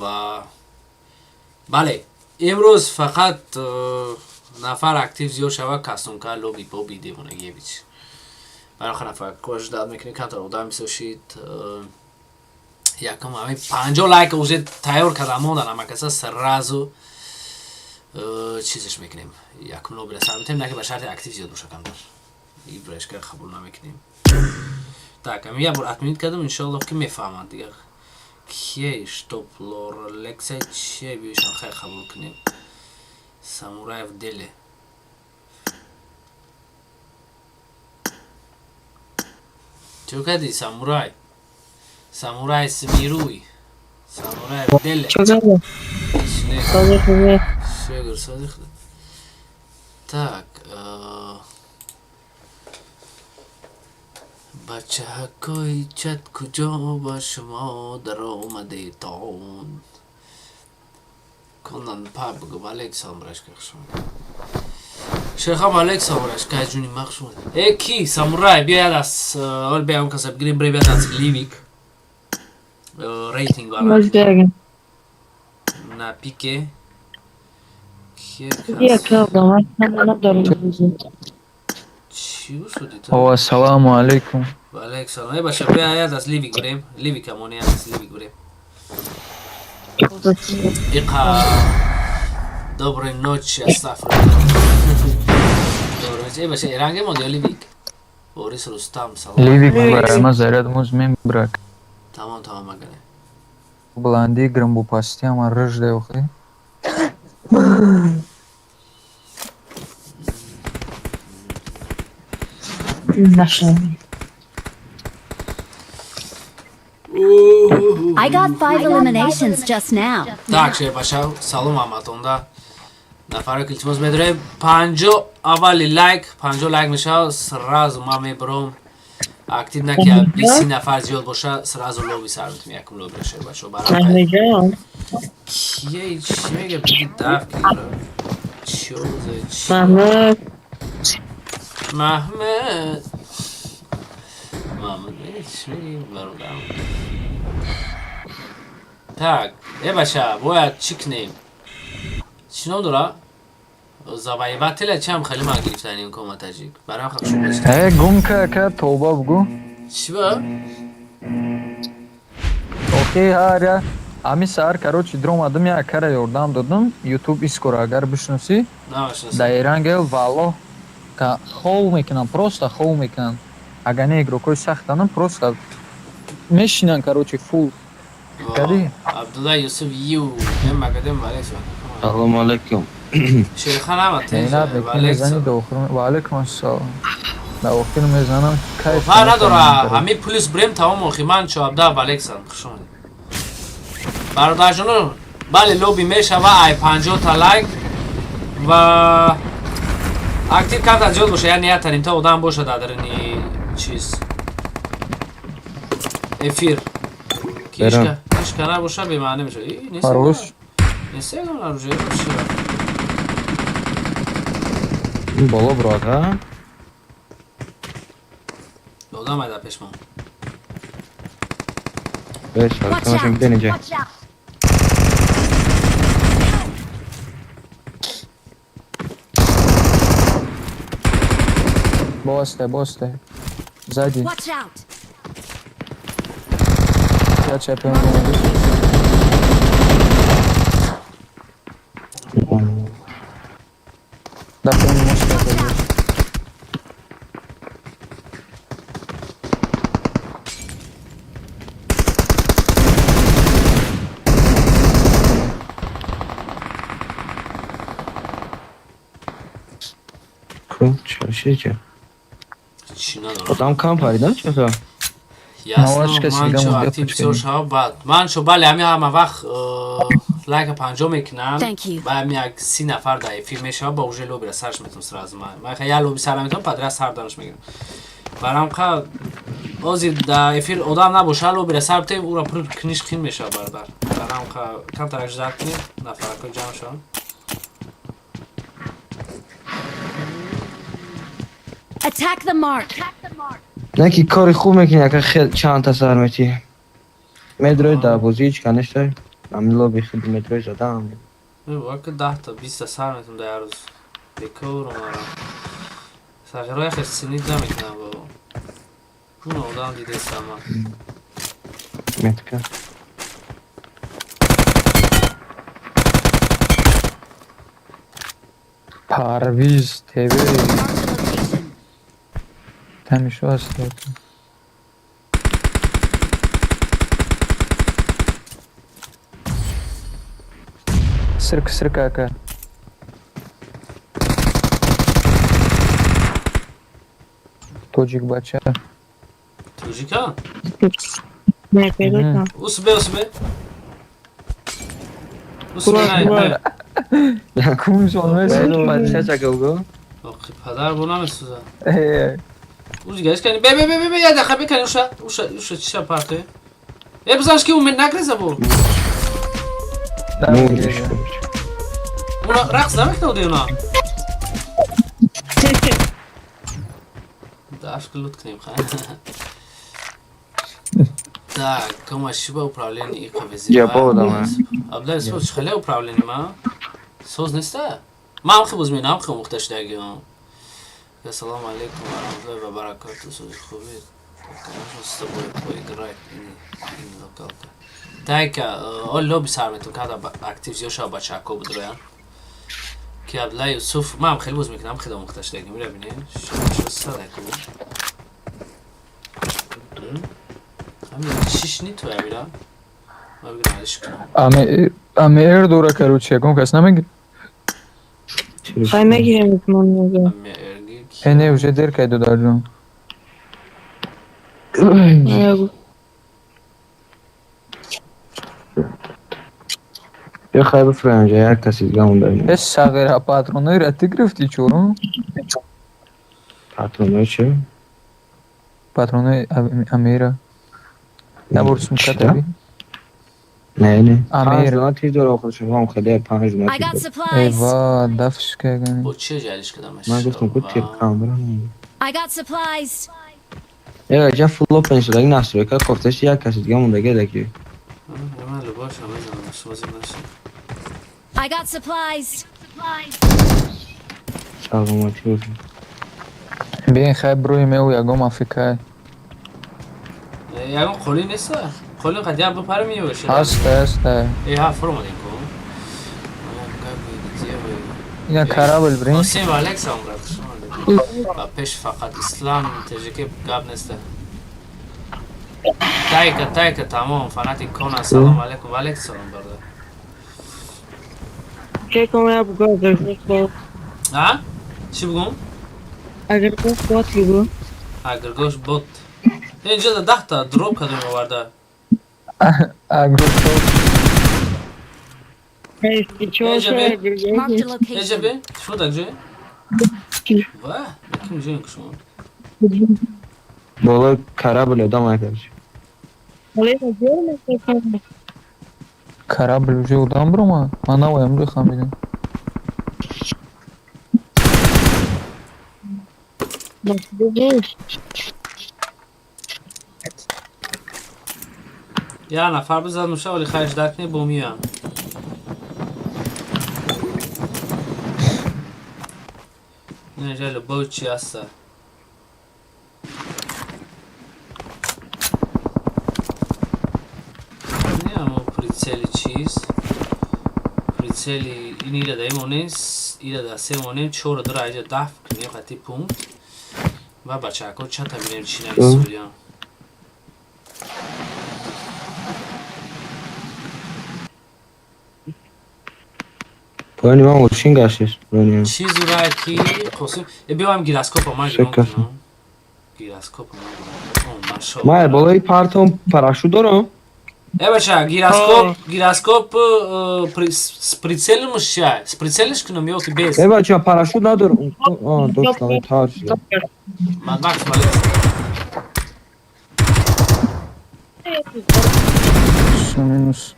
Ва бале, имрӯз фақат нафар актив зиёд шава, кастомка, лоби боби девонагиевич. Барои нафар кош дад мекунем, камтар одам бисошид. Якум ҳамин 50 лайк уже тайёр карда мондан, ҳамакаса сразу чизаш мекунем. Якум лобира сар метем, наки ба шарти актив зиёд боша камтар. И брешка қабул намекунем. Так, ами як бор отменить кардам, иншоаллоҳ, ки мефаҳманд дигар. Кие штоп лор лексия чие, биёшам хай қабул кунем. Самураев деле. Чӣ кардӣ, самурай? Самурай смируй. Самураев деле. Чё кардам? Ҳеч не. Сози хубе. Шукр, сози худо. Так, бачаҳакои чат куҷо ба шумо даромадетон? Конан пабг, валейк салом, рашка, хуш омадед. Шерхам, алейк салом, рашка, ҷуни ма, хуш омадед. Э, ки самурай, биёяд аз ҳол биям каса бигирем, бре биёяд аз ливик. Рейтинг Боз бара. биягин. На пике. Кие Бия кас? кардам, ман надорам. Чӣ шуди ту? О, ассалому алайкум. Валейк салом. Э, баша, биёяд аз ливик бирем. Ливик амони аз ливик бирем. Иқа доброй ночи, астафирулло. Доброй ночи. Э, баша, эранге монд ё ливик? Борис Рустам, салом. Ливик бра, ма заряд муз мебра. Тамом, тамом, магане. Баландии грамбопастӣ ама рыжда охи. Нашла. I got five eliminations just now. Так, шербаша, салом ҳаматонда. Нафаре ки илтимос медорем, 50 аввали лайк, 50 лайк мешава, сразу ман мебаром. Актив на ки 20 нафар зиёд боша, сразу лоби сар метем, якум лоби шербаша. Барам. Маҳмудҷон. Кие чӣ мега, биги даф ки. Чӣ зе чӣ? Маҳмуд. Маҳмуд. Маҳмуд, мега чӣ меги, бародарам? Так, э баша, бояд чӣ кунем? Чӣ ном дора? Завоевателя чам хеле ман гирифтан ин кома таҷик. Барам хак шумо. Э, гум ка ка тоба бугу. Чӣ ба? Охи ҳар я ами саҳар, короче, дромадам, я кара ёрдам додам. YouTube искора агар бишносӣ, Намашнасам. дар Эрангел валлоҳ ка хов мекунам, просто хов мекунам. Агар не игрокҳои сахтанам, просто мешинан, короче, фул. Кади? Абдулла Юсуф ю. Ем магадем валейкум. Салом алейкум. Шерхан ама тез. Меҳнат мекунӣ, мезанӣ Валейкум. до охир. Ва алайкум ассалом. Дар охир мезанам, кайф Фар надора, мекунам. ҳами плюс брем тамом охи ман чо абда валейкум. Хуш омадед. Бародарҷоно, бале, лоби мешава ай 50 та лайк ва актив камтар зиёд боша, яъне як танимта одам боша дар даруни чиз эфир. Ки Берам. ҳичка набоша, бемаънӣ мешава. И, нест. Фаруш. Нест ягон оружие чӣ? Боло брат, а? Одам ай дар пеш мо. Беш, Watch тамошо out! биден инҷа. Watch out! Босте, босте. Сзади. Watch out! Я чемпион буду. Да, ты не можешь это делать. Ку, чӣ чӣ? Чӣ надорам? Одам кам паридан чӣ? Ясно, Навашка ман сига чо мунда актив пучкани. бисёр шава, баъд ман чо бале ҳами ҳама вақт лайка 50 мекунам. Thank you. Ба ҳами як 30 нафар дар эфир мешава, ба уже лобира сарш метавон сразу ман. Ман як лоби сар метавон, подряд сар данаш мегирам. Барам қа ҳозир дар эфир одам набоша, лобира сар битем, ура пур куниш қин мешава, бародар. Барам қа камтарак ждать кунем, нафарако ҷамъ шаванд. Attack the mark. Не ки кори хуб мекунӣ, ака хел чанд та сар метӣ. Медрои дар бозӣ ҳеч ка нестай. Ами лоби худи метрои задам. Ки 10-та 20-та сар метум дар рӯз. Бекору мара. Сағироя хел синид намекунам бо. Ҷун одам дидестам ман. Метка. Парвиз ТВ. Marked a location. Тамишо ҳаст. Сирк, сирк, ака. Тоҷик бача. Тоҷика? Не, пайдо кунам. Усбе, усбе. Усбе, не, не. Кунжон Баъду месӯзад. бача чака буго? Оқи падар бо намесӯзад. Э, Уз гаш кани. Бе, бе, бе, бе, бе, я даха бекани уша, уша, уша чиша парте. Э, бизанш ки умед нагреза бо. Мурдиш. Уна рақс намекунад уна. Дашк лут кунем ха. Так, кама шиба управление и қавези. Я поводам, Абдулай соз хеле управление ма. Соз неста? Ма ам хебоз менам хе омӯхта шудаги. Ассалому алейкум ва раҳматуллоҳи ва баракату. Сози хуби. Конечно, с тобой поиграть ин локалка. Тайка, о лоби сар метун када актив зиёд шава бачако будроян. Ки Абдулай Юсуф, ман хеле боз мекунам, хеле омӯхта шудаги. Мира бинед. Шо садаку. Ами шиш ни то амира. Ма бигирам алиш кунам. Аме аме дора, короче, ягон кас намегир. Хай мегирем ман мега. Ами эрги. Э, не, уже дер кай додарҷон. Мегу. Я хай бифроям ҷа як каси дига монда. Э, сағира патронои ты гирифти чорум? Патронои чи? Патронои Амира. Набор сумка таби. Не, не. Амир. Панҷ дона тир дора охир шумо хеле панҷ дона I тир got дора. Э, supplies. ва, дафш кагани. Бо чи ҷалиш кардамаш? Ман гуфтам ку тир кам барам. I got supplies. Э, ҷа фул опен шудаги настройка кофташ як каси дига мондаги даки. Ман лубоша мезанам, шумо зим нашед. I got supplies. Саломатӣ бошед. Биен хай брои меу ягон африкай. Ягон қолӣ неста? Қолин қад як бипара меёшад. Ҳаст, ҳаст. Э, ҳа, фуромадем ку. Ина корабль брин. Ҳосим ва Алекса он брат. Ба пеш фақат ислам таҷики гап неста. Тайка, тайка, тамом, фанати кона, салом алейкум, ва алейкум салом, бародар. Ке ком я буго агар бот. А? Чӣ бугум? Агар бот буго. Агргош бот. Инҷа да 10-та дроп кадом оварда. Агротоп. Эй, чё Э, Жабе. Marked a Эҷа location. бе, шумо дар ҷое? Ва, ким ҷоем ку шумо? Болои корабль одам айкарч. Корабль уже одам брома? Ман навоям ҷо хамидам. Я нафар бизад муша, вале хайш дакне бо миям. Инҷа любов чи аста? Не, амо прицели чиз. Прицели ин ира да имонем, ира да се монем, чора дора иҷа даф кунем қати пункт. Ва бачако чата бинем чи нависурям. Поёни ман мошин гаштеш. Поёни ман. Чиз зурае ки Қосим, э, биёам гироскопа ман гирон Шакар. кунам. Гироскопа ман гирон. О, машо. Ман болои партом парашют дорам. Э, бача, гироскоп, гироскоп с прицелом ща. С прицелиш кунам ё ки без. Э, бача, парашют надорам. А, дошт, тарш. Мад Макс малек. Всё, минус.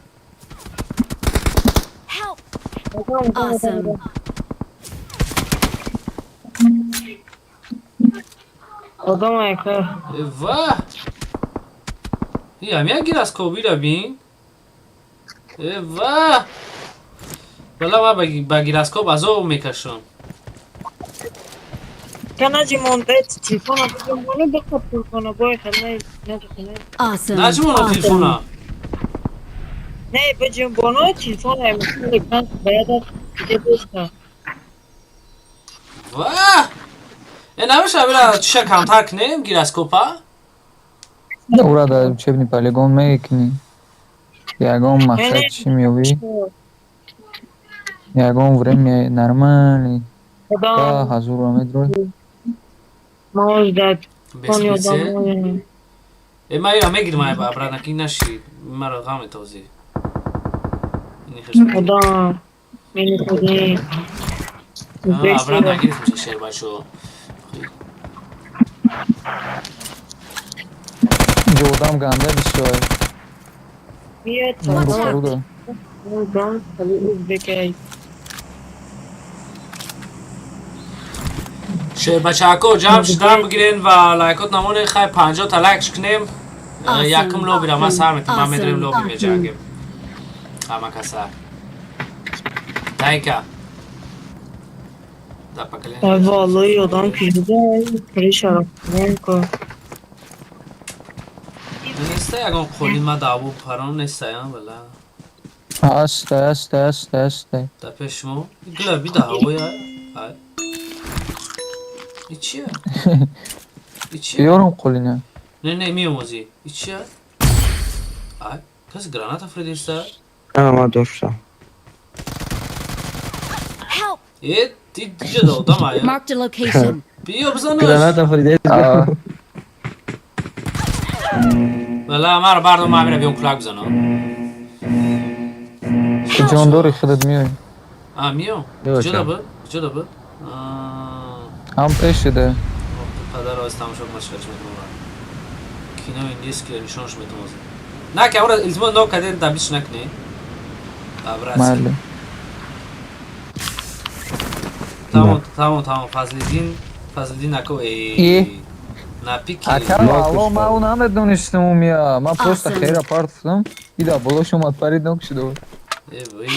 Help! Awesome. Одам айка. Э, ва. И ам я гироскоп ира бин. Э, ва! Вала ма ба гироскоп азоб мекашам. Канаҷи монда телефона бигирмону бихоб телефона бой хеле не хеле. Awesome. Наҷмоно телефона. Не биҷунбону телефона экран бояд дига дошта. Ва! Э, намеша бира чиша камтар кунем гироскопа? Ура дар учебный полигон мекунӣ. Ягон мақсад чӣ меёбӣ? Ягон время нормальный. Ба Худо ҳазурро медрои. маош дад. Без Кони прицел. одамоя. Э, ма ира мегирам ай обратно ки наши маро ғам метозӣ. Ини хеш. Худо мени худи. Обратно гирифтем шербачо. Инҷо одам ганда бисёр. Биёд Watch out. Рӯбарӯ. Одам хеле узбекай. Шербачако ҷамъ шудан бигирен ва лайкот намоне хай 50 та лайкш кунем. Awesome. Якум лобира ма сар метам, ма медорем Awesome. лоби меҷангем. Ҳама каса. Дайка. Да поколение. Ай валлои одам кишида крыша ко. Неста ягон қолин ма даъво парон неста я вала. Аста, аста, аста, аста. Да пеш шумо гула би даъвоя. Ай. И чия? И чия? Биёрам қолина. Не, не, меомӯзӣ. И чия? Ай, каси граната фридиста? А, ма доштам. Help. Э, ти диҷа да одам ая. Marked a location. Биё бизанаш. Граната фридес. А. Вала маро бардор ма мера биём кулак бизанам. Ҷон дори худат меоӣ. А, миё. Биё, Куҷо да ча. буд? Куҷо да буд? Ҳам пеш шуда. Падар оз тамошо кунад чӣ метавонад. Кино индийский нишонаш метавонад. На ки аура илтимос но каден табиш накунӣ. Абрас. Майли. Тамом, тамом, тамом. Фазлиддин, Фазлиддин ако э. И? На пики. Ака, алло, ман ӯ намедонистам ӯ мея. Ман просто Awesome. хера партуфтам. Ида болош омад парид нок шуда. Э, вой.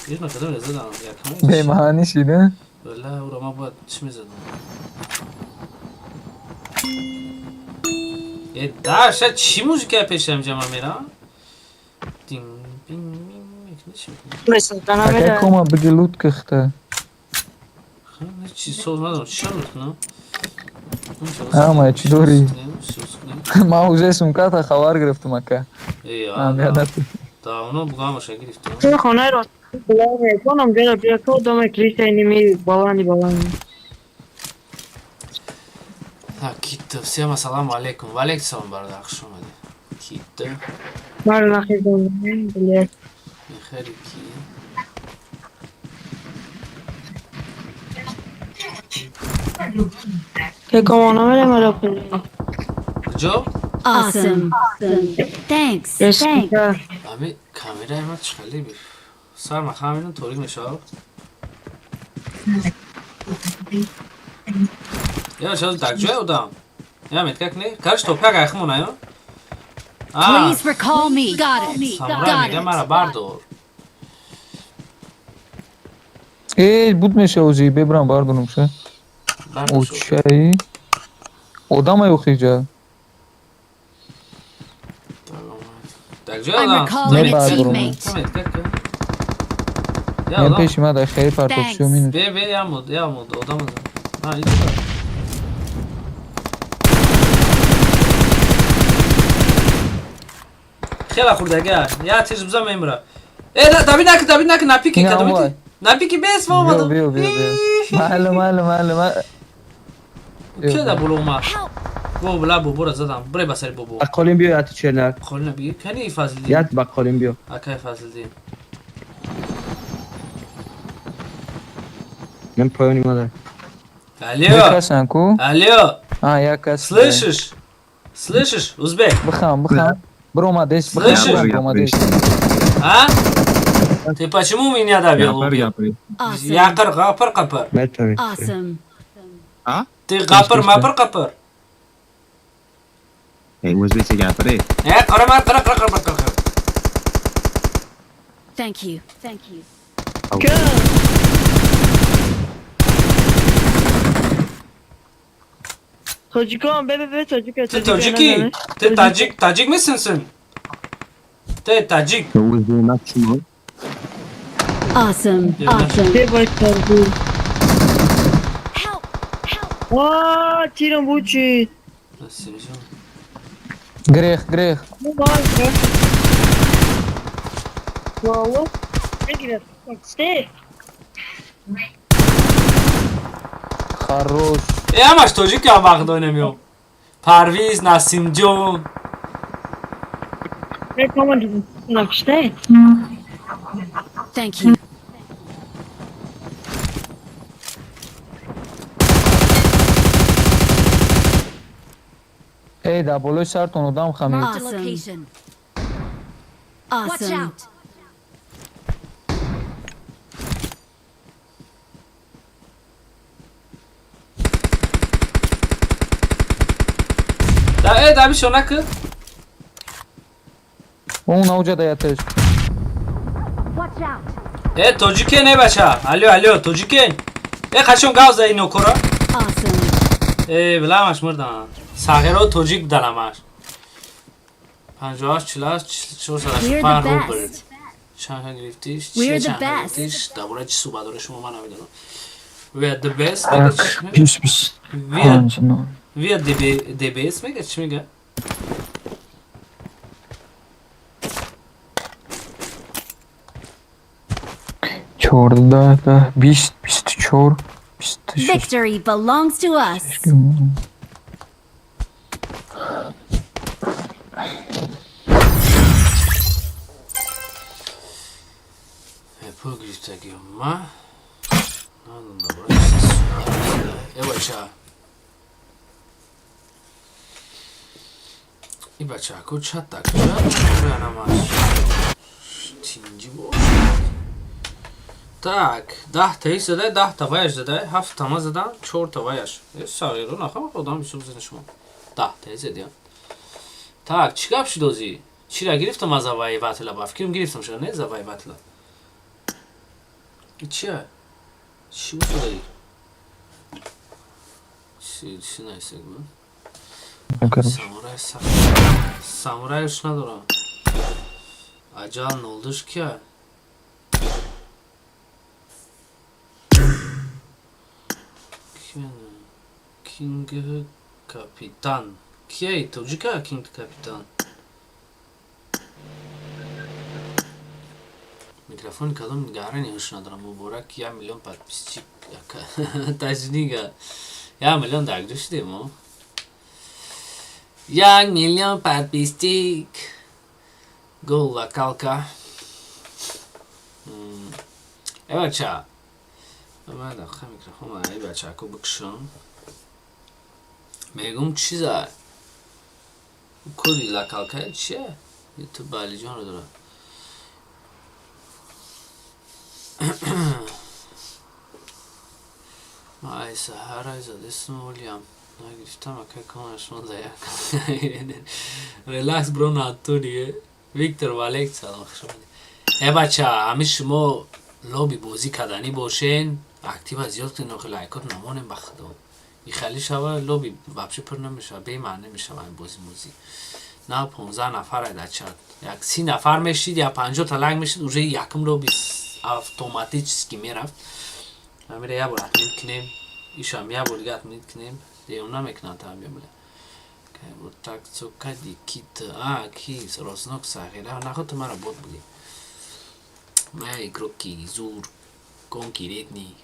Ир на кадом задам. Якам. Бемаънӣ шида. Вала ура ма бояд чӣ мезадам? Э, да, ша чӣ музика пешам ҷама мера? Дин, бин, бин, чӣ мекунӣ? Месалтана Ака меда. кома биги лут кихта. Чӣ соз надорам, чӣ шо мекунам? Ама, чӣ дорӣ? Ман уже сумката хабар гирифтам ака. Аҳамият надод. Давно бугамаша гирифтам. Ту хонаро мекунам гара бия ко дома крыша иними балани балани. Так, китто. Всем ассаламу алейкум. Ва алейкум салом, бародар, хуш омадед. Китто. Мар нахизам блядь. Хеле ки. Ке комона мере мара пули. Куҷо? Awesome. Thanks. Thanks. Республика. Ами камераи ман чӣ хеле би. Сар ма хаминам торик мешавад. Я шаз дар ҷой одам. Я метка кне. Карш топак айхмона ё? А, Please recall me. Got it. самурай Got мега it. мара бардор. Э, буд меша ӯзи бебрам бардорам ша. Бардор шуд. Очаи. Одама охиҷа. Дар ҷой I'm одам. recalling a Бардорам. teammate. Метка ке. Я Мен одам. пеши ма дар хери партофшиё Thanks. минус. Бе, бе, ямуд, ямуд, одам одам. А, иҷо. Хела хурдага. Я тез бизам мемра. Э, давид наки, давид наки, на пики, Не, давид. омад. На пики бес ва Биё, омадам. биё, биё, биё. Майли, майли, майли, майли. Ки да боло омад? Help. Бо бла бобора задам. Бре ба сари бобо. Ба қолин биё яту чернак. Қолина биги. Кани Фазлиддин? Ят ба қолин биё. Акай Фазлиддин. Мен поёни ма дар. Алло. Касан ку? Алло. А, як кас. Слышишь? Слышишь, узбек? Бихам, бихам. Биромадес, бихам, Слышишь? биромадес. А? Ты почему меня добил? Gapir gapir. Awesome. Yaqir, g'apir, qapir. Метавонӣ. Awesome. Ты g'apir, mapir, qapir. Ey, o'zbekcha gapir ey. E, qarama, qara, qara, qara, qara. Thank you. Thank you. Тоҷикон, бе бе бе тоҷика. Ты тоҷикӣ? Ты таҷик, таҷик мисин син? Ты таҷик. Awesome. Yeah. Awesome. Бе бой тоҷик. Help. Help. Ва, тирам бучи. Насимҷон. Грех, грех. Валло. Мегирад. Сте. Хорош. Э, ҳамаш тоҷик ам вақт донем. Парвиз, Насимҷон. Бе команд накште. Thank you. Эй, дар болои сартон одам хамид. Marked a location. Awesome. Watch out. Да, э, да бишо накы. Он ауҷа даятеш. Watch out. Э, тоҷикен, э, бача. Алё, алё, тоҷикен. Э, қачон гав за ино кора? Awesome. Э, биламаш мурдан. Сағиро тоҷик будаламаш. 58 48 We're 485 the рубл. best. Чанд гирифтиш? We're Чия the чанд best. гирифтиш? Дар бораи чӣ суҳбат доред шумо, ман намедонам. We are the best. Мега чӣ мега? Бис бис. We are Панҷ нол. We are DB, DBS мега чӣ мега? 14, 10, 20, 24, 26. Victory belongs to us. Э, пул гирифтагиам ма. Надонам дар бораи чӣ суҳбат доред. Э, бача. И бачако чата куҷа намаш. Тинҷи бош. Так, 10 таи задай, 10 та ваяш задай, ҳафт тама задан, чорта ваяш. Э, сағиро нахама одам ҳисоб зада шумо. 10 таи задиям. Так, чӣ гап шуд озӣ? Чира гирифтам аз завоевателя, ба фикрам гирифтам шуда, не завоевателя. И чия? Чӣ буд шудаи? Чӣ найсаг буд? Самурай сахт. Самурайш надорам. Аҷал нолдуш кия? Кинг Капитан. Кияи тоҷика Кинг Капитан? Микрофони кадом гарани ҳуш надорам. Муборак 1 миллион подписчик. Тажнига. 1 миллион дар куҷо шудем мо? 1 миллион подписчик. Гол локалка. Э, бача. Ман дақиқа микрофон ай бачако бикшам. Мегум чиза? Коди локалка чия? Ютуб Балиҷонро дорад. Ма ай саҳарай задестум олиям. Нагирифтам акай комара шумо да як. Релакс бро натури. Виктор Валек, салом, хуш омадед. Э, бача, ҳами шумо лоби бозӣ карданӣ бошен, актива зиёд кунед, охи лайкот намонем ба худо. И хали шава лоби вообще пур намешава, бемаъне мешава ин бозӣ мозӣ. На 15 нафар дар чат. Як 30 нафар мешид, я 50 та лайк мешид, уже якум лоби автоматически мерафт. Ҳамира як бор отменить кунем, ишам як бор дига отменить кунем, деюм намекунанд та мебуля. Вот так цокади кит, а, ки, роснок сағира, наход ту мара бот будӣ. Ма игроки зур, конкурентный.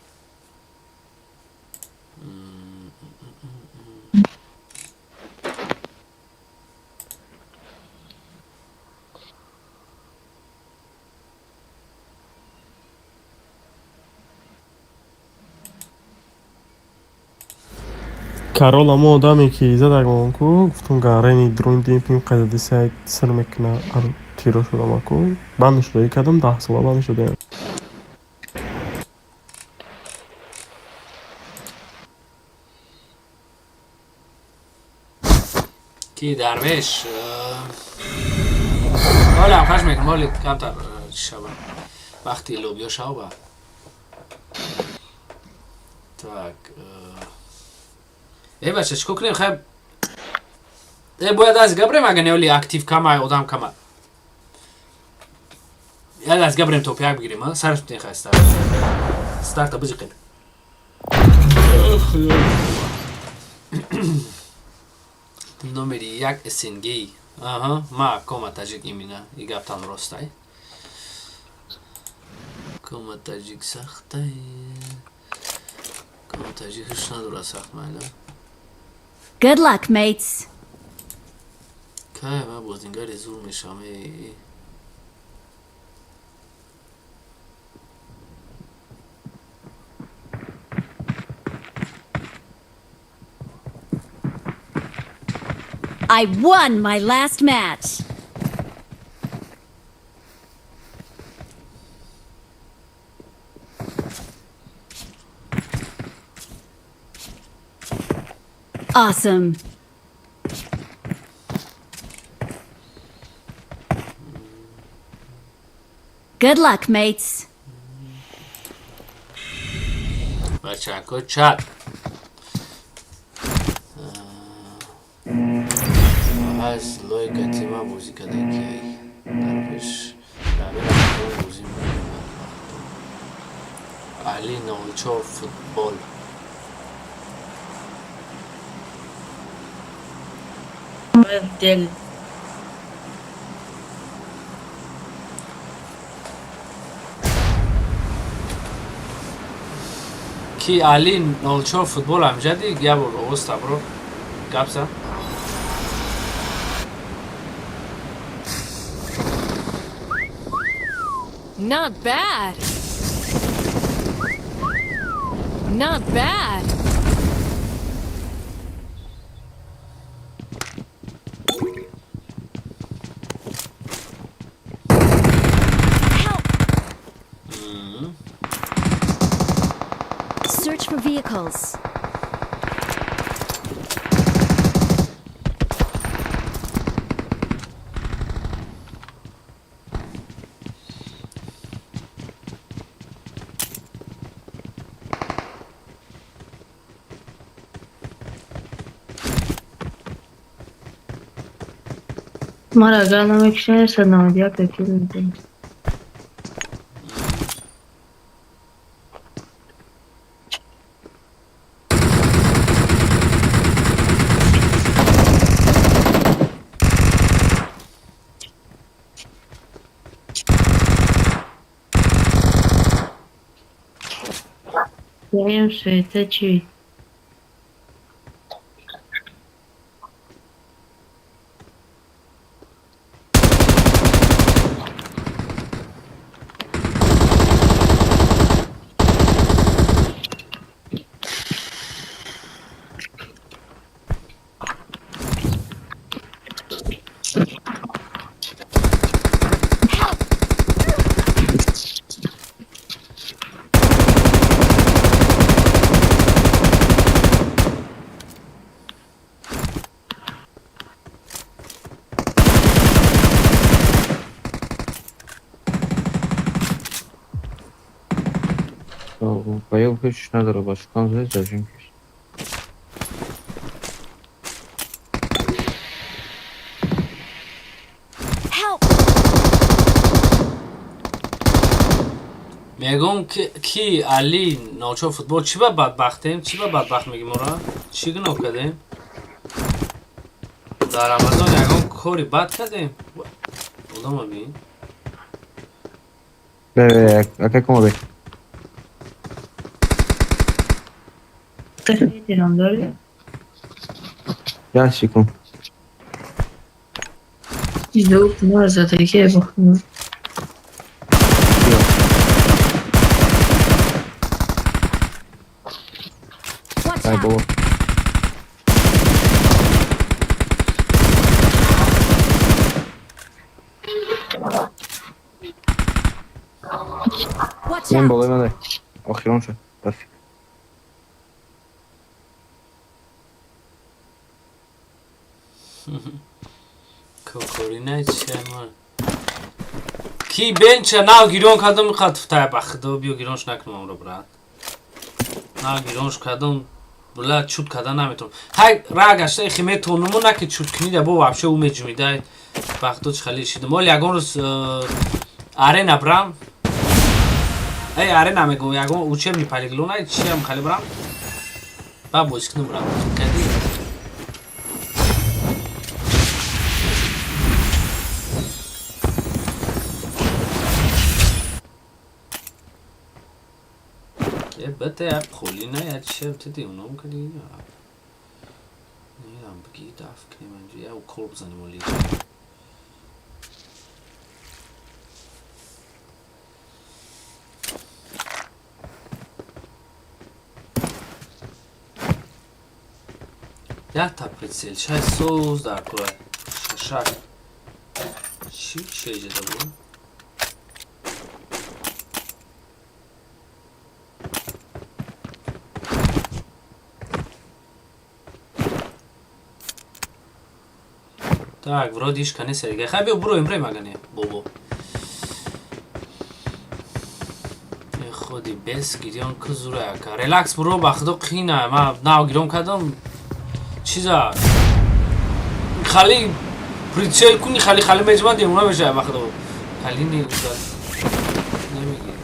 Карол амо одаме ки задагмон ку гуфтум гарени дрон демпинг қайдадиса сир мекуна тиро шудама ку банд шуда кардам 10 сола банд шудаям. Ки дарвеш? Ҳолам хаш мекунам, ҳоли камтар шава. Вақти лобиё шава. Так. Э, бача, чикор кунем? Хай, э, бояд аз габрем, ага неоли актив камай, одам кама. Яд аз габрем топ як бигирем, а? Сараш битен хай старт. Старта бизиқем. Номери як СНГ. Аҳа, ма кома таҷик имина. И гаптан ростай. Кома таҷик сахтай. Кома таҷик ҳеч надора сахт майла. Good luck, mates. Кай ма бозингари зур мешавам. Э. I won my last match. Awesome. Good luck, mates. Бачако чат. Аз лойка тима бозӣ кардагиай. Дар пеш рамира бозӣ мекунад. Али 04 футбол. Дел. Ки Али 04 футбол амҷади як бор овоз табро гап зад. Not bad. Not bad. Help! Search for vehicles. Мара агар намекушани 191 такил мекунем. Даем света чӣ? Help! Ба ё ҳеч надора, ба шукан зад ҷункиш. Help! Мегӯм, ки Али 04 футбол, чӣ ба бадбахтем? Чӣ ба бадбахт мегӣ моро? Чӣ гуноҳ кардем? Дар Рамазон ягон кори бад кардем? Одама бин. Бе, ака кома бе. Дирам дорӣ? Як секунд. Ду мара задагие бохӯ. Watch Ай out! бобо. Watch Ин out! болои ман охирон шуд. Рафиқ. Кокорина чима? Ки бенча нав гирён кардам, қад футай, ба худо, биё гирёнш накунам амро, брат. Нав гирёнш кардам, бла, чуд карда наметавонам. Хай, ра гашта ихи метавонуму, на ки чуд кунида бо вообще ӯ меҷумида. Ба худо, чӣ хеле шидам. Оли ягон рӯз арена брам. Эй, арена мегӯм, ягон учебный полигон ай чиам хеле брам. Ба бозӣ кунам, брам. Кади? Е, бете, як холина, я чиам тиди уном кади. Намедонам, бигӣ даф кунем инҷо, я укол бизанем оли. Якта прицел, чай соз дар кора. Шашак. Чӣ чеҷеда буд? Так, вроде ишка нест дига. Хай, биё буроем, бирем, ага не, бобо. Э, худи бес гирён ку зура яка. Релакс буро, ба худо, қина. Ма нав гирён кардам. Чиза? Хали прицел куни, хали хали меҷман демона мешава, ба худо. Хали не намегир.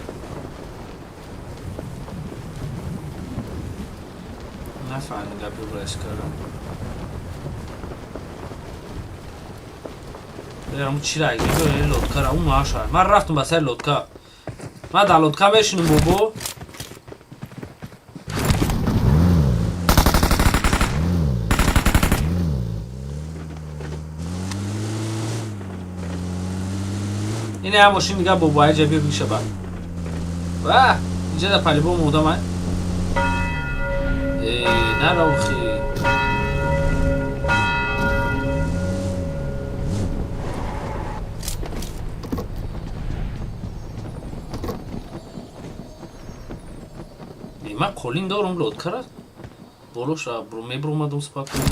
Нафаҳмидам гапи бураш кардам. Берам чира гирё лодка ра ун маша. Ман рафтам ба сари лодка. Ман дар лодка мешинам, бобо. Ин ҳам мошин дига, бобо, айҷа биё биша ба. Ва, инҷа дар по-любому одам ай. Э, нара охи. Э, ман қолин дорум лодкара. Болоша мебуромадум спокойно.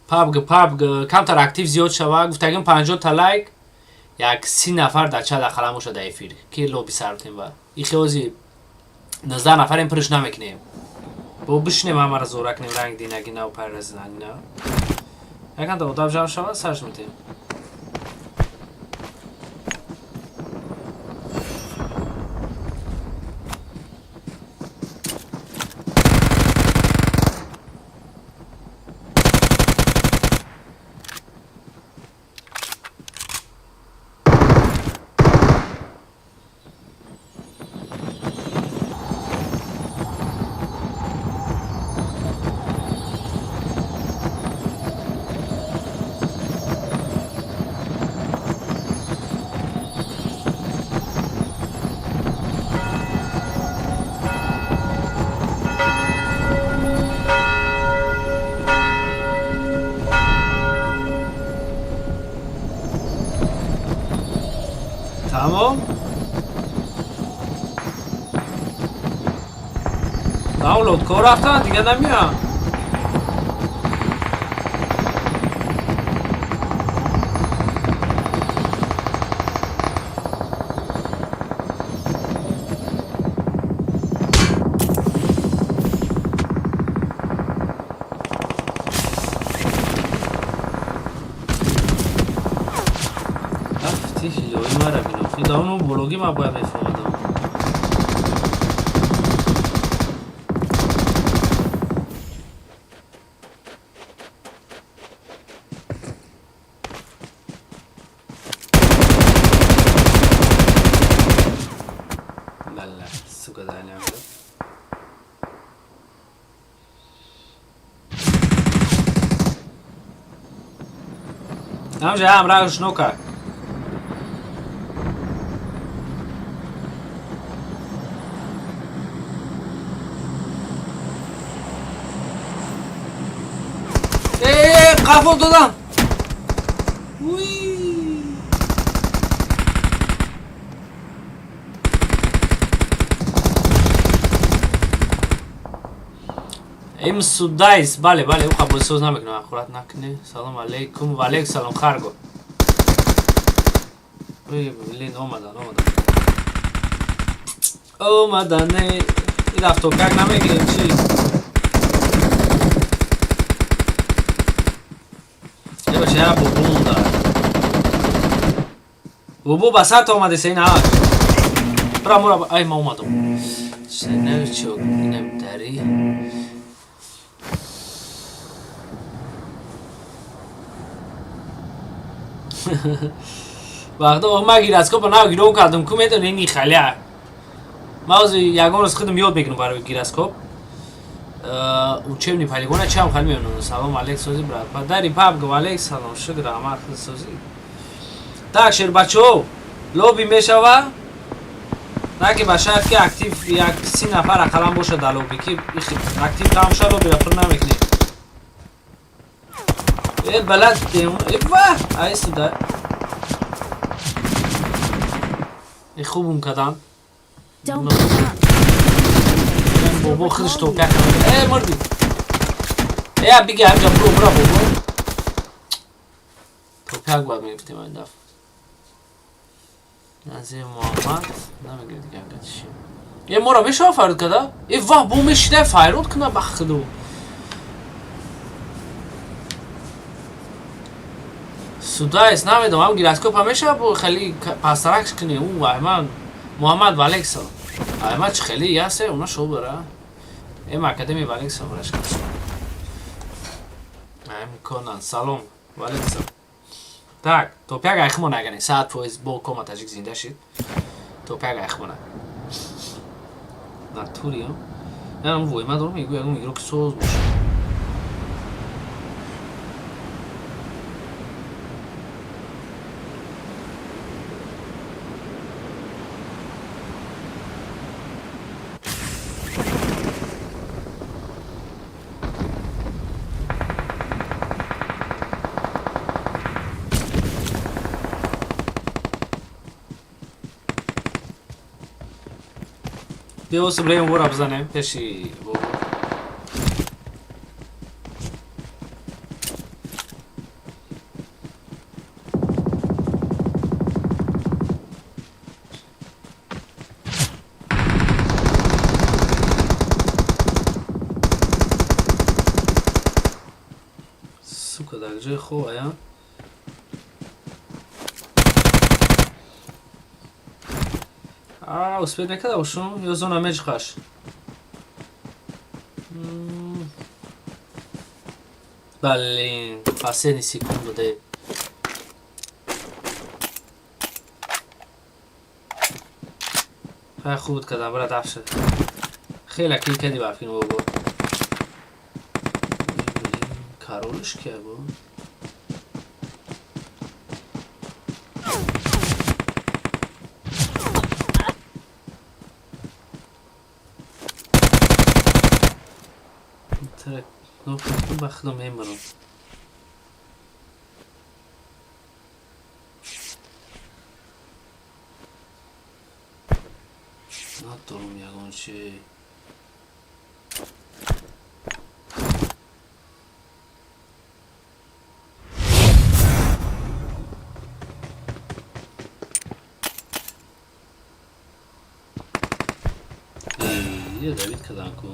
Пабг камтар актив зиёд шава, гуфтагим 50 та лайк, як 30 нафар дар чат ақаллан боша дар эфир, ки лоби сартем ба. Ихи ози 19 нафарем, пурш намекунем. Бо бишинем, ҳамаро зора кунем, ранг динаги нав пайразинани нав. Яканда одам ҷамъ шава, сарш метем. Тамом? Тамом, лодка рафтан, дига намеям. Рафти ҳилои мара бино. Худону бологи ма бояд мефаҳмадам. Балла, сука, даня. Там же ҳам шнока. Э, қафо додам. Уи. Им судайс, бале, бале, ӯ қабул соз намекунам, аккурат накунӣ. Салом алейкум, ва алейкум салом, харго. Ой, блин, омадан, омадан. Омадан, не, ин автопяк намегирем, чи? Е, бача, я бобо монда. Бобо ба сат омадеса ин ҳа. Бра, мура, ай, ма омадам. Не, чо, инам дари. Вақто ма гироскопа нав гирон кардам, ку медони ини халя. Ма ҳозир ягон рӯз худам ёд мекунам барои гироскоп. Учебный полигона чам хали мемонам. Салом алейк, сози, брат. Падари пап гов, алейк салом, шукр, раҳмат, худ сози. Так, шербачо, лоби мешава? На ки ба шарт ки актив як 30 нафар ақаллан бошад дар лоби, ки актив там ша лобира пур намекунем. Э, балад, э, ва, ай сюда. Э, хубум кадан. Don't give up. Бобо худаш топяк. Э, мурди. Э, биги ҳамҷа бро, бро, бобо. Топяк бояд мегирифтем ин дафъа. Назир Муҳаммад намегирифт дигар гатиши. Э, моро мешава фарёд када? Э, ва, бо мешидай фарёд куна ба худу. Судайс намедонам, ҳам гироскопа мешава бо хеле пастаракш кунӣ. Ӯ айман Муҳаммад Валекса. Айман чи хеле ясе, уна шо бара. Эм академия Валекса бараш кас. Айм конан, салом Валекса. Так, топяк айхмон агане, 100% бо кома таҷик зинда шид. Топяк айхмона. Натури, на, вой, ма дорам мегӯ ягон игрок соз боша. Биё, бреем вора бизанем пеши бобо. Сука, дар ҷои хоб ая. А, успеть мекарда бошум ё зона меҷиқаш? Блин, последний секунд буде. Хай, хуб буд кардам, брат, афшад. Хеле кил кардӣ ба филм бобо. Королш кия бо? Так, кнопку ба худам мембарам. Надорам ягон чи. Э, Давид кадан ку.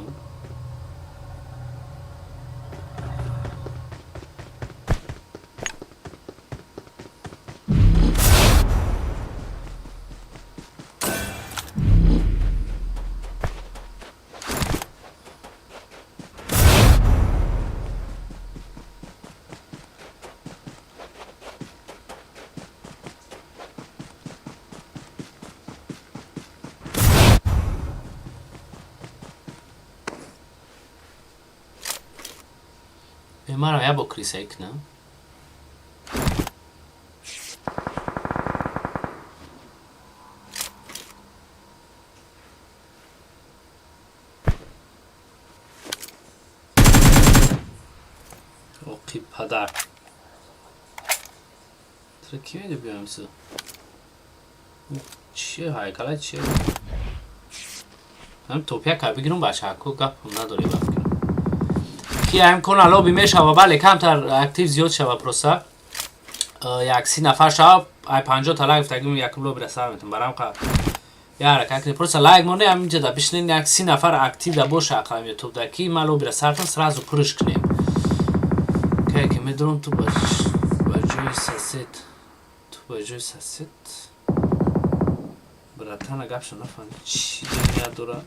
Манам я бо крисай кунам. Оқи падар. Тра ки меди биёмсу? Чие ҳайкала чие? Ҳам топяка бигирам бачако, гапам надорӣ ба фикрам. Ки имкон лобби мешава, бале, камтар актив зиёд шава, просто як 30 нафар шава, ай 50 та лайк тагим, якум лоббира сар метум барам қа. Яра как просто лайк моне, ҳаминҷа да бишнен, як 30 нафар актив да боша ақалам ютуб да, ки ма лоббира сартон сразу пурш кунем. Кай ки медурам, ту ба ҷои сосед, ту ба ҷои сосед, братана, гапшо нафаҳмид, чӣ ният дора.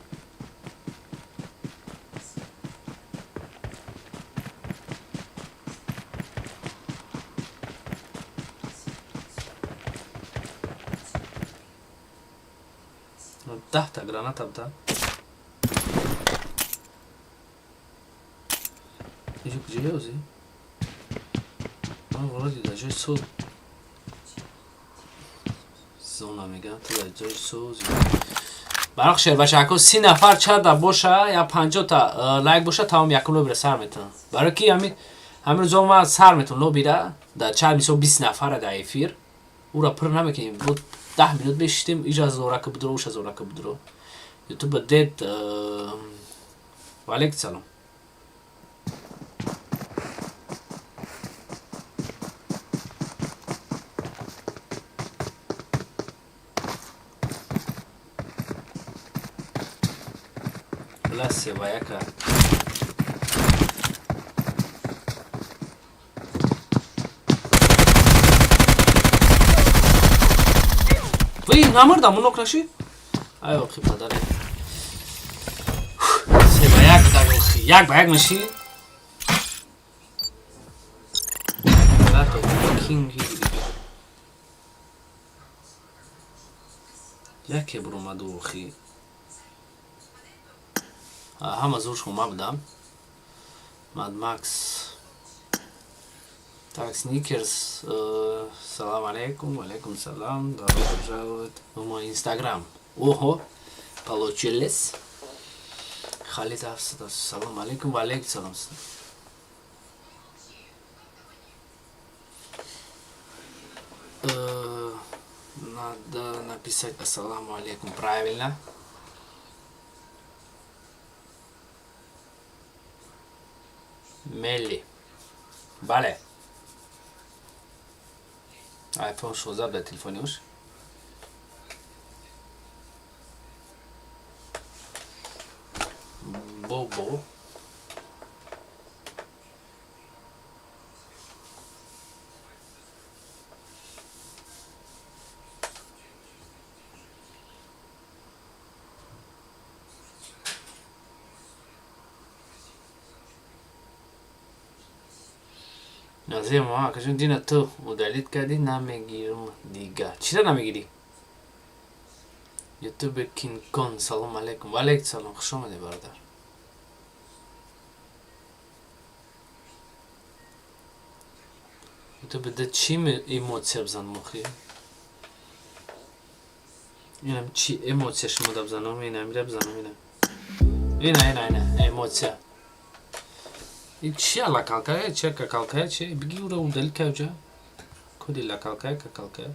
10 та граната буда. Иҷо куҷое ози? Ман вроде дар ҷои суд зона мегам, ту дар ҷои суз. Бароқ шербачако, 30 нафар чада боша, я 50 та лайк боша, тамом, якум лобира сар метавонам. Барои ки ҳамин рӯзо ман сар метавонам лобира, дар чанд мисол 20 нафара дар эфир, ура пур намекунем, бо 10 минут бешитем, иҷа зорака будро, уша зорака будро. Ютуба дед, валейкум салом. Бла себаяка. Вай, намурдам, нок нашид? Ай, охи падаре. 3-1 даг, охи. 1-1 меши? Лато кинг яке буромаду, охи. Ҳама зур шума будам. Мад Макс. Так, Сникерс, салам алейкум, алейкум салам, добро пожаловать в мой инстаграм. Ого, получилось. Халид Афсадов, салам алейкум, алейкум салам. Надо написать ассаламу алейкум правильно. Мелли. Бале. iPhone 16 дар телефони уш. Бобо. Назир мо акашон дина, ту удалить кардӣ, намегирм дига. Чира намегирӣ? Ютубер Кингкон, салом алейкум. Ва алейкум салом, хуш омадӣ, бародар. Ютубер да чӣ эмоция бизан мохи? Инам чӣ эмоция шумо да бизанам, инам ира бизанам, ина. Ина, ина, ина, эмоция. И чия лакалкая, чия какалкая, чи биги ура удалить кай уҷа? Коди лакалкая, какалкая.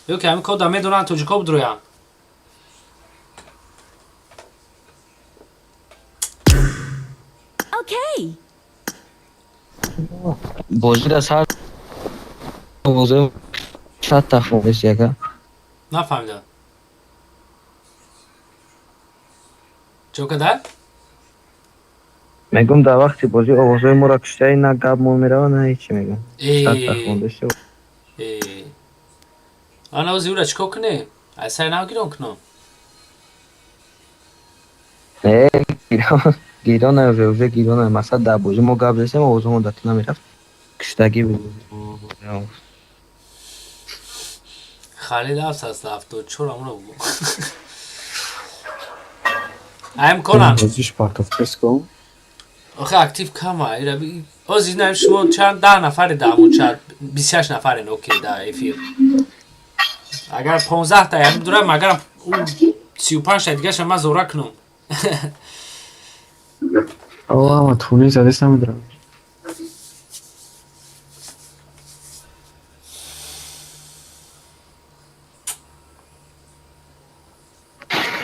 Ё ки ҳамин кода медонанд тоҷико бидроянд. Okay. Бозира сар бозӣ 100 та хонест яка. Нафаҳмидам. Чо кадар? Мегум, дар вақти бозӣ овозҳои моро куштаи, на гап мо мерава, на ҳечи, мегум. 100 та хондест. Э. Ана ози ура чикор кунем? Аз сари нав гирон кунам? Не, гирон, гирон уже гирон, масалан, дар бозӣ мо гап застем, овозҳомо дар ту намерафт. Куштагӣ буд. Халид 774 амро бугу. Аим конан. Бозиш партофтеско. Охе, актив кама. Ира ози на шумо чанд 10 нафари да аму чанд 28 нафарен, окей, да эфир. Агар 15 та ям дурам, агар ӯ 35 та дигаша ман зора кунам. Ама туни задест намедорам.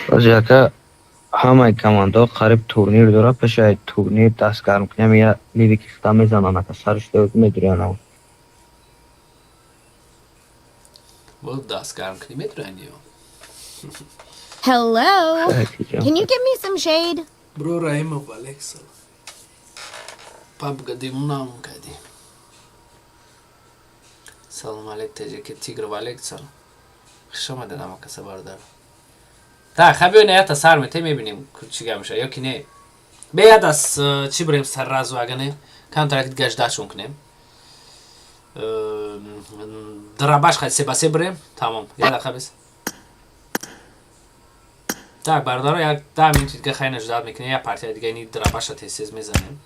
Бозӣ яка. Ҳамаи командаҳо қариб турнир дорад, пешаи турнир даст гарм кунем, я ливики хита мезананд, ака сарш медурян. Бо даст гарм кунӣ медурян ё? Hello. Can you give me some shade? Бро, Раимов Алексал. Пабга димунам кади. Салом алейк, теҷаки Тигров Алексал. Хуш омадед, ама каса бародар. Так, ха биён, ята сар мете, мебинем чӣ гап мешавад ё ки не. Беяд аз чӣ бирем сарразу, ага не камтар гаждашон кунем. Драбаш хай се ба се бирем, тамом. Я дақиқа бис. Так, бародаро, як 10 минути дига хай наждат мекунем, як партия дига ини драбаша тез-тез мезанем.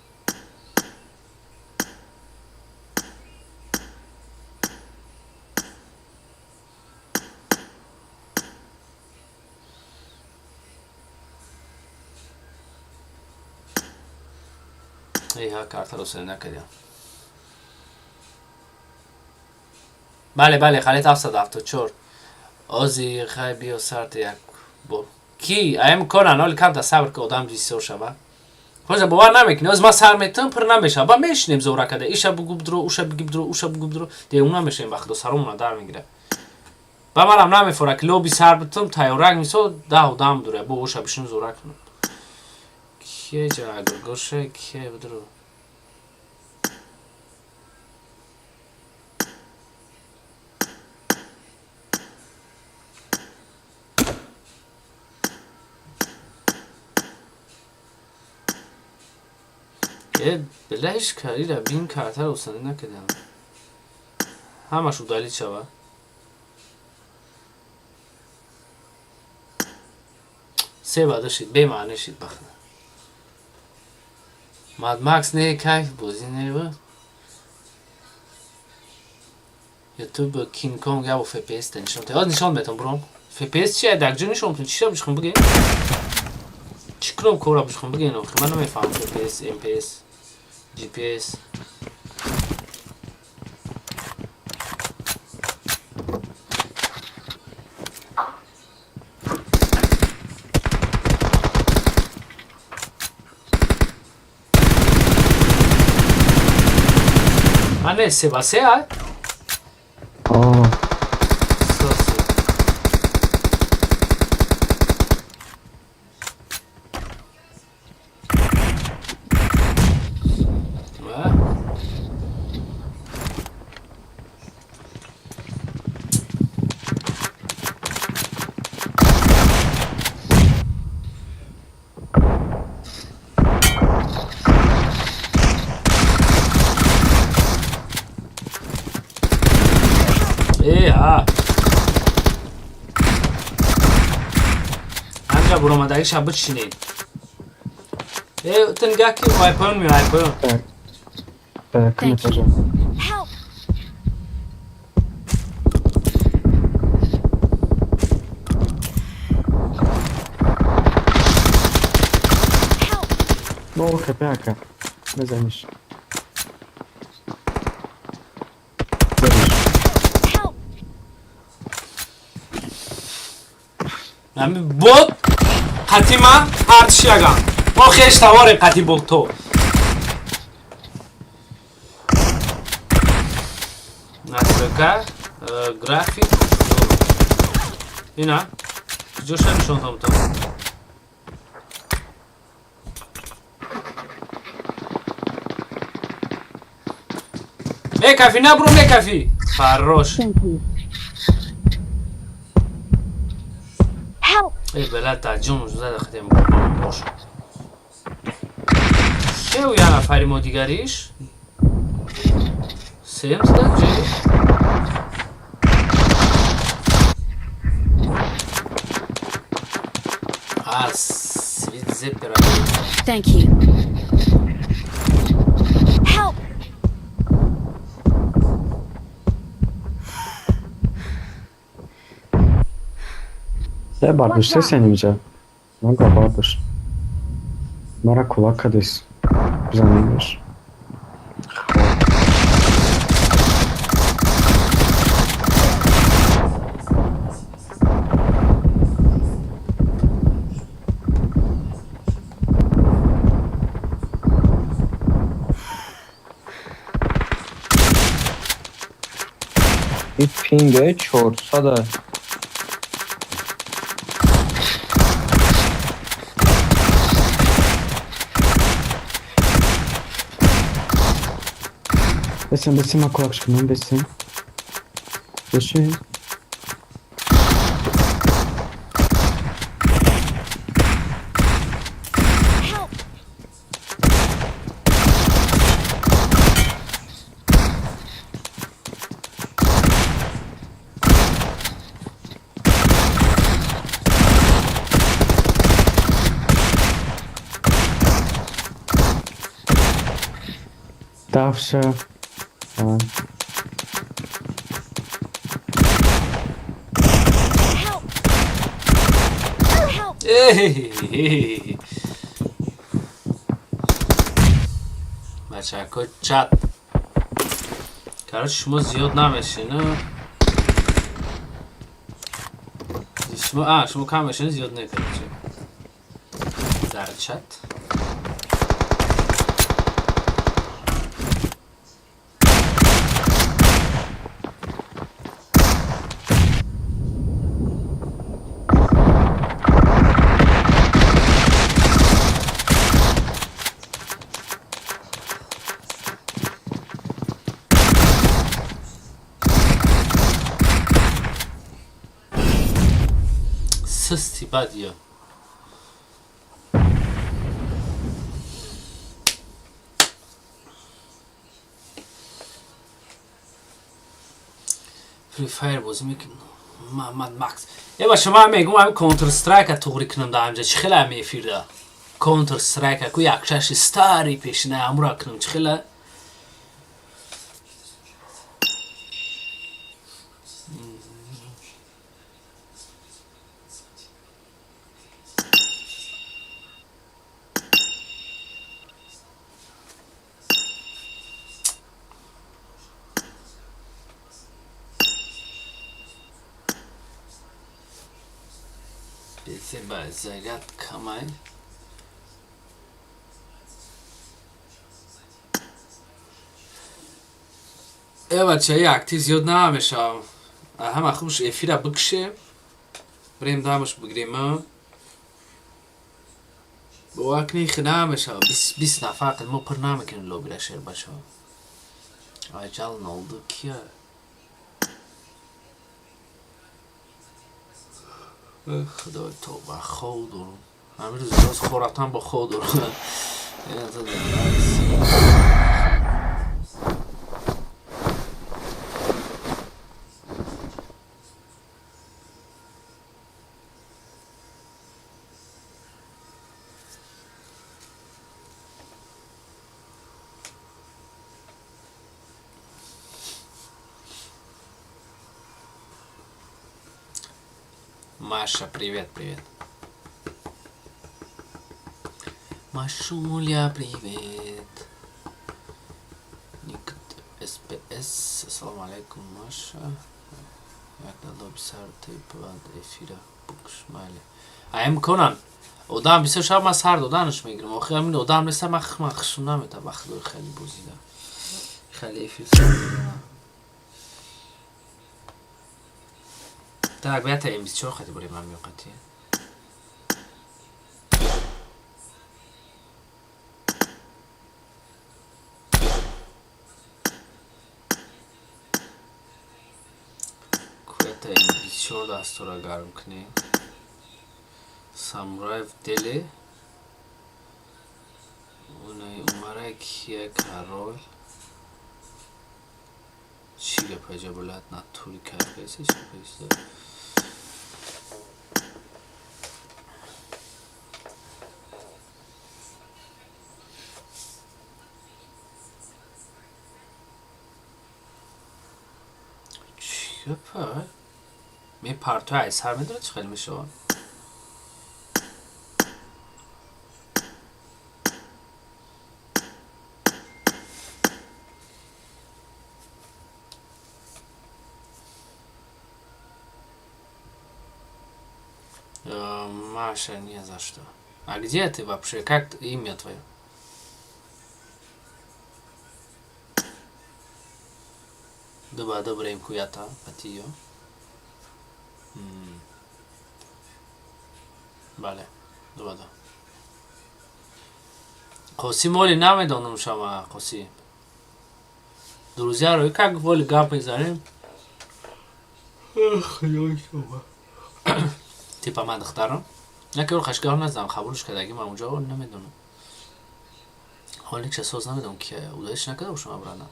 Иҳа, картаро сел накардям. Бале, бале, халит 774. Ози хай биё сарти як бор. Ки аем конан, оли камта сабр ки одам бисёр шава. Хоза бовар намекунӣ, оз ман сар метам, пур намешава. Ба мешинем зора када. Иша бугу бидро, уша биги бидро, уша бугу бидро. Девона мешавем, ба худо саромона дар мегирад. Ба манам намефора ки лоби сар битам, тайёрак мисол 10 одам дура, бо уша бишинам зора кунам. Кие ҷа гургоша, кие бидро. Э, билаҳиш карира бин картаро усанӣ накардам. Ҳамаш удалить шава. Се бада шид, бемаъне шид бахна. Мад Макс не кайф бозӣ не буд. Ютуб Кинг Конг я бо FPS та нишон. Оз нишон метам бром. FPS чия дар ҷо нишон метам? Чиро бишхом бигем? Чӣ кунам кора бишхом бигем охи? Ман намефаҳмам FPS, MPS, GPS. Ане, се ба се, а? О. Соси. Ва? Э, а. Ҳамҷа буромадагиша бичинед. Э, ту нигаҳ ки ай поён меояд, ай поён. Так. Так, Thank you. пожалуйста. Help. Help. Нол хп ака. Мезаниш. Задиш. Help. Ҳами бот қатима артиш яган. Мо хеш таворем қати бото. Настройка, график. Ина. Куҷоша нишон дам то? Мекафӣ, набро мекафӣ. Фаррош. Thank you. Help. Э, бела таҷум зада хатем бош. Шеу я нафари мо дигариш? Сем зада ҷи? А, свит зепера. Thank you. Help. Се бардоште сен инҷа. Нога бардош. Мара кулак кадис. Бизанимаш. И пинге 400. Бесен, бесен, ма кулак шканам, бесен. Беши. Help! Давша. Давай. Help! Help! Бачако, чат. Короче, шумо зиёд намешина. Шумо, шумо кам мешина, зиёд не, короче. Дар чат. Систи бад ё. Free Fire бозӣ мекунам. Муҳаммад Макс. Е ба шумо мегум, ҳами Counter Strike туғри кунам да ҳамҷа. Чӣ хела ҳами эфирда? Counter Strike ку якшаши старый пешина ҳамура кунам. Чӣ хела? Ба заряд камай. Э бача, актив зиёд намешавам. Ҳама хубш эфира бикше. Бирем дамаш бигирем. Бовар кунед, хи намешава. 20 нафар қад мо пур намекунем лобира, шер бачаҳо. Аҷал нолду кия? Худои тоба, хов дорам. Ҳамин рӯз роз хӯратам бо хов дорам. Маша, привет, привет. Машуля, привет. Ник СПС. Ассаламу алейкум, Маша. Як дало бисар тип эфира букш майли. Аем конан. Одам бисёр шаб ман сар доданаш мегирам. Охир ҳамин одам неста, ман хушум намета ба худои хеле бозида. Хеле эфир сар додам. Так, бята М24 хати бурем ҳамин қати. Куята М24 дастура гарм кунем. Самурай в деле. Унаи умарай кия король. Чӣ гапа ҷа булат натури каргайса чӣ гапа? Чӣ гапа? Мепартои ай сар медорад, чӣ хел мешавад? Маша, не за что. А где ты вообще? Как имя твое? Ду ба ду бирем куята патиё. Бале, ду ба ду. Қосим, оли намедонам шама, Қосим. Друзья, как воли гап мезанем. Типа ман духтарам. Не ки хашгар назам, қабулш кардаги ман унҷо намедонам. Ҳоли ча соз намедонам ки удалить накарда бошам обратно.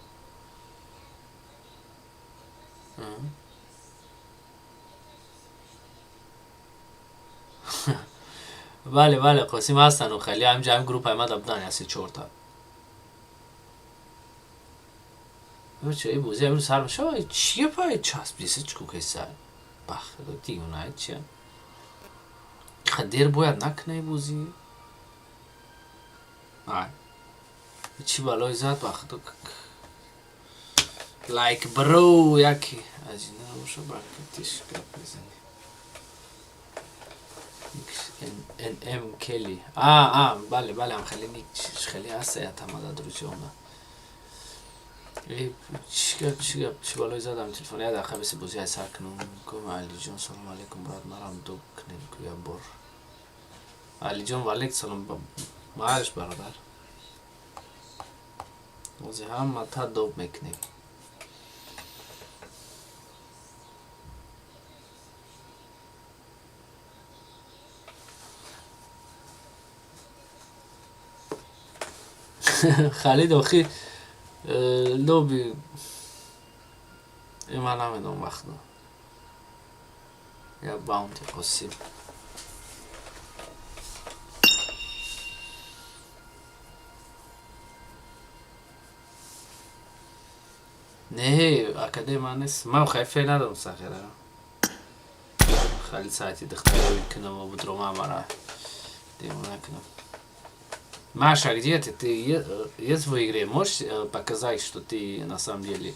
Бале, бале, Қосим, ҳастану хеле ҳамҷа ҳам группаи ма будан яси чорта. Ча и бозӣ амрӯз сар мешава, чия пай часписа чӣ кеса? Бах, дигунай чия? Ха дер бояд накунай бозӣ. Ай. Чӣ балой зад, бахто. Like bro, яки. Аз ина боша баркатиш гап мезанӣ. NM Келли. А, бале, бале, ам хеле ник хеле ҳаст ятамада друзья. Чӣ гап, чӣ гап, чӣ балой задам телефон, як дақиқа биси бозӣ ай сар кунам. Гум Алиҷон, салом алейкум, брат, марам доб кунем ку як бор. Алиҷон, валейк салом, маалиш бародар. Ози ҳама та доб мекунем. Халид охи лоби ман намедонам вақт я баунти Қосим. Не, академия нест. Ман хеле феъл надорам сахира. Халид саати духтари кунам будрома мара. Демона кунам. Маша, где ты? Ты есть в игре? Можешь показать, что ты на самом деле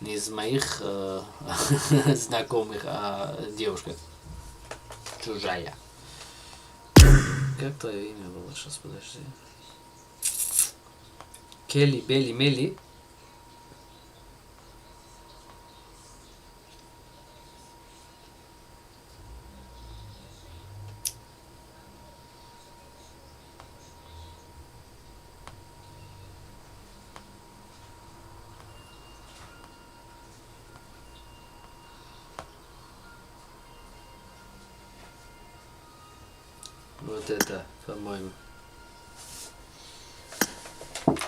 не из моих знакомых, а девушка чужая? Как твое имя было? Сейчас, подожди. Келли, Белли, Мели. Вот это, по-моему.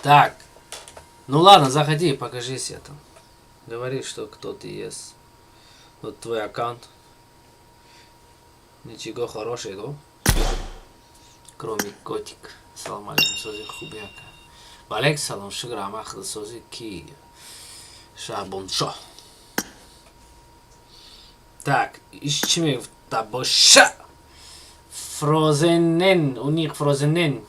Так. Ну ладно, заходи, покажись я там. Говори, что кто ты есть. Вот твой аккаунт. Ничего хорошего. Кроме котик. Салам алейкум, сози хубяка. Валейк салам, шукр, амах, сози ки. Шабоншо. Так, ищем табоша. Фрозенен, у них Фрозенен.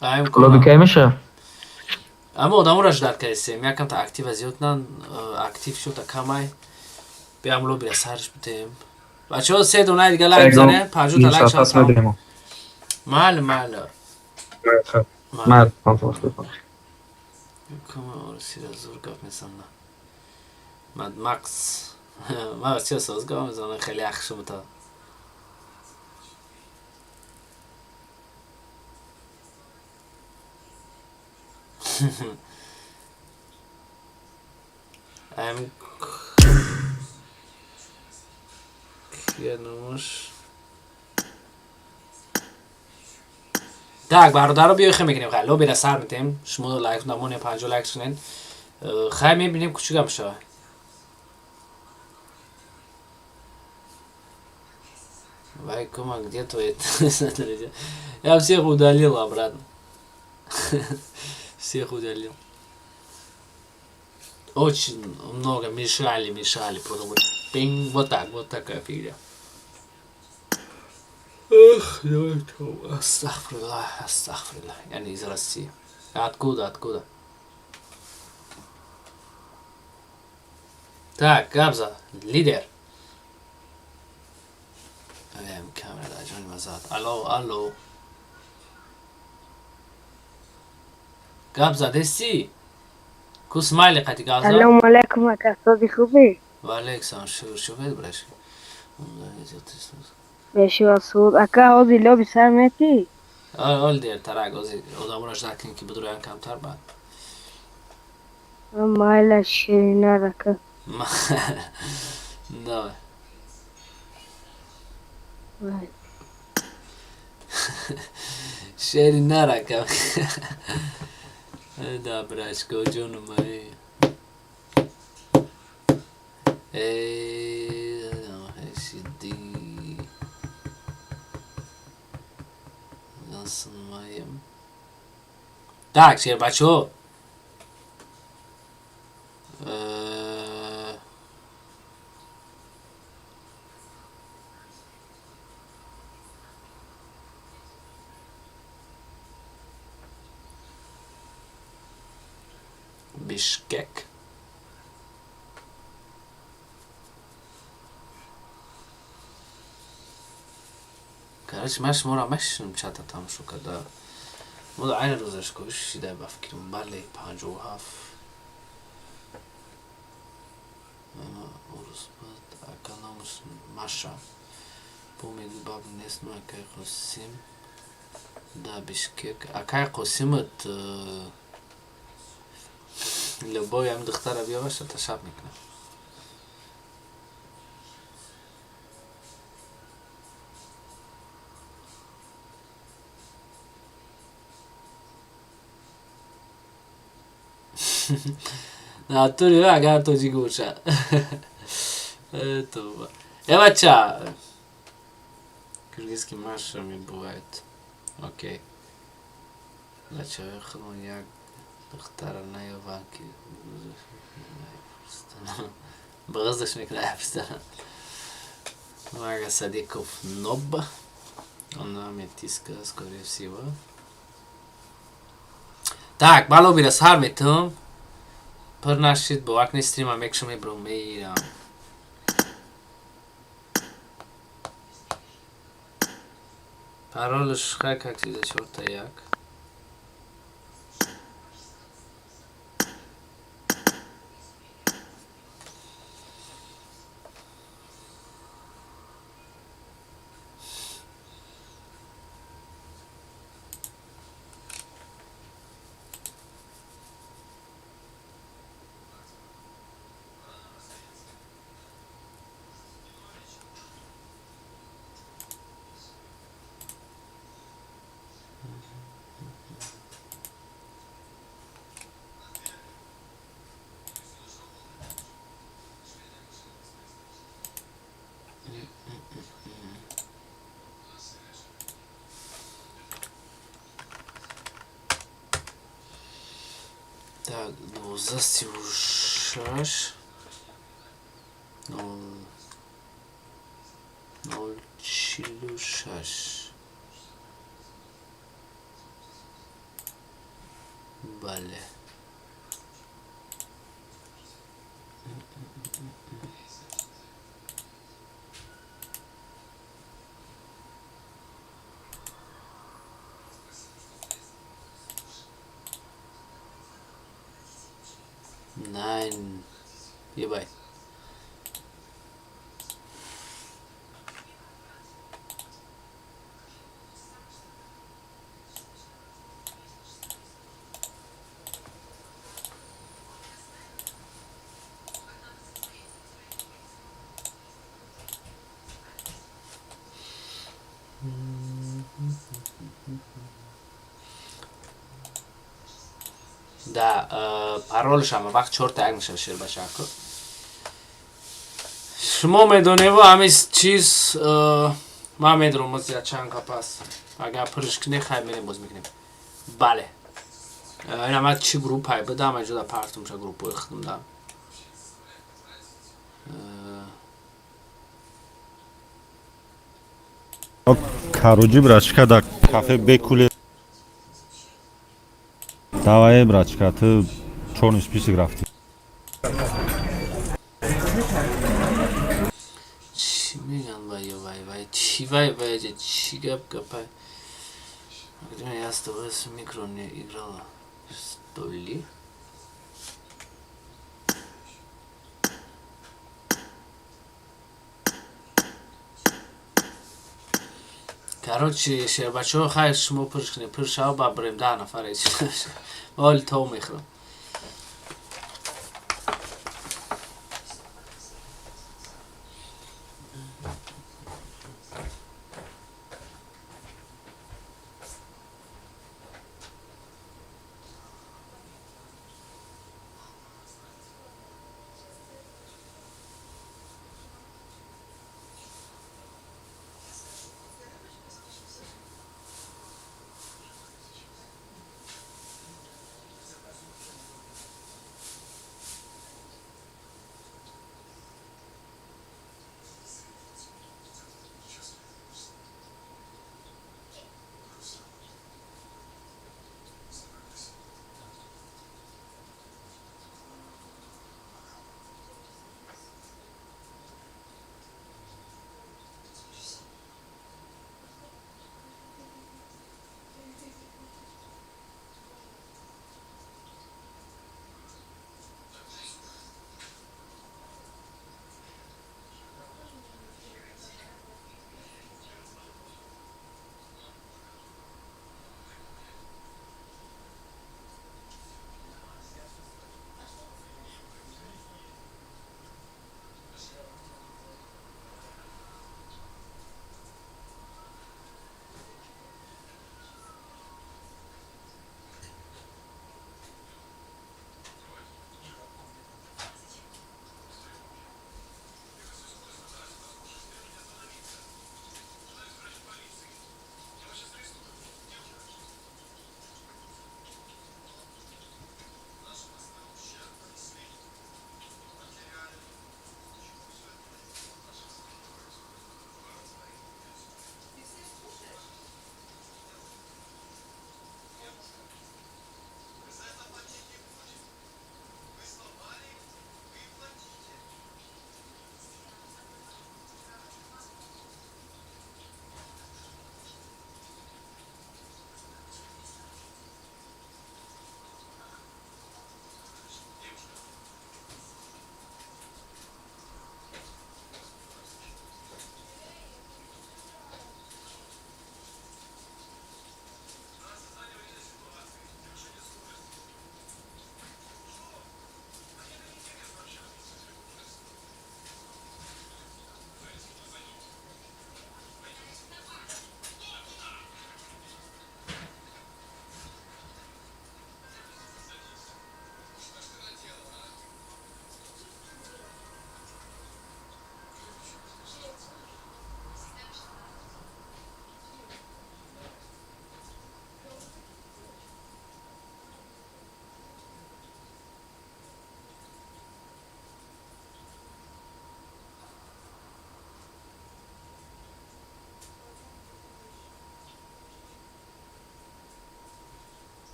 Лоби кай меша? Ама одаморо ждать кардесем. Якам-та актива зиёд нан, актив шуд камай. Биам лобира сарш битем. Бачаҳо, се дона дига лайк бизанед, 50 та лайк шад. Майли, майли. Майли. Кама орусиро зур гап мезанам. Мад Макс. Ма чӣ соз гап мезанам, хеле яхши бута. Ам киянуш. Так, бародаро, биёй хе мекунем, хай лобира сар метем. Шумо лайк намоне, 50 лайк шунен. Хай мебинем кучуга мешава. Вай, кума, где твои? Я всех удалил обратно. Всех удалил. Очень много мешали, мешали. Просто вот, пинг, вот так, вот такая фигня. Эх, давай, астағфируллах, астағфируллах. Я не из России. Откуда, откуда? Так, Габза, лидер. Камера, Джонни Мазат. Алло, алло. Гап задести? Ку смайли қати гап зад? Салом алейкум, ака, сози хубӣ? Ва алейкум салом, шукр, шукр, брашка. Бешива суд. Ака, ҳозир лоби сар метӣ? Ол дертарак, ози одамонаш закунем, ки бидуроян камтар баъд. Майла, ширинар, ака. Давай. Шеринар, ака. Да, брашко, ҷону май. Сиди. Маем. Так, шербачо. Бишкек. Короче, ман шуморо мешинам, чата тамошо карда. Мо айна рӯзаш кӯш шида ба фикрам, бале, 57. Урус буд, ака, номаш Маша. Бо мегӯй баб нест, ну акай Қосим. Да, Бишкек. Акай Қосимат любови ҳами духтара биёваша ташаб мекунам. Натури, агар тоҷик боша. Това. Э, бача. Киргизский Маша ми бывает. Окей. Бача, худмон як духтара наёбанд, ки бағаздаш мекунад. Мага Садиков ноб. Она метиска, скорее всего. Так, ман лобира сар метам. Пур нашид, бовар кунед, стрима мекушам, мебурам, меирам. Паролш хай как чиза чорта як. Так, 1236 нол нол 46. Бале. Nein. Hierbei. Да, паролш ҳама вақт чорта як мешавад, шербачако. Шумо медоневу ҳамин чиз, ман медонам, оз чанд қапас. Агар пурш кунем, хай, мерем, боз мекунем. Бале. Ина ман чӣ группае будам, ама ҷода партумша группаи худам да. Короче, брачка, да кафе бекуле. Давай, брачка, ты чёрный список рафти. Чӣ меган вай вай вай чӣ вай вай чӣ гап гапай? Где я с тобой с микро не играла? Столи. Короче, шербачаҳо, хайр, шумо пур кунед, пур шава, ба бирем 10 нафар. Оли то мехӯрам.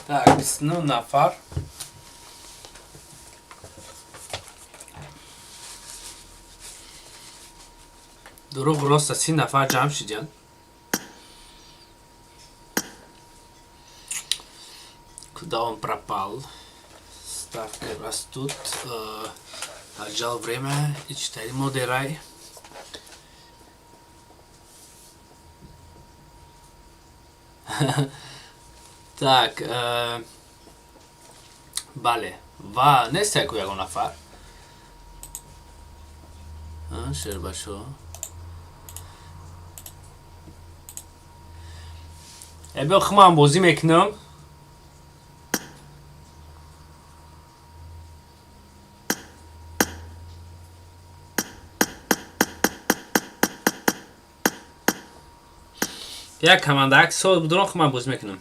Так, 29 нафар. Дурӯғ роста, 30 нафар ҷамъ шидянд. Куда он пропал? Ставки растут. Аҷал время ичтари модерай. Так, бале, ва нест яку ягон нафар. Шербашо. Биё, хумам бозӣ мекунам. Як команда як сол будурон, хумам бозӣ мекунам.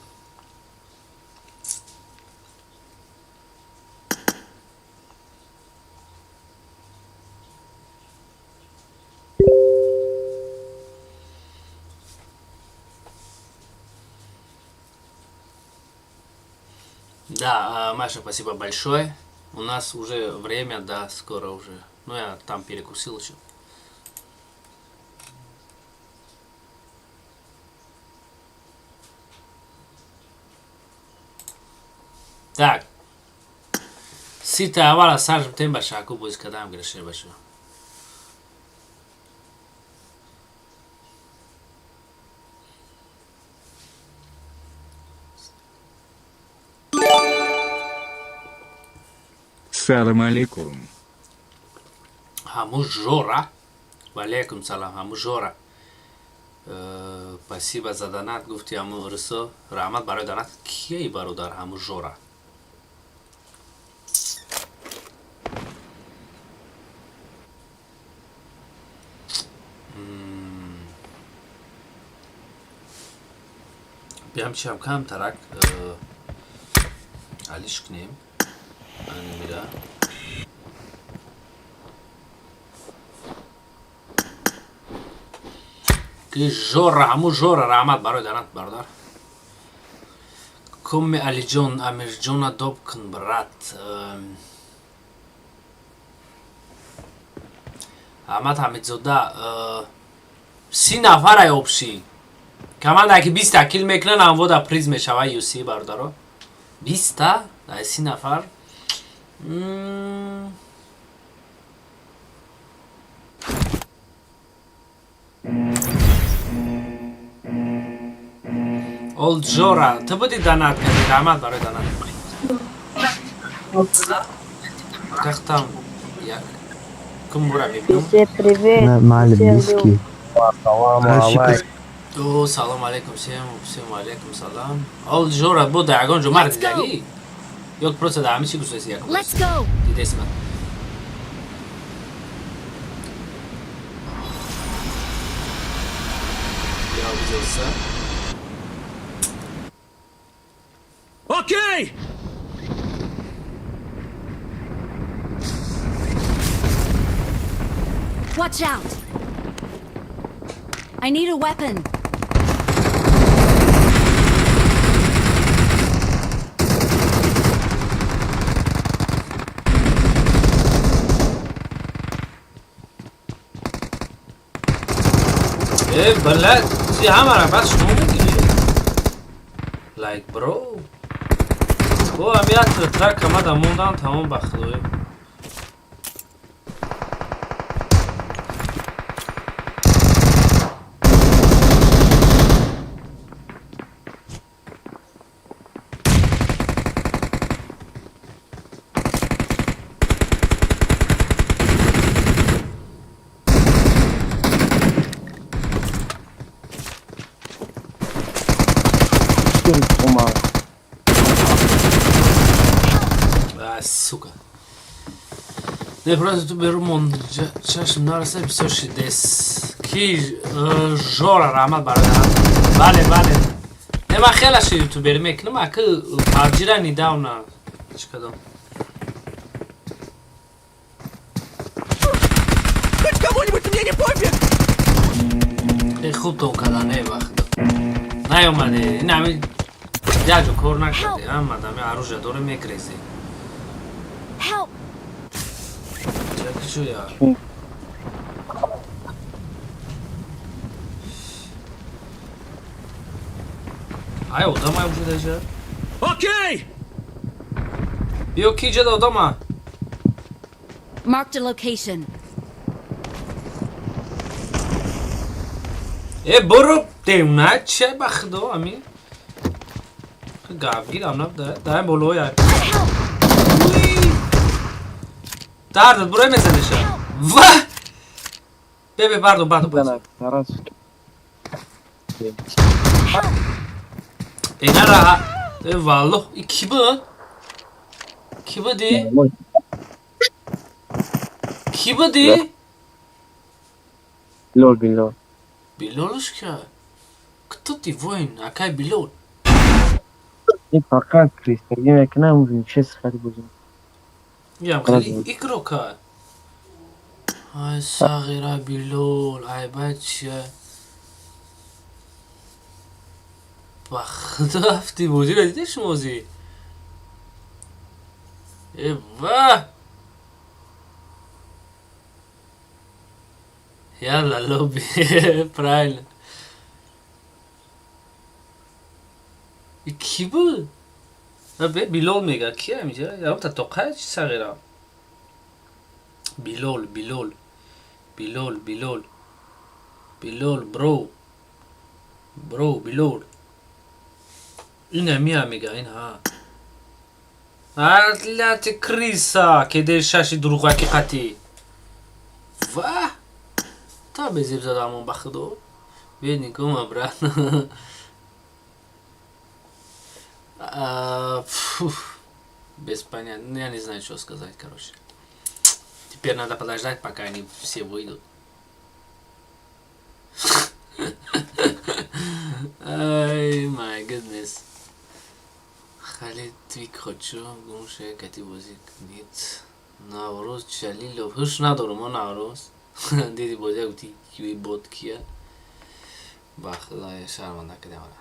Да, Маша, спасибо большое. У нас уже время, да, скоро уже. Ну, я там перекусил еще. Так. Сита аввала сар битем ба шаку боз кадам гирашер башу. Салам алейкум. Ҳаму Жора. Валейкум салам, ҳаму Жора. Спасибо за донат, гуфти ҳаму русо. Раҳмат барои донат. Кияи, бародар, ҳаму Жора? Биям чиам камтарак алиш кунем. Анимира. Ки Жора, ҳаму Жора, раҳмат барои донат, бародар. Коми Алиҷон, Амирҷона доб кун, брат. Аҳмад Ҳамидзода, 30 нафарай общий. Команда ки 20 kill мекунан, амвода приз мешава юси, бародаро. 20-та, ай 30 нафар. Олджора, ту буди донат кардӣ, раҳмат барои донат. Тахтам як кумбура мебинам. Все привет. Нормально, Всем близкий. Салам алейкум. О, салом алейкум всем, всем алейкум салам. Олджора, буда ягон ҷо мар Let's go. дидагӣ? Ё просто да ҳами чӣ гуфтаси якум? Let's go. Дидесма. Я увиделся. Окей! Watch out. I need a weapon. Э, блядь, ти ҳамара баъд шумо мегирӣ? Like, bro. О, ами як трак омада мондан, тамом, ба худоё. Омад. А, сука. Не, просто ту беру мон чашм нараса бисёр шидес. Ки Жора, раҳмат бародар. Бале, бале. Не, ман хеле ши ютубер мекунам, аки PUBG-ра недавно чӣ кардам. Хоть кого-нибудь мне не пофиг! Хеле хуб то кардан, э, вақт. Наёмаде, ин ҳами як ҷо кор накарде, ҳама дами оружие дорем, мегрезем. Help. Чаки шо я? Ай, одамай уже даже. Окей! Биё, ки ҷада одама? Marked a location. Э, боро девна че, ба худо, ами гавгир ам да да болоя дардат бурой мезаниша. Ва бебе, бардо, бардо, бардо. Э, нара, э, валлоҳ, и ки буд, ки буди, ки буди? Билол, Билол. Билолушка, кто ты, воин, акай Билол? Ин фақат кристагӣ мекунам, че сифати бозӣ. Ям хеле игрока. Ай, сағира Билол, ай бача. Ба худо, рафти бозиро дида шумози? Э, ва! Яла, лоби, правильно. И ки буд? Бе Билол мега, ки ҳамиҷа? Ям та тоқая чи сағира? Билол, Билол. Билол, Билол. Билол, бро. Бро, Билол. Ина мия мега, ин ҳа. Атлати криса, кеде шаши дурӯғаки қатӣ. Ва! Та безеб задамон, ба худо. Бедненькому обратно. Без понятия. Ну, я не знаю, что сказать, короче. Теперь надо подождать, пока они все выйдут. Ай, my goodness. Халид твик хочу, гумше кати бозӣ кунед. Наврӯз Ҷалилов. Ҳуш надорум, о Наврӯз. Диди бозия, гуфти киви бот кия? Ба худоя, шарманда кардем ара.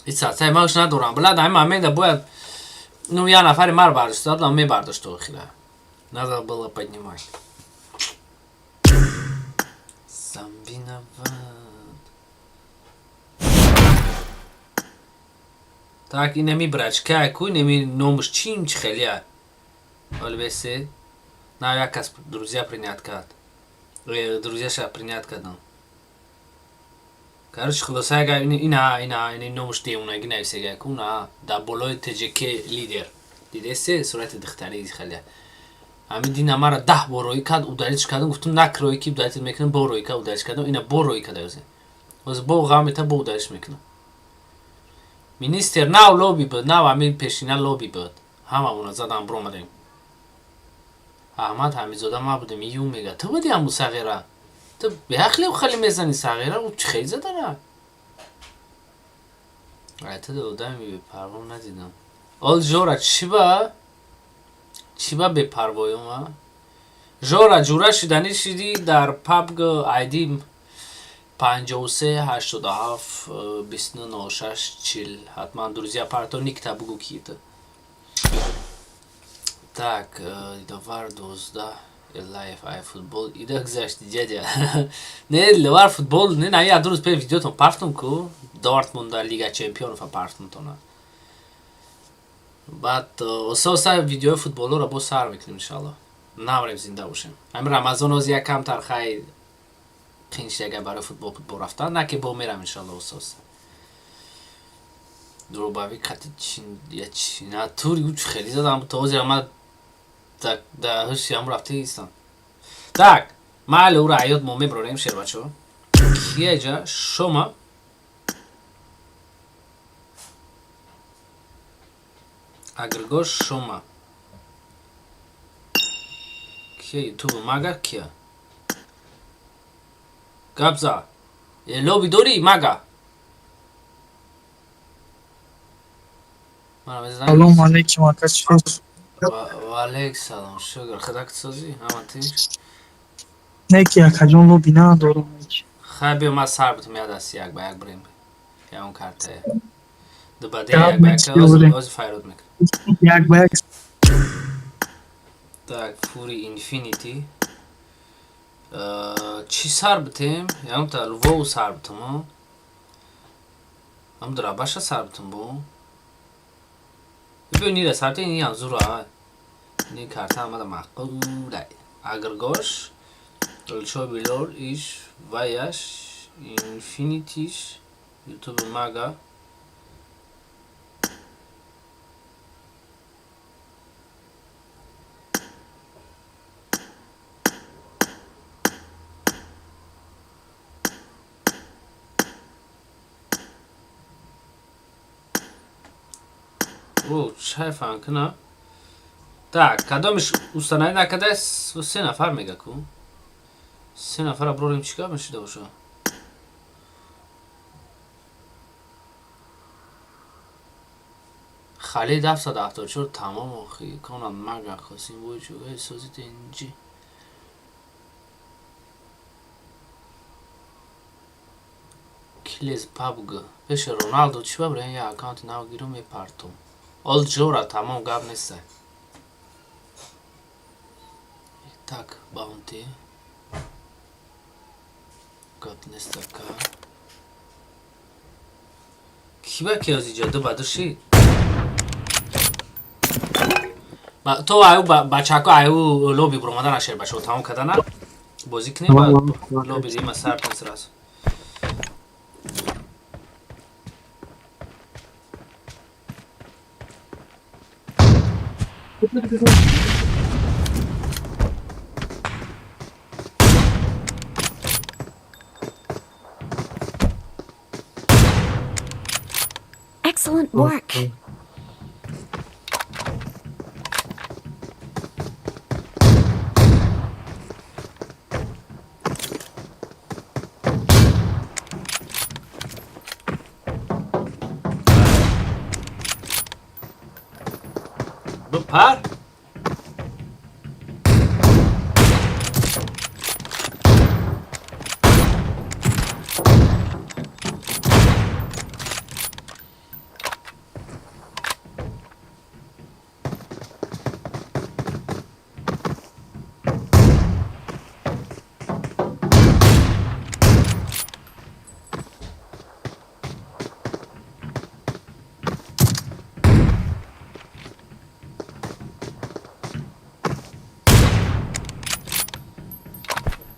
Ицацай ман ҳуш надорам. Блад, ҳамин момента бояд, ну, я нафари мар бардошта, дадам мебардошт охира. Надо было поднимать. Сам виноват. Так, инами брачка, ку инами номуш чин чи хелия. Оли бесе. На як кас друзья принять кард. Друзья ша принять кардам. Короче, хулоса, агар ина ина ина номуш девонаги нависега ку на дар болои ТЖК лидер. Дидесе сурати духтари хелия. Ҳамин дина мара 10 бор роӣ кард, удалить кардам, гуфтам накроӣ ки удалить мекунам, бо роӣ кард, удалить кардам, ина бо роӣ карда ёзе. Ҳозир бо ғам мета, бо удалить мекунам. Министр нав лоби буд, нав ҳамин пешина лоби буд. Ҳамамона задам, биромадем. Аҳмад Ҳамидзода ма будем, ю мега. Ту буди ҳаму сағира? Ту беақле хали мезани сағира, ӯ чӣ хел задара? Ай, ту одами бепарво надидам. Ол Жора чӣ ба? Чӣ ба бепарвоём, а? Жора ҷура шиданӣ шидӣ дар PUBG ID 53 87 29 06 40. Ҳатман друзья парто никта бугу ки ту. Так, Диловар 12 лайф ай футбол ида гузашти, дядя. Не, Диловар футбол не, на я 2 рӯз пеш видеотон партум ку Дортмунда Лига Чемпионов партум тона. Баъд оса оса видеои футболоро боз сар мекунем, иншалло. Намрем, зинда бошем. Ҳамин Рамазон оз як камтар хай қин шида барои футбол рафтан, на ки бо мерам, иншалло, оса оса. Дробави қати чин я чи натури ӯ чӣ хеле задам, то ҳозир ма да ҳуши ҳаму рафта истам. Так, майли, ура ҳаёт мо мебарорем, шербачо. Кия ҷа шома? Агргош шома. Кия ютуб мага кия? Гапза. Э, лоби дорӣ мага? Салом алейкум, ака, чӣ? Ва алейк салом, шукр. Худак созӣ? Ҳама тинч? Не ки, акаҷон, лоби надорам. Хай, биё, ман сар бутум, як даст як ба як бирем. Ягон картае. Дубаде як ба як, ҳозир файрод мекунам. Як ба як. Так, Fury Infinity. Чӣ сар битем? Ягонта Лвов сар битем, ам драбаша сар битем бо. Биё нира сар битем, ин зура. Ин карта омада маъқулай. Агргош, Лчо Билор, иш, Ваяш, Инфинитиш, Ютуб Мага. О, чай фанкна. Так, кадомиш установить накарда, се нафар мега ку. Се нафара брорим, чӣ гап мешида боша? Халид 774 тамом охи конан мага хосим бой чуга созит инҷи. Килез PUBG. Пеши Роналдо чӣ бабра я аккаунти нав гиру мепартум. Ол ҷора тамом гап нестай. Так, баунти. Гап нестака. Ки ба ки аз иҷода бадуши? То аю бачако аю лоби буромада нашер бачако тамом кардана бозӣ кунем ба лоби дима сар кун сразу. Excellent work. Бипар.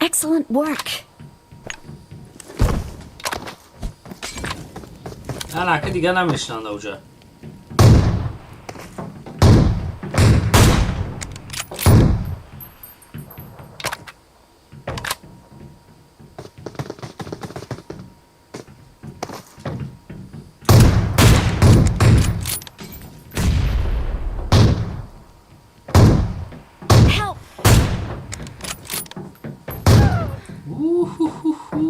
Excellent work. Ана ки дига намешинанд ауҷа. Help! Уху-ху-ху.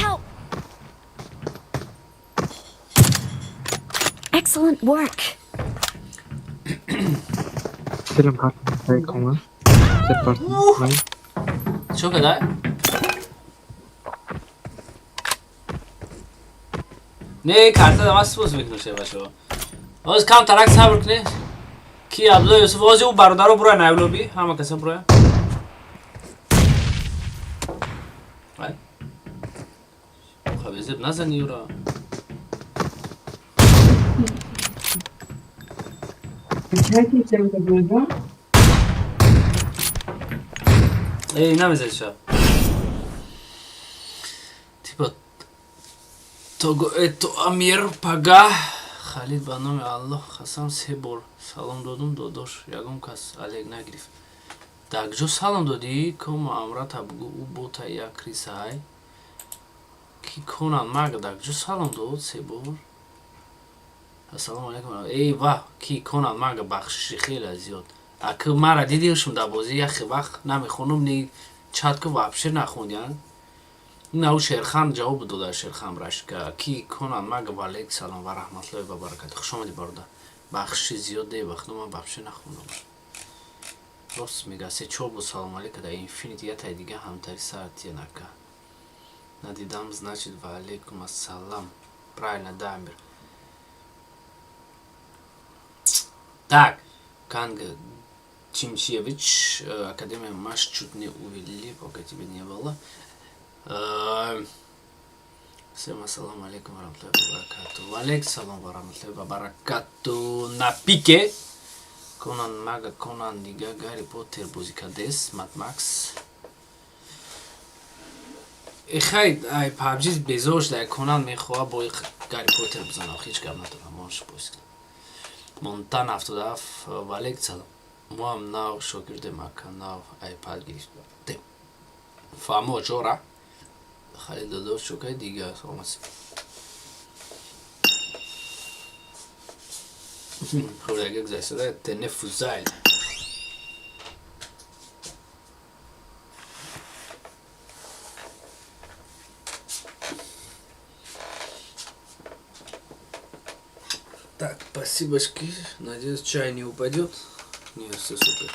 Help! Excellent work. Film kartı koma. Чё кадай? Не, карта дамас боз мекунам ше бачаҳо. Ҳоз кам тарак сабр кунед. Ки Абдулло Юсуф ҳози ӯ бародаро буроя навлоби, ҳама каса буроя. Ай. Хабезеб назани юра. Эй, намезаша. Типа Того это Амир Пага Халид ба номи Аллоҳ қасам се бор салом додум додош ягон кас алек нагирифт. Дар куҷо салом додӣ? Кома амрата бугӯ ӯ бота як крисай. Ки конан мага дар куҷо салом дод се бор? Ассалому алайкум. Эй ваҳ ки конан мага бахшиши хеле зиёд. Аки мара дидишм дар бозӣ, яхе вақт намехонум, ни чат ку вообще нахондиян. Инау Шерхан ҷавоб дода, Шерхан брашка ки конан мага. Валейк салом ва раҳматуллоҳи ва баракату, хуш омадӣ, бародар. Бахши зиёде вақтно ман вообще нахондам, рост мега. Се чор бу салом алейка да инфинити ятай дига ҳамтари саатия нака надидам, значит. Ва алейкум ассалам, правильно, да, Амир. Так, Канг Чимчевич, Академия Маш чуть не увели, пока тебя не было. Всем ассаламу алейкум ва рахматуллахи ва баракату. Ва алейкум салом ва рахматуллахи ва баракату. На пике. Конан мага, Конан дига Гарри Поттер бозӣ кардес, Мад Макс. Эхай, ай PUBG безор шуда, Конан мехоҳа бо Гарри Поттер бизанам, ҳеҷ гап надорам, мош бозӣ. Монтана 77, ва алейкум салом. Мо ҳам нав шогирдем, ака, нав iPad гирифтем. Фаҳмо ҷора. Халил додош чокай дига саломат. Хуб, гузашта тенефузайл. Так, спасибо-шки. Надеюсь, чай не упадет. Не, все супер.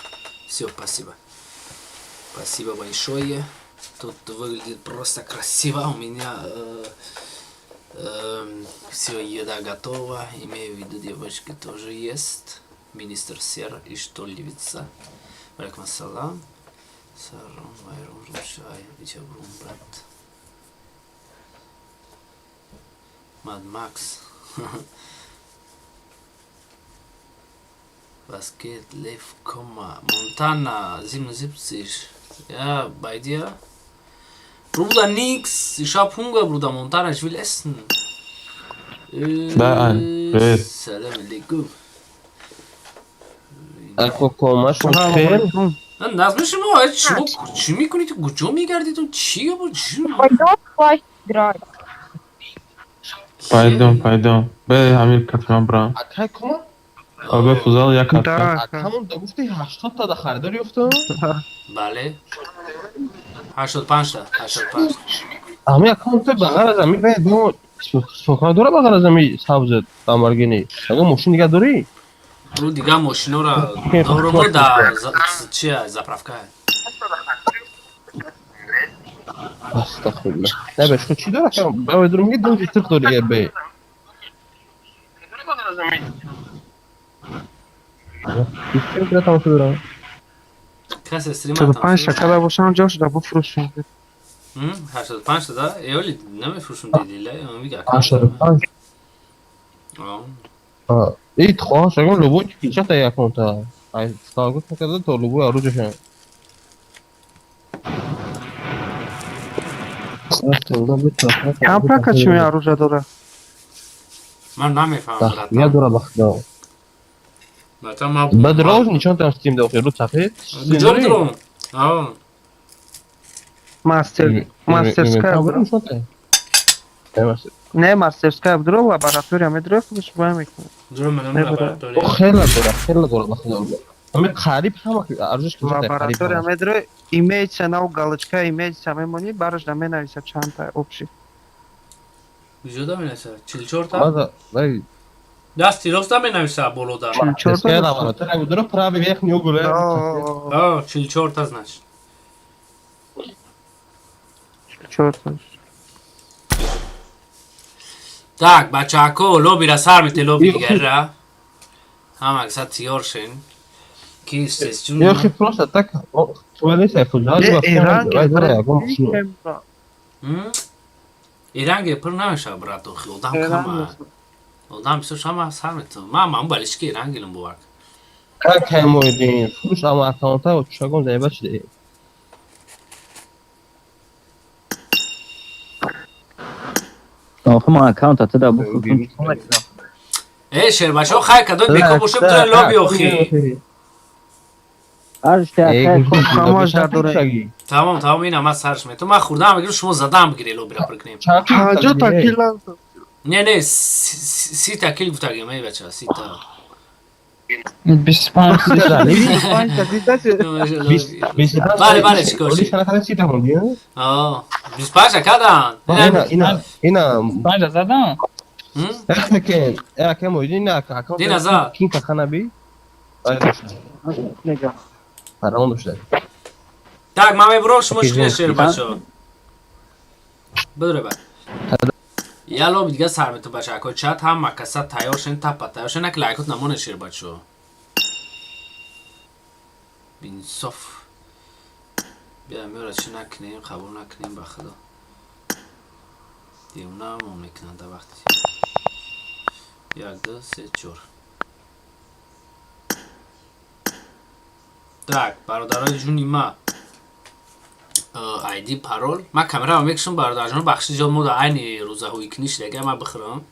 Все, спасибо. Спасибо большое. Тут выглядит просто красиво. У меня все, еда готова. Имею в виду, девочки тоже ест. Министр Сер и что левица. Валикум ассалам. Сарам, вайрум, рушай, вичабрум, брат. Мад Макс. Was geht? Lev, Komma. Montana, 77. Ja, bei dir? Bruder, nix. Ich hab Hunger, Bruder Montana. Ich will essen. Да, привет. Салам алейкум. Ако комашон хел. Назми шумо шумо чӣ мекунед? Куҷо мегардед? Чӣ чӣ? Пойдем класть играть. Пойдем, пойдем. Бе, Амир, катма брам. Акай кома? Абе фузал як катка. Акамон да гуфти 80 та да харидор ёфтам? Бале. 85 та, 85. Ами аккаунт ба ғайр аз ами бе мо сухан дора ба ғайр аз ами сабз Ламборгини. Ягон мошин дига дорӣ? Ру дига мошинора дорум да чия заправка. Астағфируллоҳ. Не бе, чӣ дора? Ба дорум ки дум тиқ дорӣ бе. Бисёр тамошо дорам. Касе стрим 45 та када бошам ҷош да буфурӯшем. 85 да? Эоли намефурӯшум дидила, мига. 85. Эй, хоҳаш ягон любой чата яконта. Ай, стагут накарда то любой оружие. Кам прокачиваем оружие дора? Ман намефаҳмам, брат. Я дора бахда. Братан, ма Баъд роз нишон там стим да охир рӯз сафед. Куҷо дорум? Аа. Мастер, мастерская. Не, мастерская бдро, лаборатория медро, худаш бай мекунад. Дурум манам лаборатория. Хела дора, хела дора бахда. Ами қариб ҳама арзиш ки лаборатория медро, имеется нав галочка, имеется мемони, бараш да менависа чандта общий. Куҷо да менависа? 44 та? Баъд вай Дасти рост да менависа болода. 44 та. Лаборатория дора правый верхний угол. Аа, 44 та значит. 44 та. Так, бачако, лобира сар мете лоби дигарра. Ҳама акса тиёр шен. Ки сесҷун. Ё просто так туалет фузал ва Иранге пур намешава, брат, охи одам кама. Одам бисёр шама сар метавон. Ман ман балишки ирангелам бовар. Как ҳамоидин фурӯш ама аккаунта чагон заеба шуда. Охи ман аккаунта ту да буфурӯшум. Э, шербачаҳо, хай кадом беко бошем тура лоби охи. Тамом, тамом, ина ман сарш метавон. Ман хурдам мегирам, шумо задам бигире лобира пур кунем. 50 та кил. Не, не, 30 та кил гуфтагим, эй бача, 30 та. 25. Бале, бале, чӣ кор шид? 25 кадан. Ина, ина. 5 задан. Дина за. Кин кахана би? Фараон дошта. Так, ман мебурам, шумо чӣ шер бачо? Бидуре бад. Яло дига сар мету бачако чат ҳама каса тайёр шен, тапа тайёр шен, як лайкот намоне шер бачо. Бинсоф. Бия меора чӣ накунем, қабул накунем ба худо. Девонаамон мекунанд дар вақти. Як, ду, се, чор. Так, бародарои ҷуни ма. Айди, парол. Ман камераро мекушам, бародарҷон, бахши зиёд мо дар айни рӯзаҳои кунӣ шидага ман бихӯрам.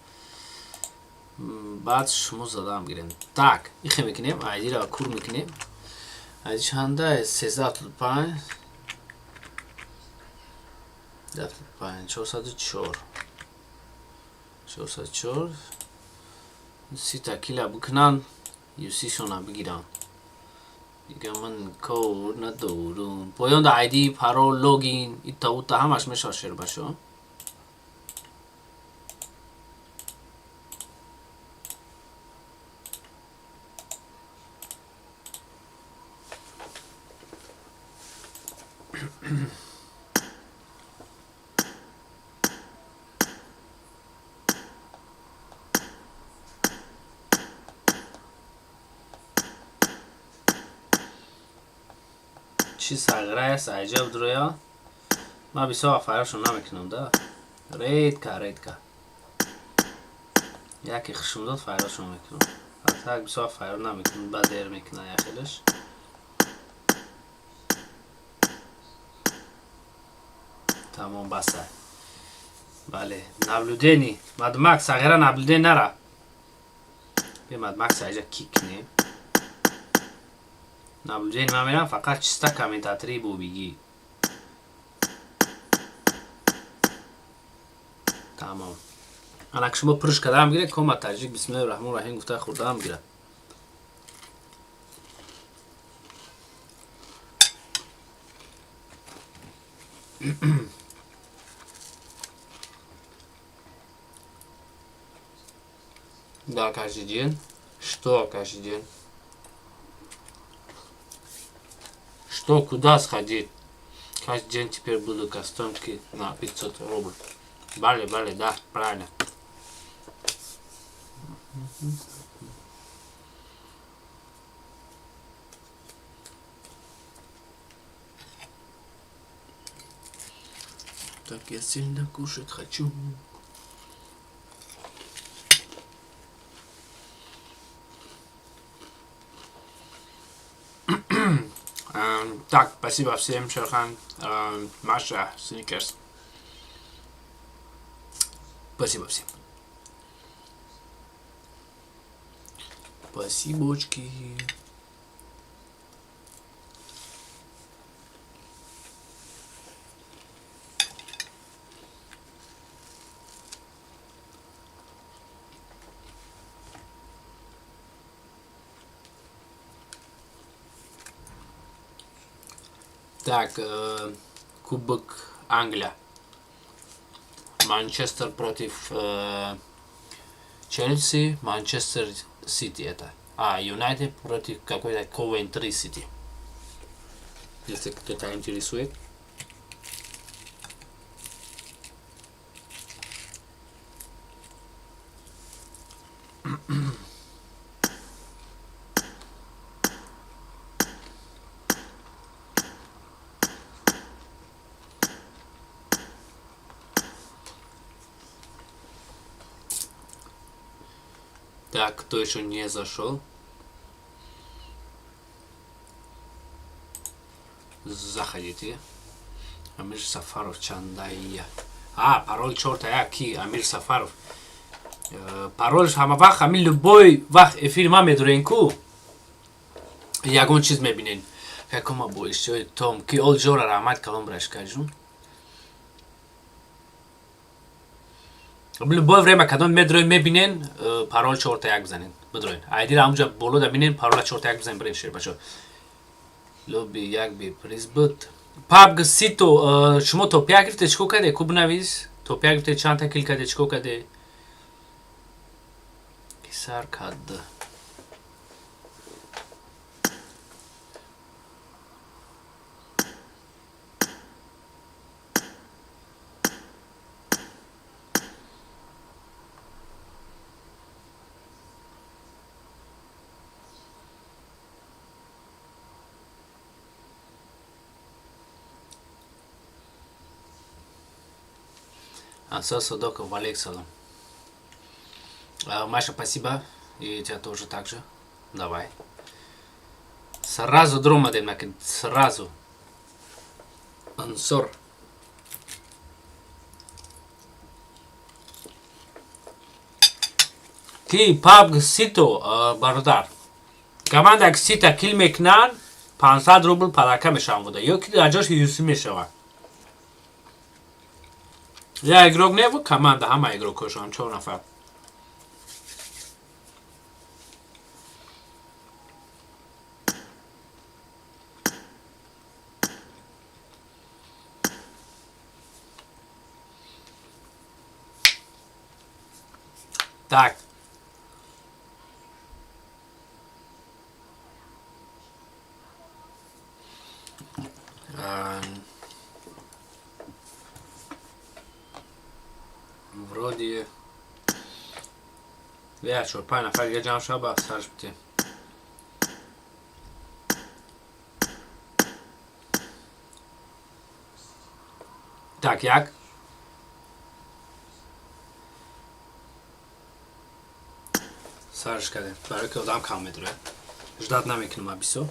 Баъд шумо задаам гирем. Так, ихе мекунем, айдиро кур мекунем. Айди чанда? 375 75 404 404 сита кила бикунанд, юсишона бигиранд. Дига ман кор надорум. Поён да айди, парол, логин, ита ута ҳамаш мешавад шер бачо. Чӣ сағирааст, аҷаб дуроя. Ман бисёр вақт файрашон намекунам да. Редко, редко. Яке хушум дод, файрашон мекунам. Так бисёр вақт файр намекунам, баъд дер мекунам яхелаш. Тамом, баса. Бале, наблюдение. Мадмак сағира наблюдение нара. Бе Мадмак саиҷа кик кунем. Наблюдение ман мерам фақат чиста комментаторӣ бубигӣ. Тамом. Анак шумо пурш кардам гиред, кома таҷик бисмиллаҳи раҳмони раҳим гуфта хӯрдаам гирад. Да, каждый день. Что каждый день? Что, куда сходить? Каждый день теперь буду кастомки на 500 рублей. Бале, бале, да, правильно. Так, я сильно кушать хочу. Так, спасибо всем, Шерхан, Маша, Сникерс. Спасибо всем. Спасибочки. Так, Кубок Англия. Манчестер против Челси, Манчестер Сити это. А, Юнайтед против какой-то Ковентри Сити. Если кто-то интересует. Так, кто еще не зашел? Заходите. Амир Сафаров чандая. А, пароль чорта я ки Амир Сафаров. Пароль ҳама вақт ҳамин любой вақт эфири ман медурен ку. Ягон чиз мебинен. Какома бо иштиҳои том ки ол ҷора раҳмат калом брашкаҷун. Любое время кадом медрои мебинен, пароль чорта як бизанен. Бидроен. Айдира ҳамуҷа боло да бинен, парола чорта як бизанем, бирен шербачо. Лоби як би приз буд. PUBG сито шумо топ як гирифте, чикор карде? Ку бинавис. Топ як гирифте, чандта kill карде, чикор карде? Ки сар кард? Ансар Садоков, валейк салам. Маша, спасибо. И тебя тоже так же. Давай. Сразу дромадем, сразу. Ансор. Ки PUBG сито бародар. Команда ки сита kill мекунанд, 500 рубл подарка мешаванд буда. Ё ки дар ҷош юси мешавад. Я игрок не буд, команда ҳама игрокошон чор нафар. Так. Вроде я чор панҷ нафар дига ҷамъ шава, ба сарш битем. Так, як. Сарш кардем. Барои ки одам кам медурад. Ждать намекунам абисо.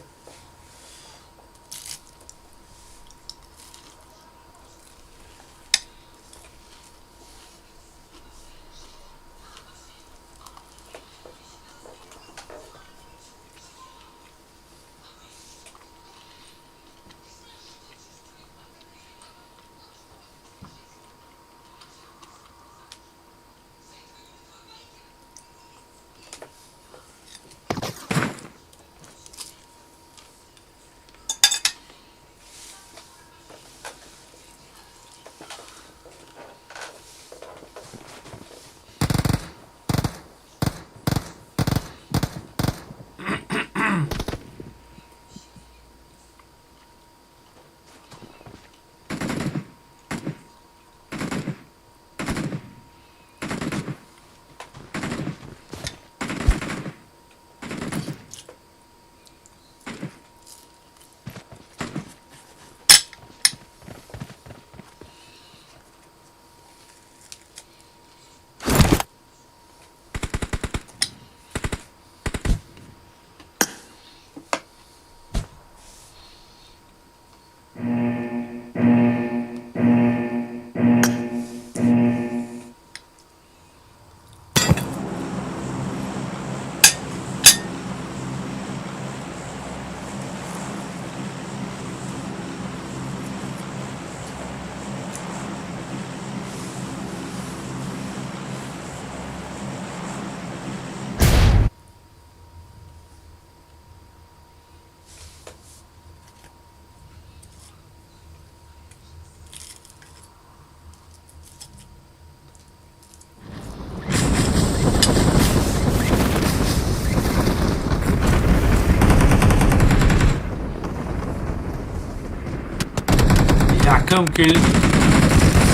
Якум kill.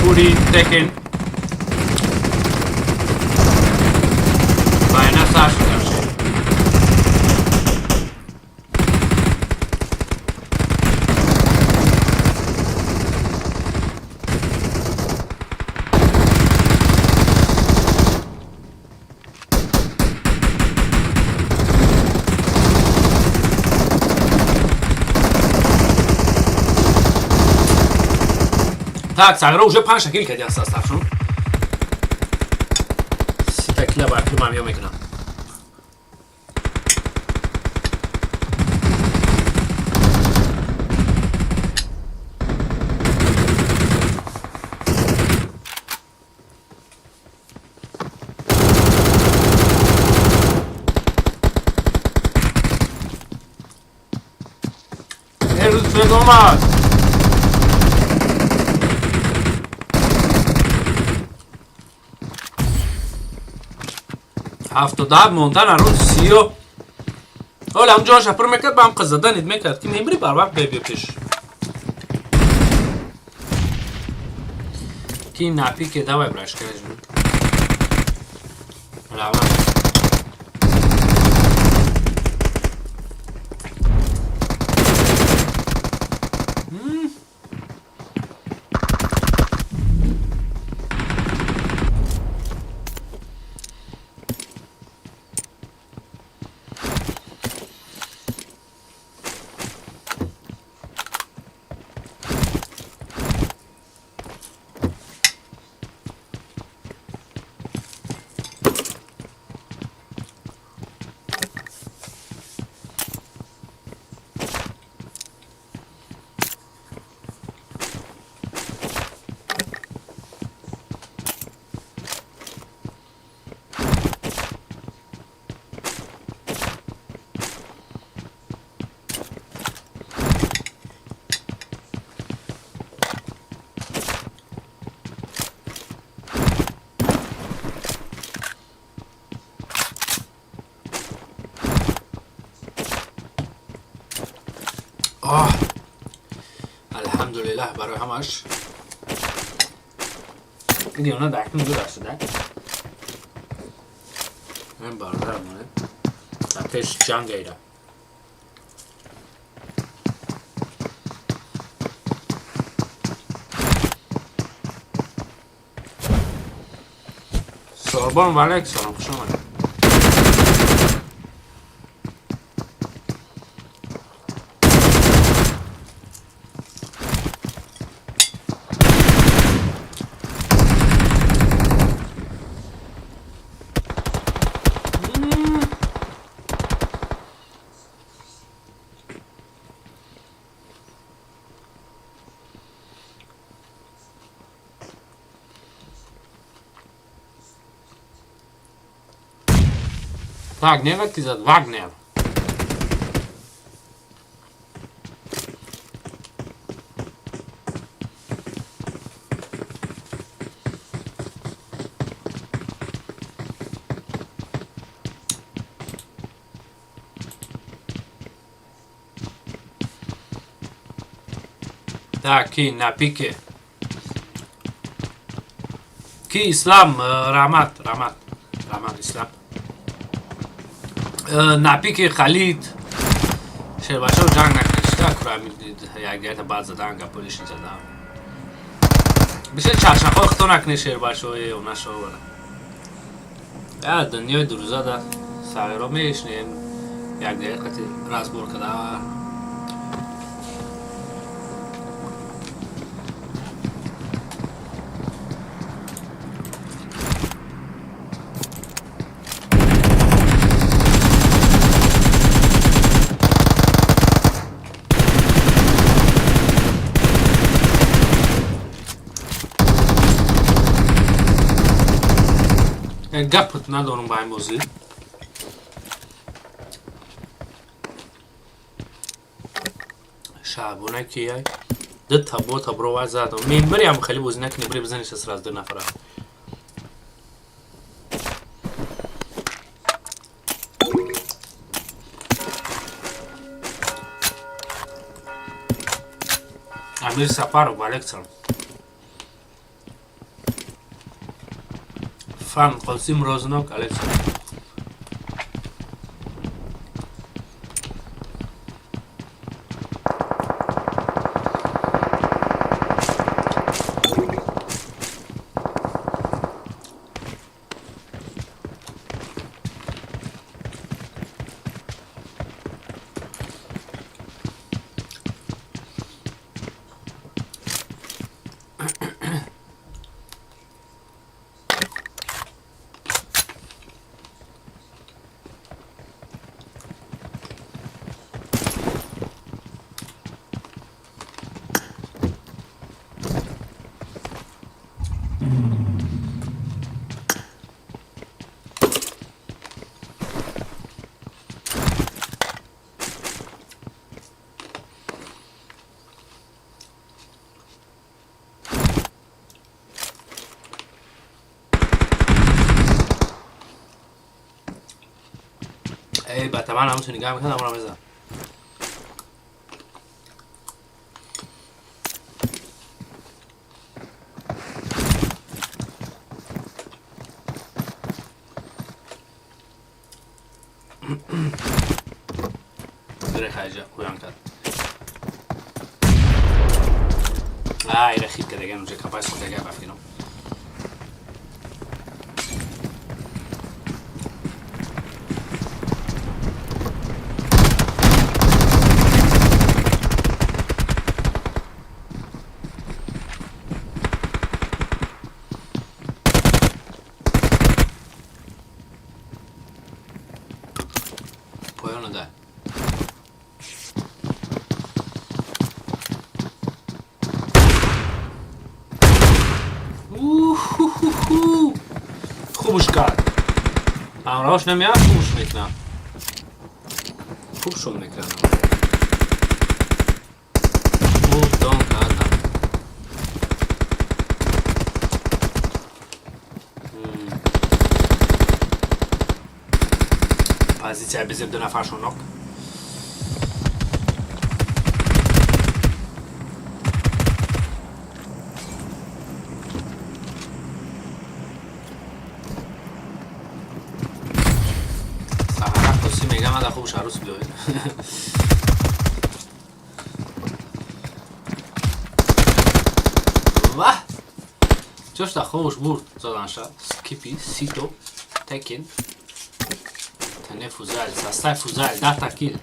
Фури Текен. Вайна Саша, короче. Так, сагра уже панҷта kill кардиам состав шун. Сита kill а ба филмам ё мекунам. Омад. 77 мондан арӯз сиё. Ҳола ҳам ҷоша пур мекард, ба ҳам қиз заданид мекард, ки мебири барвақт бебиё пеш. Ки напике, давай, брашка. Раван. Оҳ, алҳамдулиллаҳ барои ҳамаш. Иди она дакун ду расида. Ман бародарам, дар пеш ҷанг гайра. Сорбон, валейк салом, хуш омадед. Вагнера ти зад Вагнер. Так, ки на пике. Ки Ислам, Рамат, Рамат, Рамат Ислам. Напики Халид. Шербачо ҷанг накунед, курами якдигарта баъд задан, гапои лишний задан. Бисёр чаршанхои хито накунед, шербачо, онашо. Я дунёи дурӯза да сағиро мешнем, якдигар қати разбор када. Гапат надорам ба ин бозӣ. Шаъбона ки яй ду табо табро вай задам. Мембари ҳам хеле бозӣ накунӣ, бире бизаниш сразу ду нафара. Амир Сафаров, валейк салом. Фан Қосим Рознок, алейк салом. Батаман ҳамту нигаҳ мекунад, амро мезанад. Хайҷа қӯян кард. Ира хит кардаган уҷа капай сохтага бафкинам. Поёна да. Хубш кард. Ҳамроҳш намеяд, хубш мекунам. Хуб шум мекунам. Хуб дон кардам. Позиция безеб 2 нафаршон нок. Саҳара қосим мегам ада хуб шарус биёед. Ваҳ! Ҷошта хубш бурд заданша. Скипи, Сито, Текин. Тане фузайл, састай фузайл, 10-та кил.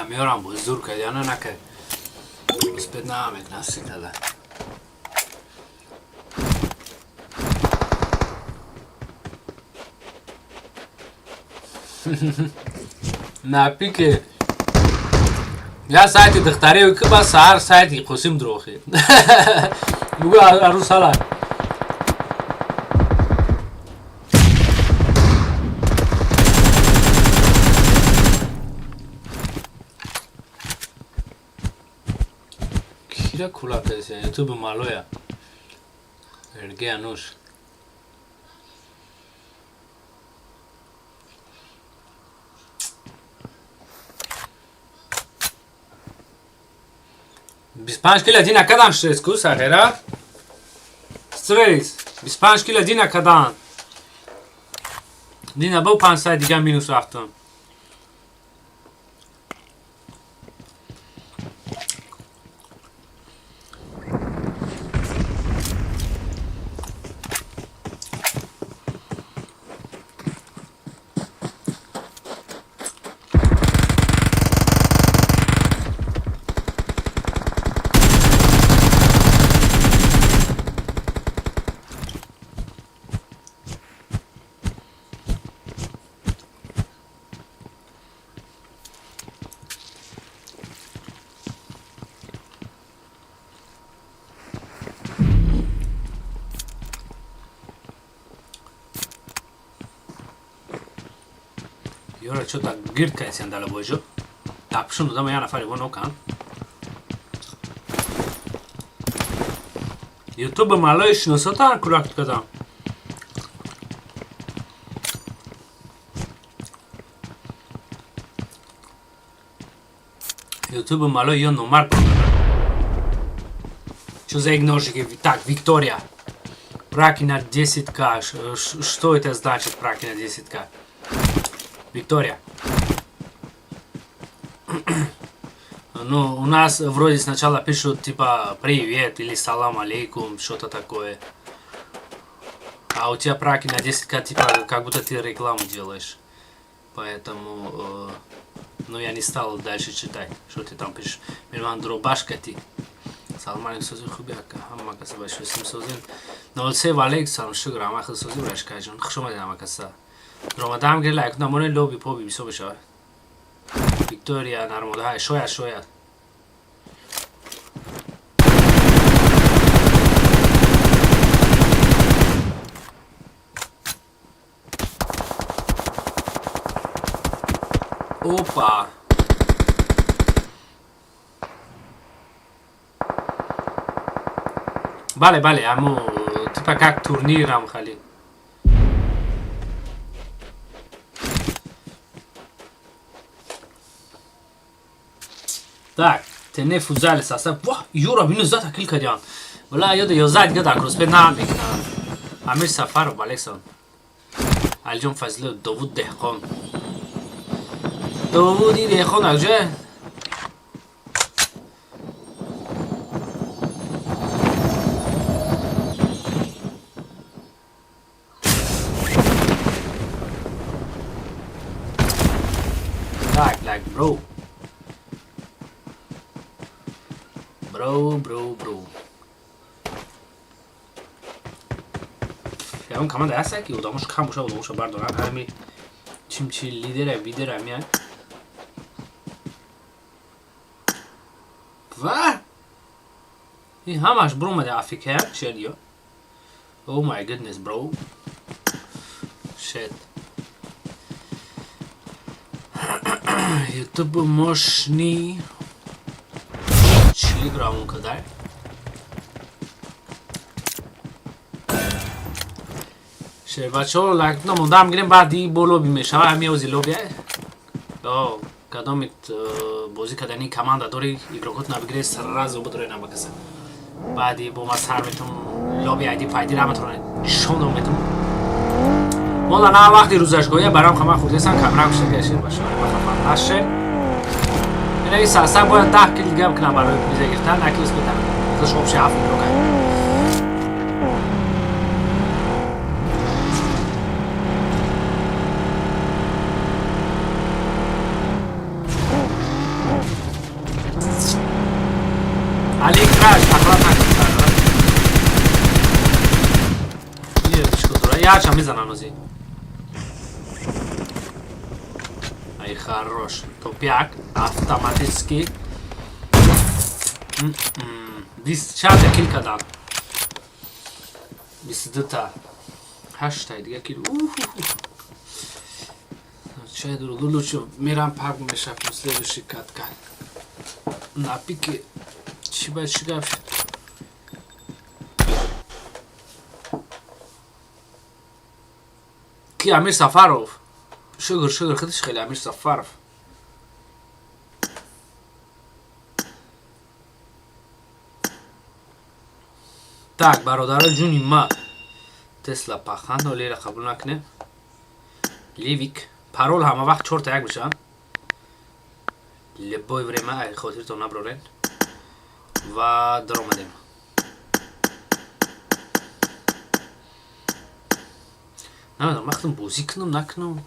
Меорам бо зур кардиана накард. Успед намекна сикада. На пике. Я сайти духтари ки ба саҳар сайти Қосим дурохи. Бугу арусала. Кира кула кардиса ютуб малоя. Эрге ануш. 25 кила дина кадан штрес ку сағира? Стресс. 25 кила дина кадан. Дина бо 500 дига минус рафтам. Ёра чо-то гирд кайсен дала бойжо. Тапшун додам я нафари во нокан. Ютуб малои шиносотан куракт кадам. Ютуб малои ё номар Что за игнорщики? Так, Виктория. Праки на 10к. Что это значит, праки на 10к? Виктория. Ну, у нас вроде сначала пишут типа привет или салам алейкум, что-то такое. А у тебя праки на 10к, типа, как будто ты рекламу делаешь. Поэтому, ну, я не стал дальше читать, что ты там пишешь. Мирван Дробашкати. Салом алейкум, сози хуби ака. Ҳама каса ба шусим созин. 03 валейк салом, шукр, ҳама хел сози брашка ҷон. Хуш омадед ҳама каса. Ромадам гир лайк намоне лоби поби бисо бешава. Виктория нармода шояд шояд. Опа. Бале, бале, аммо типа как турнирам хали. Так, тене фузали саса. Ва, юра бину зата кил кадян. Вала ёда ёзад гада кроспе на мекна. Амир Сафаров балексон. Алиҷон Фазилов, Довуд Деҳқон. Довуди Деҳқон аҷа? Так, like, bro. Bro, bro, bro. Ягон команда ҳаста ки одамош кам боша, одамоша бардоранд, ҳами чимчи лидера видера меяд. Ва? Ин ҳамаш бромаде афикая, шердиё. Oh my goodness, bro. Shit. YouTube мощный. Чили кадай. Шербачо лайк намондам гирем баъди бо лоби мешава ҳами ози лоби. О, кадомит бозӣ кардани команда дори игрокот набигире сразу бидоред намакаса. Баъди бо ма сар метум лоби айди пайди раматон нишон метум. Мола на вақти рӯзашгоҳия барам хама хурдесан камера кушта шербачо. Хафа наше. Ина саса бояд 10 кил дига кунам барои приза гирифтан, накилс бетам. Заш общий ҳафт игрок. Али краш, аккуратно. Яча мизанам ози. Ай, хорош. Топяк. Автоматически. Бист чанда кил кардам. 22 та. Ҳаштай дига кил. Чай дуру лучше мерам пак мешавам следующий катка. На пике чӣ ба чӣ гап шуд? Ки Амир Сафаров? Шукр, шукр, худиш хеле Амир Сафаров. Так, бародарои ҷуни ма. Тесла пахан олера қабул накунем. Ливик. Парол ҳама вақт чорта як мешавад. Любое время ай хотиртон наброрен. Ва даромадем. Намедонам, ман худам бозӣ кунам, накунам.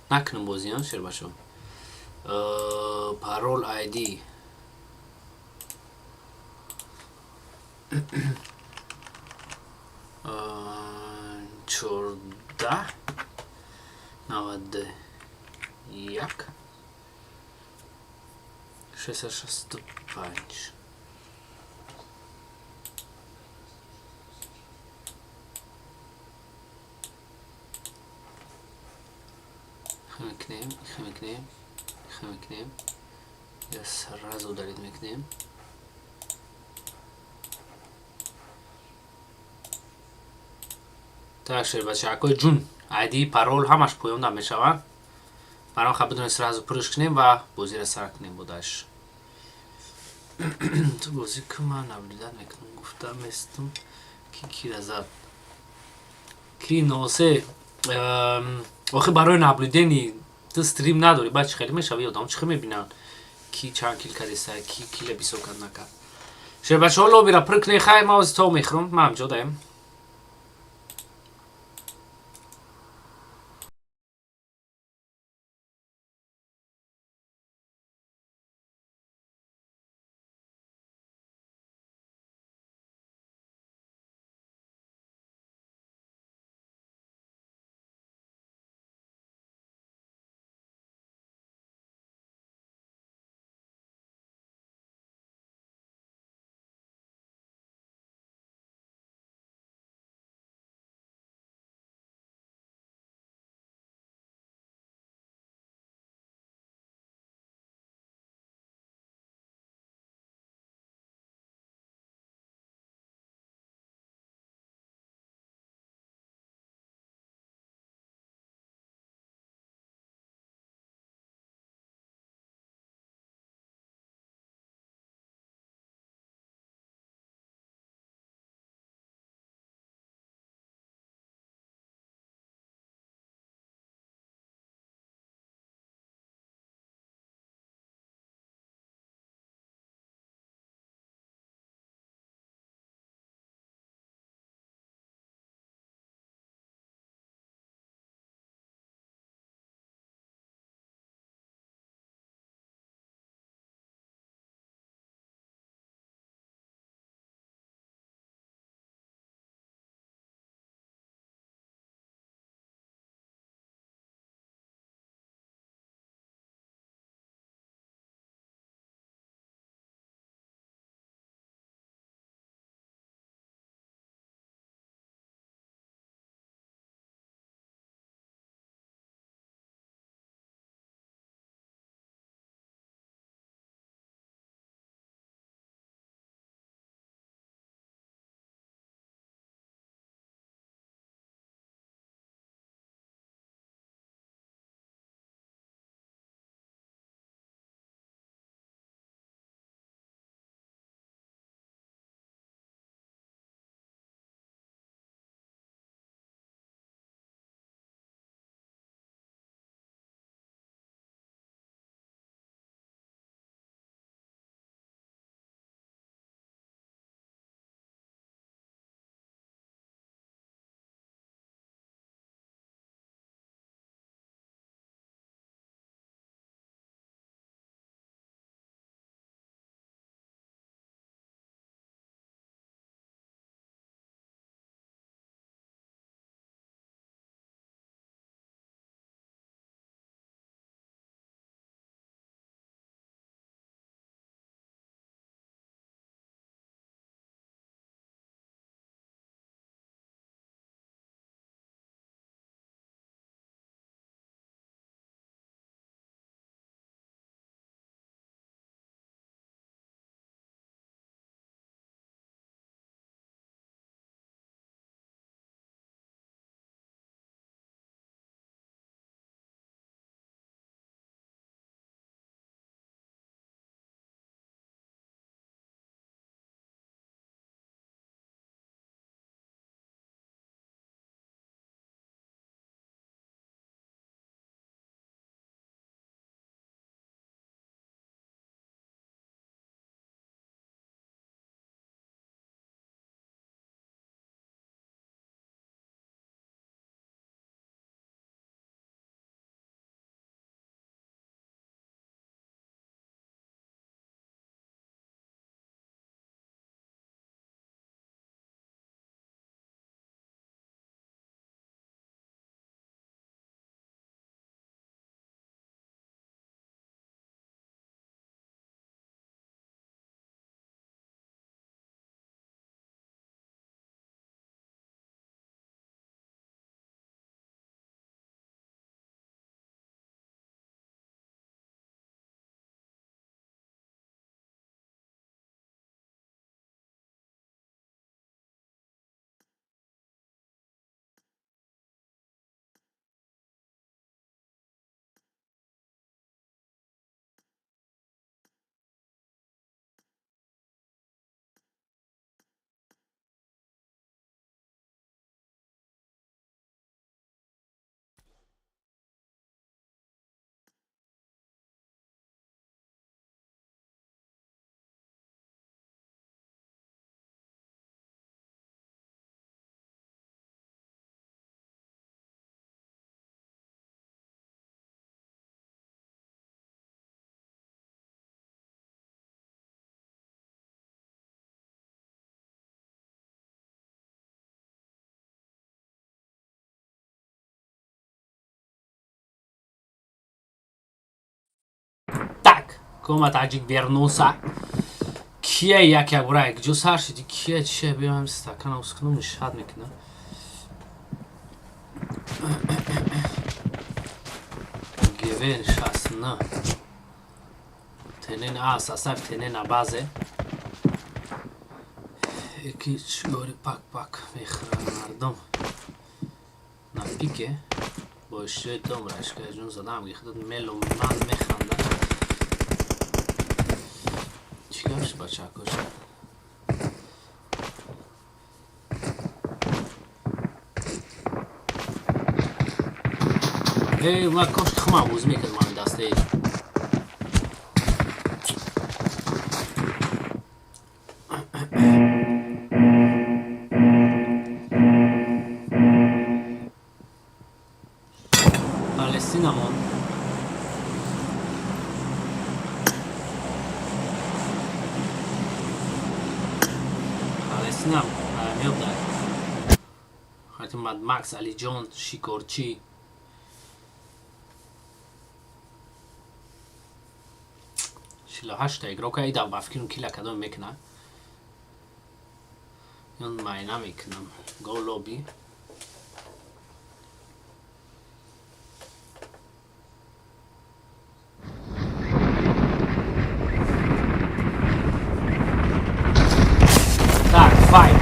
Накунам бозӣ, а, шербачо. Парол ID. 14 91 665. Мекунем, ихе мекунем, ихе мекунем. Я сразу удалить мекунем. Так, шербачакои ҷун, айди, парол ҳамаш поён да мешаванд. Баром ха бидонед сразу пурш кунем ва бозиро сар кунем бодаш. Ту бозӣ ку ман наблюдать мекунам, гуфта местум ки кира зад. Ки носе охи барои наблюдение ту стрим надорӣ, баъд чӣ хеле мешавӣ, одам чӣ хел мебинанд ки чанд кил кардеса, ки киле бисёр кард накард. Шербачаҳо лобира пур кунед, хай ман ози то мехӯрам, ман ҳамҷо даем. Кома таҷик вернулся. Кия як як бура як ҷо сар шуди? Кия чия? Биём стакана ускунам, нишат мекунам. ГВ 69. ТН А состав ТН на базе. Яки чигори пак пак мехӯранд мардум. На пике. Бо иштиёи том рашка ҷун задам гихтад мело ман механда. Чӣ гап шуд, бачако? Эй, ма кош хма бозӣ мекардам ҳамин дастаи. Палестинамон. Палестинам меёб дар Мад Макс, Алиҷон, Шикорчӣ. 48-та игрока ида ба фикрам кила кадом мекунад. Ён майна мекунам. Go lobby. Так, файт.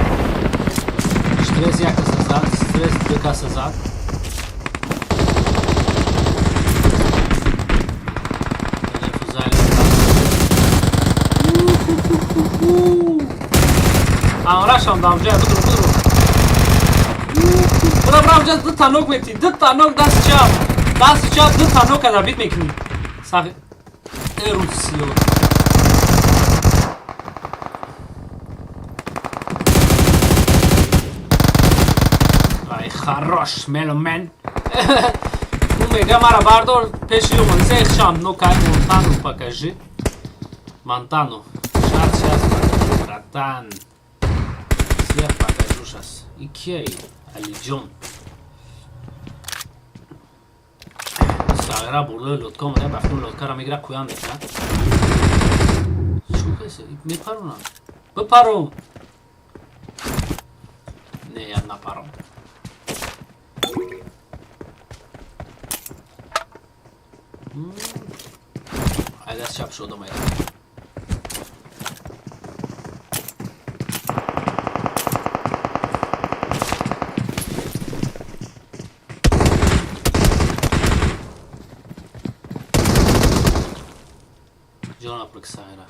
Стресс як каса зад, стресс ду каса зад. Амрашам дамҷа будро будро. Бра бра амҷа ду та нок мети, ду та нок даст чап. Даст чап ду та нок ада бит мекунӣ. Сах Эрусио. Ай хорош, меломен. Ну мега мара бардор пеши юмон зехшам нокай Монтану покажи. Монтану. Сейчас, сейчас покажу, братан. Всех покажу сейчас. Икей, Алиджон. Сагра бурдо лодка омада, бафтум лодкара мегира куян мекунад. Чӣ касе? Мепарунам. Бипарум. Не, я напарам. Ай даст чап шуд омая. Ҷона приксайра.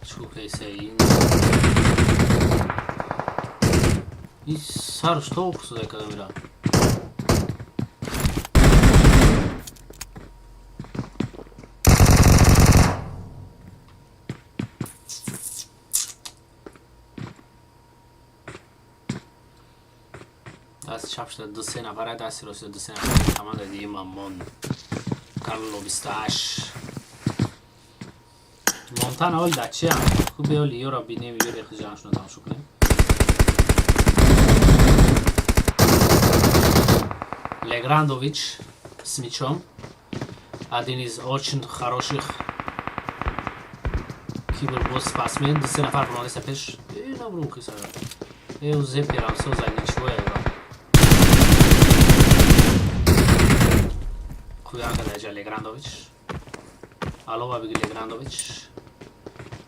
Чӣ касе ин? Ин сарш то хусуда кадамира. Даст чап шуда ду се нафара, дасти рост ду се нафара команда дима мон. Карло 28. Монтана оли да чиам? Хубе оли ёра бинем, ёре хиҷаншуна тамошо кунем. Леграндович с мячом. Один из очень хороших кибербосс спортсмен. Ду се нафар промадеса пеш. Э, набрум хисара. Э, узеперам соза ничего я. Куянка даҷа Леграндович. Алова биги Леграндович.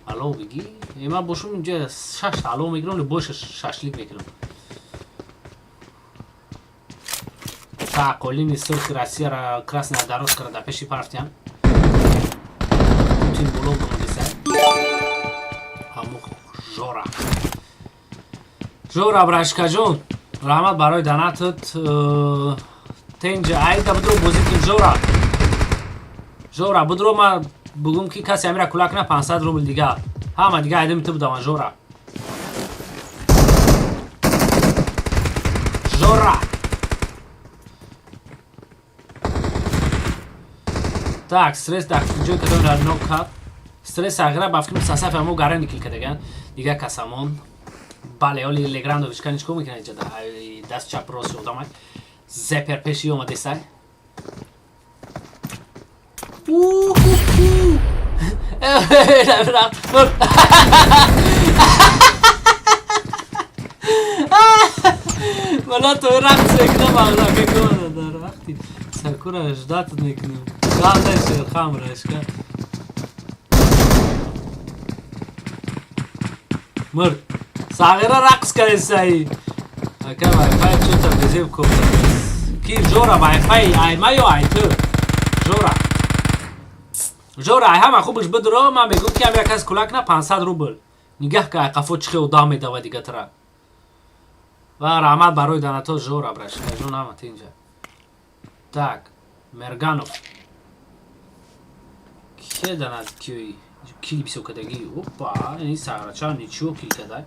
Алов биги. Э, ман бошум инҷа шаш алов мегирам, любой шашлик мекунам. Так, Олини сурхи Россияра красная дорожка дар пеши партиям. Путин боло бомадеса. Ҳамух Жора. Жора брашкаҷон, раҳмат барои донатат. Тенҷа айда будро бозӣ кун Жора. Жора будро ма бугум ки касе амира кулак на 500 рубл дига. Ҳама дига айдами ту будаман Жора. Жора. Так, стресс дар ҷой кадом дар нокат. Стресс ағра ба фикрам сасаф амо гарани кил кардаган. Дига касамон. Бале, оли Леграндович кани чико мекунад инҷа даст чап рост одамай. Зепер пеши омадесай. У-ху-ху. Вала то рақс мекунам, ағлака кона дар вақти сакура ждат мекунам. Главное шерхам рашка. Мурд. Сағира рақс кардисаи. Ака вайфай чӯта безеб кофта. Ки Жора вайфай айма ё ай ту? Жора. Жора ай ҳама хубаш бидро, ман мегӯм ки ам як кас кулак на 500 рубл. Нигаҳ ка ай қафо чӣ хел одам медава дигатара. Ва раҳмат барои данато Жора брашка, жон ҳама тинҷа. Так, Мерганов. Ке данат киёи? Кил бисёр кардагӣ. Опа, ин сағрача ничего кил кадай.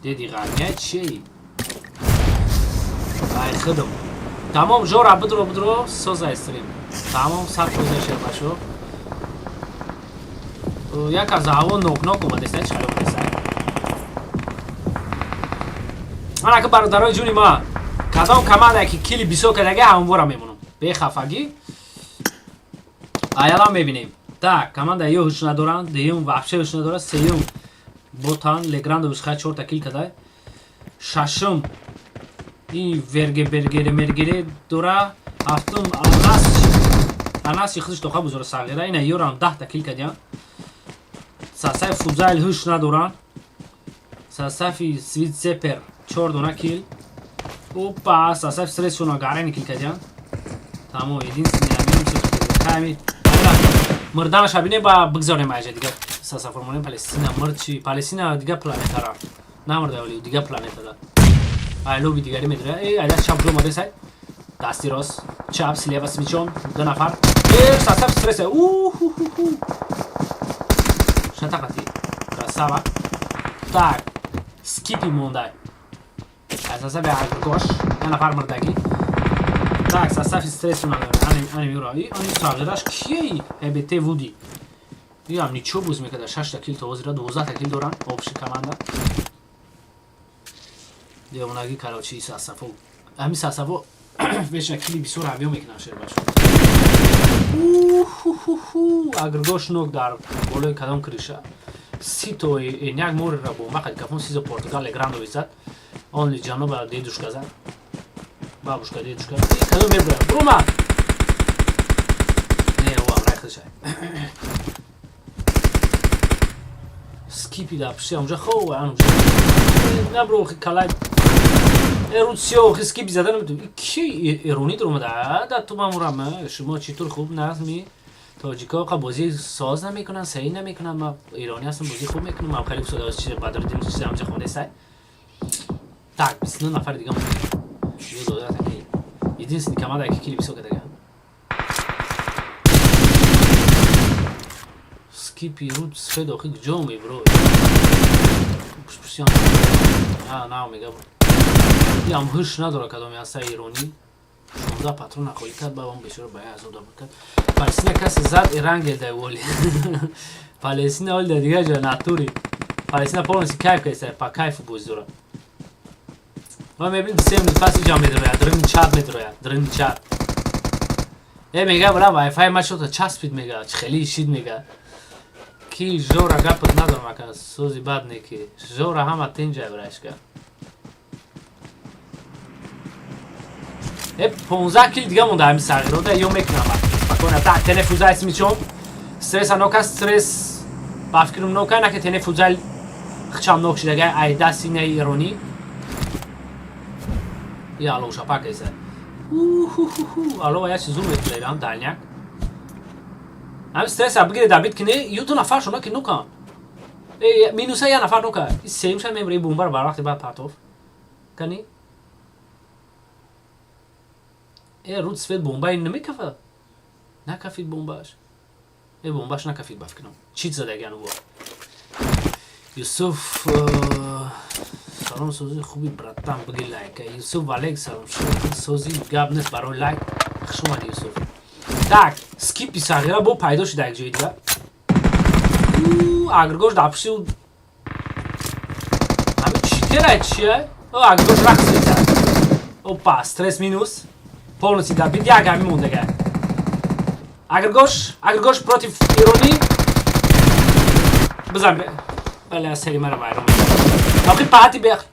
Деди ғармия чие? Ай худам. Тамом Жора бидро бидро созай стрим. Тамом 100% шербашо. Як аз ҳаво нок-нок омадеста, чӣ хеле омадеста. Ман ака бародарои ҷуни ма, кадом команда ки кили бисёр кардаги ҳамвора мемонам. Бехафагӣ. Аялам мебинем. Так, команда ё ҳуш надоранд, дуюм вообще ҳуш надорад, сеюм ботан Леграндович хай чорта кил кадай. Шашум ин верге бергере мергере дора, ҳафтум Анас Анас худаш тоха бузура сағира, ина ёрам 10 та кил кадиян. Сасаи Фузайл ҳуш надоранд. Сасафи Свитзепер 4 дона кил. Опа, сасафи стресс гарени кил кадиян. Тамом, единственный амин ками. Мурданаша бинем ба бигзорем айҷа дига сасаформонем Палестина мурд чи Палестина дига планетара. Намурда вали дига планетада. Ай лоби дигари медора. Э, айда чап ҷо омаде сай. Дасти рост, чап, слева с мячом, ду нафар. Э, сасаф стресс. У-ху-ху-ху. Шатақати. Красава. Так, скипи мондай. Аз сасафи агргош, я нафар мурдагӣ. Так, сасафи стресс надора. Ани ани юра. И ани сағираш кией? ЭБТ Вуди. Иам ничего буз мекарда. 6 та кил то ҳозира 12 та кил доранд общий команда. Девонагӣ короче и сасафо. Ҳами сасафо вечно кили бисёр ҳамё мекунанд шербаш. У-ху-ху-ху. Агргош нок дар болои кадом крыша. Сито як морера бомба қад кафон сизо Португал Леграндович зад. Онли ҷаноба дедушка зад. Бабушка, дедушка. Кадом меброям? Брума! Не, о, амрай худшай. Скипи да пши, амжа хо, амжа. Набро калай. Эруцио, скипи зада намету. Ки иронӣ дуромада? Да ту мамурам. Шумо читур хуб назми? Тоҷико қа бозӣ соз намекунанд, саҳӣ намекунанд. Ма иронӣ ҳастам, бозӣ хуб мекунам. Ман хеле фусода чиз Бадриддин чиз амжа хонда Так, 29 нафар дига монда. Ё дода таки. Единственный команда ки кили бисёр кардага. Скипи руд сфед охи куҷо мебро? Пушпушиям. А, на мега. Иам ҳуш надора кадоми ҳаста иронӣ. 16 патрона холӣ кард, бабам бечора ба азоб дабуд кард. Палестина касе зад Ирангел дай воли. Палестина оли дар дигар ҷо натури. Палестина полностью кайф кардиста, па кайфу боз дорад. Ма мебинем 3 минут пас иҷа медрояд, дрин чат медрояд, дрин чат. Э мега бра вайфай ма шота часпид мега, хеле ишид мега. Ки Жора гапат надорам ака, сози бад не ки. Жора ҳама тинҷа брашка. Э 15 кил дига монда ҳами сағирода ё мекунам. Спокойно. Так, телефузай смичом. Стресс анока стресс ба фикрам нока на ки телефузай хчам нок шидага ай дасти не иронӣ. Я алло шапак эса. У-ху-ху-ху. Алло, я чизу метлерам дальняк. Ҳами стресс бигире дабит кине, ю ду нафар шуна ки нукан. Э, минуса я нафар нука. Сеюмша мемре бомбар бар вақти баъд партоф. Кани? Э, руд свет бомбаи намекафа. Накафид бомбааш. Э, бомбааш накафид ба фикрам. Чит задагиан ӯ. Юсуф салом сози хуби братан биги лайк. Юсуф алейк салом сози гап нест барои лайк. Хуш омадӣ Юсуф. Так, скипи сағира бо пайдо шуда як ҷои дига. Агргош дар пушти ӯ ҳами читерай чия? О, агргош рақс мекард. Опа, стресс минус. Полностью добит, як ҳами мондага. Агргош, Агргош против Иронӣ. Бизан, бале, сари мара вайрон мекунад. Охи паҳати бех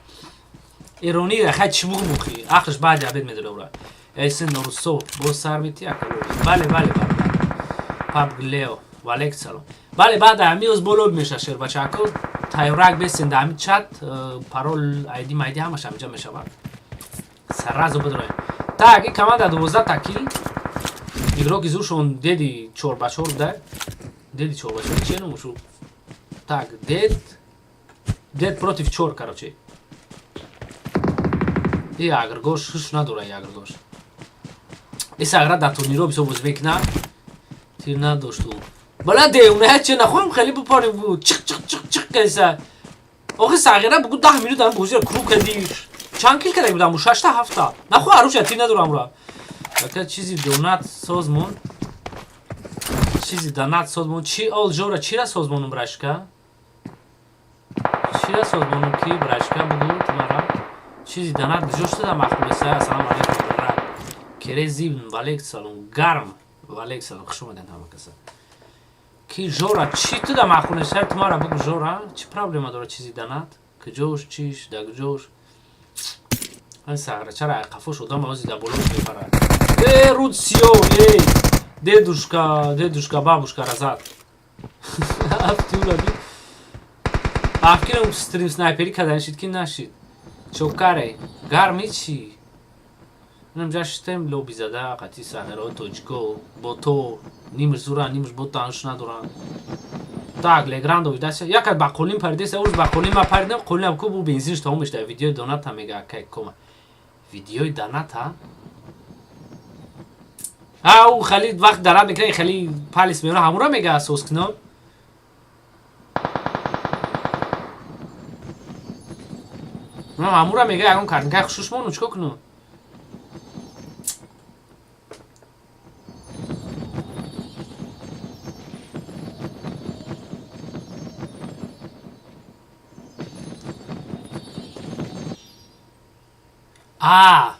Иронӣ хай чӣ бугум, охи ақлш баъди обед медора ура. Эйсен Норусов боз сар мети акалоби. Бале, бале, бале. Пабг Лео, валейк салом. Бале, баъд ҳами оз боло меша шербачако. Тайёрак бесен дар ҳами чат, парол, айди майди ҳамаш ҳамҷа мешавад. Сразу бидроем. Так, ин команда 12 та kill. Игроки зуршон деди 4 ба 4 буда. Деди 4 ба 4 чие номушу? Так, дед против чор, короче. И Агргош ҳуш надора, и Агргош. И сагра дар турниро бисёр бозӣ мекунад. Тир надошту. Бала девона че нахоҳем хеле бипарем, чиқ чиқ чиқ чиқ кайса. Охи сағира бугу 10 минут ам бозиро круг кардӣ. Чанд kill карда будам? Шашта, ҳафта. Нахоҳ аруша тир надорам ура. Ака, чизи донат созмон. Чизи донат созмон. Чи ол жора чира созмонум, брашка? Чира созмонум ки, брашка, бугу тумара? Чизи донат куҷо шуда махмул эса? Ассалому алайкум. Брат. Керезибн, валейк салом. Гарм. Валейк салом. Хуш омадед ҳама каса. Ки жора чӣ туда махмул эса? Тумара бугу, жора. Чӣ проблема дора чизи донат? Куҷош, чиш, да куҷош? Ан сағра чара қафош одам ози да болош мепарад. Э, Руцио, эй! Дедушка, дедушка, бабушка разад. Афтюла би. Афкирам стрим снайпери кадан шид ки нашид. Чокаре, гарми чӣ? Инам ҷаштем лоби зада қати сағираҳои тоҷико, бото, нимш зуран, нимш ботанш надоранд. Так, Леграндо видася. Якат ба қолин паридеса, уз ба қолин ма паридам, қолинам ку бу бензинш тамом мешда. Видеои доната мега акай кома. Видеои доната? А, ӯ хеле вақт дарат мекунад, хеле палис меёра, ҳамура мега асос кино. Ҳамура мега, ягон картинкаи хушуш мону чико кунам? А,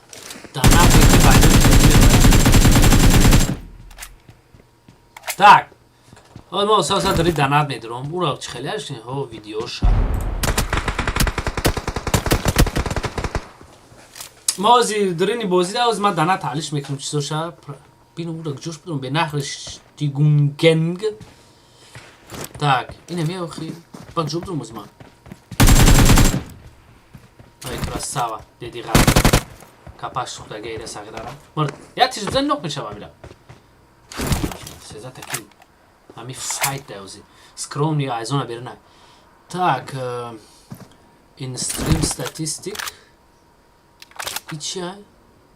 донат ки пайдо. Так. Ҳол мо асосан дари донат медурам. Ура чӣ хеле аш ҳо видеоша. Мо ози дарини бозӣ да ози ма донат таҳлиш мекунам чизоша. Бину ура куҷош будам бенахриштигунгенг. Так, ина меохи. Ба куҷо будам ози ман? Ай, красава, деди ғарб. Капаш сухтагейра сағирара. Мурд. Я тиж бизан нок мешавам ира. 13 kill. Ҳами файт да ози. Скромный айзона берна. Так, in stream statistic. Ичи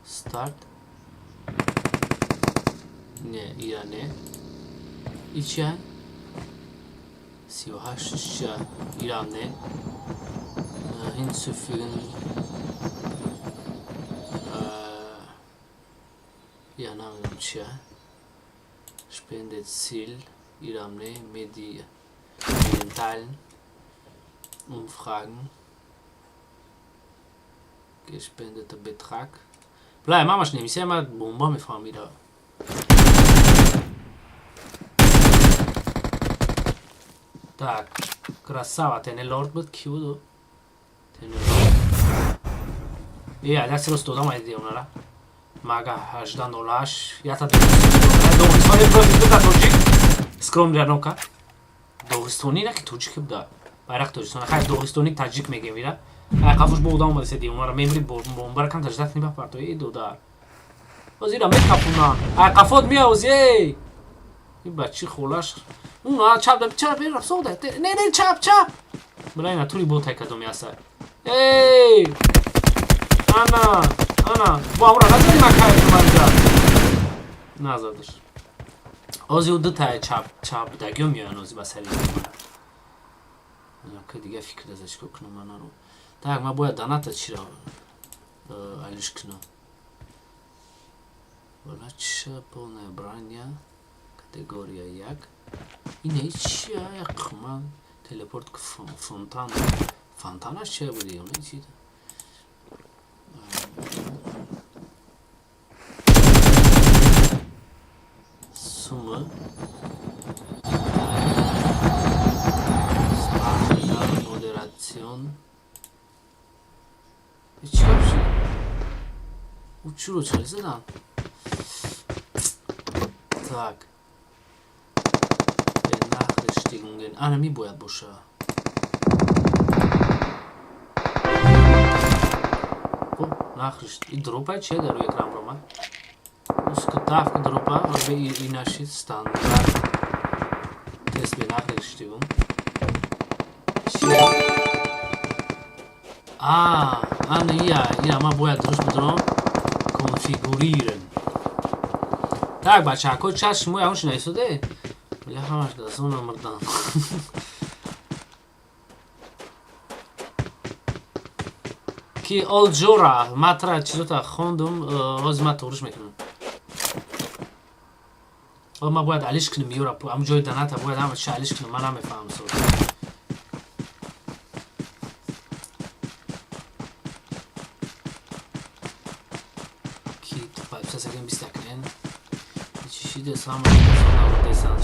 старт. Не, ира не. Ичи 38 ча ира не. Hinzufügen. Я намедонам чия. Spendeziel, ирам не, Medi Medien Umfragen. Gespendeter Betrag. Блай, мамаш немисия, ма бомба мефаҳмида. Так, красава, тене лорд буд, ки буду? Тене лорд. Е, айда сиро стодам айди онара. Мага 18:08, ята Доғистони против дута тоҷик. Скромный нока. Доғистони на ки тоҷик буда. Байрақ Тоҷикистон. Хай, доғистони таҷик мегем ира. Ай қафуш бо одам омада седи онара мемри бомбара кам таждат ни бапарто эй додар. Озира мекафунан. Ай қафот миа ози эй. Ин бачи холаш. Уна чап да чап бера сода. Не, не, чап чап. Била ина тури ботай кадоми аса. Эй! Ана, ана, бо амра назади макай манҷа. Назадаш. Ози ӯ дутая чап чап будагиё меоян ози ба сари ка дига фикр даза чико кунам манаро. Так, ма бояд доната чира алиш кунам. Вала чиша полная броня, категория як. Ина чия як ман телепорт фонтан. Фонтанаш чия буди? Она чи? Сумма. Чуро чиро задан? Так. Benachrichtigungen. Ана ми бояд боша. Nachricht. И дропа че дар рӯи экран баромад? Ускутавка дропа бе инашид стандарт. Тест Benachrichtigung. А, ана ия, ия ма бояд дуруст бидорам. Konfigurieren. Так, бачаҳако, чат шумо ягон чи нависоде? Бля, ҳамаш дастона мурдан. Ки олҷора матра чизота хондум, ҳозир ман туғриш мекунам. Ма бояд алиш кунам ёра, ам ҷои доната бояд ҳама чи алиш кунам, ман намефаҳмам со. Ки подписаться бистакнен. Чишиде сама дасан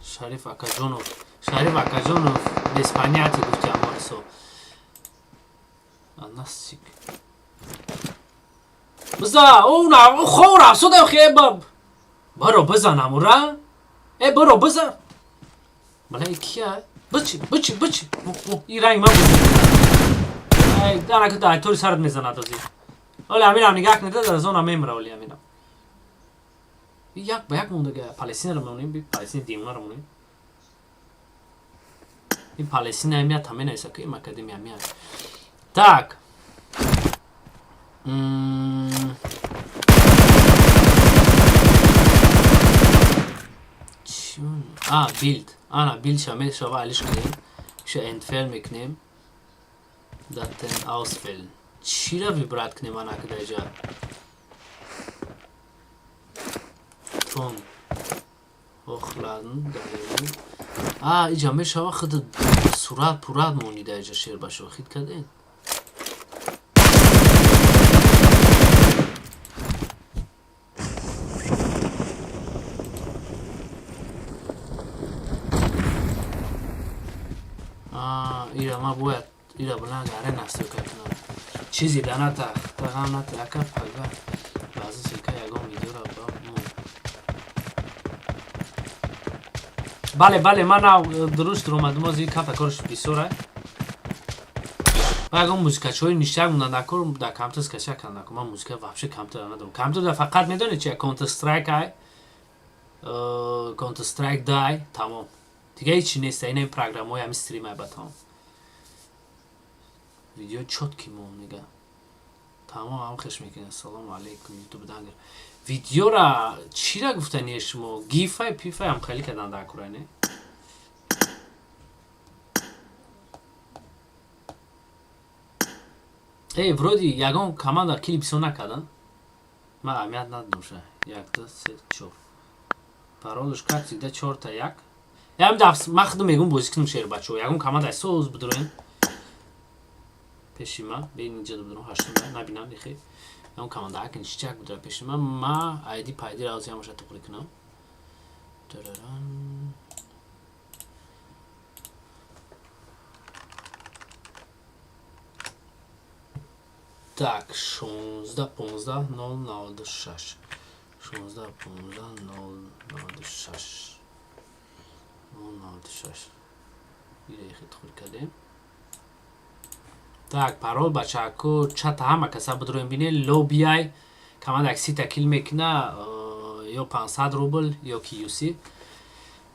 Шариф Акаҷонов. Шариф Акаҷонов без понятия гуфти аморисо. Анасик. Биза, о на, хора, сода хеб. Баро бизан амура. Э баро бизан. Балай кия? Бичи, бичи, бичи. И ранг ма буд. Ай, дана ки дай тори сарат мезанад ози. Оли амирам нигаҳ кунед, дар зона мемра оли амирам. Як ба як мондага Палестинаро мемонем, Палестина димонаро монем. Ин Палестина мия таменаиса ки им академия мия. Так. А, Bild. Ана, Bild ша мешава алиш кунем. Ша entfernen мекунем. Daten auswählen. Чира вибрат кунем ана кадаҷа? Ton. Hochladen, Galerie. А, иҷа мешава худ сурат пурат монида иҷа шер ба шохид кардем. А, ира ма бояд ира баланд аре настройка кунам. Чизи даната, тағам ната, ака пага. Баъзе ссылка ягон видеоро ба мо. Бале, бале, ман дуруст омадам, ози кафта корш бисёр. Ба ягон музикачиҳои ништак монанд акор дар компютер скачать кардам. Ман музика вообще компютер надорам. Компютер дар фақат медонед чи Counter Strike ай, Counter Strike дай, тамом. Дига ҳеч чи нест, ина программаҳои ҳами стрим ай ба тамом. Видео чёткий мон мега. Тамом ҳам хеш мекунед. Ассалому алайкум, YouTube дангер. Видеора чира гуфтани шумо? Гифай, пифай ҳам хеле кардан дар кура, не? Эй, вроде ягон команда кили бисёр накардан. Ман аҳамият надодам ша. 1, 2, 3, 4. Паролш как всегда 4 та 1. Ям дафс ман худам мегум бозӣ кунам шер бачаҳо. Ягон команда соз бидроем. Пеши ма, бе инҷа бидром ҳаштум набинам ихе. Ягон команда акин чичак бидра пеши ма, ма айди пайди рази ҳамаша туғри кунам. Тараран. Так, 16 15 0 96. 16 15 0 96. 0 96. Ире хит кардем. Так, парол бачако чата ҳама каса бидроем бине лобиай команда як сита кил мекуна ё 500 рубл ё ки юси.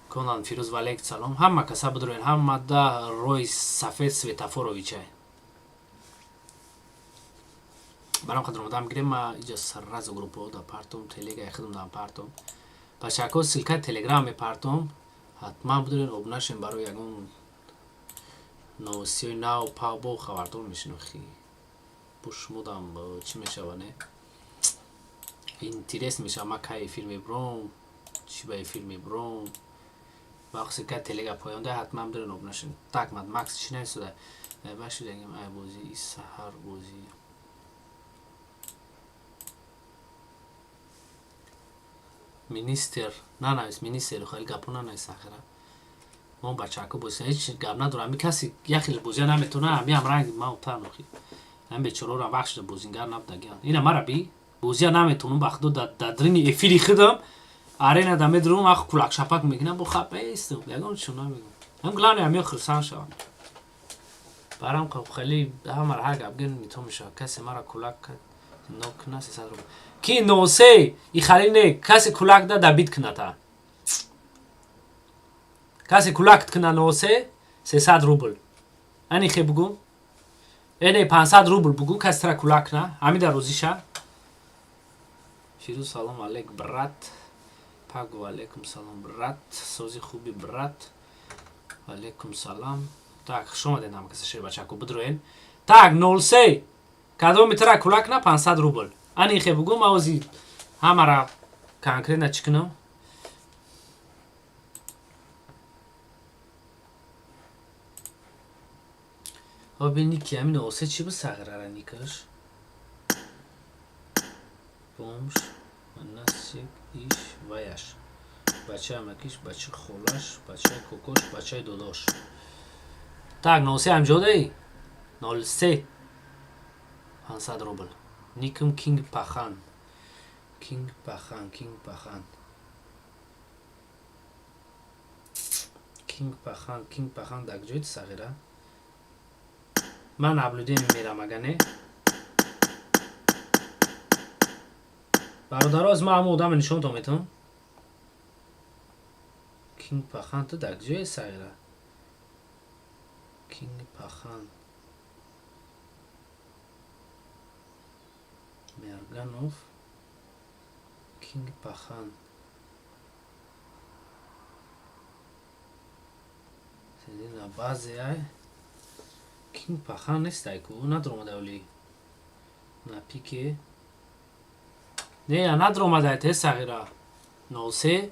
Конан Фирӯз валейк салом. Ҳама каса бидроен ҳамада рӯи сафед светофоровичай. Барам қадр омадам гирем ма иҷа сразу группаҳо да партом, телега худам дам партом. Бачако ссылка телеграм мепартом. Ҳатман бидорен обуна шем барои ягон новостиҳои нав пав бо хабардор мешин охи. Бо шумодам чӣ мешава, не? Интерес мешава ма кай эфир мебуром, чӣ ба эфир мебуром. Вақт ссылка телега поёнда ҳатман бидорен обуна шем. Так, мад Макс чӣ нависода? Башидагим ай бозӣ и саҳар бозӣ. Министр нанавис, министр хеле гапо нанавис ахира. Мо бачако бозӣ ҳеч гап надорам. Ами каси як хел бозия наметона, ами ҳам ранг ма утан охи. Ами бечораро вақт шуда бозингар набудагиан. Ина мара би. Бозия наметонам, ба худо, дар дрини эфири худам арена да медурам, ах кулакшапак мекунам, бо хапа истам, ягон чиз намегум. Ҳам главное ҳамё хурсанд шавам. Барам хеле ҳамара ҳар гап ген мито мешавад. Касе мара кулак кард, зиндон куна, 300 рубл. Ки носе и хали не, касе кулак да добить куната. Касе кулак куна носе 300 рубл. Ани хе бугу? Эне 500 рубл бугу, касе тра кулак куна, ҳамида розӣ ша. Фирӯз, салом алейк, брат. Паго, алейкум салом, брат. Сози хуби, брат. Алейкум салам. Так, хуш омадед ҳама каса, шербачаку бидроен. Так, 03. Кадоми тра кулак на 500 рубл. Ани хе бугу, ма ози ҳамара конкретно чӣ кунам? Оби ники ҳамин осе чӣ бисағирара никаш? Бомж, насик, иш, ваяш. Бачаи амакиш, бачаи холаш, бачаи кокош, бачаи додош. Так, 03 ҳамҷодаи? 03. 500 рубл. Никм Кинг Пахан. Кинг Пахан, Кинг Пахан. Кинг Пахан, Кинг Пахан дар куҷои сағира? Ман наблюдение мерам, ага не? Бародаро, аз ман ҳама одама нишонтон метавонам. Кинг Пахан, ту дар куҷое сағира? Кинг Пахан. Мерганов. Кинг Пахан. Сиди на базе ай. Кинг Пахан нестай ку, надромада оли. На пике. Не, надромада те сағира. 03.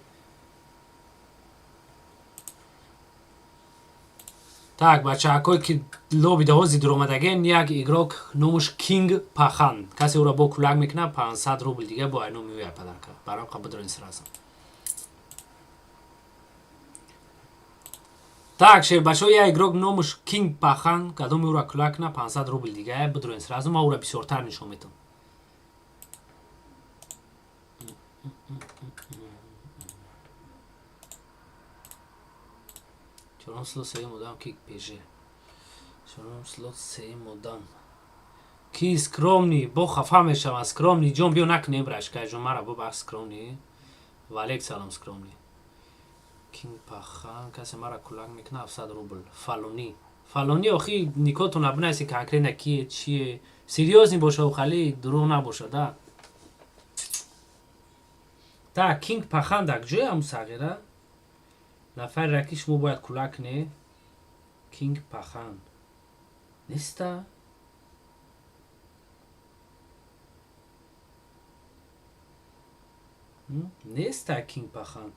Так, бачаҳакое ки лобида ҳози дуромадаген, як игрок номуш Кинг Пахан. Касе ӯро бо кулак мекунад, 500 рубл дига бо ай номи ӯя подарка. Барам қа бидроин сразу. Так, шербачаҳо, як игрок номуш Кинг Пахан, кадоми ӯро кулак кунад, 500 рубл дига бидроин сразу, ман ӯро бисёртар нишон метавам. Чорум слот сеюм одам ки пеже. Чорум слот сеюм одам. Ки скромный, бо хафа мешаванд. Скромный ҷон, биё накунем брашка ҷон, мара бубахш, скромный. Валек салом, скромный. Кинг Пахан, касе мара кулак мекунад 700 рубл. Фалонӣ. Фалонӣ охи никотон набинаси конкретно кие, чие. Серьёзный боша, хали дурӯғ набоша, да. Так, Кинг Пахан дар куҷое ҳамун сағира? Нафаре ки шумо бояд кулак кунед. Кинг Пахан. Неста? Неста Кинг Пахан.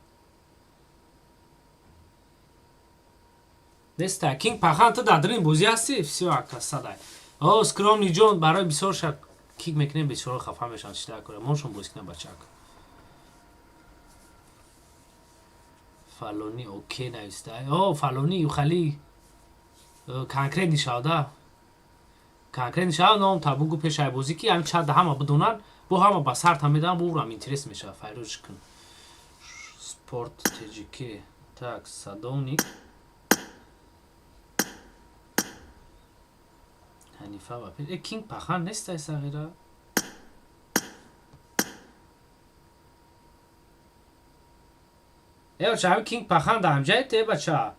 Неста Кинг Пахан, ту дар дрин бозӣ ҳастӣ? Всё, ака, садай. О, скромный ҷон, барои бисёр ша кик мекунем, бечораҳо хафа мешаванд, чӣ дар кора. Моншон бозӣ кунам, бачаак. Фалонӣ окей нависта. О, фалонӣ хали конкретный шавда. Конкретный шава, ном та бугу пешай бозӣ ки ҳамин чанд ҳама бидонанд, бо ҳама ба сар та медиҳанд, бо урам интерес мешавад. Файрӯз кун. Спорт ТЖК. Так, садовник. Ҳанифа ва э Кинг Пахан нестай сағира? Э бача, ҳамин Кинг Пахан дар ҳамҷае те бача.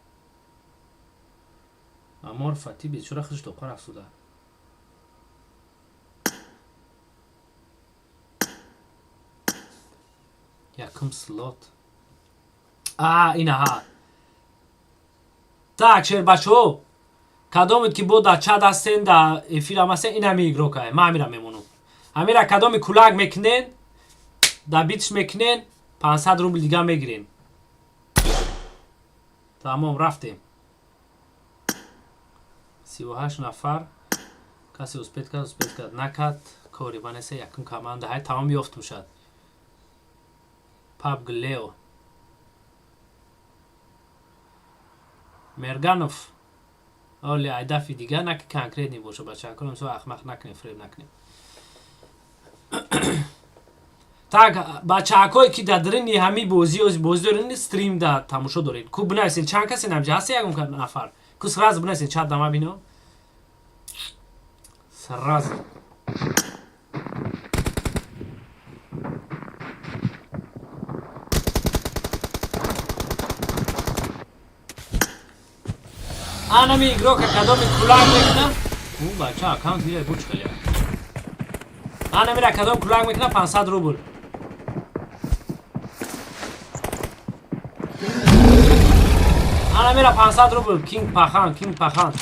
Амор Фати бечора худш тоқа рафтуда. Якум слот. А, инаҳа. Так, шербачаҳо, кадомед ки бо дар чат ҳастен, дар эфирам ҳастен, ин ҳами игрокае. Ман ҳамира мемонам. Ҳамира кадоми кулак мекунен, добить ш мекунен, 500 рубл дига мегирен. Тамом, рафтем. 38 нафар. Касе успеть кард, успеть кард, накард, кори ба неста, якум команда ҳай тамом ёфтум шад. Пабг Лео. Мерганов. Оли айдафи дига наки конкретный боша, бачаҳакон, мисол ахмақ накунем, фиреб накунем. Так, бачаҳакое ки дар дарини ҳами бозӣ бозӣ дорен, стрим да тамошо доред, ку бинависен, чанд касе намҷа ҳаст? Ягон нафар ку сразу бинависен, чат дама бино сразу. Анами игрока кадоми кулак мекуна, ӯ бача аккаунт гиря буч хеле. Анамира кадом кулак мекуна, 500 рубл. Анамира 500 рубл. Кинг Пахан, Кинг Пахан.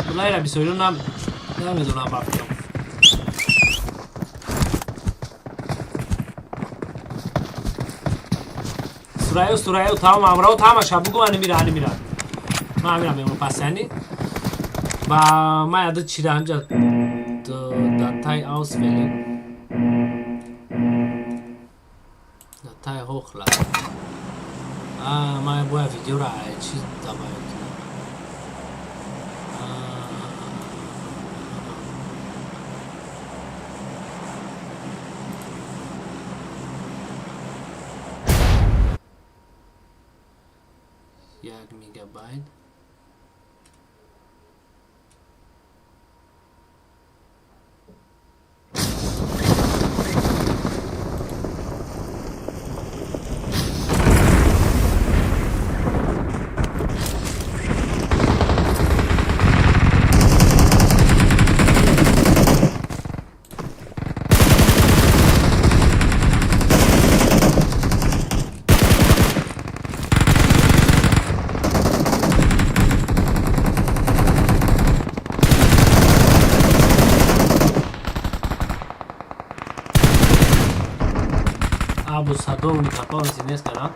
Булайра бисёриро намедонам, бафикрам. Сураю, Сураю, тамом, амрао тамаша бугу, анамира, анамира. Ман амира мемон пасяни. Ба ман яда чира ҳамҷа Datei auswählen. Datei hochladen. А, ман бояд видеоро чиз добавить кунам. 1 мегабайт. Абу садовник полностью несколько, да?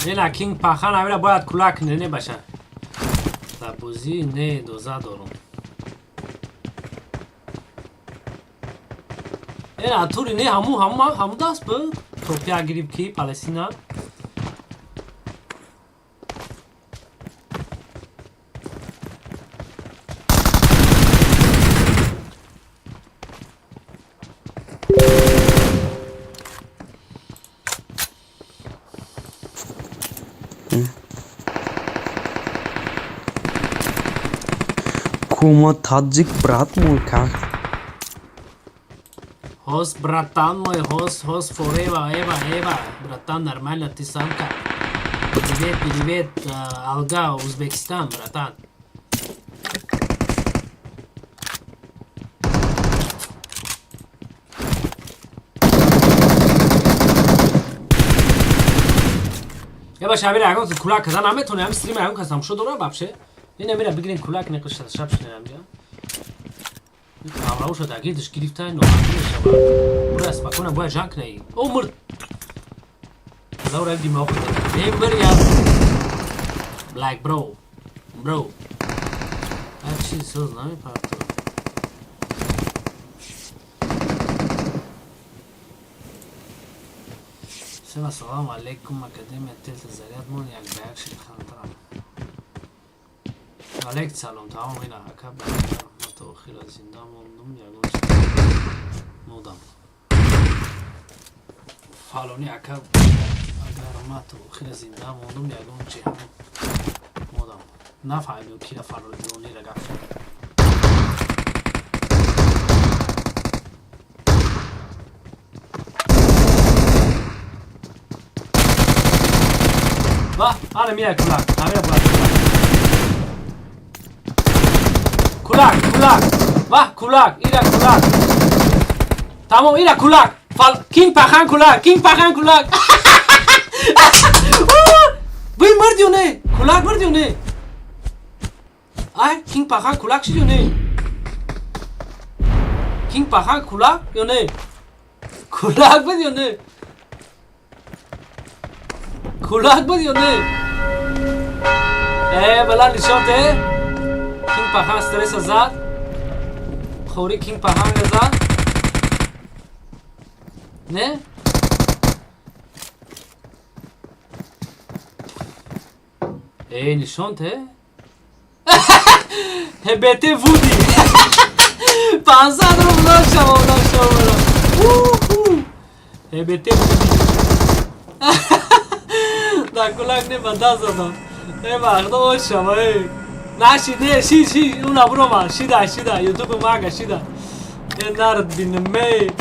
Не, Кинг Пахан, амира бояд кулак не не баша. Дар бозӣ не доза дорум. Э, тури не ҳаму ҳаму ҳаму даст буд. Топия гириб ки Палестина. Кума таджик, брат мой, как? Хост, братан мой, хост, хост, forever, эва, эва. Братан, нормально, ты сам как? Привет, привет, Алга, Узбекистан, братан. Еба шабира, ягон кулак казан наметони, ҳами стрим ягон кас тамошо дора вообще? Ина мира бигирен кулак не қишта шаб шинам ҷа. Аврау шуда гирдиш гирифта нохати мешава. Бура спокойно бояд ҷанг кунӣ. О мурд. Лаура димоғ. Мембер я. Like bro. Bro. А чиз соз намепарто. Всем ассаламу алейкум, Академия Телта заряд мон як ба як шид хантрам. Алейк салом, тамом ина ака бародар, ма то охира зинда мондум, ягон модам. Фалони ака, агар ма то охира зинда мондум, ягон чи ҳамон модам. Нафаҳмидам кира фалонира гап шуд. Ва, ана мира кулак, амира кулак. Кулак, кулак. Ва, кулак, ира кулак. Тамом, ина кулак. Фал Кинг пахан кулак, Кинг пахан кулак. Бый мурд ё не? Кулак мурд ё не? Ай, Кинг пахан кулак шид ё не? Кинг пахан кулак ё не? Кулак буд ё не? Кулак буд ё не? Э, бала нишон те. Кинг пахан стресса зад. Хори Кинг пахан зад. Не? Э, нишон те. ХБТ Вуди. 500 рубл шава, шава. Уху. ХБТ Вуди. Да кулак не бада задам. Э, вақто шава, э. Наши не, ши ши, уна брома, шида, шида, YouTube мага шида. Э, нард бинме.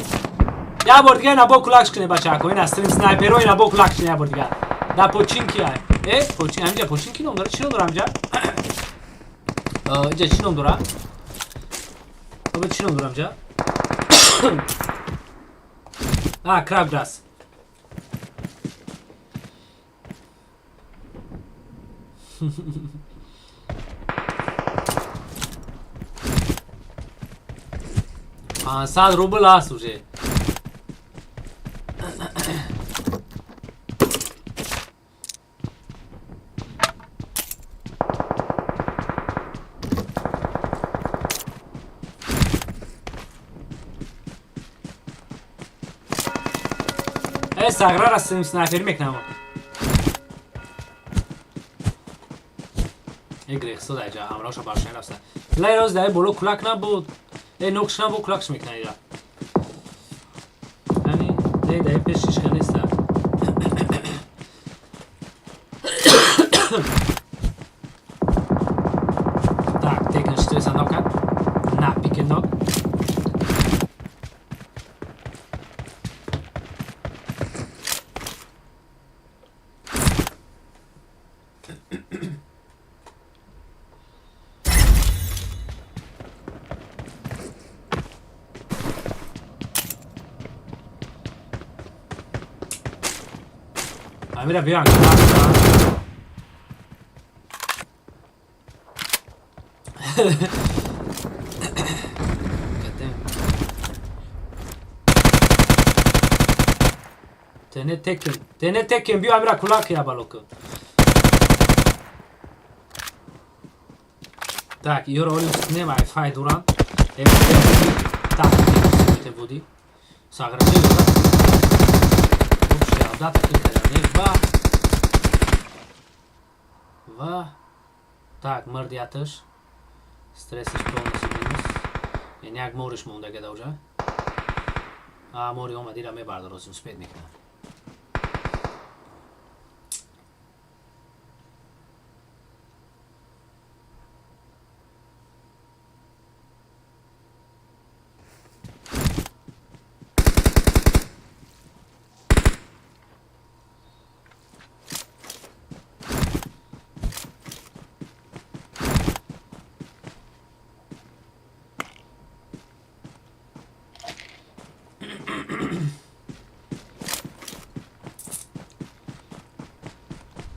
Я бор дига на бо кулак шкне бачако, ина стрим снайперо, ина бо кулак шкне я бор дига. Да починки ай. Э, почин, амҷа починки ном дора, чӣ ном дора амҷа? Инҷа чӣ ном дора? Оба чӣ ном дора амҷа? А, крабграсс. 500 рубл аст уже. Э, саграра снайпер мекунам. Э, грехсо даҷа ҳамроҳша баршани рафта. Лай роз дай боло кулак набуд. Э, нокш набуд, кулакш мекунад ира. Яъни, дай дай пеш шишка неста. Так, текен стресса нокат. На, пике нок. Амира биён. Тене текен. Тене текен биё амира кулак я балоку. Так, ёро оли нема фай дуран. Э, так, те буди. Саграчи дора. Вообще, апдат кардем. Ва. Ва. Так, мурдияташ. Стрессаш полностью минус. Яъне як мориш монда гада уже. А, мори омад, ира мебардор, озим успеть мекунад.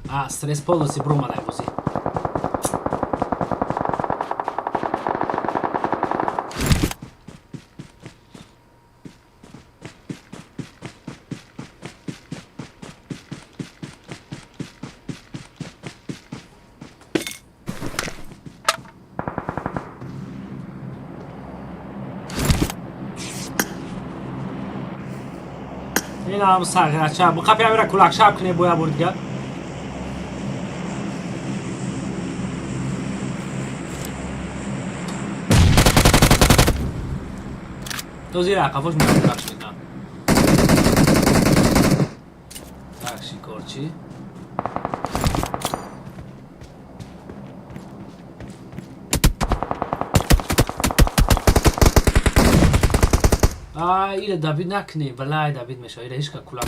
А, стресс полностью бромадай бозӣ. Ин ҳам сағирача. Бу қапи амира кулак шаб кне боя бор дига. То зира қафош меам кулакш мекунам. Так, шикорчи. А, ира добить накунем, валай добить мешава, ира ҳеч ка кулак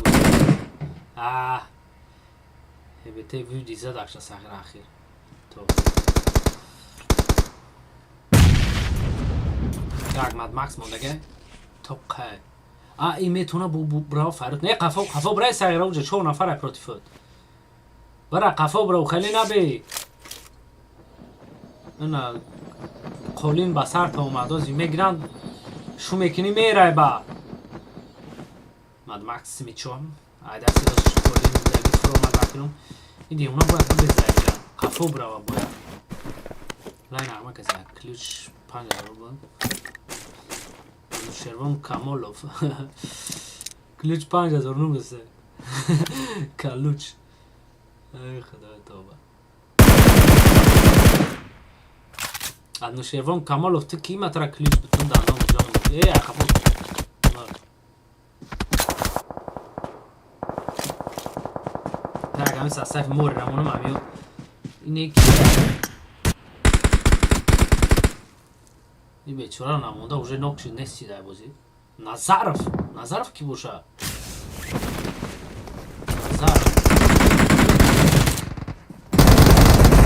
А. ХБТ вуди задакша сахир ахир. То. Так, Мад Макс мондаге. Тоққа. А и метавона бирава фарёд. Не, қафо, қафо бирай, сағира, уҷа чор нафар против ат. Бара қафо бирав, хеле набе. Ина қолин ба сар та омад, ози мегиранд, шу мекунӣ, мерай ба. Мад Макс мечом. Ай дасти қолин даги фуромад бакунум. Ин девона бояд бибезай, қафо бирава бояд. Лай нағма каса ключ 5000 рубл. Шервон Камолов. Ключ 5000 нумесе. Калуч. Ай худои, тоба. Анушервон Камолов, ту ки матра ключ бутун дандон ҷон. Э, қафо. Так, ҳамин сасафи мори рамонум ҳамиё. Ине ки ин бечора намонда уже нок шид, нест дар бозӣ. Назаров, Назаров ки боша? Назаров.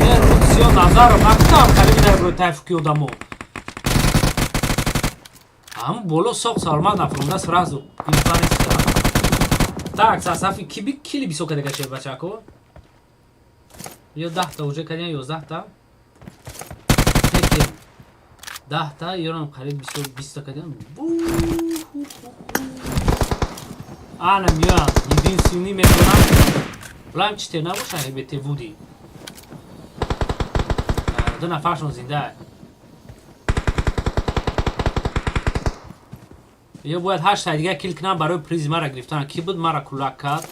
Э, Русиё Назаров, накутам халиби дар брои тайфуки одамо. Ҳам боло соқ саломат нафурунда сразу. Так, сасафи ки би кили бисо када гашед бачако? Ё 10 та уже кадиан, 11 та. Текем. 10 та, ёрам қариб 20 та кадиан. Ана миёям, единственный метавонам. Булам читер набоша, ҳебете вуди. Ду нафаршон зинда. Ё бояд ҳашта дига кил кунам барои призи мара гирифтан. Ки буд мара кулак кард?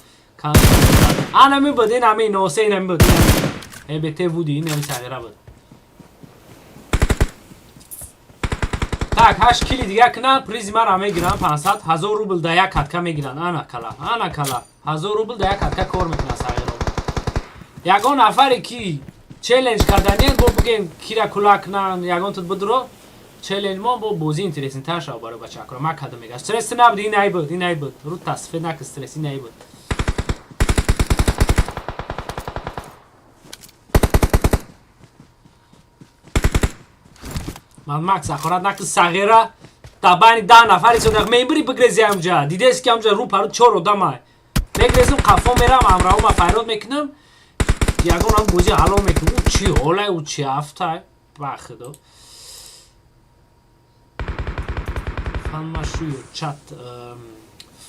Ана ми буд, ин ҳами носе, ин ҳами буд. Ҳебете вуди, ин ҳами сағира буд. Так, ҳашт кили дига кунам, призи мара мегирам, 500 ҳазор рубл да як катка мегиранд. Ана кала, ана кала. 1000 рубл да як катка кор мекунад сағиро. Ягон нафаре ки челлендж карданиен, бо бигем кира кулак кунанд, ягон тут будро челлендж мо бо бозӣ интереснитар шава барои бачакро. Ма кадом мега. Стресс набуд, ин ай буд, ин ай буд. Ру тасфе нак стресс, ин ай буд. Ман Макс ақорат наки сағира дар байни 10 нафар истодақ мебири бигрези амҷа. Дидест ки амҷа рӯ пару чор одамай. Мегрезим, қафо мерам, ҳамраҳома файрод мекунам. Ягон ҳам бозӣ ҳалол мекунам. Ӯ чӣ ҳолай, ӯ чӣ афтай? Ба худо. Фанмашую чат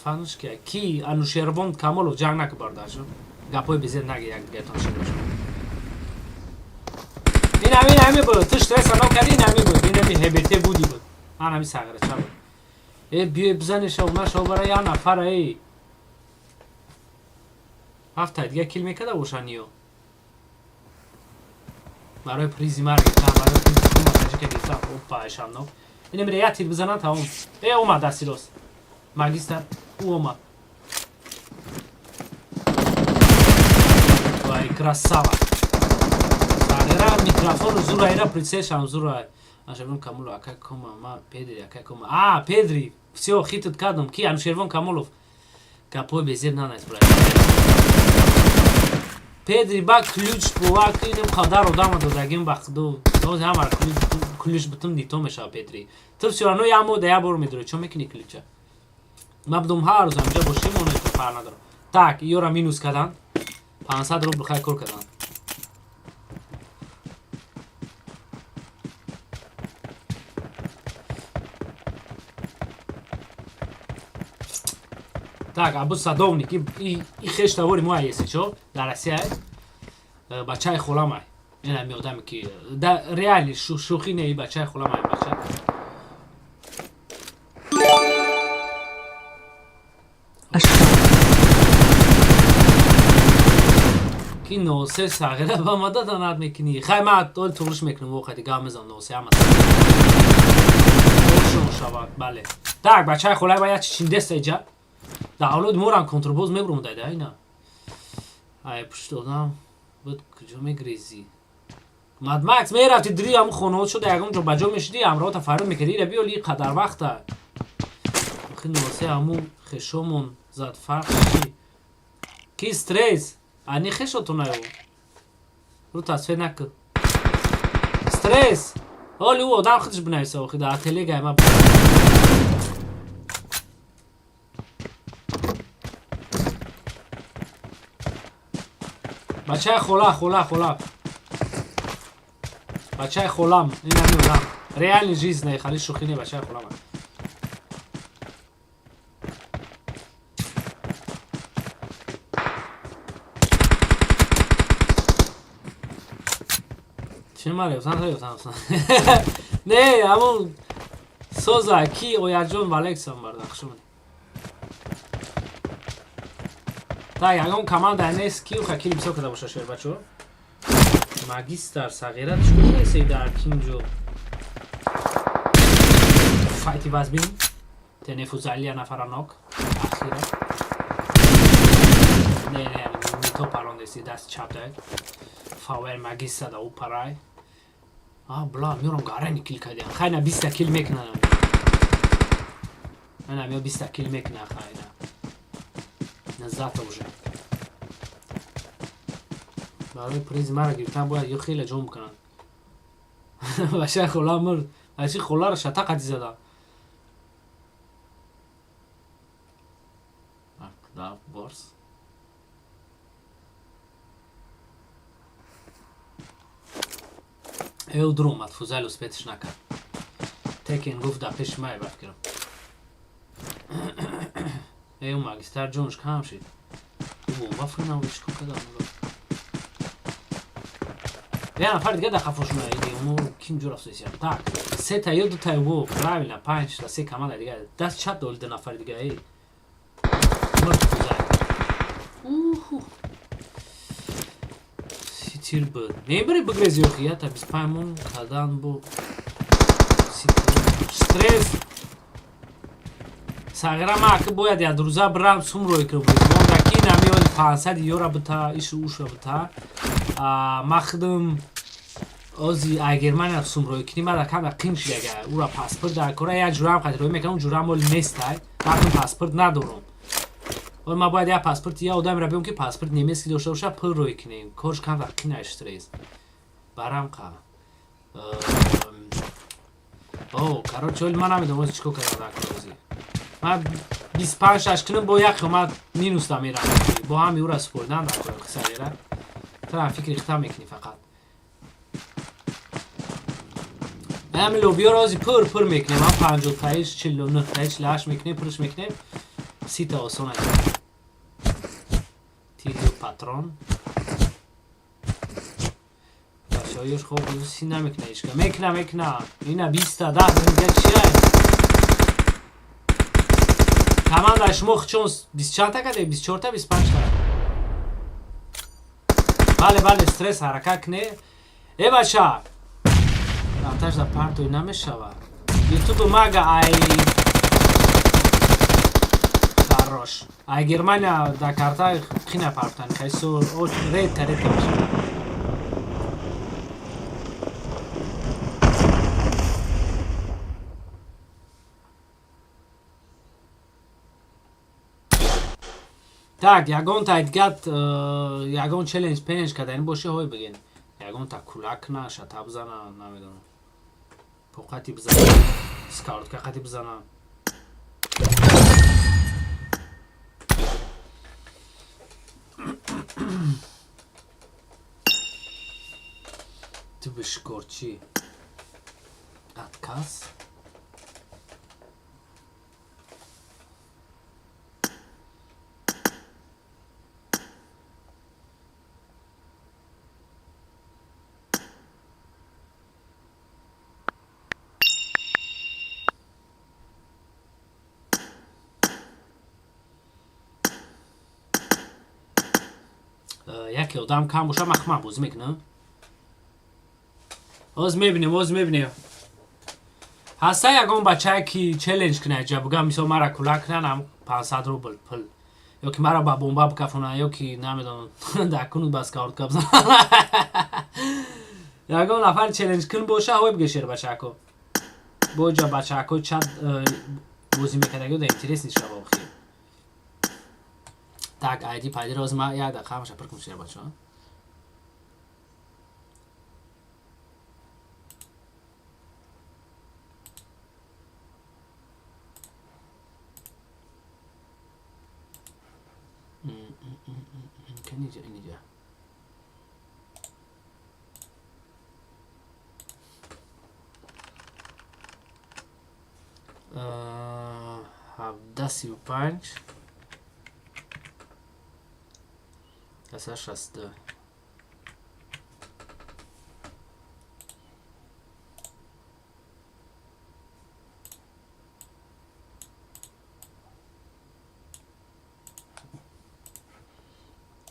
фанш ки ки Анушервон Камолов ҷанг наки бародаршо. Гапҳои безер наги якдигаятон шидошо. Ин ҳамин ҳами буд. Ту стресса накарди, ин ҳами буд. Ин ҳами ҳебете буди буд. Ан ҳами сағирача буд. Э, биёй бизани шав, нашав бара як нафара эй. Ҳафта дига кил мекарда бошан ё. Барои призи мара гирифтан, барои призи кума тажика гирифтан. Опа, айшамно. Ин мире як тир бизанан тамом. Э, омад дасти рост. Магистр, ӯ омад. Вай, красава. Сағира микрофону зура ира прицелшам зура. Анушервон Камолов, акай кома, ма Педри, акай кома. А, Педри, всё, хитот кардам. Ки Анушервон Камолов? Гапҳои безеб нанайс брат. Педри ба ключ бовар кунем қадар одама додагим ба худо. Доз ҳамара ключ бутум нито мешава Педри. Ту всё равно як моҳ да як бор медорӣ. Чо мекунӣ ключа? Ма будум ҳар рӯз ҳамҷа бошем, оно фарқ надорам. Так, ёра минус карданд. 500 рубл хай кор карданд. Так, Абу Садовник, и хеш тавори мо если чо, дар Россия бачаи холамай. Ин ҳами одаме ки да реально шӯхӣ не, бачаи холамай бача. Ки носе сағира ба ма даданат мекунӣ. Хай ма ол туғриш мекунам, воқеа гап мезанам носе ҳама. Ошон шавад, бале. Так, бачаи холай ба як чиндеста иҷа. Дар авлоди морам контрбоз мебурум дайда ина. Ай пушт одам буд куҷо мегрезӣ? Мадмакс мерафти дри ҳамун хонаҳо шуда ягон ҷо ба ҷо мешидӣ, ҳамроҳата фарёд мекардӣ, ира биёли қадар вақта. Охи носе ҳамун хешомон зад фарқ чи? Ки стресс? Ани хешотона ё? Рӯ тасвир накун. Стресс! Ҳоли ӯ одам худаш бинависа охи дар телегай ма. Бачаи хола, хола, хола. Бачаи холам, ин ҳамин одам. Реальный жизнь, хали шӯхӣ не, бачаи холам. Чӣ мара ёфтан, ёфтан, ёфтан. Не, ҳамун соза ки Оярҷон Валексон бардан, хуш омадед. Так, ягон команда нест ки уха кили бисёр карда боша шер бачо. Магистр сағира чӣ кор дар кинҷо? Файти вазбин. Тенефузалия нафаранок. Ахира. Не, не, не то парондеси даст чап дай. Фауер магистр да у парай. А, бла, миёрам гарани кил кардиам. Хайна 20 кил мекунам. Ана миё 20 кил мекунам хайна. Назад уже. Барои приз мара гирифтан бояд ё хеле ҷон бикунанд. Бачаи хола мурд. Бачаи холаро шата қади зада. Борс. Эл дуромад, Фузайл успетиш накард. Текен гуфт дар пеши май ба фикрам. Эй, магистр ҷонш кам шид. Бомба фирнам чӣ кор кардам? Я нафар дига дар қафо шуна иди, оно ким ҷо рафтесиям. Так, сета ё дута во, правильно, панҷ та се команда дига. Даст чап доли ду нафар дига, эй. Мурд Фузайл. Уху. Тир буд. Мебари бигрези охи, ята 25 мон кадан бо стресс. Сағира ма аки бояд як рӯза бирам сум рой кунам. Монда ки намиёд 500 евро бита, ишу уша бита. Ма худам ози ай Германия сум рой кунӣ, ма кам қим шид ага. Ура паспорт дар кора як ҷурам қад рой мекунам, ҷурам оли нестай. Ма худам паспорт надорам. Ол ма бояд як паспорт я одамеро биём ки паспорт немецкий дошта боша, пул рой кунем. Корш кам вақт қинаш стресс. Барам қа. О, короче, оли ман намедонам ози чӣ кор кардам дар кор ози. Ман 25 шаш кунам бо як омад минус да мерам. Бо ҳами ура супордан дар кор сарера. Тра фикри хита мекунӣ фақат. Ҳами лобиёро ози пур пур мекунем. Ман 50 таиш, 49 таиш, 48 мекунем, пурш мекунем. 30 та осон аст. Тирю патрон. Бачаҳояш хоб си намекуна ҳечка. Мекуна, мекуна. Ина 20 та 10 дига чия? Команда шумо чун 20 чанд та кардед? 24 та, 25 та. Бале, бале, стресс ҳаракат куне. Э бача. Рафташ дар партои намешава. Ютуб мага ай хорош. Ай Германия дар карта қина партан. Хайсо редко редко мешава. Так, ягон та дигат, ягон челлендж пенж кардани боши ҳой бигин. Ягон та кулак на, шата бизана, намедонам. Поқати бизана, скаутка қати бизана. Ту бишкорчи. Отказ. Яке одам кам боша, ман худам бозӣ мекунам. Оз мебинем, оз мебинем. Ҳаста ягон бачае ки челлендж кунад ҷа бугам, мисол мара кулак кунанд, 500 рубл пул. Ё ки мара ба бомба бикафонанд, ё ки намедонам, дар кунут бас кауртка бизананд. Ягон нафар челлендж кун боша, ҳой биге шер бачако. Боҷа бачако чат бозӣ мекардаги да интерес нишава охир. Так, ID пайди роз ма як дақиқа ҳамаша пур кун шер бачаҳо. Инҷа, инҷа. 17 35 162.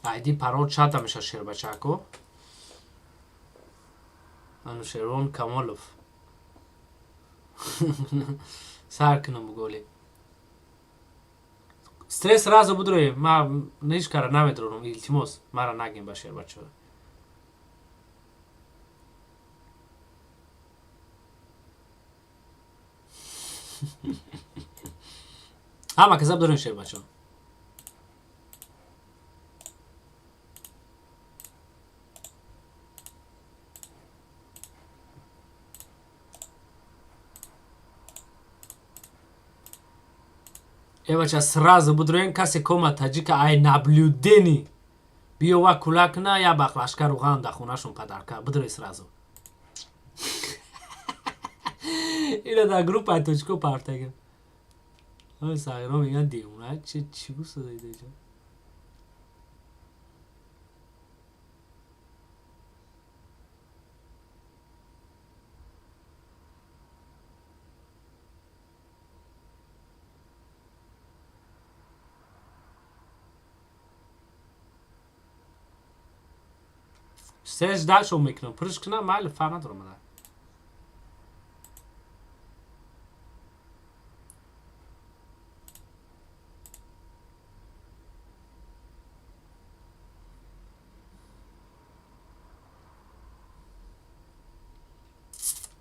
Айди парол чанда меша, шербачако? Анушервон Камолов, сар кунам, буголи стресс разо будрои. Ма ҳеҷ кара намедронам, илтимос, мара нагем ба шербачо. Ҳама каза бидорем, шербачо. Эвача, сразу будроен. Касе кома таҷика ай наблюдение биёва, кулак на я бақлашка руған да хонашон падарка будрои сразу. Ина дар группаи точко партагим. Сағиро мегӯян девона че чӣ гуфтадаидаҷа. Сеждашо мекунам, пурш кунам, майли, фарқ надорам. Ада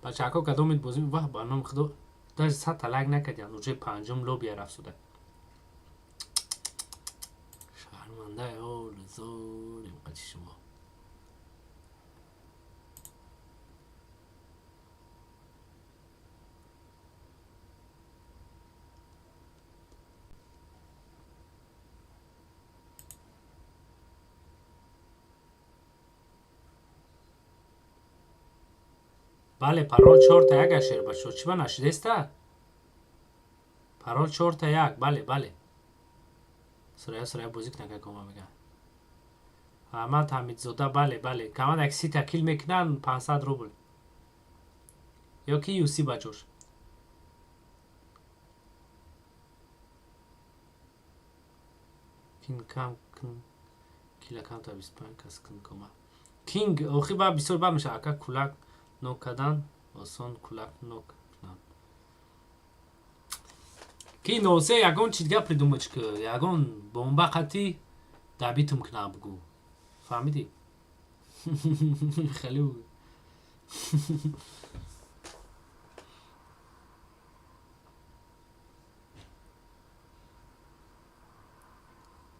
бачаҳако кадомит бозӣ? Ваҳ, ба номи худо, даже 100-та лайк накардиям. Уже панҷум лобия рафт. Шармандаи зорим қачи шумо. Бале, парол чорта як, ашербачо. Чӣ ба нашидеста? Парол чорта як, бале, бале. Сурая, Сурая, бозӣ кунак кома мега. Аҳмад Ҳамидзода, бале, бале. Камад як 30-та кил мекунанд, 500 рубл. Ё ки юси ба ҷош. Кин кам кин кила кам та 25 кас кин кома. Кинг охи ба бисёр ба меша ака, кулак нок кардан осон, кулак нок кунам. Ки носе ягон чи дига придумать ки ягон бомба қатӣ дабитум кунам, бугӯ. Фаҳмидӣ? Хеле бугӯ.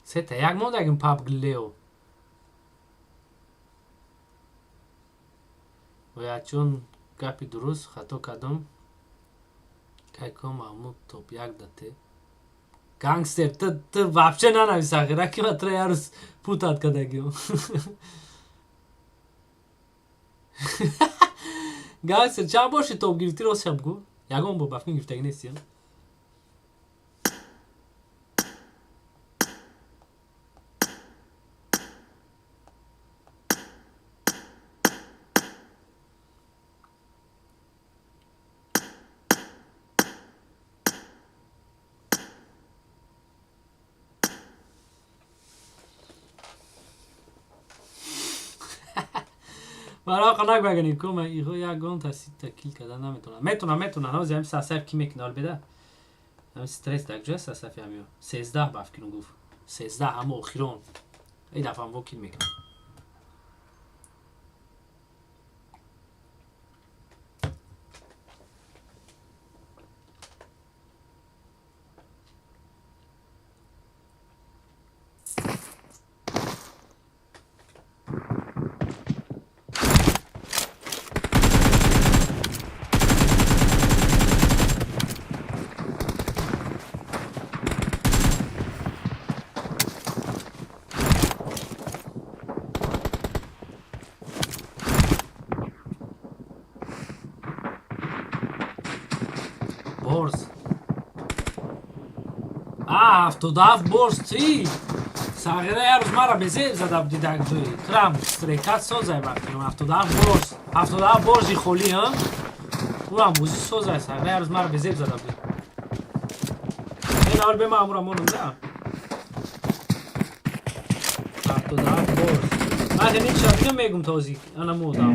Сета як мондагим пабг лео. Оячон, гапи дуруст, хато кардам. Кайко Маҳмуд топ як дате. Гангстер, ту вообще нанавис ахира, ки ма тра ярӯз путат кардагиам. Гангстер, чанд бор ши топ гирифтӣ, ростша бугӯ? Ягон бор ба фикр гирифтагӣ нестӣ? Барои қанак багани кума иҳо ягон та 30-та кил карда наметавонад. Метавонад, метавонад. Ҳозир ҳами сасаф ки мекунад ҳол беда? Ҳами стресс дар куҷост сасафи ҳамиё? 13 ба фикрум гуфт. 13 ҳама охирон. Ин дафъа ҳам во кил мекунад. Борз. 77 борс ти сағира як рӯз мара безеб зада будӣ дар ҷои трам стрекат созай вақтинам 77 борс, 77 борзи холӣ, ҳа, урам бозӣ созай. Сағира як рӯз мара безеб зада будӣ. Ин аввал бема амура монам да 77 борс. Ман хеле шабина мегум този ана модам.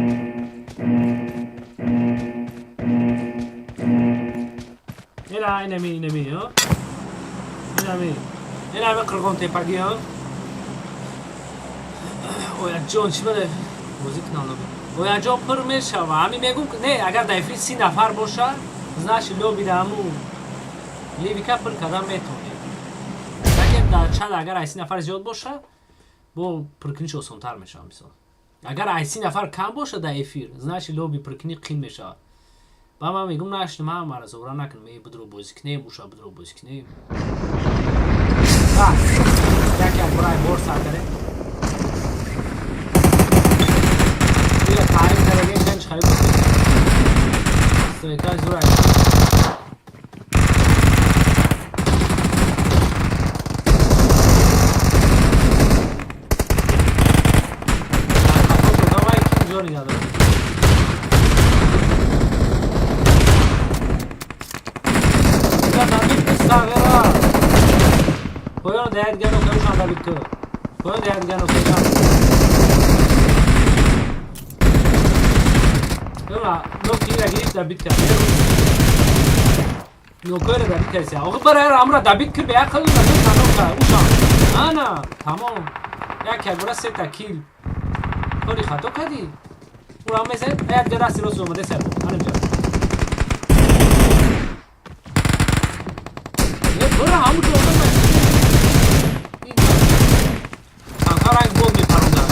Ина инами, инами, ҳа, инами, инами Қирғонтепагӣ, ҳа. Ояҷон, чӣ баде бозӣ кунам? Ояҷон, пур мешава. Ҳамин мегум, не, агар дар эфир 30 нафар боша, значит, лобби да ҳаму ливика пур кардан метонем. Лекин дар чат агар ай 30 нафар зиёд боша, бо пуркуниш осонтар мешава. Мисол, агар ай 30 нафар кам боша дар эфир, значит, лобби пуркунӣ қин мешавад. Ба ман мегум, нашни ман мара зора накун, ме будро бозӣ кунем, уша будро бозӣ кунем. Як як бора бор сар кардем. Бия, таъриф кардагем, чанд харид стрекай зура. Давай, ким ҷо нигоҳ дорад? Сағира поён даҳад гано кавшан дабит ку, поён даҳад гано кавшан. Нокира гирифт, дабит кард, нокоира дабит кардися. Охи, бара амра дабит кир, беақл нока ушан. Ана тамом, як якбора сета кил. Кори хато кардӣ, ура мезанед. Як дасти рост омаде сар ана бижа. Бара ҳамун ҷо одам танҳо ранг бод мепаронда.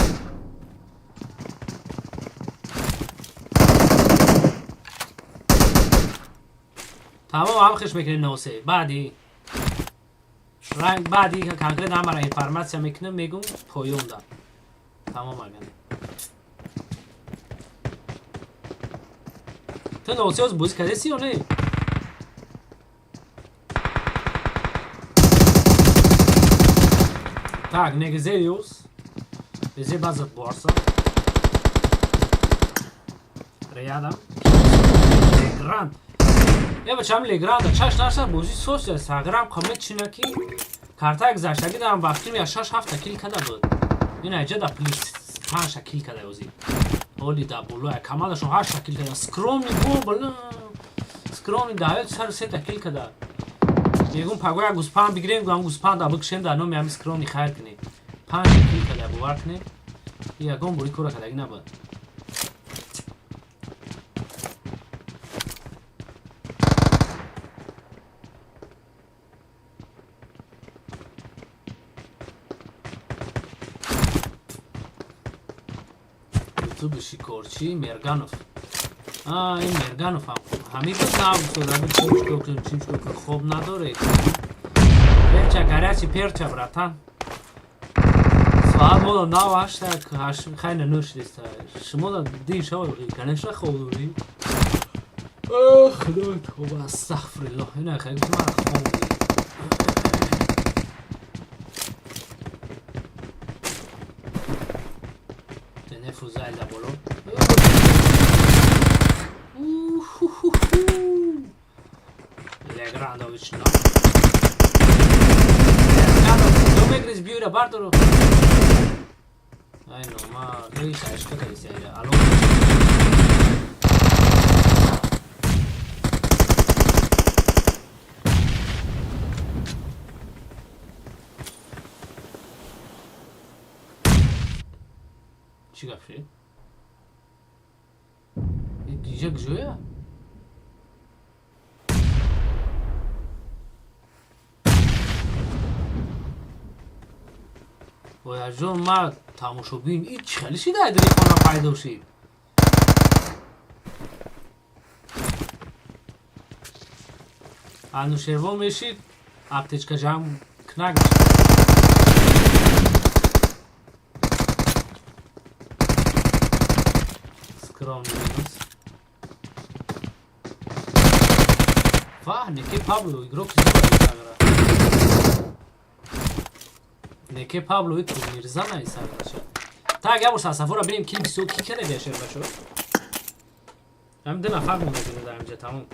Тамом, ҳам хеш мекунем носе. Баъди ранг, баъди конкрет ҳамара информация мекунем, мегум поёнда. Тамом, аган ту носе оз бозӣ кардеси ё не? Так, Негзериус. Безе база борса. Рядом. Легранд. Е, бачам, Легранда, чаш наша бозӣ сос саграм қамет чинаки. Карта гузаштагӣ дарам бахтим я 6 7 кил када буд. Ин айҷа да плюс 5 кил када озӣ. Оли да боло командашон 8 кил када. Скромный бо бала. Скромный да сар сета кил када. Мегум, паго як гӯспанд бигирем, гам гӯспанд да бикшем, дар номи ҳами скромный хайр кунем. 5 кил када, бовар кунем. Ягон бори кора кадаги набуд. Ютуби шикорчӣ Мерганов. А, ин Мерганов ҳам ҳамин буд нав гуфтода буд. Чим чикор кунем, чим чикор кунем, хоб надоред. Перча горячий перча, братан. Соат мода нав ҳашта хайна нӯшидеста. Шумо да дин шава, конечно, хоб дорӣ. Худои тоба, астағфируллоҳ. Ина хай гуфтам, хоб. Тенефузай да боло. Леграндович, но. Леграндов, мегрез биёра бардоро. Ай, но ма, лои хаешка кадиси айра. Ало. Чӣ гап шид? Гижа гижоя? Ояҷон, ма тамошобин ин чӣ хеле шида дили хона пайдо шид. Анушервон мешид, аптечка ҷамъ кнак. Скромный минус. Вах, неке Пабло, игрок зӯра. Неке Пабло и турнирза нависад, бача. Так, я бор сасафора бинем, ки бисёр ки када гашер, бачо. Ҳам ду нафар монда дар инҷа, тамом.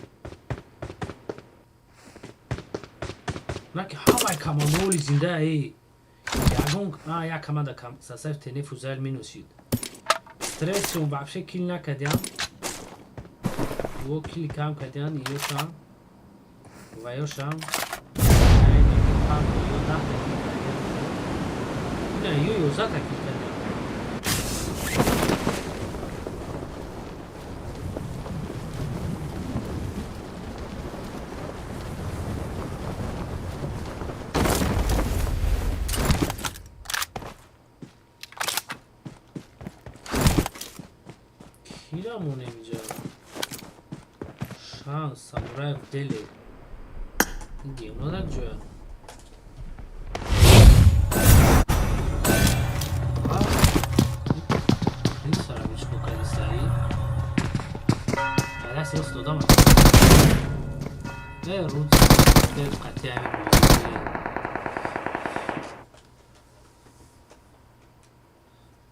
На ки ҳамаи командаоли зинда эй. Ягон як команда сасаф тене фузайл минус шид. Стрессшон вообще кил накардиам. Во кили кам кардиан, ёшам. Ва ёшам. Пабло ё 10 кил кардиан. Ина ё 11 кил кардиан. Кирамон инҷа? Шанс, Самураев, Дели. Гемона ҷоя. Ин саравичко кадисаи. Даст рост додам. Э, руз қатъи ҳамин бозӣ.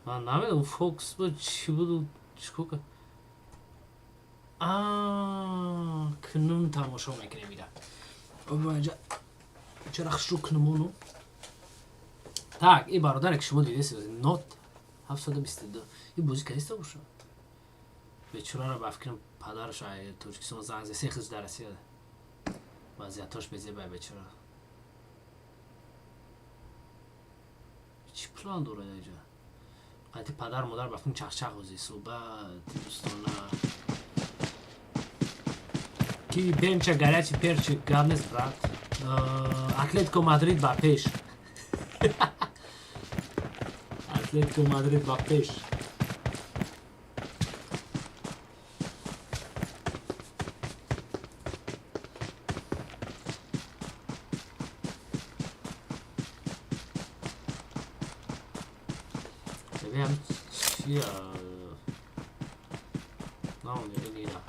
Ман намедонам, Фокс буд, чӣ буду, чикор кард? Кунун тамошо мекунем ира. Чара хушрӯ кунумону. Так, и бародаре ки шумо дидест, нот 722. И бозӣ кадиста бошад? Бечораро ба фикрам падараш Тоҷикистон занг зад, се хиз дар Россия. Вазъиятош безебай бечора. Чӣ план дорад инҷа? Қати падар модар ба фикрам чахчах ҳозир суҳбат дӯстона. Ки бенча горячий перчик, гап нест, брат. Атлетико Мадрид ба пеш. Атлетико Мадрид ба пеш. Бебем чия? На, нира.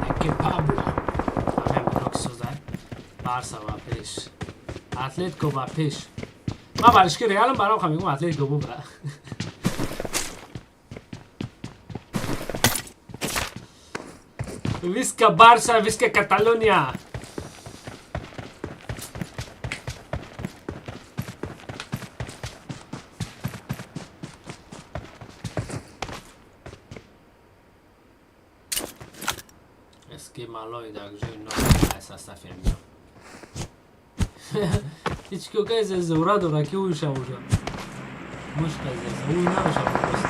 Неке Пабло. Ҳамин блок созад. Барса ба пеш. Атлетико ба пеш. Ман варзишки Реалам, барам хам мегӯм Атлетико бубра. Visca Barça, visca Catalunya. Эски малой дар ҷои ном состав миём. Ҳеҷ ки касе зура дора ки уша уже. Мушка зеса, уй наша просто.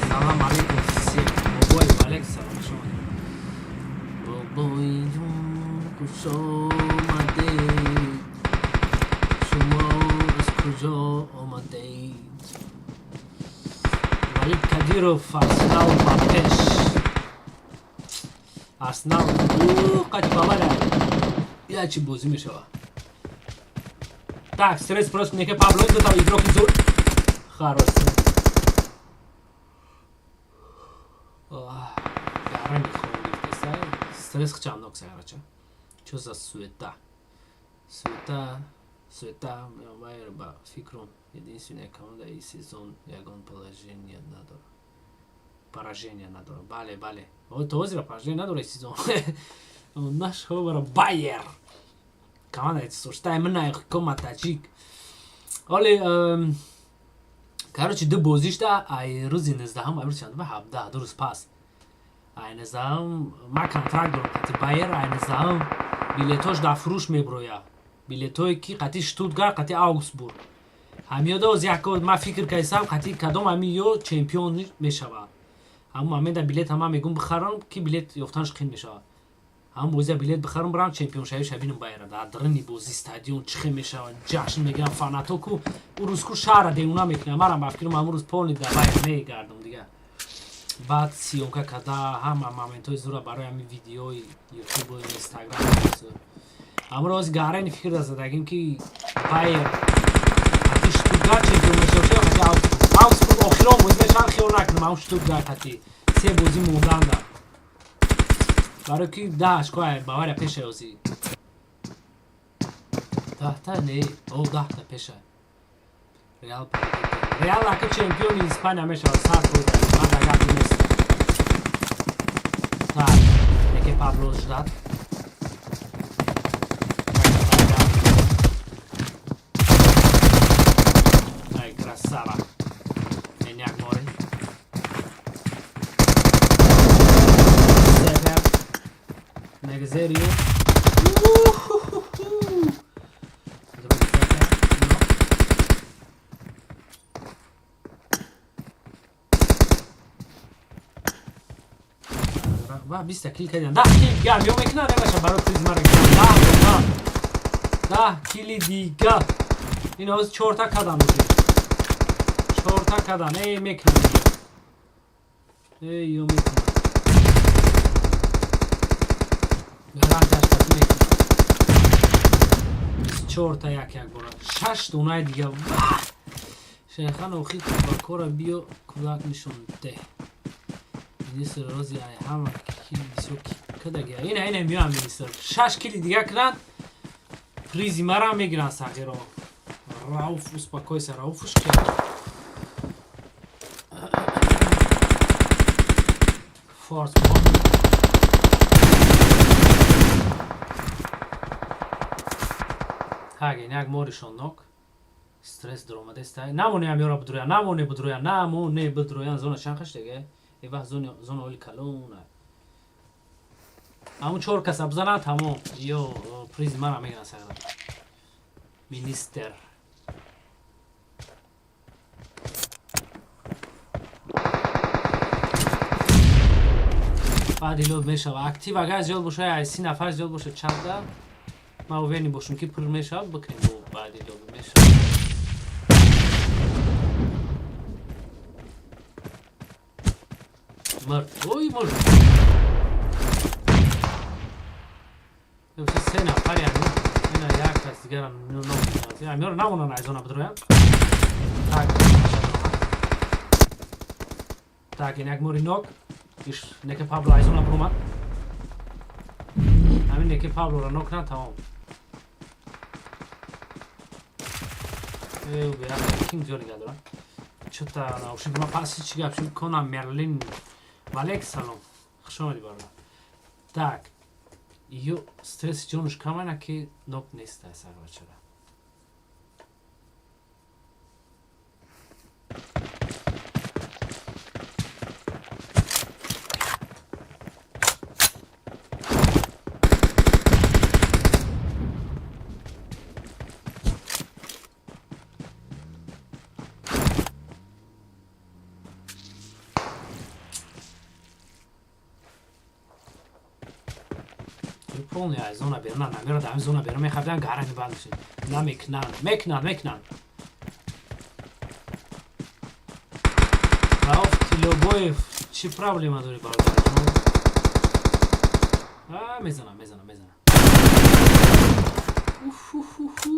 Салам алейкум всем. Бобой, алейк салам шумо. Бобой, хуш омадед. Шумо аз куҷо омадед? Валид Кадиров, Арсенал ба пеш. Арсенал қати Бавария. Я чӣ бозӣ мешавад. Так, стресс просто неке Пабло, дута игроки зур. Хорош. Гарани хонда стресс хчам нок саграча. Чё за суета? Суета, суета, Байер ба фикрум единственная команда и сезон ягон положение надора. Поражение надора. Бале, бале. О, то озира поражение надора сезон. Наш хобара Байер. Команда соштай мина кома таҷик. Оли короче, ду бозишта ай рӯзи 19-ам, ай рӯзи чандум, 17, 2 рӯз пас. Ай 19-ам ма контракт дорам қати Байер, ай 19-ам билетош дар фурӯш меброяд. Билетое ки қати Штутгарт, қати Аугсбург. Ҳамиёда оз як ма фикр кардисам, қати кадом ҳами ё чемпион мешавад. Ҳамун момента билет ҳама мегум бихарам, ки билет ёфтанаш қин мешавад. Ҳам бозия билет бихарам, бирам чемпионшавиша бинам. Байера дар дарини бози стадион чӣ хел мешавад, ҷашн мегирам. Фанато ку ӯ рӯз ку шаҳра девона мекунам. Марам ба фикрам, ҳамун рӯз полный дар Байер мегардам дига. Баъд съёмка карда, ҳама моментҳои зура барои ҳамин видеои ютубу инстаграм. Ҳамро ҳози гарани фикр да задагим, ки Байер қати Штутгарт чемпион мешавад, қати Аугсбург охирон бозӣ мешавад. Хиёл накунам, ҳам Штутгарт қати се бозӣ монданда, барои ки 10 очко Бавария пеша ёзи, 10-та не, о, 10-та пеша. Реал, Реал ака чемпиони Испания мешавад 100%. Ман дар гапи нест. Так, яке Пабло ждать. Ай, красава! Еняк мори. Север. Негзерио. Уху-ху-ху. Друг Север. Но. Ва, 20-та кил кардиан. 10 кил дигар мео мекунад, намеша барои приз мара гирам. 10, 10 кили дигар. Ин ҳоз чорта кадан уже. Чорта кадан. Эй, мекунам. Эй, ё мекунам. Гарантияш кати мекунам. 24-та як як бора. Шаш донаи дига. Вах! Шайхан, охи ба кора биё, кӯдак нишон деҳ. Министр рози ай ҳама кили бисёр кадаги. Ина меоям, министр. Шаш кили дига кунанд, призи мара мегиранд сағиро. Рауф, успокойся, Рауфуш ки. Форс бомб. Хаген як моришон нок. Стресс дуромадеста. Намоне амёра будроя, намоне будроя, намоне будроя. Зона чанд хаштеге? Э вақт зона оли калона. Ҳамун чор каса бизананд, тамом. Ё призи мара мегиранд сағира. Министр. Баъди лоб мешава. Актив агар зиёд боша, ай 30 нафар зиёд боша чанда, ман уверен бошам, ки пур мешавад, бикунем бо баъди лоб мешавад. Мурд. Ой, мурд. Се нафар яъне. Ина як кас дигарам ном. Амёро намонан аз зона бидроям. Так. Так, ин як мори нок. Иш неке Пабло аз зона буромад. Ҳамин неке Паблоро нок кунад, тамом. Э, беяк ким зиёд нигоҳ дорад. Чӯта наушник ма пас чӣ гап шуд? Кона Мерлин. Валек салом. Хуш омадӣ, бародар. Так. Ё стресси ҷонуш камайна, ки нок нест сарбачара. Полный аз зона берун намерад, ҳамин зона берун мехабидан, гарани банд мешид. Намекунанд, мекунанд, мекунанд. Рауф Тилобоев, чӣ проблема дорӣ, бародарҷон? А, мезанам, мезанам, мезанам. Уф-фу-фу-фу.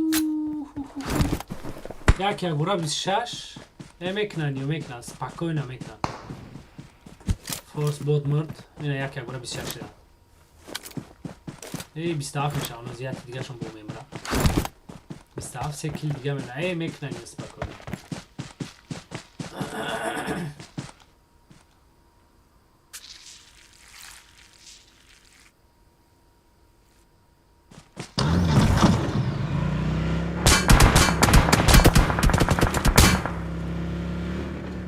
Як як бура 26. Э, мекунанд, ё мекунанд, спокойно мекунанд. Форс бот мурд. Ина як як бура 26 шуда. Эй, 27 мешавад, оно зиёдати дигашон бо мемра. 27, се кил дига мена. Эй, мекунанд ё спокойно.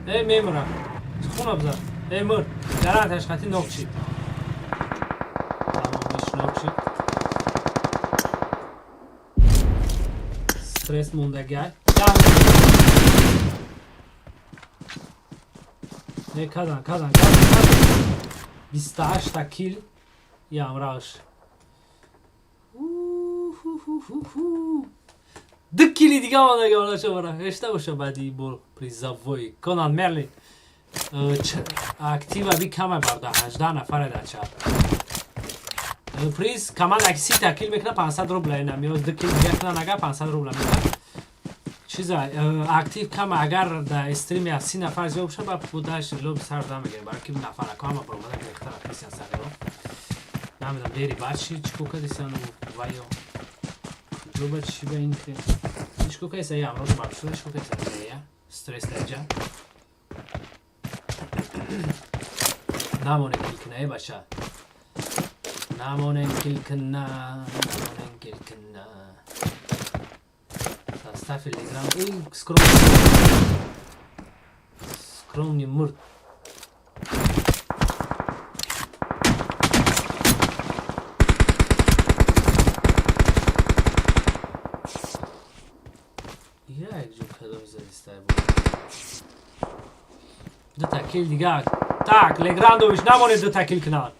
Эй, мемра. Хуна бизар. Эй, мурд. Гаранташ хати нок шид. Тамом, иш нок шид. Стресс мондагай. Не, кадан, кадан, кадан, кадан. 28 та кил. Ям раш. Ду кили дига мондаги олаша бара. Ҳешта боша баъди бор призовой. Конан Мерлин. Актива би кама барда 18 нафаре дар чат. Приз команда ки 30 кил мекунад 500 рубла ина миёз ду кил дига кунад агар 500 рубла мекунад. Чиза актив кама агар дар стрими аз 30 нафар зиёд бошад ба будаш лоби сар да мегирем барои ки нафарако ҳама баромада гирехта рафтисян сариро. Намедонам дери баъд чи чӣ кор кардисян вайо. Ҷоба чи ба ин ки чӣ кор кардиса я амроз баршуда чӣ кор кардиса я стресс даҷа. Намонем кил кина э бача. Намонем кил кина, намонем кил кина. Состави Легран. Эй, скромный. Скромный мурд. Я як ҷо кадом задистай буд. Дута кил дига. Так, Леграндович намонед дута кил кунад.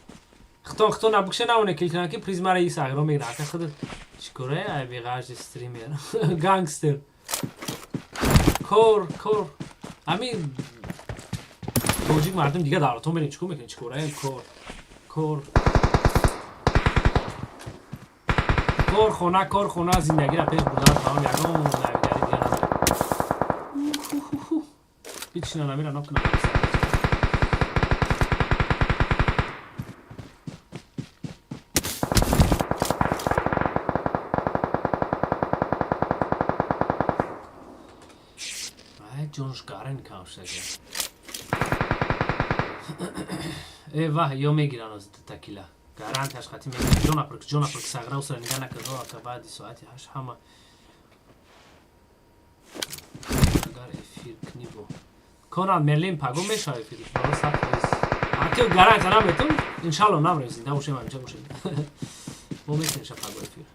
Хитон хитон набукша намонед кил кунад ки приз мара и сағиро мегирад. Ака худ чикора ай беғарзи стример. Гангстер. Кор, кор. Ами тоҷик мардум дига давлатҳо мерем чикор мекунем? Чикора кор. Кор. Кор хона, кор хона зиндагиро пеш бурдан тамом ягон навигари дига надорем. Ҳеч намира нокунам. Ҷонш гарен кам шуда. Э ваҳ, ё мегиран оз дута кила. Гарантияш хати мегиран. Ҷона пурк, ҷона пурк сағра усра нига накард. Ака баъди соати 8 ҳама агар эфир кунӣ бо Конан Мерлин паго мешава эфир. Баро 100%. Ака гарантия наметум. Иншалло намрем, зинда бошем, ҳаминҷа бошем. Мо мекунем ша паго эфир.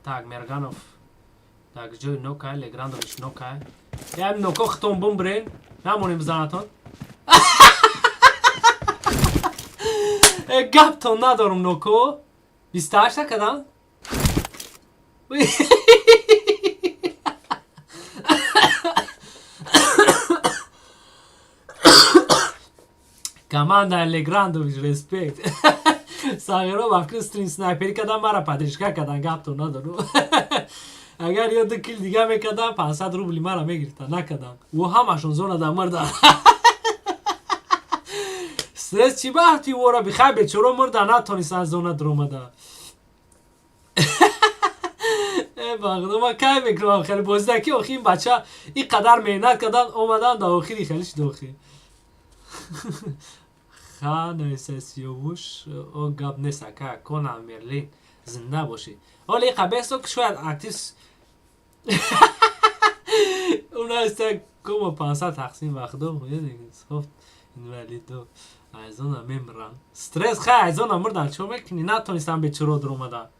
Так, Мерганов. Так, ҷои нокай, Леграндович нокай. Ям ноко хитон бумбрен. Намонем бизанатон. Гаптон надорум ноко. 28 та кадам? Команда Леграндович, респект. Сағиро вақти стрим снайпери кадам мара падришка кадан гаптон надорум. Агар ё ду кил дига мекардам 500 рубли мара мегирифтан накардам. Ӯ ҳамашон зона да мурдан. Стресс чӣ бахти ӯро бихай бечоро мурдан натонистан зона дуромада. Э бағдо ман кай мекунам хеле бозида ки охи ин бача ин қадар меҳнат кардан омадан дар охири хеле шуд охи. Ха нависа Сиёвуш о гап нест ака Конан Мерлин зинда бошӣ. Ҳоло ин қабесо шояд актив уна иста кома 500 тақсим вахдо софт инвалидо айзона мемран. Стресс хай айзона мурдан чо мекунӣ натонистам бечоро дуромада.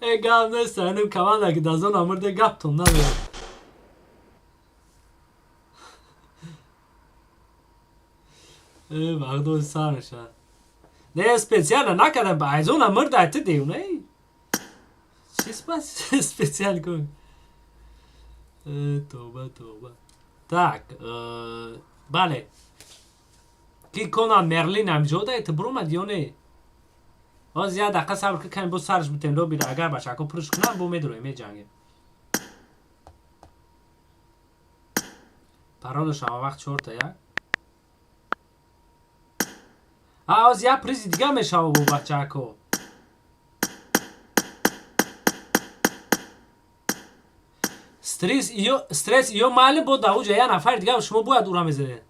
Э гап нест аним команда ки дар зона мурде гаптон надорам. Э вахдо сар мешавад. Не специально накардам айзона мурда ту девона. Чӣ специал кун? Тоба тоба. Так, бале. Ки Конан Мерлин ҳамҷо да ту буромад ё не? Ҳозир як дақиқа сабр кун каме боз сарш бутем лобира агар бачако пурш кунанд бо медуроем меҷангем. Паролаш ҳама вақт 4 1. А ҳозир як призи дига мешава бо бачако. Стресс ё майли бо дар уҷа як нафари дига шумо бояд ура мезанед.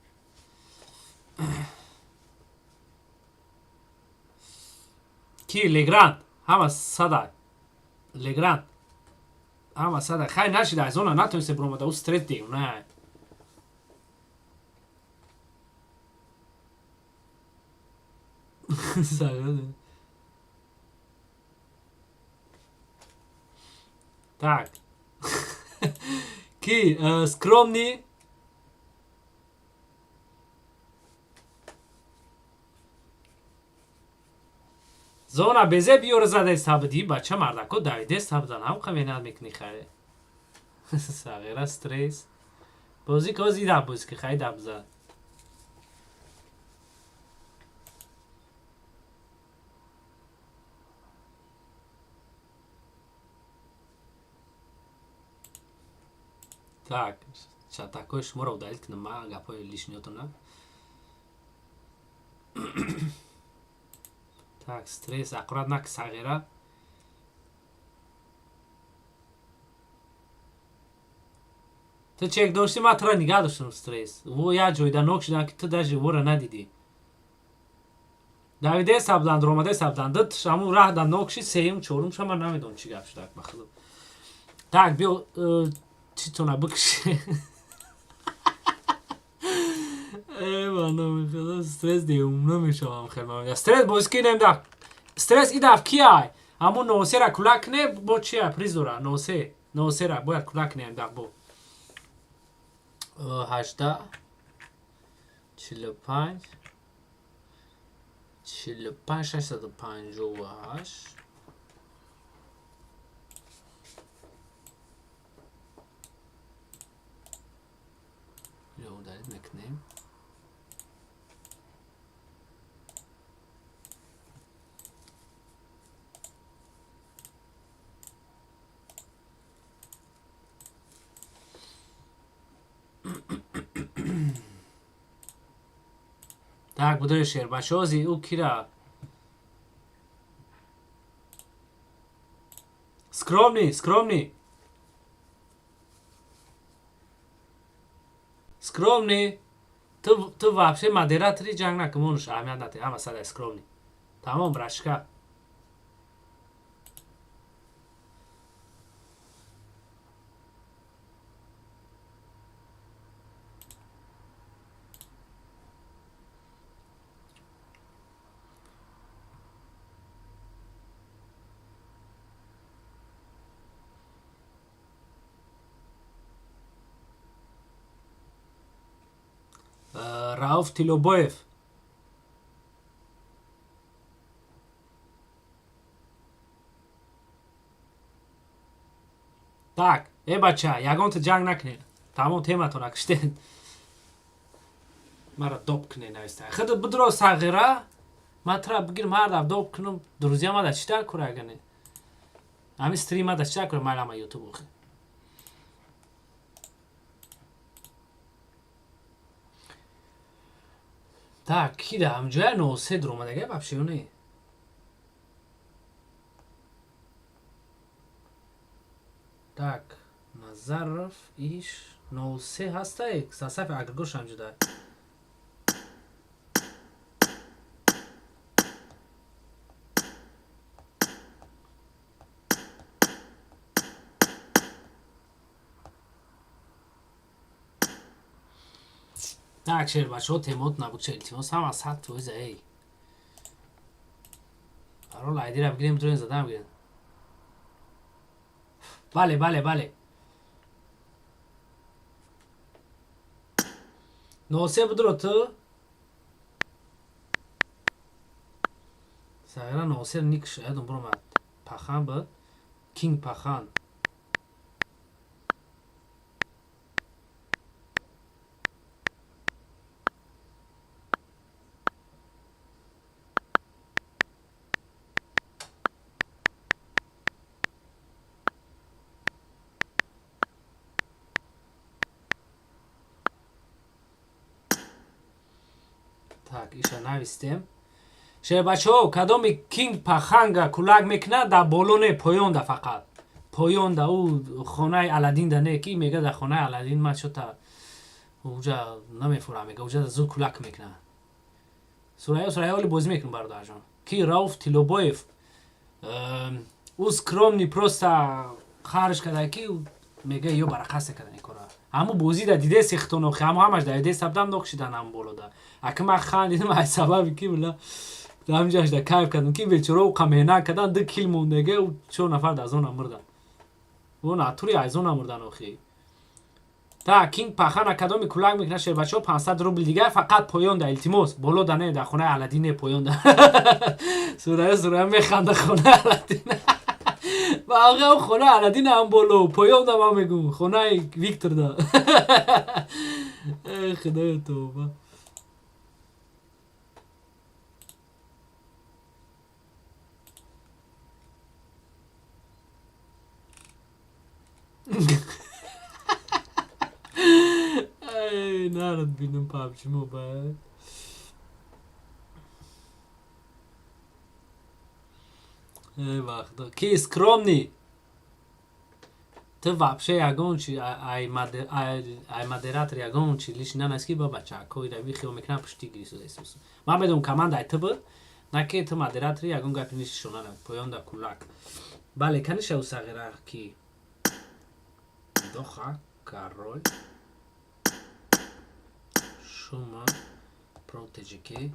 Ки Легранд ҳама сада. Легранд ҳама сада. Хай нашида аз она натонисте буромада ӯ стресс девона. Так. Ки скромный Зона безе биёр задаеста буди, бача, мардако давидеста будан, ҳамқа меҳнат мекунӣ. Хайр, сағира, стресс бозӣ кози даб бозӣ ки хай даб зад. Так, чатакҳои шуморо удалить кунам ма, гапҳои лишний-отона. Так, стресс, аккурат нак, сағира. Ту чек доштӣ, ман тура нигаҳ доштам. Стресс во як ҷойда нок шудам, ки ту даже вора надидӣ. Давиде сабдан, ромаде сабдан, ду ҳамун раҳ да нок шид, сеюм, чорум ша, ман намедонам чӣ гап шуда ба худо. Так, биё, читона бикуши. Э, ба номи худо, стресс деумна мешавам, хел. Стресс боз ки немда. Стресс идаф кияй? Ҳамун носера кулак не, бо чия приз дора? Носе, носера бояд кулак не амдаф бо. 18 45 45 658. Удалить мекунем. Так, будои шербачози ӯ кира? Скромный, скромный, скромный, ту вообще модератори, ҷанг накун, монуш аҳамият нате, ҳама сада. Скромный, тамом, братишка. Рауф Тилобоев. Так, э, бача, ягонта ҷанг накунед. Тамом, тематона киштед. Мара доп кунед нависта. Худ бидро, сағира, ман тура бигирм, ҳар даф доп кунам, друзья мада чита кура агане? Ҳами стрим мада чита кура, майлама ютуб охи. Так, ки да ҳамҷоя носе дуромадага вообще ё не? Так, Назаров иш носе ҳастай, сасафи агргош ҳамҷуда. Так, шербачаҳо, темот набуд, илтимос, ҳама 100%. Эй, парол айдира бигирем, дурен задам бигирем. Бале, бале, бале. Носе будро ту. Сағира Носер никш ядум буромад. Пахан буд. Кинг Пахан. Так, иша навистем. Шербачаҳо, кадоми Кинг Паханга кулак мекунад, дар боло не, поёнда, фақат поёнда. Ӯ хонаи Аладдинда не, ки мега дар хонаи Аладдин ма чота уҷа намефурам, мега уҷа зуд кулак мекунад. Сурайё, Сурайё, оли бозӣ мекунам, бародарҷон. Ки Рауф Тилобоев, ӯ скромный, просто харж карда, ки мега ё барақасе кардан кора. Ҳаму бозида диде сехтонохи, ҳаму ҳамаш да диде сабдам нок шидан ҳам болода. Аки ман хандидам аз сабаби ки била ҳамҷашда кайф кардам, ки бечора ӯ меҳнат кардан, ду кил мондага, ӯ чор нафар аз он мурдан. Ӯ натури аз он мурдан охи. Так, Кинг Пахана кадоми кулак мекунад, шербачаҳо, 500 рубл дигар фақат поён да, илтимос. Боло да не, да хонаи Аладдин не, поён да. Сурая, Сурая механда, хонаи Аладдин. Ва хонаи Аладдин ҳам боло, поён да ман мегӯм, хонаи Виктор да. Э, Худоё, тавба. Ай, нарад бинам PUBG Mobile. Эй, вақто. Ки скромный? Ту вообще ягон чи ай ай модератор ягон чи лишний нанаст, ки ба бачаҳако ира вихиё мекунам, пушти гирису. Ман медонам, команда ай ту буд, на ки ту модератори, ягон гапи нишона поён да кулак. Бале, каниша усағира ки Доха, король, шума, протеҷики.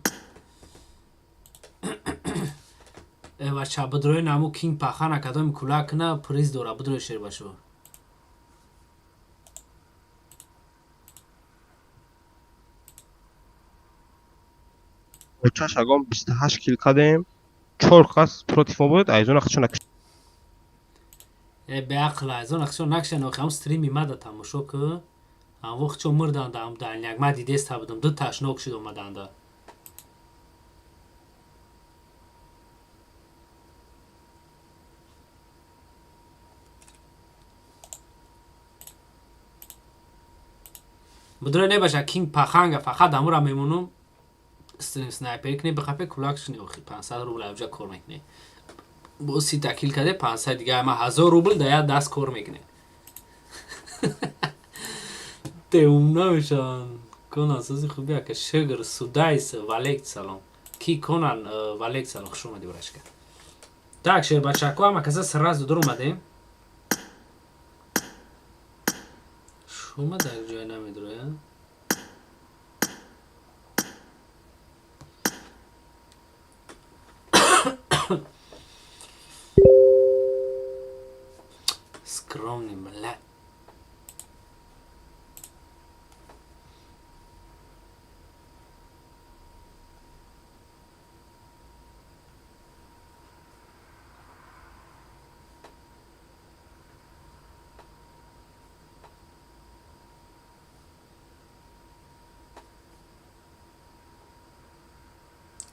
Э, бача, бидрои наму Кинг Пахана кадоми кулак кна, приз дора, бидрои, шербашо. Чаш агон 28 кил кардем. Чор кас против мо буд, айзона хачо накш. Э, беақл, айзон хачо накшан, охи ҳам стрими мада тамошо ку. Ҳам вақт чо мурданда, ҳам дальняк ма дидеста будам, ду ташнок шуд омаданда. Бидрои небаша, Кинг Паханга фақат амура мемонум. Стрим снайпер кне бихапе, кулак шуни, охи 500 рубл авҷа кор мекуне. Бо 30 кил каде 500 дига ма 1000 рубл да як даст кор мекуне. Теум намешаванд. Конан, сози хуби ака, шугр, судайс, валек салом. Ки Конан, валек салом, хуш омадӣ, брашка. Так, шербачако, ама каза сразу дур омадем. Шума дар ҷое намедроя? Скромный, бля.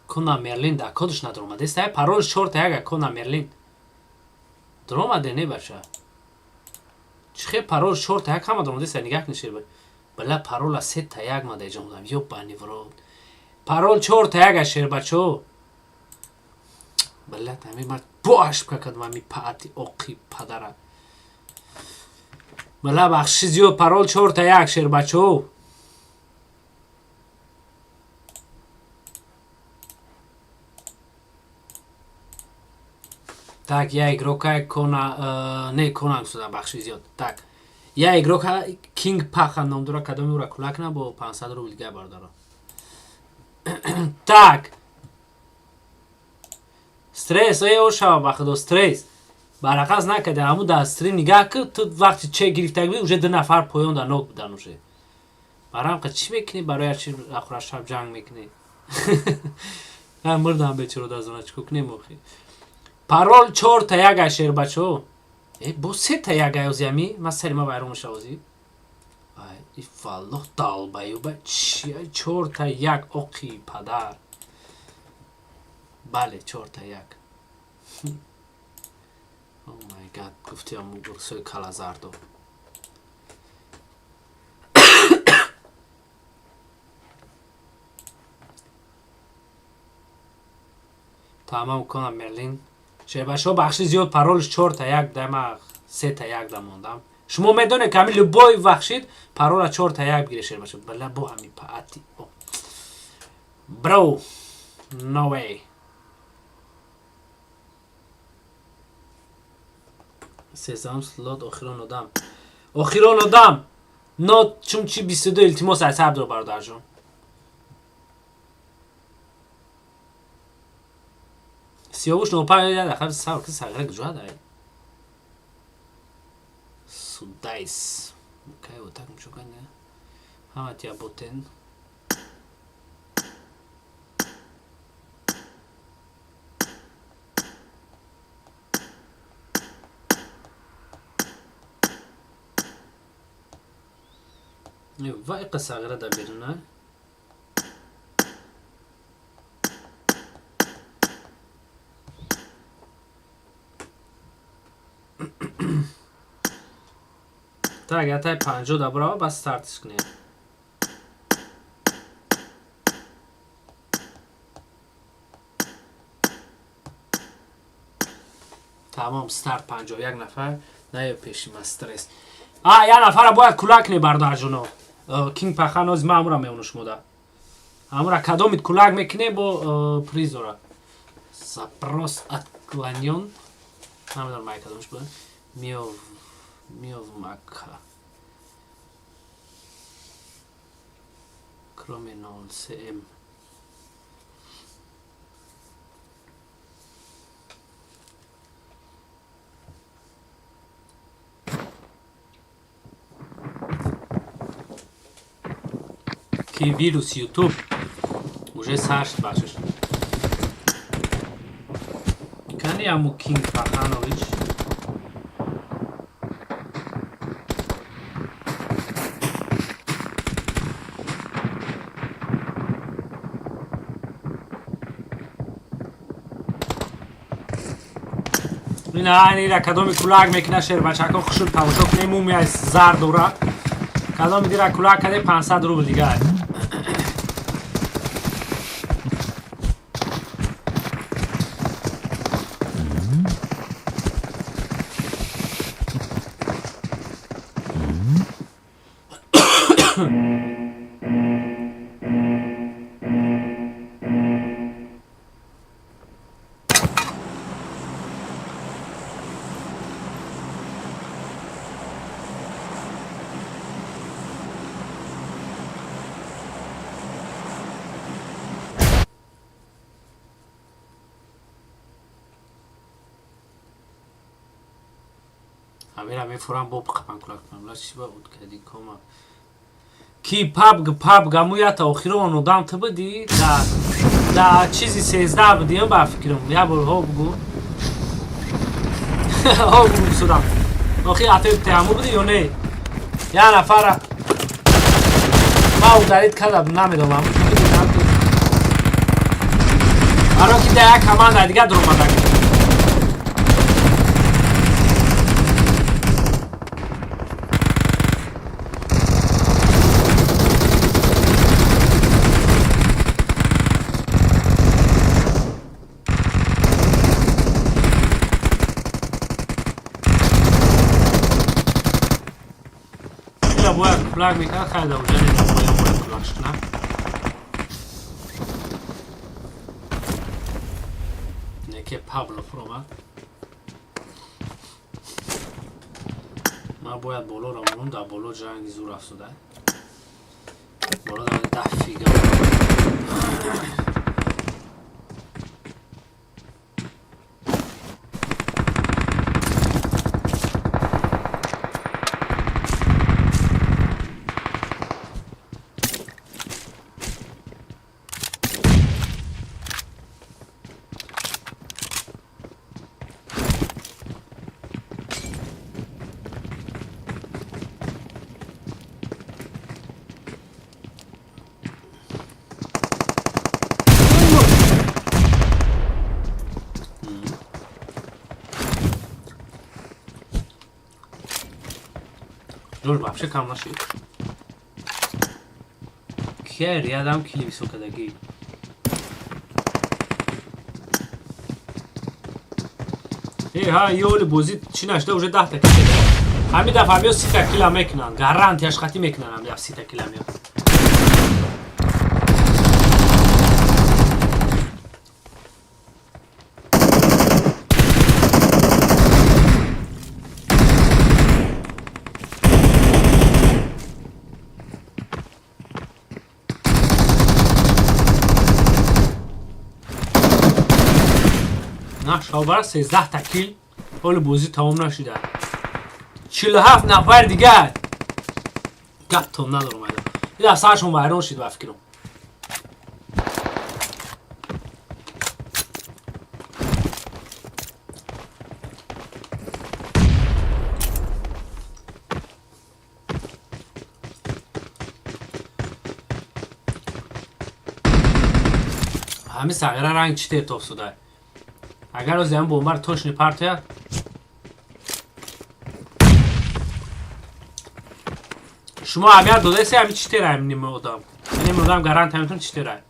Кона Мерлин да кодш надромадест. Ай, парол шорта яга, Кона Мерлин. Дромаде не, бача. Чихе парол шорта як ҳама дромадест, нигаҳ кунед, шер. Бала, парола сета як ма даҷа мудам. Ёбани в рот. Парол чорта яга, шербачо. Бала, ами ма боаш какадам ами паати оқи падара. Бала, бахши зиёд, парол чорта як, шербачо. Так, я игрока Кона, не Кона суда, бахши зиёд. Так. Я игрока Кинг Паха ном дора, кадоми ура кулак на бо 500 рубл дига, бардора. Так. Стресс, эй, ошава, ба худо, стресс. Барақас накарда, ҳамун дар стрим нигаҳ ки ту вақти че гирифтаг буди, уже ду нафар поён дар нок будан уже. Барам қа чӣ мекунӣ, барои чи ахура шаб ҷанг мекунӣ? Ман мурдам бечоро дар зона, чӣ кунем охи? Парол чорта яга, шербачо. Э, бо сета яга озями, ман сари ма вайрон мешава ози. Ай, и валлоҳ долбоёба, чи чорта як, оқи падар. Бале, чорта як. Oh my God, гуфти аму урсои калазардо. Тамом, Кона Мерлин. Шербашо, бахши зиёд, паролш чорта як дама, сета як да мондам. Шумо медонед, ки ҳами любой вақт парола чорта як бигире, шербашо. Бала, бо ҳами паати. Bro, no way. Сезам слот, охирон одам. Охирон одам. Но чун чи 22, илтимос, аз сабр, бародарҷон. Сиёвуш 05 я дахар сабр ки сағира куҷо дай. Судайс. Кай вот так мчукане. Ҳама тия ботен. Ва иқа сағира да беруна. Так, ятай 50 да брава, бас стартиш кунем. Тамом, старт 51 нафар. Наё пеши ма стресс. А, я нафара бояд кулак не бардарҷоно. Кинг Пахан оз ма амура меону шумода. Амура кадомит кулак мекуне бо приз дора. Запрос отклонён. Намедонам май кадомиш буд. Миов Миов мака. Кроме 03М. Ки вирус YouTube уже сашт башиш. Кани аму Кинг Паханович. Ина ира кадоми кулак мекуна шербачако хушуд тамошо кунем, муми аз зар дора. Кадоми дира кулак каде 500 рубл дигар. Амира мефурам бо қапан кулак кунам. Ла чи ба уд кади кома. Ки пабг пабг амуята охирон одам ту буди да чизи 13 будиам ба фикрам. Я бор ҳо бугу. Ҳо бугу судам. Охи атои теаму буди ё не? Я нафара ма ударит кардам, намедонам. Баро ки да як команда дигар дуромада. Бояд кулак мекард, хайда уже не бояд кулак шкна. Неке Пабло фуромад. Ман бояд боло равонам, дар боло ҷанги зур афзуда. Боло дар 10 фига. Ҷор вообще кам нашид. Кия рядам кили високадагӣ. Э ҳа ёли бозӣ чӣ нашда уже 10 та кил. Ҳамин дафъа меё 30 та кила мекунанд. Гарантияш хатӣ мекунанд ҳамин дафъа 30 та кила меё. Шабара 13 та кил. Ҳоли бозӣ тамом нашуда. 47 нафар дигар. Гаптон надорам, айда. Ида саршон вайрон шид, ба фикрам. Ҳамин сағира ранг чӣ тертоб суда. Агар ози ҳам бомбар точно партояд, шумо аҳамият додаеси, ҳами чӣ тера, ҳами нима одам, ними одам, гарантия метавон, чӣ тера.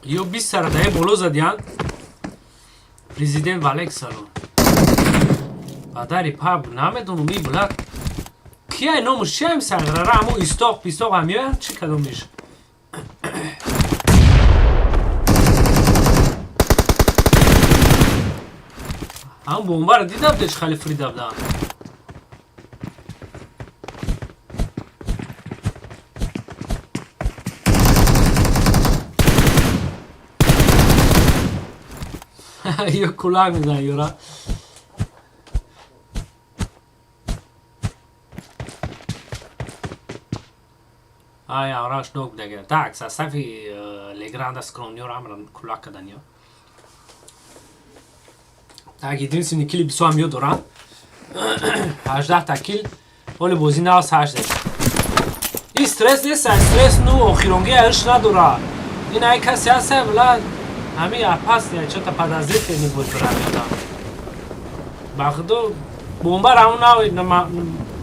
Ё 20 сарадаи боло задиян. Президент Валексаро падари паб намедонум, и блад кияй, номуш чиам, саррара, ҳамо истоқ пистоқ ҳамиёянд, чӣ кадомиш? Ҳам бомбаро дидам, деч хали фрида будам. Ё кулак мезанад ёра. Ай, авраш нок дагер. Так, состави Легранда скромниёр амра кулак кадан ё. Так, единственный кили бисоам ё дорам. 18 та кил. Оли бозӣ навс 8. Ин стресс нест, стресс ну охиронги аш надора. Ин ай касе ҳаст, бла ҳами опасный, что-то подозрительный буд барам. Ба худо, бомбар ҳамун нав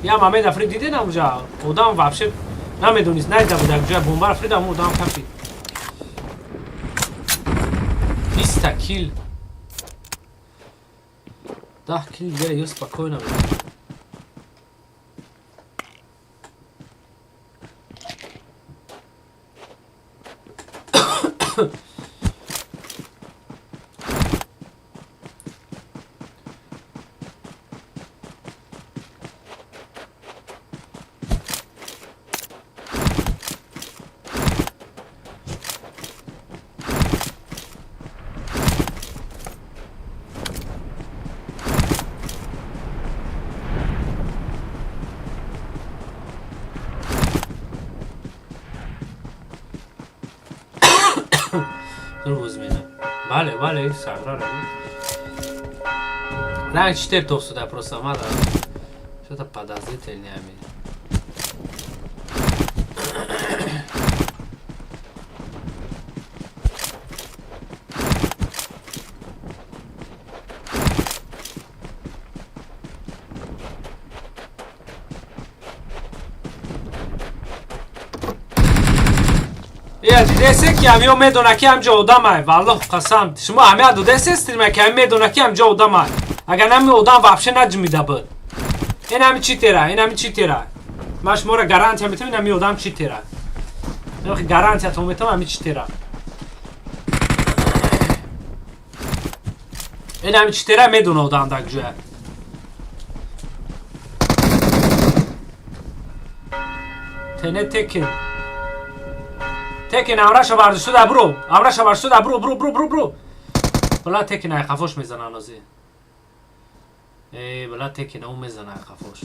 я момент африд диден, ҳамуҷа одам вообще намедонист, надида буд, як ҷоя бомбар африд, ҳамун одам кафид. 20 кил, 10 кил дига ё спокойно буд. Рӯз мена. Бале, бале, сагра ранг читер товсуда, просто мада что-то подозрительное ами. Я дидесе, ки ҳамиё медона, ки ҳамҷо одамай. Валлоҳ қасам, шумо аҳамият додесе стрима, ки ҳами медона, ки ҳамҷо одамай. Агар нами одам вообще наҷмида буд. Ин ҳами читера, ин ҳами читера. Ман шуморо гарантия метавам, ин ҳами одам читера. Гарантиятон метавам, ҳами читера. Ин ҳами читера, медона одам дар ҷоя. Тене текин. Текин амраша бардошта, бро. Амраша бардошта, бро, бро, бро, бро, бро. Бла, текин ай хафош мезана нози. Эй, бла, текин ау мезана ай хафош.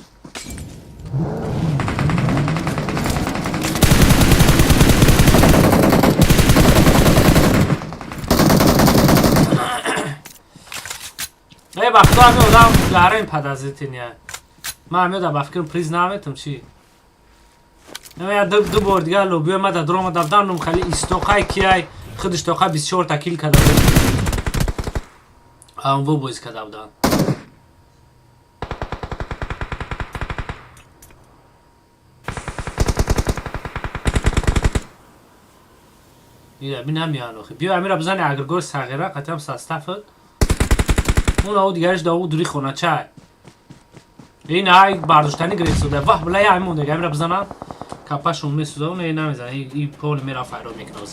Эй, ба худо, ҳами одам гарем подозрительный. Ман ҳами одам ба фикрам приз наметам чӣ. Я ду бор дигар лобиё ма дар дрома давданум, хали истоқай кияй, худаш тоқа 24 та кил карда буд. Ҳамво боз карда буданд. Ира бинам ян охи. Биё амира бизани агргор сағира қатам состав. Он ау дигараш да ӯ дури хонача. Ин ай бардоштани гирифтода. Ваҳ, била я монда, гамира бизанам. Капашон месӯза, не намезана. И пол мера файро мекунад.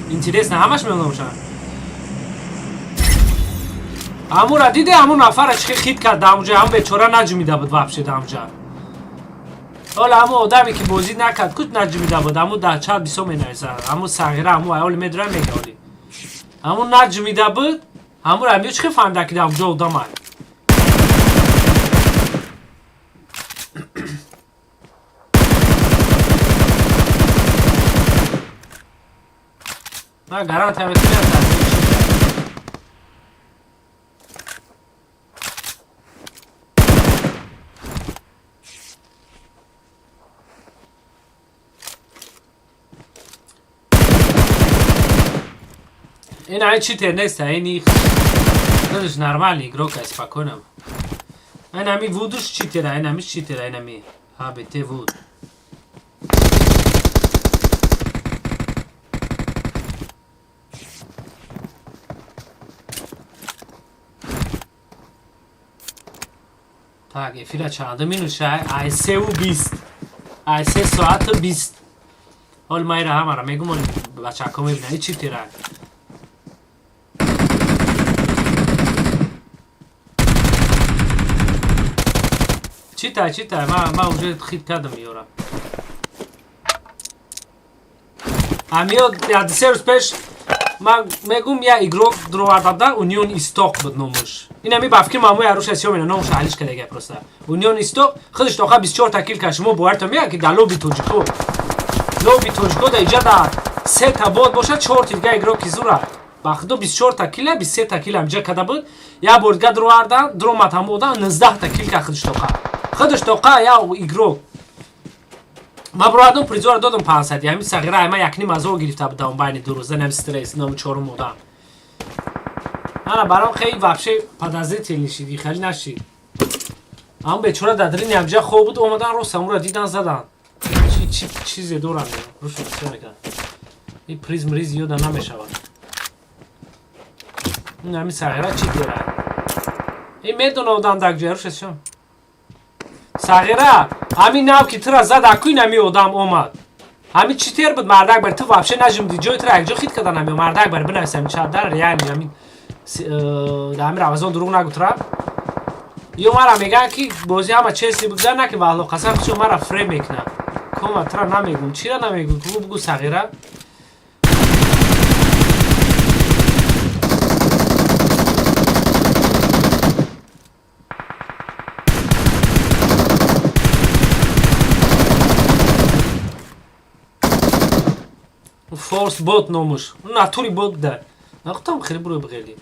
Интересно, ҳамаш меонамошанд. Амура диде, аму нафара чӣ хит кард дамуҷа, ҳам бечора наҷумида буд вообще дамуҷа. Ҳола ҳаму одаме ки бозӣ накард, куч наҷумида буд, ҳаму дар чат бисёр менависад. Ҳаму сағира, ҳаму аёли медора мега оли. Ҳаму наҷумида буд, ҳамура миё чӣ фаҳмида ки дамуҷа одамай. Ман гарантия метавонам. Ин ай читер нест, ини додаш нормальный игрок, ай спокойно. Ин ами вудуш читера, ин ами читера, ин ами ХБТ вуд. Так, эфира чанда минут шай? Ай 3:20. Ай 3 соату 20. Ҳол майра ҳамара мегум, ҳол бачако мебинанд, ин читера. Читай, читай, ма уже хит кардам ёра. Амиё я 3 рӯз пеш ма мегум я игрок дуроварда, Унион Исток буд номаш. Ин ами ба фикри мамои аруш асиё мена номаш алиш кардага просто. Унион Исток худаш тоқа 24 та кил кард. Шумо боварто меяд ки дар лоби тоҷико. Лоби тоҷико да иҷа да се та бот бошад, 4 дига игрок ки зура. Ба худо 24 та кила, 23 та кил ҳамҷа карда буд. Я бор дига дуроварда, дуромад ҳамо одам 19 та кил кард худаш тоқа. Худаш тоқа я игрок. Ма бародарам призора додам 500, ҳамин сағира ама якним ҳазор гирифта будам байни ду рӯза, нам стресс, нам чорум одам. Ана барам хеле вообще подозрительный шид, хеле нашид. Ам бечора дар дрини ҳамҷа хоб буд, омадан рост ҳамура дидан задан. Чи чи чизе дорам, рушу бисёр мекунам. Ин приз мриз ёда намешавад. Ин ҳамин сағира чӣ дорад? Ин медона одам дар ҷоя руш шом. Сағира, ҳамин нав ки тура зад, аку ин ҳами одам омад. Ҳамин чӣ тер буд мардак бар ту вообще нажимди ҷои тура якҷо хит кардан ҳами мардак бар бинавис ҳамин чат дар реально ҳамин ҳамин Рамазон дурӯғ нагу тура. Ё мара мегӯянд ки бозӣ ҳама честни буд, на ки валло қасам хушо мара фреб мекунад. Кома тура намегӯм, чира намегӯм, ку бугу сағира. Форс бот номуш. Натури бот буда. Нахтам хеле буро бигели.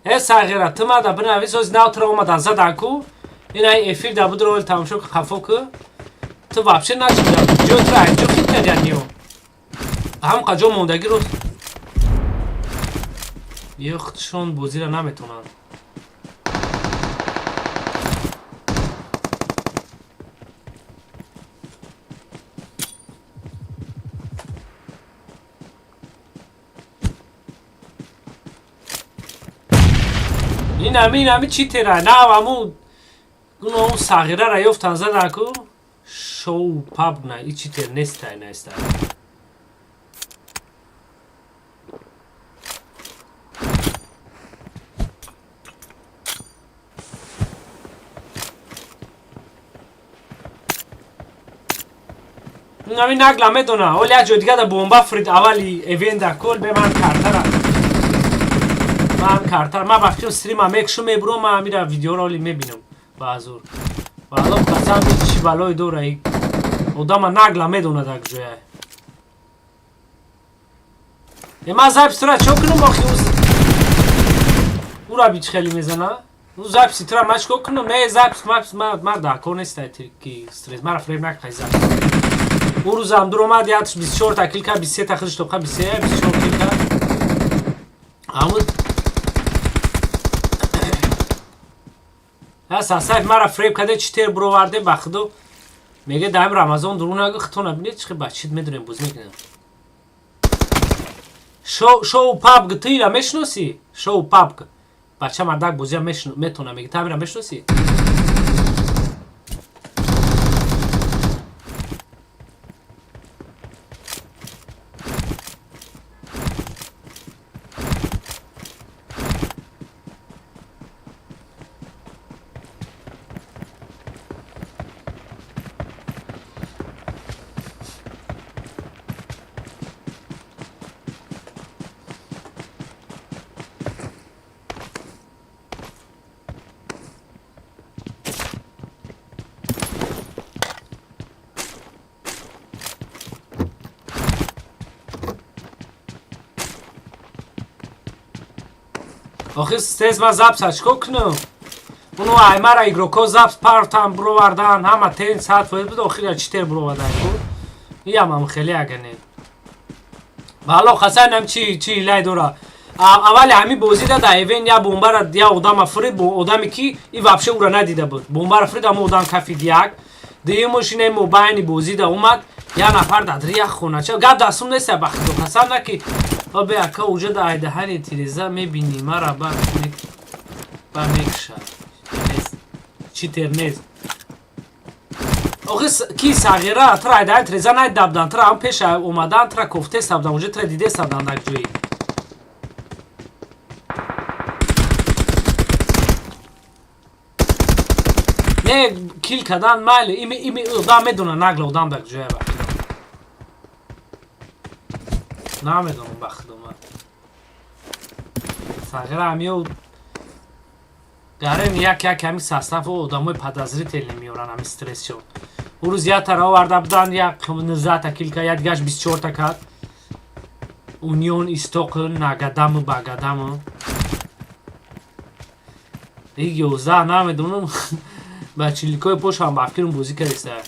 Э сағира, ту мада бинавис, оз нав тура омадан задан ку. Ин ай эфир да будро ол тамошо ку хафо ку. Ту вообще начида. Ҷо тура ай ҷо хит кардян ё. Ҳам қаҷо мондаги рост. Ё худшон бозиро наметавонанд. Ин ами чӣ тера? Нав аму гуно сағираро ёфтан задан ку. Шоу паб на, и читер нестай нестай. Ами нагла медона. Оли як ҷои дига да бомба фрид аввали эвента кол бе ман картара. Ман картара. Ман вақти стрима мекшум мебурам, ман амира видеоро оли мебинам. Баъзур. Валло қасам чӣ балое дора и одама нагла медона дар ҷоя. Е ман запись тура чо кунам охи ура бич хеле мезана? У записи тура ман чико кунам? Не запись ман дар кор нестай ки стресс. Мара фрейм накай запись. Ӯ рӯзам дуромад, ятш 24 та кил кард, 23 та худш тоқа, 23, 24 кил кард. Ҳамун Сасаев мара фреб карде, читер буроварде, ба худо меге даим Рамазон дурӯғ нагӯ, хитона бинед чӣ ба чит медонем бозӣ мекунем. Шоу пабг ту ира мешиносӣ? Шоу пабг. Бача мардак бозия метона, меге ту ира мешиносӣ? Охир стресс ман запса чикор кунам? Уно аймара игроко запс партан буровардан, ҳама тен саат фоиз буд, охир я читер буровардан ку. Иям хеле агане. Бало хасан чи илай дора. Аввали ҳами бозӣ да эвен я бомбара я одама фрид, бо одаме ки и вообще ура надида буд. Бомбара фрид, ама одам кафид як. Дуюмаш ине мобайни бозӣ да омад, я нафар дадри як хонача. Гап дастум нест ба худо қасам на ки обе ака уже да айдаҳани тиреза мебинӣ мара ба мекша. Читер нест. Охи ки сағира тра айдаҳани тиреза найдабдан, тра ҳам пеш омадан, тра кофте сабдан, уже тра диде сабдан дар ҷои. Не кил кардан майли, ими одам медона нагла одам дар ҷоя ба. Намедонам ба худо ман. Сағира ҳамиё гарен як як ҳами состав одамои подозрительный меоран ҳами стрессшон. Ӯ рӯз як тара оварда будан, як 19 та кил кард, як дигаш 24 та кард. Унион Истоқ нагадаму багадаму. И 11 намедонам. Ба чиликои пошам ба фикрм бозӣ кардиста.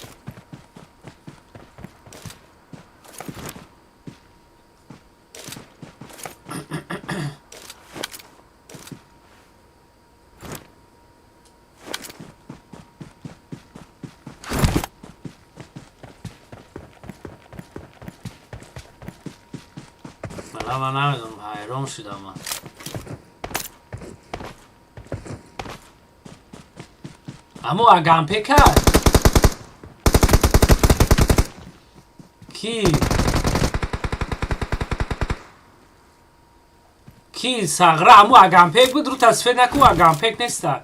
Ман намедонам, ҳайрон шудам ман. Аммо агампе кард. Ки? Ки сағра аммо агампек буд, рӯ тасфир наку агампек неста.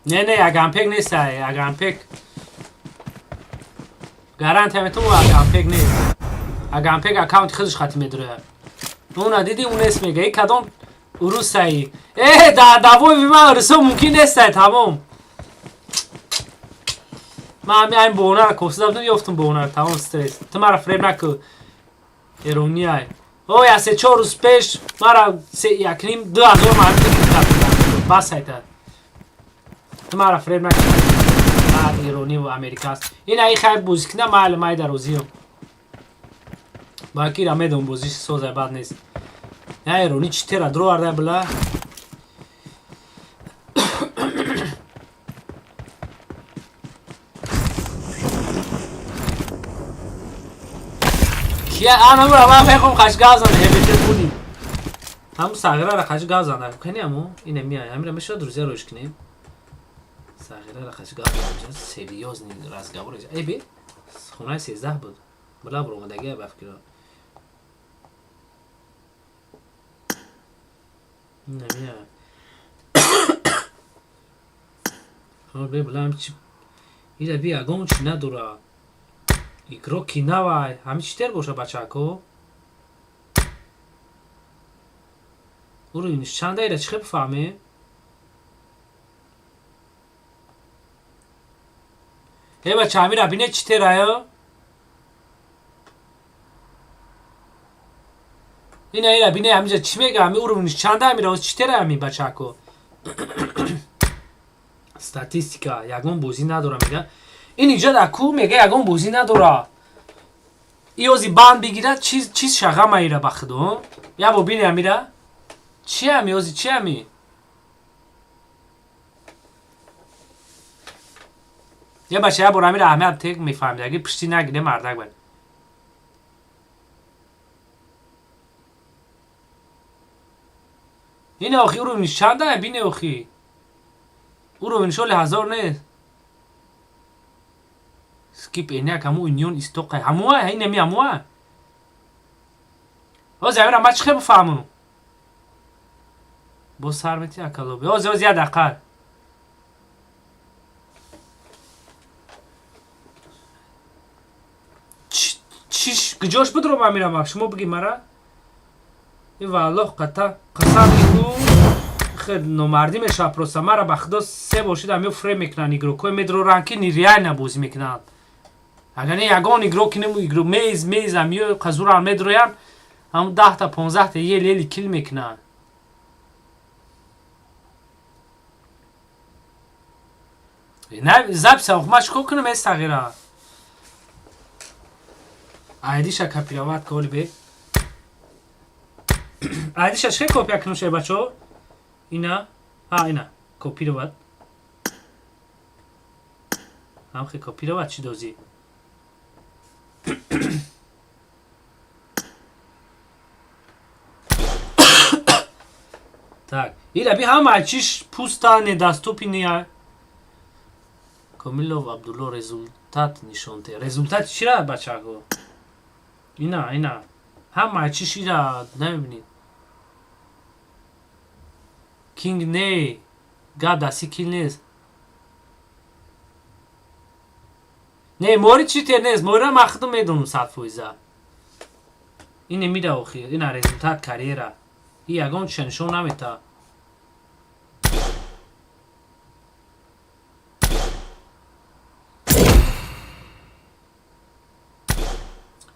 Не, не, агампек неста, агампек. Гарантия метум агампек нест. Агампек аккаунти худаш хати медура. Уна диди унес мега, и кадом урусаи. Да давои ман урусо мумкин нест, тамом. Ман ҳами айн бонара кофта будам, ёфтум бонара, тамом стресс. Ту мара фреб наку. Ирония. Ой, а се 4 рӯз пеш мара се як ним 2000 ман кардам. Бас айта. Ту мара фреб наку. Баъд иронӣ ва америкаст. Ин ай хайр бозӣ кина майли май дар розиам. Баки ра медон бозиш созай бад нест. На иронӣ читера дроварда била. Кия анамура ман мехом қашгазан ҳебете буди. Ҳаму сағирара қашгазан кани аму ине миай. Ҳамира мешава друзья роиш кунем. Сағирара қашгазан серьёзный разговор. Эй би хонаи 13 буд. Била буромадагия ба фикро. Намия. Ҳо билам чи ира би ягон чи надора. Игроки навай. Ҳами читер боша бачако? Уровень чанда ира чӣ бифаҳмем? Э бача ҳамира бине читераё? Ина ира бине ҳамиҷа чӣ мега? Ҳами уровень чанда ҳамира читера ҳами бачако? Статистика ягон бозӣ надора, мега. Ин иҷа дар ку мега, ягон бозӣ надора. Иёзи банд бигирад, чиз шағама ира, ба худо. Ябо бини, амира чи ами, ози чи ами? Я бача, я бор амира аҳмият тек мефаҳмид, аги пишти нагире, мардак бар. Ин охи уровни чанда, бине охи. Уровни шоли 1000 нест. Скип эняк ҳаму унион истоқай. Ҳамуа, инами ҳамуа. Ози амира ма чӣ хел бифаҳмам? Боз сар мети акалоби. Ози, ози, я дақиқа. Чиш куҷош буд, амирам, шумо биги мара. И валлоҳ қата қасам ку хел номардӣ мешавад просто. Мара, ба худо, се бошид амиё фрем мекунанд, игрокҳои медроранд, ки нереально бозӣ мекунанд. Агар не, ягон игрок нему игрок мез мез амиё қазуран медроянд, ҳам 10-та, 15-та ел ели кил мекунанд. Запись ма чикор кунам, эс тағира? Айдиша копировать коли бе. Айдиша чӣ копия кунам, шай бачо? Ина? А, ина. Копировать. Ҳамхе копировать чӣ дозӣ? Так, ира би, ҳама чиш пуста, недоступный. Комилов Абдулло, результат нишон те. Результат чира, бачаго? Ина, ина. Ҳама чиш ира намебинед. Кинг не. Гап даси кил нест. Не, мори чи тер нест. Морира ман худам медонам 100%. Ине мира охи, ина результат карьера. И ягон чиша нишон намета.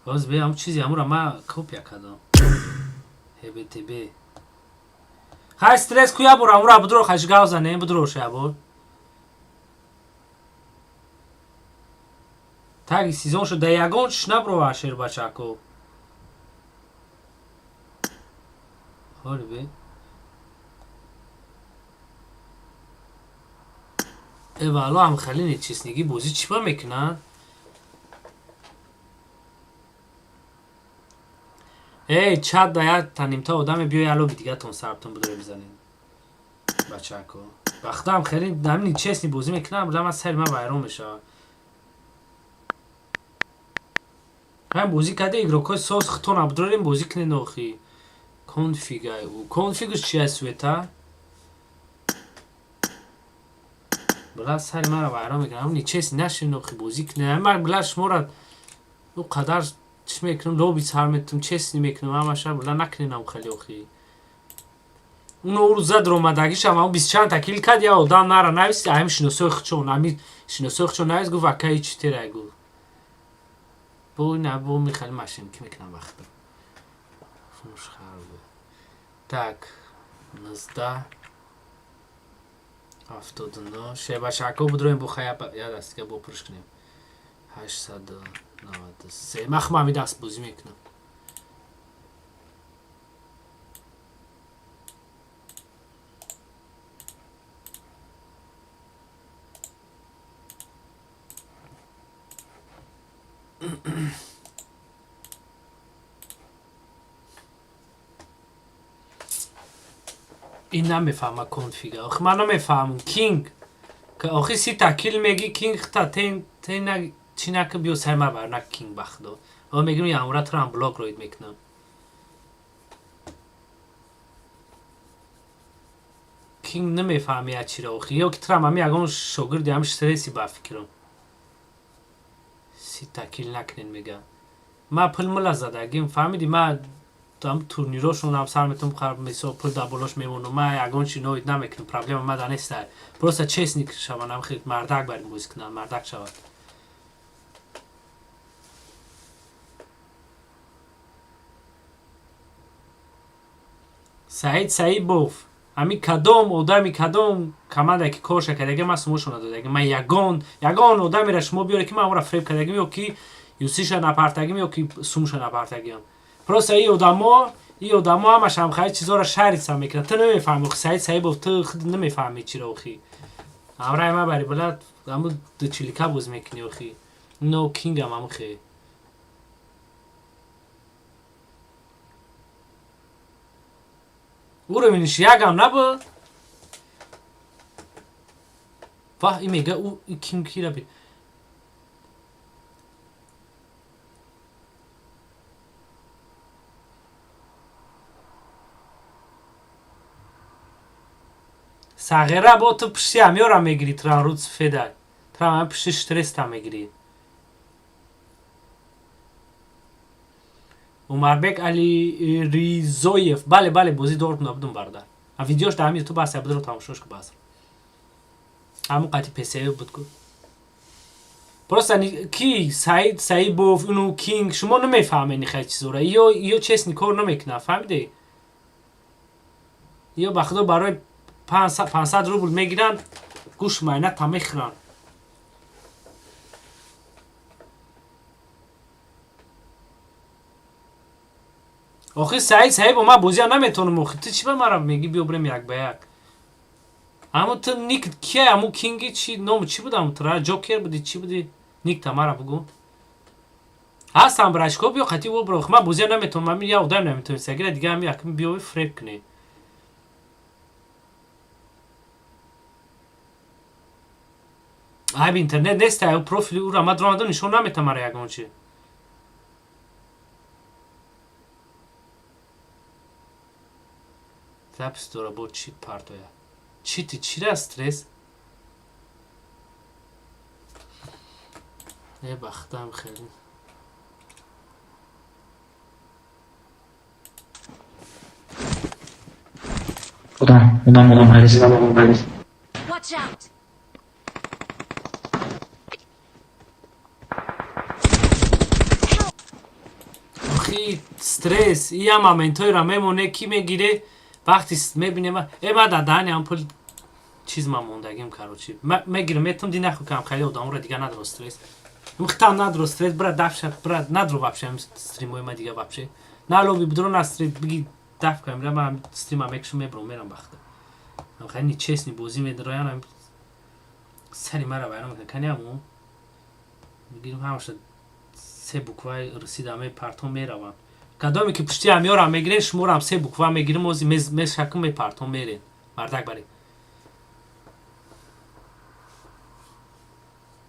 Боз бе, ҳам чизи ҳамура ма копия кардам. ҳбтб. Хай, стресс ку, ябор ҳамура будро хаш гав занем, будро ябор. Таги сезон шуд, да ягон чиш наброва шербачако. Ҳоли бе. Э вало, ҳам хеле нечестныйги бозӣ чӣ ба мекунанд? Эй, чат да як танимта одаме биё, ялоби дигатон сартон будро бизанед. Бачако. Вақтам хеле ҳамин нечестный бозӣ мекунам, буда ман сари ман вайрон мешавад. Ҳам бозӣ карда игрокҳои соз хитон абдурорем, бозӣ кунед охи. Конфига, конфигш чи аст, света? Била сари маро вайрон мекунад. Ҳам нечестный нашин охи, бозӣ кунед. Ман била шуморо ӯ қадар чӣ мекунам, лоби сар метум, честный мекунам, ҳамаша била накуненам хеле охи. Уно ӯ рӯза даромадагишам ҳам бист чанд та кил кард, я одам нара навист, ҳами шиносои худшон, ҳами шиносои худшон навист, гуфт, акаи чӣ терай, гуфт. Бо ина бо михали машинки мекунам вақта. Фунш харбе. Так, 19 79 шебашако будроем, бо хая я дастига бо пурш кунем. 893 ман худам ҳами даст бозӣ мекунам. Ин намефаҳма конфига. Охи ман намефаҳмам. Кинг. Охи 30-та кил меги, кинг та тен тен чӣ нака, биё сари ман бар нак, кинг, ба худо. О мегим, ямура туро ҳам блок роид мекунам. Кинг намефаҳми я чиро охи. Ё ки турам ҳами ягон шогирди ҳами стресси, ба фикрам. 30-та кил накунед, мега. Ман пул мула задагим, фаҳмиди, ман там турнирошонам сар метум, мисол, пул дар болош мемонам, ман ягон чи ноид намекунам, проблема мада неста. Просто честный шаванд, ам хел мардак бар ин бозӣ кунанд, мардак шаванд. Саид Саибов, Ҳамин кадом одами, кадом команда ки корша кардаги, ман сумошо надодагим. Ман ягон одамеро шумо биёре, ки ман амора фреб кардагим, ё ки юсиша напартагим, ё ки сумша напартагим. Просто и одамо ҳамаш ҳамхаи чизоро шарица мекунад. Ту намефаҳми, охи, Саид Саибов, ту худ намефаҳми чиро, охи. Ҳамраи ма бари блад, ҳаму дучилика боз мекунӣ, охи. Но кингам ҳамухе. Уровениш якам набуд. Ваҳ, и мега ӯ ким кира би. Сағира, бо ту пушти ҳамёра мегирӣ, тран руд сафеда. Тран ҳами пушти стресста мегирӣ. Умарбек Алиризоев, бале, бале, бозӣ дорт набудум, бародар. А видеош дар ҳамин ютуб аст, будро тамошош ку, базр. Ҳамун қати ПСВ буд ку. Просто ки Саид Саибов, уну Кинг, шумо намефаҳмед нихай чизора. Ё честный кор намекунад, фаҳмидӣ? Ё ба худо барои 500 рубл мегиранд, гӯш майна та мехӯранд. Охи, Саид Саибо, ман бозия наметавонам, охи. Ту чӣ ба мара мегӣ, биё бирем як ба як? Аммо ту ник кия, аму Кинги чи ному чӣ буд, аму тура Ҷокер буди, чӣ буди? Никта мара бугӯ. Ҳастам брачко, биё қатӣ во бро. Ман бозия наметавонам, ами я одам наметавонист. Агира дига ами якми биёви фреб кунӣ. Айб интернет нест, ай профили ӯра ман дуромадам, нишон наметам мара ягон чи. Запись дора, бо чит партоя. Чити чира стресс? Э, бахтам хеле. Одам, одам, одам, ҳарис. Watch out! Охи, стресс, ия моментҳоеро мемоне, ки мегире, вақти мебинем, э, ма дар даҳани ҳам пул чиз ма мондагим, короче. Мегирам, метам ди наху кам хеле одаморо дига надро стресс. Мухтам надро стресс, брат, дафша, брат, надро вообще стримои ма дига вообще. На лоби будро, на стрим, биги даф кам, ма стрима мекшум, мебром, мерам бахта. Хеле нечестный бозӣ медроян, сари мара вайрон мекунад. Кани аму мегирим, ҳамаша се букваи русида мепартом, мераванд. Кадоме ки пушти ҳамёрам мегирен, шуморам се буква мегирим, ози мешакум, мепартом, мерен. Мардак баред.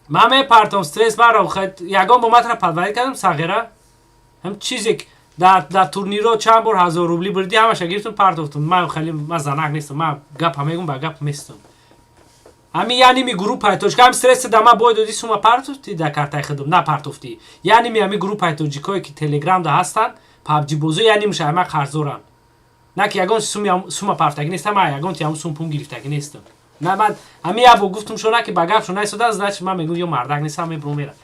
Ман мепартом стресс маро, ягон бо матра подводить кардам, сағира? Ҳам чизе дар турниро чанд бор 1000 рубли бурдӣ, ҳамаша гирифтум, партофтум. Ман хеле ман занак нестам, ман гапа мегум, ба гап местам. Ҳамин яними группаи тоҷик ҳам стресс да ман бой додӣ, сума партофтӣ дар картаи худум, напартофтӣ. Яними ҳамин группаи тоҷикое ки телеграмда ҳастанд, пабҷи бозо, янимша ҳама қарздоранд. На ки ягон сума партаги нестам, ман ягон ти ҳамун сум пун гирифтагӣ нестам. На, ман ҳамин як бор гуфтум шона ки ба гап шона истода, значит ман мегӯм, ё мардак нестам, мебурам, мерам.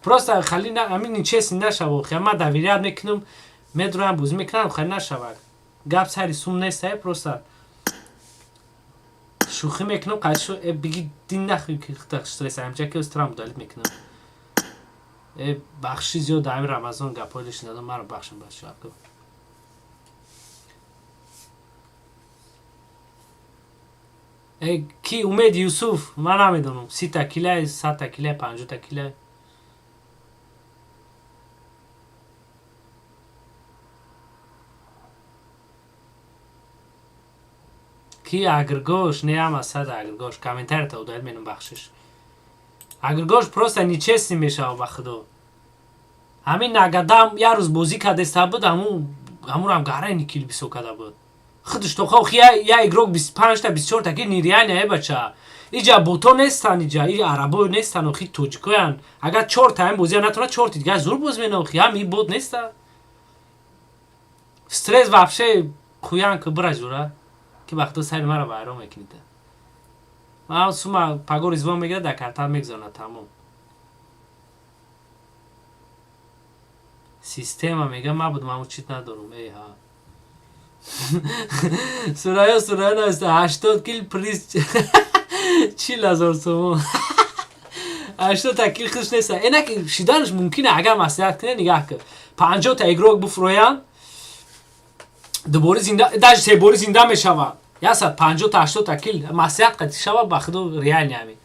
Просто хали ҳамин нечестный нашава, охи. Ман доверять мекунам, медурам, бозӣ мекунам, хали нашава. Гап сари сум нест, просто шӯхӣ мекунам, қайшу э биги дин нахӯй ки стресс ҳамҷа ки страм удалить мекунам. Э, бахши зиёд, ҳамин Рамазон гапҳои лишний дадам, маро бахшам, бачако. Э, ки Умед Юсуф, ман намедонам, 30-та килай, 100-та килай, 50-та килай. Ки агргош не ама сад агргош комментарията удалить менам, бахшиш. Агргош просто нечестный мешава, ба худо. Ҳамин нагадам як рӯз бозӣ кардеста буд, ҳамурам гарани кил бисо карда буд. Худаш то хох я игрок 25-та, 24-та ки нереально, э бача. Иҷа бото нестан, иҷа и арабо нестан, охи, тоҷикоян. Агар чорта ҳамин бозия натавонад, чорти дигар зур боз мена, охи, ҳам и бот неста. Стресс вообще хуян ки бира ҷура. Ки вақто сари маро вайрон мекунед. Ман сума паго Ризвон мегирад, дар карта мегузаронад, тамом. Система мега, ман будам, аммо чит надорум. Эй ҳа. Сурайё, Сурайё нависта: 80 кил, приз 40 000 сомон. 80та кил худш неста, энак шиданаш мумкина, агар маслиҳат куне. Нигаҳ кун, 50-та игрок буфурӯянд, дубори зинда, даже себори зинда мешаванд. 150-та, 80-та кил маслиҳат қати шава, ба худо, реально ҳамин.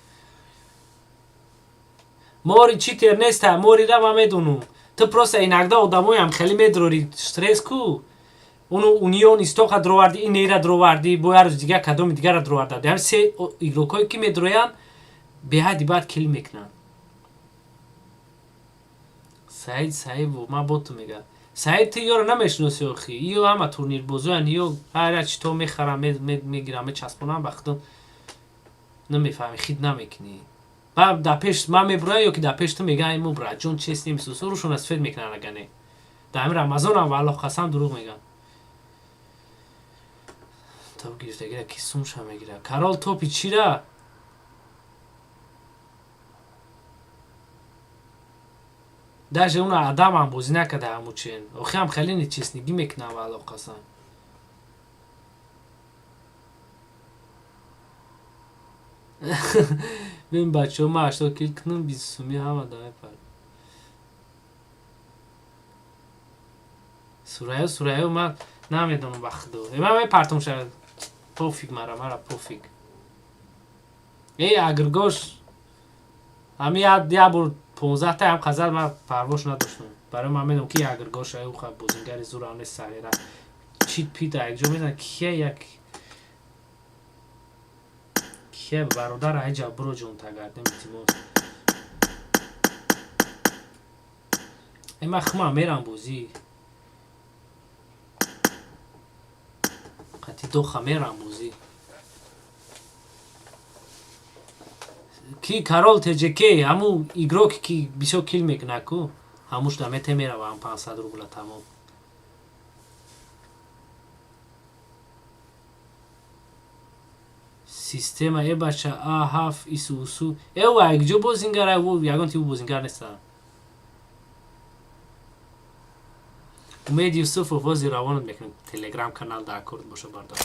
Мори читер неста, морира ман медонум. Ту просто иногда одамоям хеле медрори, стресс ку. Уну Унион Истока дроварди, ин нера дроварди, бо як рӯз дига кадоми дигара дроварда. Ҳам се игрокое ки медроянд, беҳадди баъд кил мекунанд. Саид Саибу, ман бо ту мега. Саид, ту ёро намешиноси охи. Ё ҳама турнирбозоян, ё ҳар як чито мехарам, мегирам, мечаспонам, ба худо намефаҳми, хит намекунӣ. Ба дар пеш ман мебуроям ё ки дар пеш ту мегӯям: мо, братҷон, чест немисусу рӯшона сфед мекунанд, агане. Дар ҳамин Рамазонам, валлоҳ қасам, дурӯғ мегӯям. Топ гирифтагира ки сумша мегира. Карол топи чира? Даже уна адамам бозӣ накарда ҳамучен. Охи ҳам хеле нечестнигӣ мекунам, валлоҳ қасам. Бин, бачаҳо, ман 80 кил кунам, 20 сумӣ ҳама да мепар. Сурайё, Сурайё, ман намедонам, ба худо. Ман мепартом шавад. Пофиг мара, мара пофиг. Эй, агргош ҳами як бор 15-та ҳам қазал, ман парвош надоштам. Барои ман медонам ки агргош ай уха бозингари зурам нест, сағира. Чит пит якҷо мезанад, кия як кия бародар айҷа буро ҷон тагардем, илтимос. Э, ман хумам мерам бозӣ. Қати доха мерам бозӣ. Ки Карол ТЖК, ҳамун игрок ки бисёр кил мекунад ку, ҳамуш да мете мерава ҳам 500 рубла, тамом. Система э бача а ҳафт ису усу э якҷо бозингар, ягон типу бозингар нестам. Умед Юсуфов, вози равонат мекунем, Телеграм канал дар аккорд боша, бардор.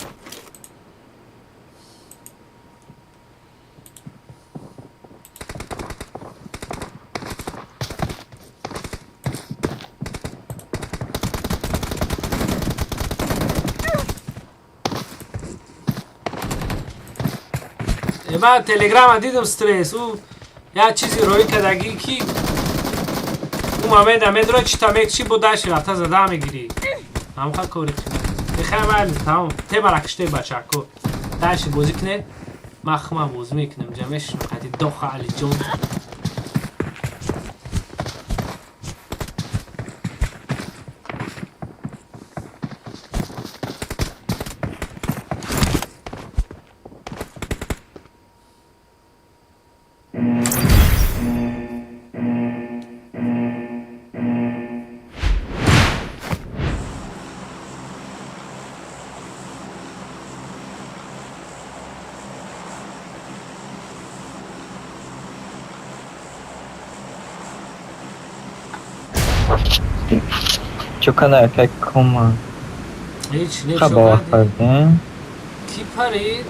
Ман Телеграма дидам, стресс ӯ як чизи роӣ кардагӣ, ки ӯ момента медора, чита мекушӣ, бо даши рафта зада мегирӣ. Ҳамха кори мехай майли, тамом, тебара киште, бачако, даши бозӣ куне. Ман хумам бозӣ мекунем, ҷа мешинам қати доха Алиҷон. Чӯкана как кума. Ҳеч не. Хабар кардем. Ки парид?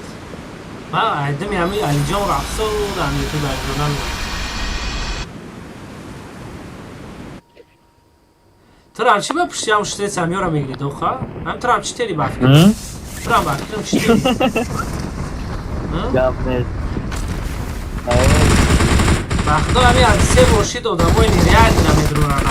Ман айдами ҳами Алиҷон рафсодам, ютуб Алиҷонам. Турам чӣ ба пушти ҳам шутеца ҳамёра мегирӣ, доха? Ҳам турам чӣ тери ба фикрам? Турам ба фикрам чӣ тери? Гап нест. Ба худо, ҳами аз се бор шид, одамои нереально намедуроранд.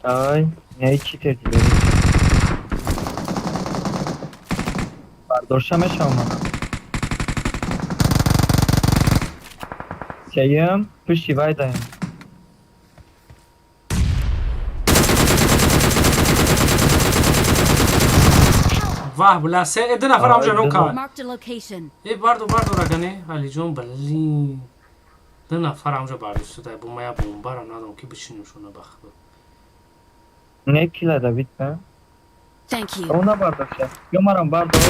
Ай, не читер дига. Бардошта мешавам ман. Сеюм, пушти вай даем. Ваҳ, бля, се ду нафар ҳамҷа нок кард. Marked a location. Э, бардор, бардор, агане, Алиҷон, блин. Ду нафар ҳамҷа бардошта, бо ма я бомбарам надорам ки бишинем шуна ба худо. Не кила Давид, ха? Thank you. Она бардошта. Ё марам бардор.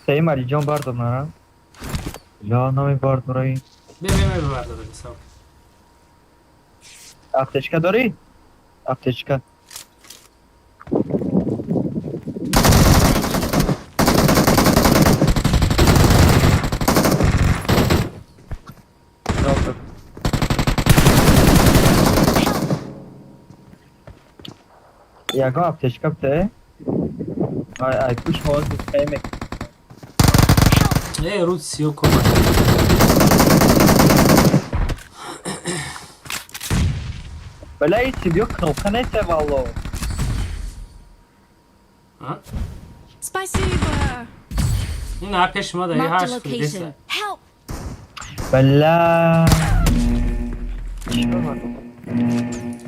Сеим Алиҷон бардор марам. Ё нами бардораи. Бе, бе, бе, бардор, сабр. Аптечка дорӣ? Аптечка. Ягон аптечка бите? Ай, ай, пуш ҳозир хеме. Э, руд сиё кома. Бля, и тебе кнопка не те валло. А? Спасибо. На пеш ма да Marked a ҳашт location. деса. Help! Бля.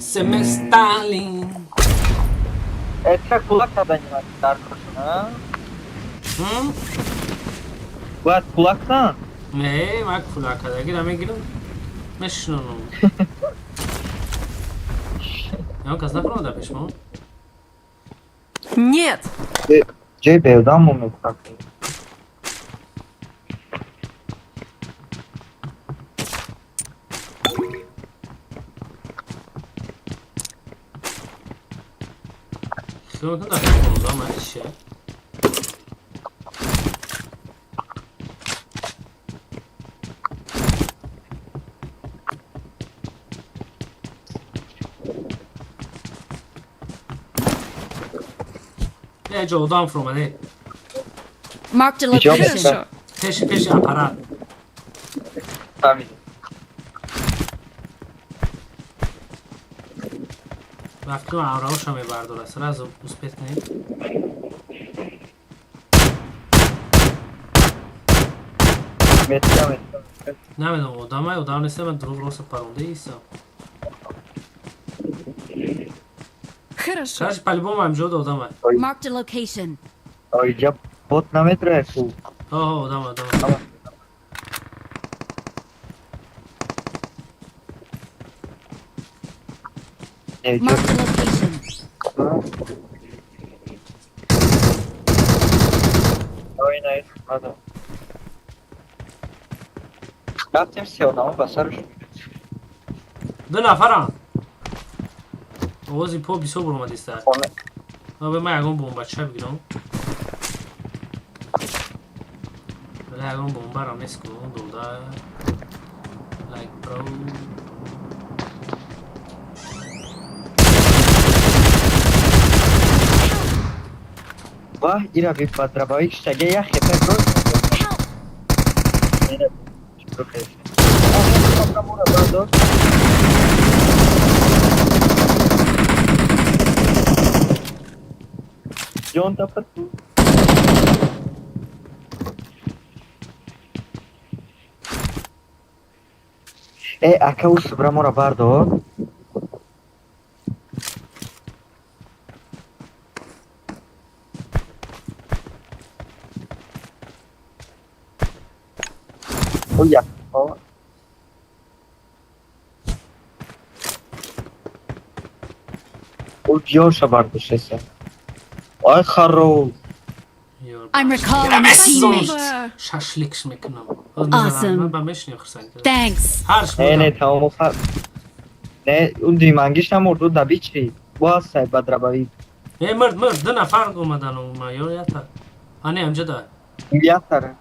Семе Сталин. Это кулак каданӣ дар кошона? Ҳм? Бояд кулаксан? Не, ма кулак кадагира мегирам. Мешинонам. Ягон кас нафаромада пеш мо? Нет! Ҷои беодам мо мекунам. Хиёл мекунам дар пеш мо одам ше. Е, ҷо одам фуромаде. Marked a Иҷо location. Хорошо. Пеши пеши аппарат. Фаҳмидем. Вақти авраоша мебардора. Сразу успеть кунем. Метка, метка. Намедонам одамай, одам нест, ман дурӯғ роста паронда истам. Хорошо. Короче, по-любому ҳамҷода одамай. Marked a location. Оиҷа бот наметроя ку. Оҳо, одам, одам. Не, ҷо. Marked a location. Ой, най, мадам. Рафтем се одамо ба сарш. Ду нафарам. Овози по бисёр буромадиста. Хона. Ма ма ягон бомбача бигирам. Вале ягон бомбарам нест ку дода. Like bro. Ваҳ, ира би падрабаи штаге я хепе бро. Help! Ира. Чӣ кардӣ? Бардор. Ҷон тапат. Э, ака ӯ субра моро бардор. Ӯ як. Ӯ ҷоша бардоштеса. Ай харо. I'm recalling a teammate. Спасибо. Шашликш мекунам. Awesome. Ман ба мешинем хурсанд. Thanks. Ҳарш Не, не, будам. тамом фар. Не, ӯ димангиш намурд, ӯ дабӣ чӣ? Боз сай бадрабавӣ. Э, мурд, мурд, ду нафар омадан ма ё ята. А не, ҳамҷа да. Ятара.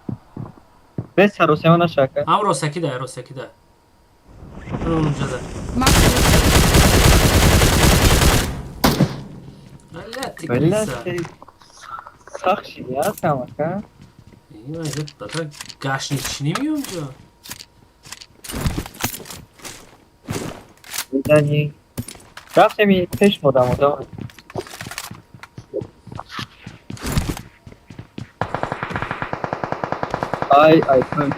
Бес саросема нашака. Ҳам ростаки да, ростаки да. Унҷа да. Marked a location. Бля, ти Бля, криса. сахт шиди, а, тамака? Бата гашничинӣ меонҷо. Медани. Рафтем и пеш модам одам. Ай, ай, ком.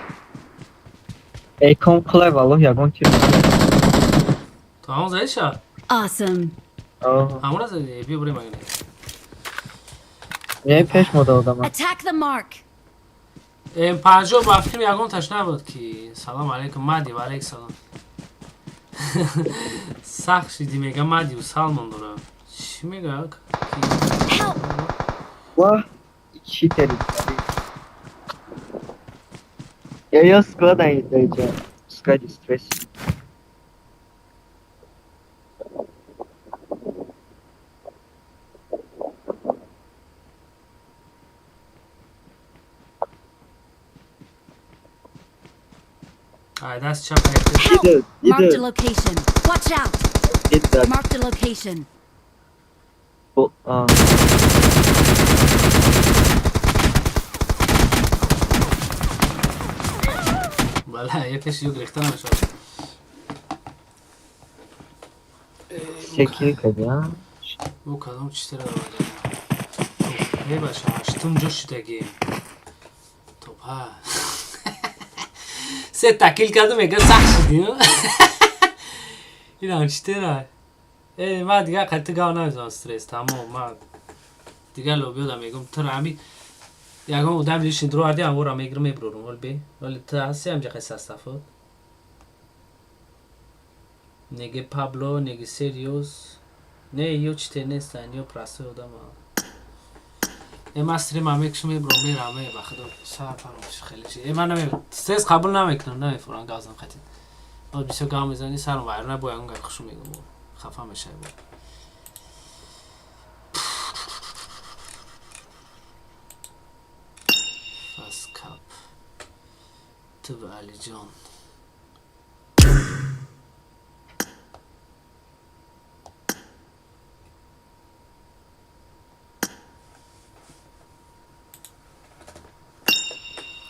Эй, ком қилай валлоҳ ягон чиз. Ту ҳамон задиша? Awesome. Оҳ. Ҳамона зади? Биё бурем агане. Не пеш мо додам. Attack the mark. М50 ба фикрам ягонташ набуд ки. Салом алейкум, Мади, ва алейк салом. Сахт шиди мега Мадиу Салмон дора. Чӣ мега? Ва читери. Я я склада идаҷа. Склади стресс. Ай даст чап. Help! Marked a location. Watch out! Marked a location. Бала, якеш ю гирифта намешавад. Секил када. Ӯ кадом чизтера дорад? Мебаша, ҳаштум ҷо шудагӣ. Топа. Се такил карду мега сахт шудӣ. Инам читера. Э, ма дигар қати гав намезанам стресс, тамом, ма дигар лобиёда мегум, тура ҳами ягон одам лишний дуроварди, амвора мегирам мебурорум, вол бе. Вале ту ҳасти ҳамҷа қай састафот. Неге Пабло, неге Сериус. Не, ё чите нестан, ё простой одама. Э, ман стрима мекушам, мебурам, мерам, э, ба худо, сар паром хеле чи. Э, ман наме стресс қабул намекунам, намефурам газам хати. Боз бисёр гав мезанӣ, сарам вайрона, бо ягон гап хушу мегум. Хафа мешавӣ. Фас кап. Ту ба Алиҷон.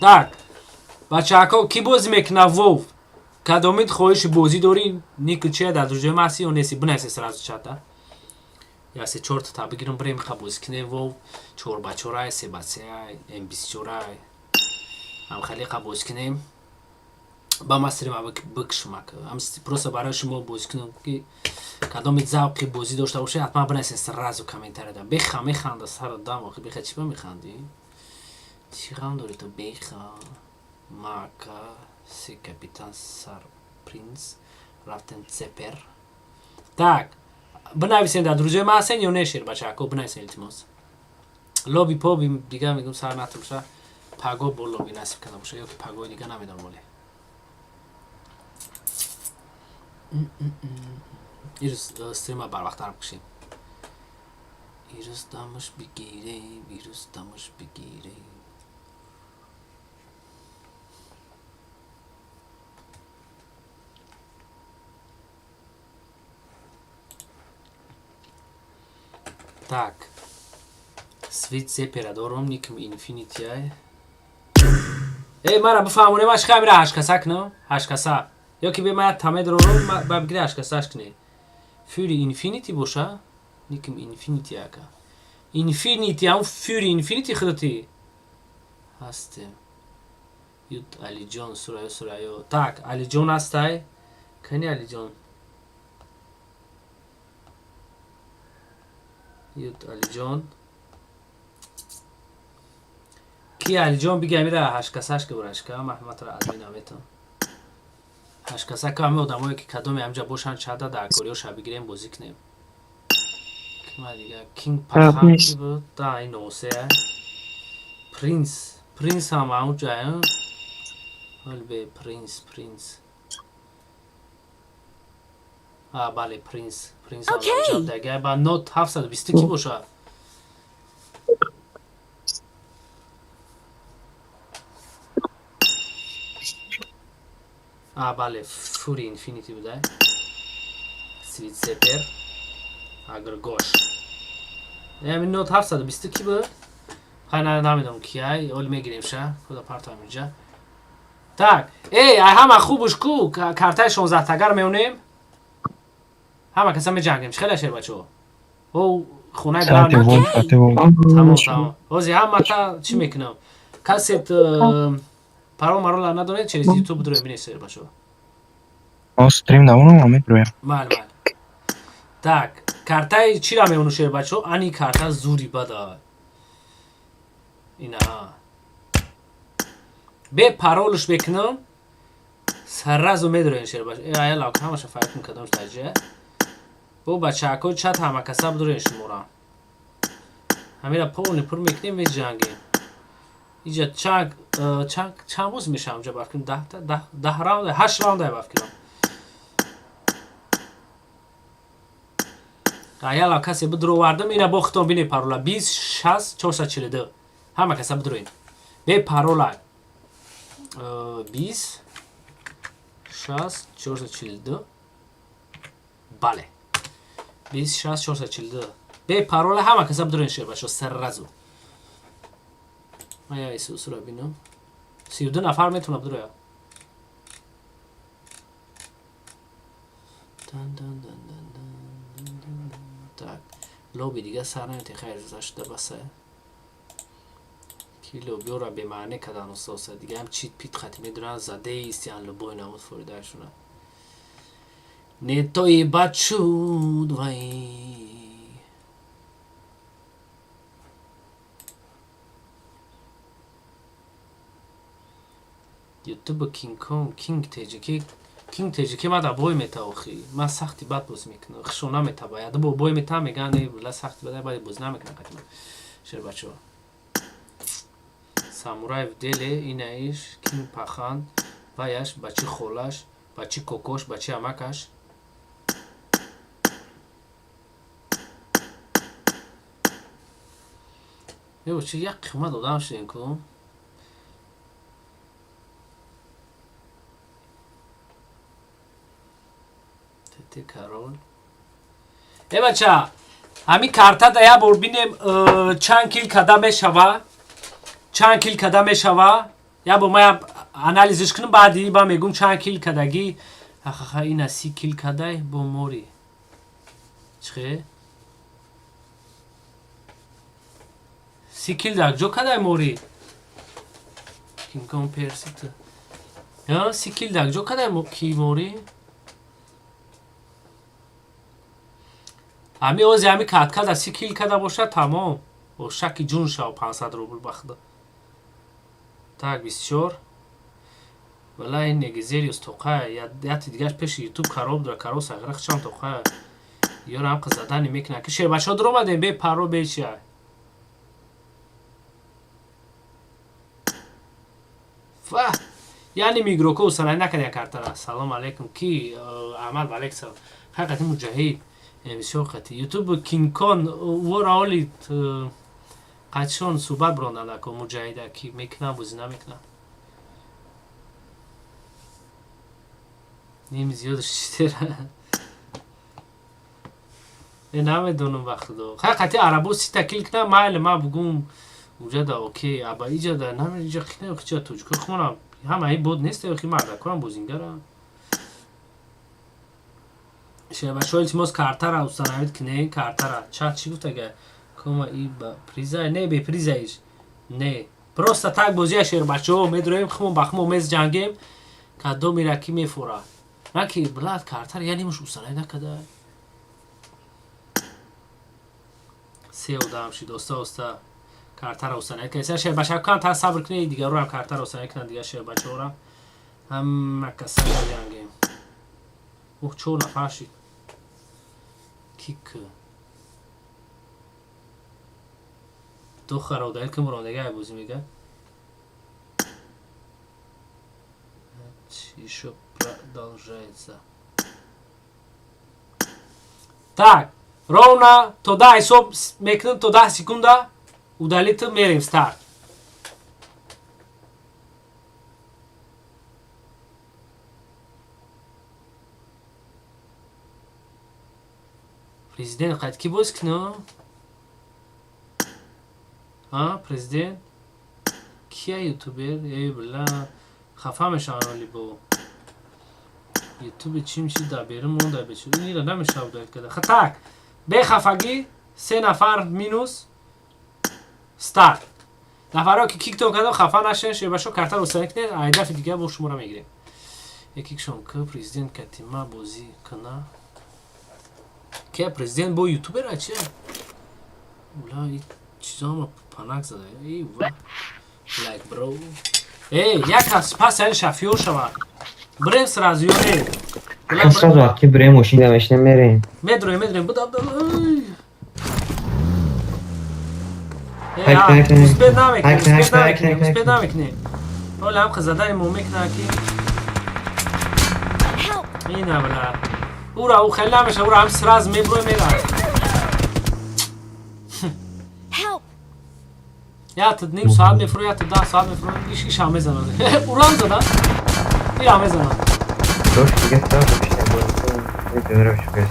Так, бачаҳако, кӣ бозӣ мекунад вов? Кадомид хоҳиши бозӣ дорӣ? Никл чия дар дружои ма ҳасти ё нести? Бинависе сразу чата. Я се чорта та бигирам, бирем ха бозӣ кунем вов. Чор ба чорай, се ба сеай, м бисчорай. Ҳам хеле ха бозӣ кунем. Ба ма стрима бикшумак. Ҳам просто барои шумо бозӣ кунам ки кадомид завқи бозӣ дошта бошед, ҳатман бинависед сразу комментарияда. Беха механда сар дам, охи беха чӣ ба механдӣ? Чӣ ғам дорӣ ту беха? Мака, се капитан сар принц, рафтем цепер. Так, бинависем дар друзьяи ма ҳастен ё не шер бачаҳако, бинависем илтимос. Лоби поби дига мегум сар натурша, паго бо лоби насиб карда боша ё ки пагои дига намедонам оле. Ирӯз стрима барвақттар бикушем. Ирӯз дамаш бигирем, ирӯз дамаш бигирем. Так. Свит сепера дором, никм Infinity ай. Э, мара бифаҳмоне, ма шиха мира ҳашкаса кунам? Ҳашкаса. Ё ки бе ма таме дором, ба бигире ҳашкасаш куне. Fury Infinity боша? Никм Infinity ака. Infinity, ам Fury Infinity худати. Ҳастем. Ют Алиҷон, Сурайё, Сурайё. Так, Алиҷон ҳастай? Кани Алиҷон? Ют Алиҷон. Ки Алиҷон бига мира ҳашкасаш ки бурашка, маҳматра админ наметон. Ҳашкаса ка ҳаме одамое ки кадоме ҳамҷа бошанд чада дар кориёша бигирем бозӣ кунем. Ки ма дига Кинг Пахан ки буд? Да, ин осе. Принц, Принц ҳам ҳамуҷа, ҳол бе Принц, Принц. А, бале, Принц, Принц ҳам ҳамуҷа дага. Ба нот 720 ки бошад? А, бале, Fury Infinity буда. Свит Сепер. Агргош. Ҳамин нот 720 ки буд? Хай намедонам ки ай, оли мегирем ша, худо партоам инҷа. Так, эй, ай ҳама хубуш ку, картаи 16 тагар меонем. Ҳама каса меҷангем. Чӣ хеле шер бачаҳо? О, хонаи главный. Тамом, тамом. Ҳозир ҳамата чӣ мекунам? Касет парол марола надоред, через YouTube дуроем бинесер бачаҳо. О, стрим намонам, медроям. Бале, бале. Так, картаи чира меону шер бачаҳо? Ани карта зури бада. Ина бе паролш мекунам, сразу медроен шербач. Э, ая лавка ҳамаша файкун кадомш даҷа. Бо бачаҳако чат ҳама каса бидроен шумора. Ҳамира полный пур мекунем, меҷангем. Иҷа чанд чанд чанд боз мешавам ҷа бафкунам, 10-та, 10 раунд, ҳашт раунд бафкунам. Аяла касе бидровардам, ина бо хитон бине парола 20 60 442. Ҳама каса бидроен. Бе парола 20 60 442. Бале. 20 60 442. Бе парола ҳама каса бидроен шербашо сразу. Ман я Исусро бинам. 32 нафар метавонад бидрояд. Дан дан дан дан дан дан. Так, лоби дига сар намети, хайр зашда баса. Ки лобиёра бемаъне кадан устоса. Дига ҳам чит пит хати медуран заде истиян любой намуд фоидаашуна. Не тои бачуд вай. Ютуб Кинг Конг, Кинг ТЖК, Кинг ТЖК мада бой мета охи. Ман сахти бад бозӣ мекунам. Хишо наметаба. Яд бо бой мета меган, не ла сахти бад бад бозӣ намекунам қатима. Шербачо. Самурай в деле инаиш Кинг Пахан ваяш бачи холаш, бачи кокош, бачи амакаш. Ё чи як қимат одам шудем ку? Тете Карол. Э бача, ҳамин карта да як бор бинем чанд кил када мешава. Чанд кил када мешава. Як бор ман анализиш кунам, баъди ба мегум чанд кил кадагӣ. Ахаха, ина 30 кил кадай бо мори. Чихе? 30 кил дар ҷо кадай мори? Кингконг персит. Я 30 кил дар ҷо кадай ки мори? Ҳами ози ҳами катка да 30 кил када бошад, тамом. Бо шаки ҷун шав 500 рубл бахда. Так, 24. Вала ин негизериус тоқая, яти дигаш пеши ютуб кароб дора, кароб сағира чанд тоқая. Ёра ҳам задани мекунад. Ки шербачаҳо дуромадем бе паро бе чия. Фа! Яъне мигроко усалай накард картара. Салом алейкум. Ки Аҳмад ва алейк салом. Ҳақиқати муҷаҳид. Бисёр қати. Ютуб Кингкон вора оли қатишон суҳбат бирондан ако муҷаҳида ки мекунам бозӣ намекунам. Ним зиёдаш читера. Э намедонам ба худо. Хай қати арабо 30-та кил кунам, майли ман бугум уҷада окей, аба иҷада наме иҷа хина хича тоҷико хонам. Ҳама ин бод нест, охи мардакорам бозингарам. Шербачаҳо илтимос картара установить кунед, картара. Чат чӣ гуфт ага? Кома и ба приза, не бе приза иш. Не. Просто так бозия шербачаҳо медроем, хумон ба хумон мез ҷангем, кадомира ки мефора. На ки блад картара я нимуш установить накарда. Се одам шид, оста оста картара установить кунед. Шербачаҳо камтар сабр кунед, дигарро картара установить кунанд, дигар шербачаҳоро. Ҳама каса ҷангем. Ух, чор нафар шид. Кик. Ду хародаил ки мурондага бозӣ мега. Ещё продолжается. Так, ровно то 10 ҳисоб мекунем, то 10 секунда удалить мерем старт. Президент қайд ки боз куно? А, президент? Кия ютубер? Эй, бла, хафа мешавам оли бо. Ютуби чӣ меши да берун монда бечи. Ина намешав удалить када. Так, бехафагӣ се нафар минус старт. Нафарҳо ки киктон кардам хафа нашен, шербашо карта установить кунед, айдафи дига бо шуморо мегирем. Якикшон к президент катима бозӣ куна. Ки президент бо ютубера чи? Ула Чизома панак зада. Эй, ва. Like bro. Эй, як кас пас яни шофёр шава. Брем сразу ё не? Ха, сразу аки брем мошин да мешинем мерем. Медроем, медроем. Буда, буда. Ой. Хайк, хайк, хайк. Успед намекунем, Хайк, хайк, успед хайк, намекунем, хайк, успед намекунем. Ҳоло ҳам задани мо мекунад ки ина бла. Ура, ӯ хеле намеша, ура ҳам сразу меброем меравад. Help! Я тут ним соат мефуро, я тут 10 соат мефуро, иш иш ҳам мезанад. Урам зада. Ира ҳам мезанад. Дош дига сразу бишинем. Метавонем шукр.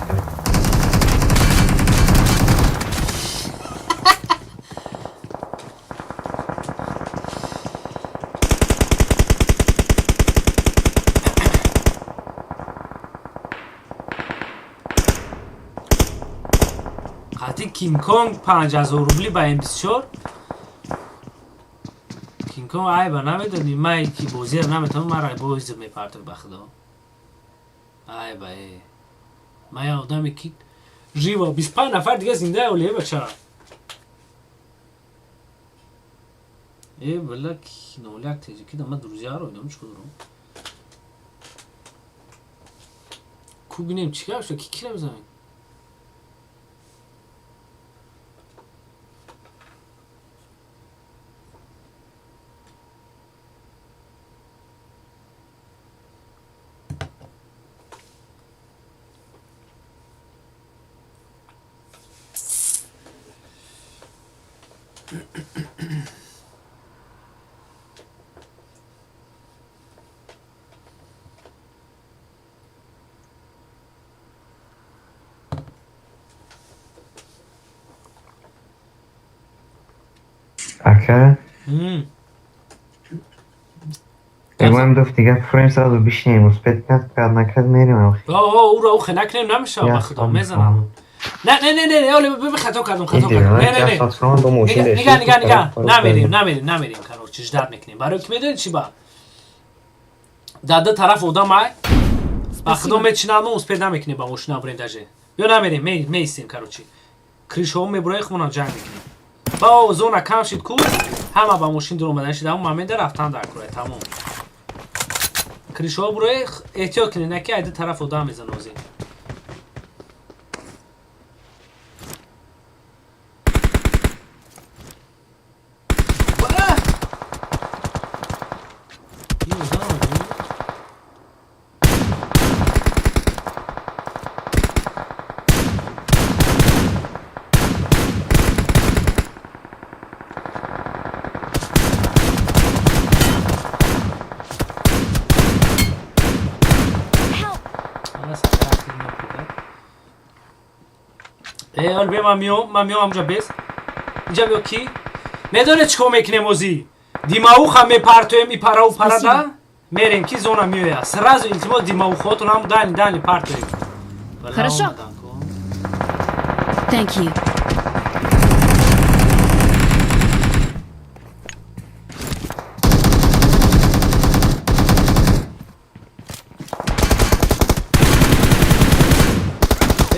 Қати Кинг-Конг 5000 рубли ба М24. Кинг-Конг айба намедони, ман ки бозиро наметавонам, мара бози мепартои ба худо. Айба э. Ман я одаме ки живо 25 нафар дига зинда оле бача. Э, била ноляк теҷики да ман друзьяро идам чӣ дорам. Ку бинем чӣ гап шуд, ки кира мезанем? Ака, мегӯям дуфт дига фурем сразу бишинем, успед кард, кард накард мерем охи. О, ура, ӯ хенакнем намешава ба худо, мезанам. Не, не, не, не, не, оле, бибин хато кардам, хато кардам. Не, не, не. Нига, нига, нига. Намерим, намерим, намерим, короче, ждать мекунем. Барои ки медонед чӣ ба? Дар ду тараф одам ай. Ба худо мечинам, мо успед намекунем ба мошина бурем даже. Ё намерим, меистем, короче. Кришҳо мебурои хумонам ҷанг мекунем. Ба зона кам шид ку, ҳама ба мошин дур омадан шид, ҳамон момента рафтан дар курай, тамом. Кришҳо бурои эҳтиёт кунед, на ки ай ду тараф одам мезанад озин. Э, бе ман миём, ман миём ҳамҷа бес. Инҷа биё ки? Медонед чӣ кор мекунем озӣ? Димауха мепартоем и парау парада, мерем ки зона меояд. Сразу илтимос димаухотон ҳам дани дани партоем. Хорошо. Thank you.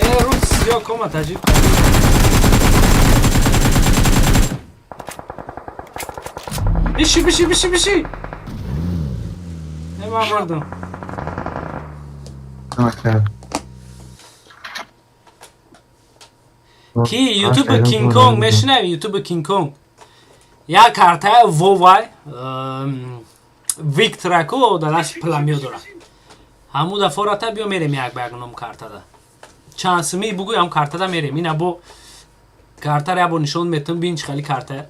Э, рус ё кома таҷик. Биши, биши, биши, биши. Не, ман бурдам. Ака. Ки ютуб Кинг Конг мешунавӣ? Ютуб Кинг Конг. Як картая Вовай Виктораку дар пламё дорад. Ҳамуда фората биё мерем як ба як ном картада. Чанд сумӣ бугӯй ҳам картада мерем. Ина бо картара як бор нишон метавон бин чӣ хели карта.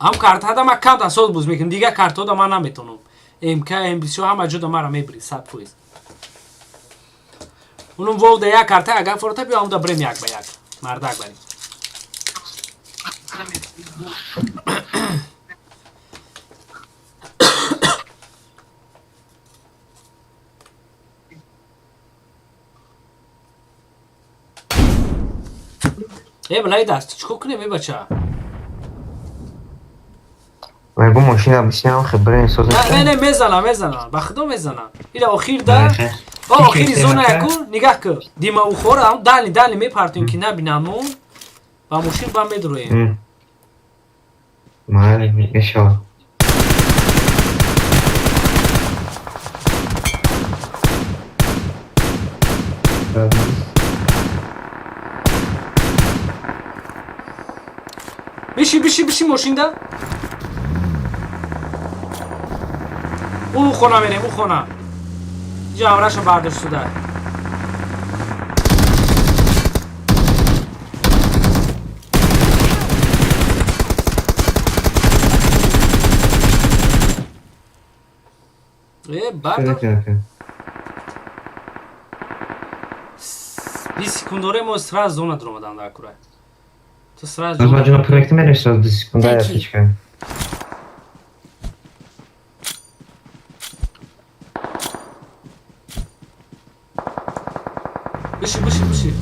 Ҳам картада ман камтар соз буз мекунам, дигар картода ман наметавонам. МК, МБС ҳама ҷода мара мебири 100%. Унум Вовда як карта агар фората биё ҳамуда брем як ба як. Мардак барем. Э, билай даст, чӣ кор кунем, э бача? Мегӯ мошина бишинем, хе брем соз. Не, не, мезанам, мезанам. Ба худо мезанам. Ила охир да. О, охири зона яку, нигаҳ кун. Димаухора ҳам дали дали мепартоем ки набинаму. Ба мошин ба медроем. Майли, мешавад. Биши, биши, биши мошинда. Ӯ хона мерем, ӯ хона. Иҷа ҳамраша бардошт шуда. Э, бардор. 20 секунд дорем, мо сразу зона дуромадан дар кура. Ту сразу. Азмаҷона проекти мерем сразу 2 секунда Thank you. аптечка. Биши, биши, биши.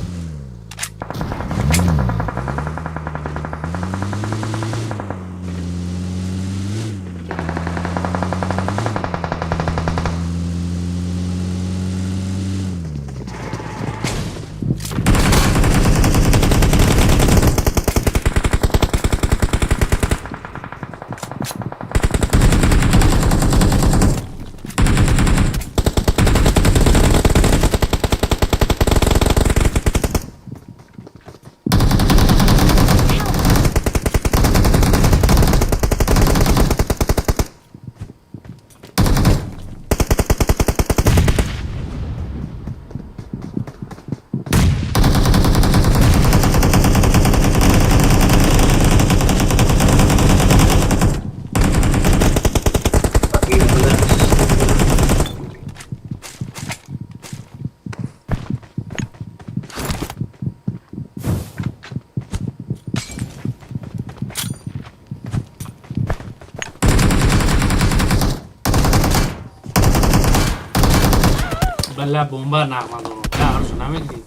Бала бомба нағма дорам. Арзу намедиди.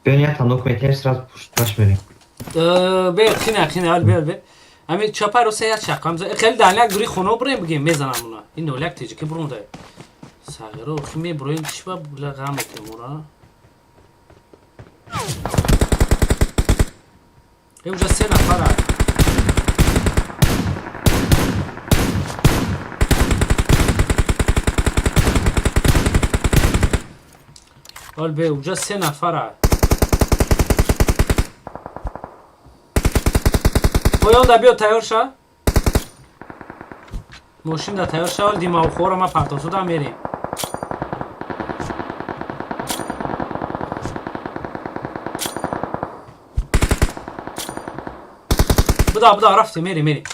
Биён як тандуқ метиҳем, сразу пушташ мерем. Бе, хина, хина, ҳал бе, бе. Ами чапай роса як чақам. Хеле данляк дури хона бурем бигем мезанам уна. Ин ноляк теҷики бурунда. Сағиро хи мебуроем чӣ ба була ғам метем ура. Э, уже се нафара. Ҳол бе, уже се нафара. Поён да биё тайёр ша. Мошин да тайёр ша, ҳол димавхора ма партосуда мерем. Буда, буда, рафтем, мерем, мерем.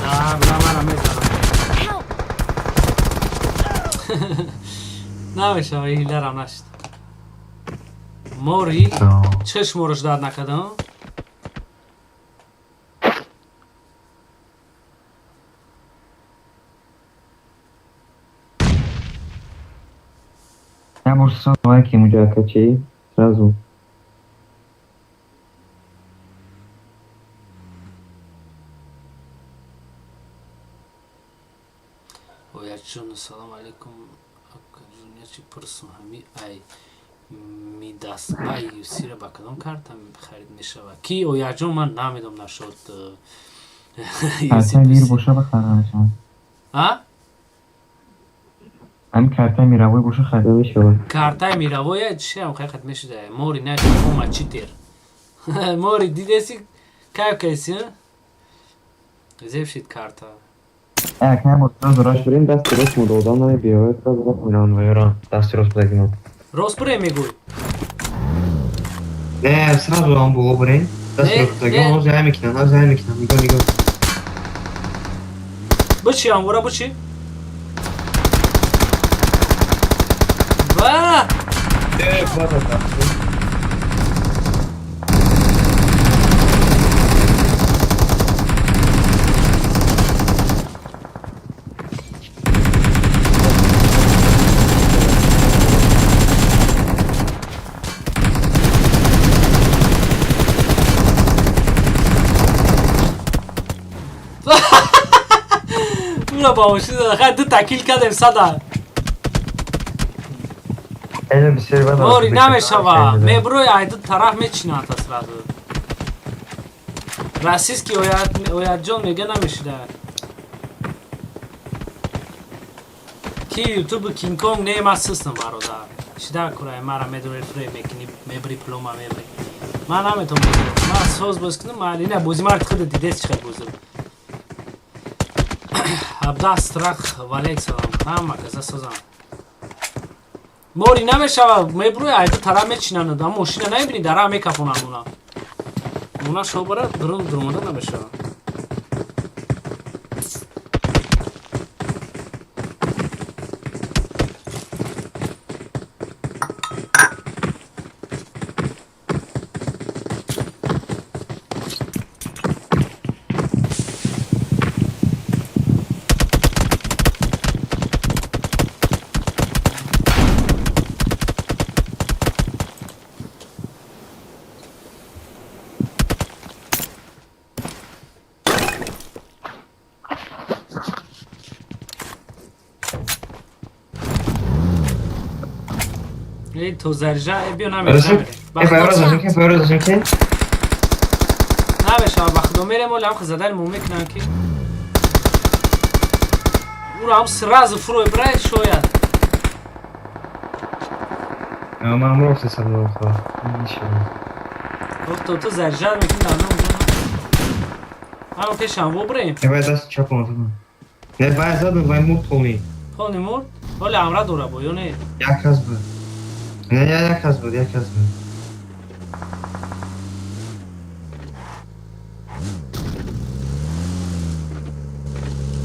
А, буда мара мезанам. Help! Намешава, ҳиларам нашид. Мори, чӣ шуморо ждать накардам? Я может сразу лайки ему качей. Сразу. Ояҷон, салом алейкум. Акаҷон, ячи пурсум, ҳами ай мидасбай юсира ба кадом карта харид мешавад? Ки ояҷон, ман намедонам нашуд. Карта мир боша бахара мешавад. А? Ҳамин карта мировой боша харида мешавад. Картаи мировой чиам ҳақиқат мешуда. Мори на ома читер. Мори дидеси кайф кайси? Зеб шид карта. Як не бор сразу раш бурем, дасти рост му додам намебиёяд, сразу рост мераванд ва ёра дасти рост будагимо. Рост бурем мегӯй. Не, сразу он боло бурем. Дасти Не, рост будагимо, не. ҳозир ҳай мекунам, ҳозир ҳай мекунам. Нигоҳ, нигоҳ. Бичи амвора бичи. Ба! Э, бада. Ура ба мошин зада. Хай, ду такил кардем сада. Эна бисёр бад. Ори намешава. Меброи, ай ду тараф мечинанд сразу. Российский оятҷон мега, намешида. Ки ютуб Кинг-Конг не, ма систам, бародар. Шида курай мара медори, фрей мекунӣ, мебри, пулома мебри. Ман наметавонам бозӣ. Ман соз боз кунам, ман ина бози мара худа дидес, чӣ хел бозим. 17 страх валек салам. Ҳама каза созам. Мори намешава, мебрӯи, ай ду тараф мечинанд. Ам мошина намебинӣ, дара мекафонанд уна. Уна шобара дурун дурумада намешава. Эй, то заряжа, э, биё, намешава. Намешава, ба худо мерем, оли ҳам задани мо мекунам, ки уро ҳам сразу фурой брай, шояд. Ман мурфтесам. То ту заряжа мекунӣ, дар ҳама пешам вобрем. Вай даст чапон задам. Не, вай задам, вай мурд полный. Полный мурд? Ҳоли амра дора бо ё не? Як кас буд. Не, як кас буд, як кас буд.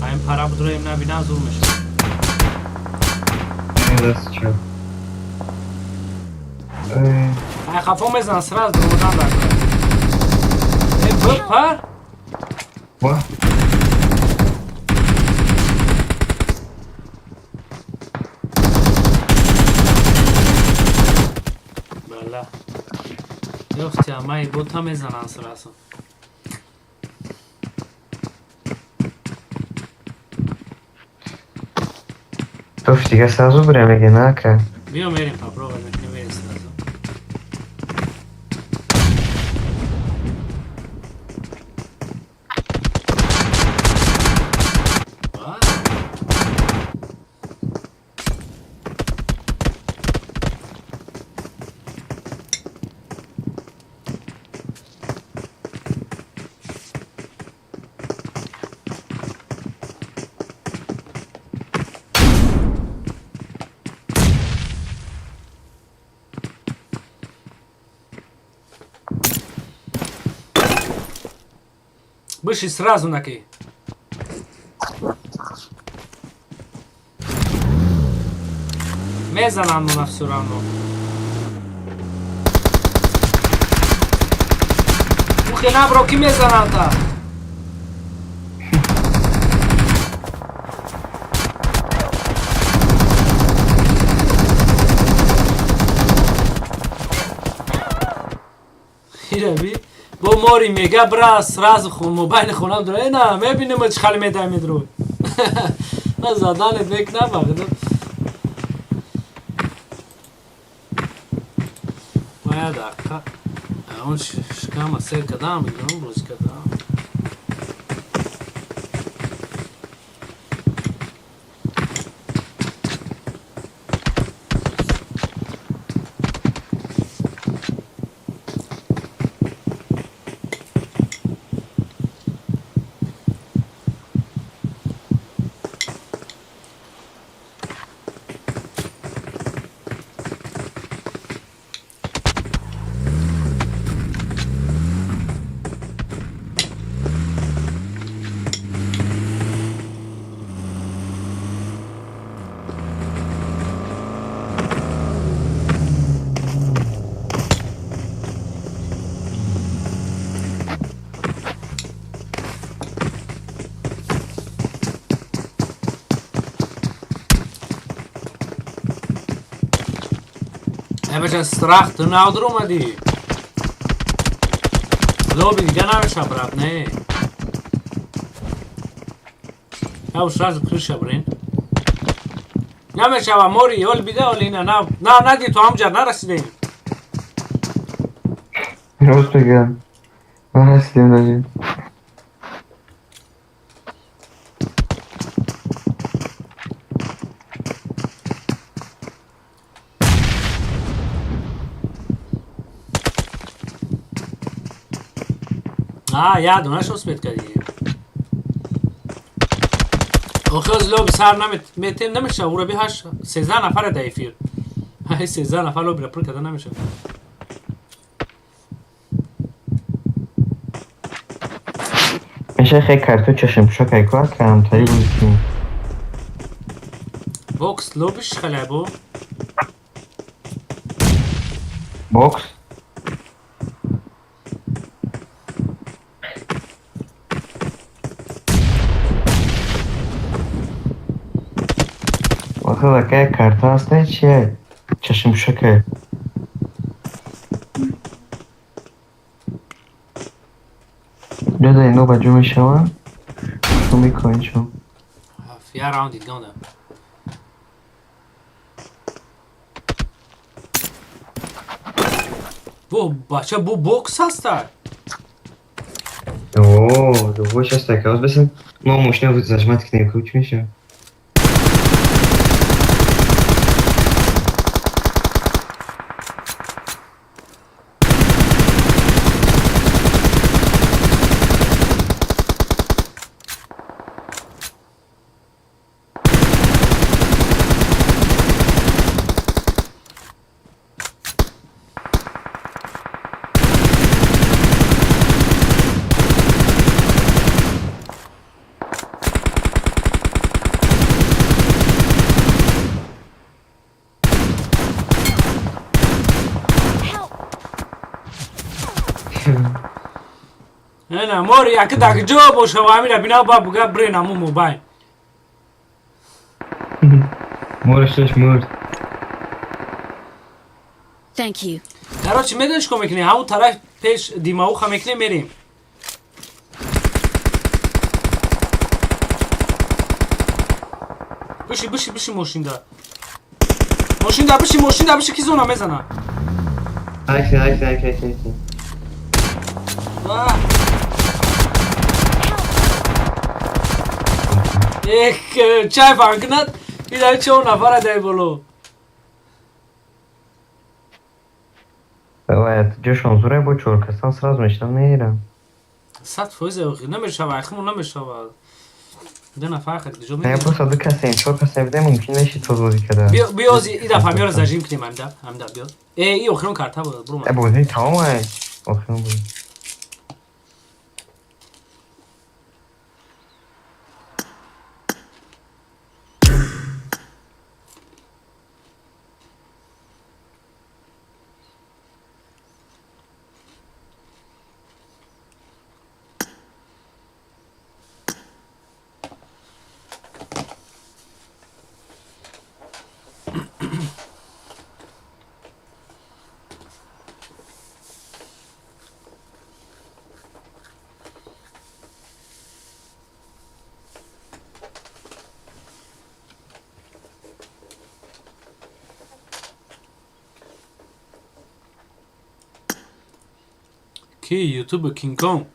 Айн пара будроем, набинам, зур мешавад. Даст чап. Ай хафо мезанам, сразу дуромадан дар. Э, бипар. Ва. Бала. Ёфти, амай бота мезанам сразу. Тоф, дига сразу бурем меге, на ка. Биё, мерем, попробуем, мекунем, мерем сразу. Ва? Быши сразу наки. Мезанам на всё равно. Ухе набро, ки мезанам та. Ираби. Бо мори мега, бра, сразу хун мобайли хонам дура. Э, на, мебинем, чӣ хали медай медро. На заданет мекна багда. Моя дақиқа. Он шикама сер кадам, бигирам, боз кадам. Бача, страх, ту навдур омадӣ. Лоби дига намеша, брат, не. Я сразу крыша, блин. Намешава мори, ол бида, ол ина, на, на, нади, то амҷа нарасидем. Рост мегӯям. Нарасидем даже. А, я донаш успеть кардӣ. Охир лоби сар наметем, намеша, ура би ҳаш 13 нафара дар эфир. Ҳай 13 нафар лобира пур карда намеша. Меша хеле карту чашмпӯшак айкор камтари бозӣ. Бокс лобиш халабо. Бокс? Охир акая карта ҳастай чия? Чашмпӯшакай. Ҷода ино ба ҷо мешаванд? Шо мекунед шо? Я раунд дидгонда. Бо бача бо бокс ҳаста. О, любой ҳастай. Каоз бесен. Мо мошина зажмат кунем, ку чӣ мешавад? На, мори, як так ҷо боша ва амира бина ба буга брен аму мобайл. Моршаш мурд. Thank you. Короче, медониш чикор мекунӣ? Ҳамун тараф пеш димауха мекунем, мерем. Биши, биши, биши мошинда. Мошинда биши, мошинда биши ки зона мезана. Айси, айси, айси, айси, айси. Эх, чай фанкнат, ида чо нафара дай боло. Давай, ҷошон зурай бо чор касан сразу мешавам меирам. 100% намешава, ахму намешава. Ду нафар хат ҷо Не, просто ду касем, чор касем бидем мумкин мешид то бозӣ карда. Биё, биё, и дафа миёра зажим кунем амда, амда биё. Э, и охирон карта буд, буру. Э, бозӣ тамом ай. Охирон бозӣ. Ки ютуб Кинг Конг.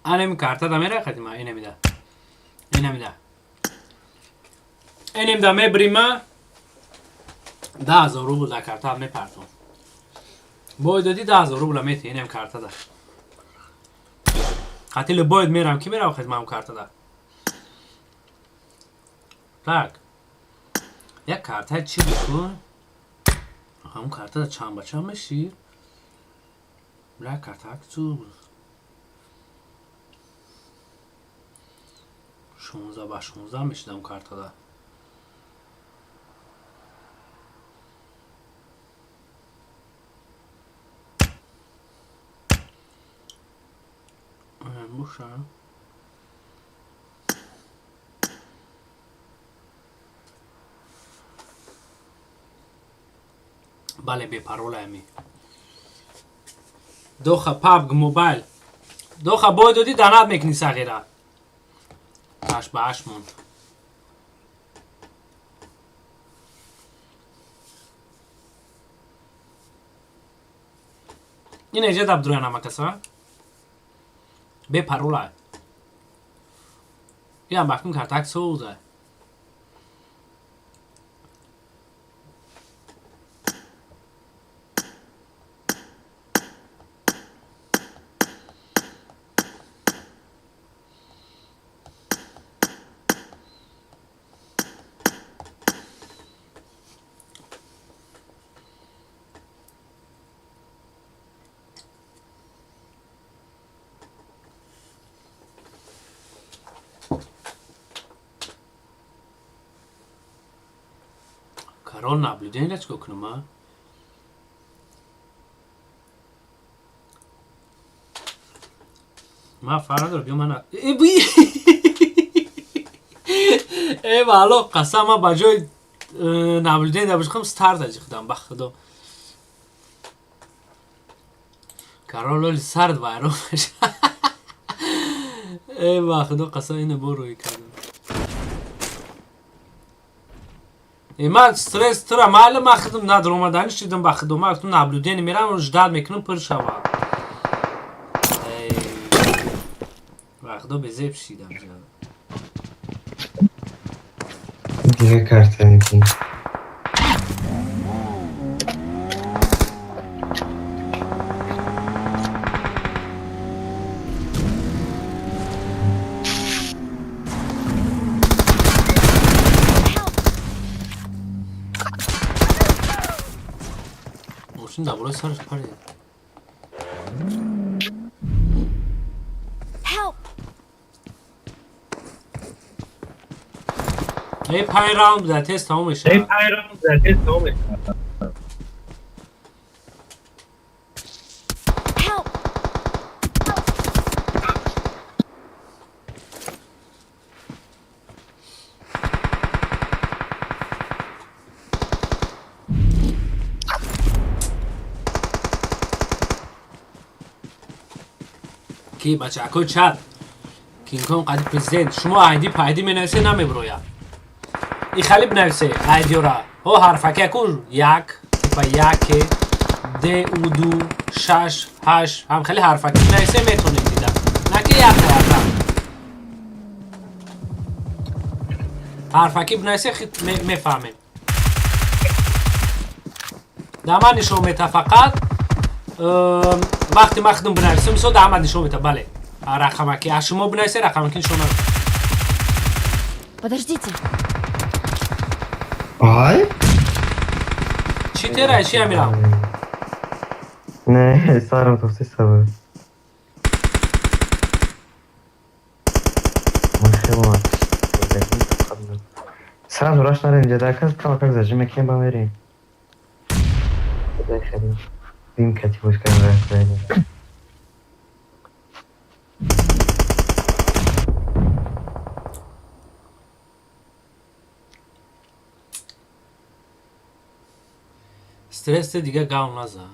Анеми карта да мера хатима, инемида. Инемида. Инемида мебрима. 10,000 рубл да карта мепартом. Бой додӣ 10,000 рубла мети инем карта да. Қатили бояд мерам ки мерам хатимам карта да. Так. Як карта чӣ бикун? Ҳамун карта да чанд ба чанд мешид? Бля, карта акцию. 16 ба 16 мешидам картада. Буша. Бале, бепарола ами. Доха PUBG Mobile. Доха бой додӣ донат мекунӣ сағира. 8 ба 8 монд. Ин эҷа даб дуроя намакаса бе парола. Иам бахтим картак соза. Король наблюдение чико кунам, а? Ма фарқ надорам, биё мана. Э, би! Э, валло, қасам, ман ба ҷои наблюдение дабошам старт аҷихдам, ба худо. Король оли сард вайрон мешавад. Э, ба худо қасам, ина бо рӯй кардам. Э, ман стресс тура майли, ман худам надромадани шидам, ба худо, ман гуфтам наблюдение мерам, ждать мекунам, пур шавад. Эй, ба худо безеб шидам ҷа. Дига карта мекунӣ. Мошин дар болои сараш парид. Help! Эй, панҷ раунд буда, тез тамом мешавад. Help! Ки бачаҳакои чат, Кингконг қади президент, шумо айди пайди менависе, намеброяд. И хали бинависе айдиёра. Ҳо, ҳарфаки яку як, типа яке, д, у, ду, шаш, ҳашт, ҳам хеле ҳарфаки бинависе, метонем дида. На ки як ҳарфа. Ҳарфаки бинависе, хит мефаҳмем. Дар ман нишон мета фақат вақте ман худам бинависам, мисол, дар ман нишон мета, бале. Рақамаки. А шумо бинависе, рақамаки нишон намета. Подождите. Ай? Чӣ терай, чи амирам? Не, сарам тофти сабаб. Ман хеле сразу раш нарем, ҷада кас кама как зажим мекунем, ба мерем. Дим кати бош кардем, рафт. Стресс дига гав наза.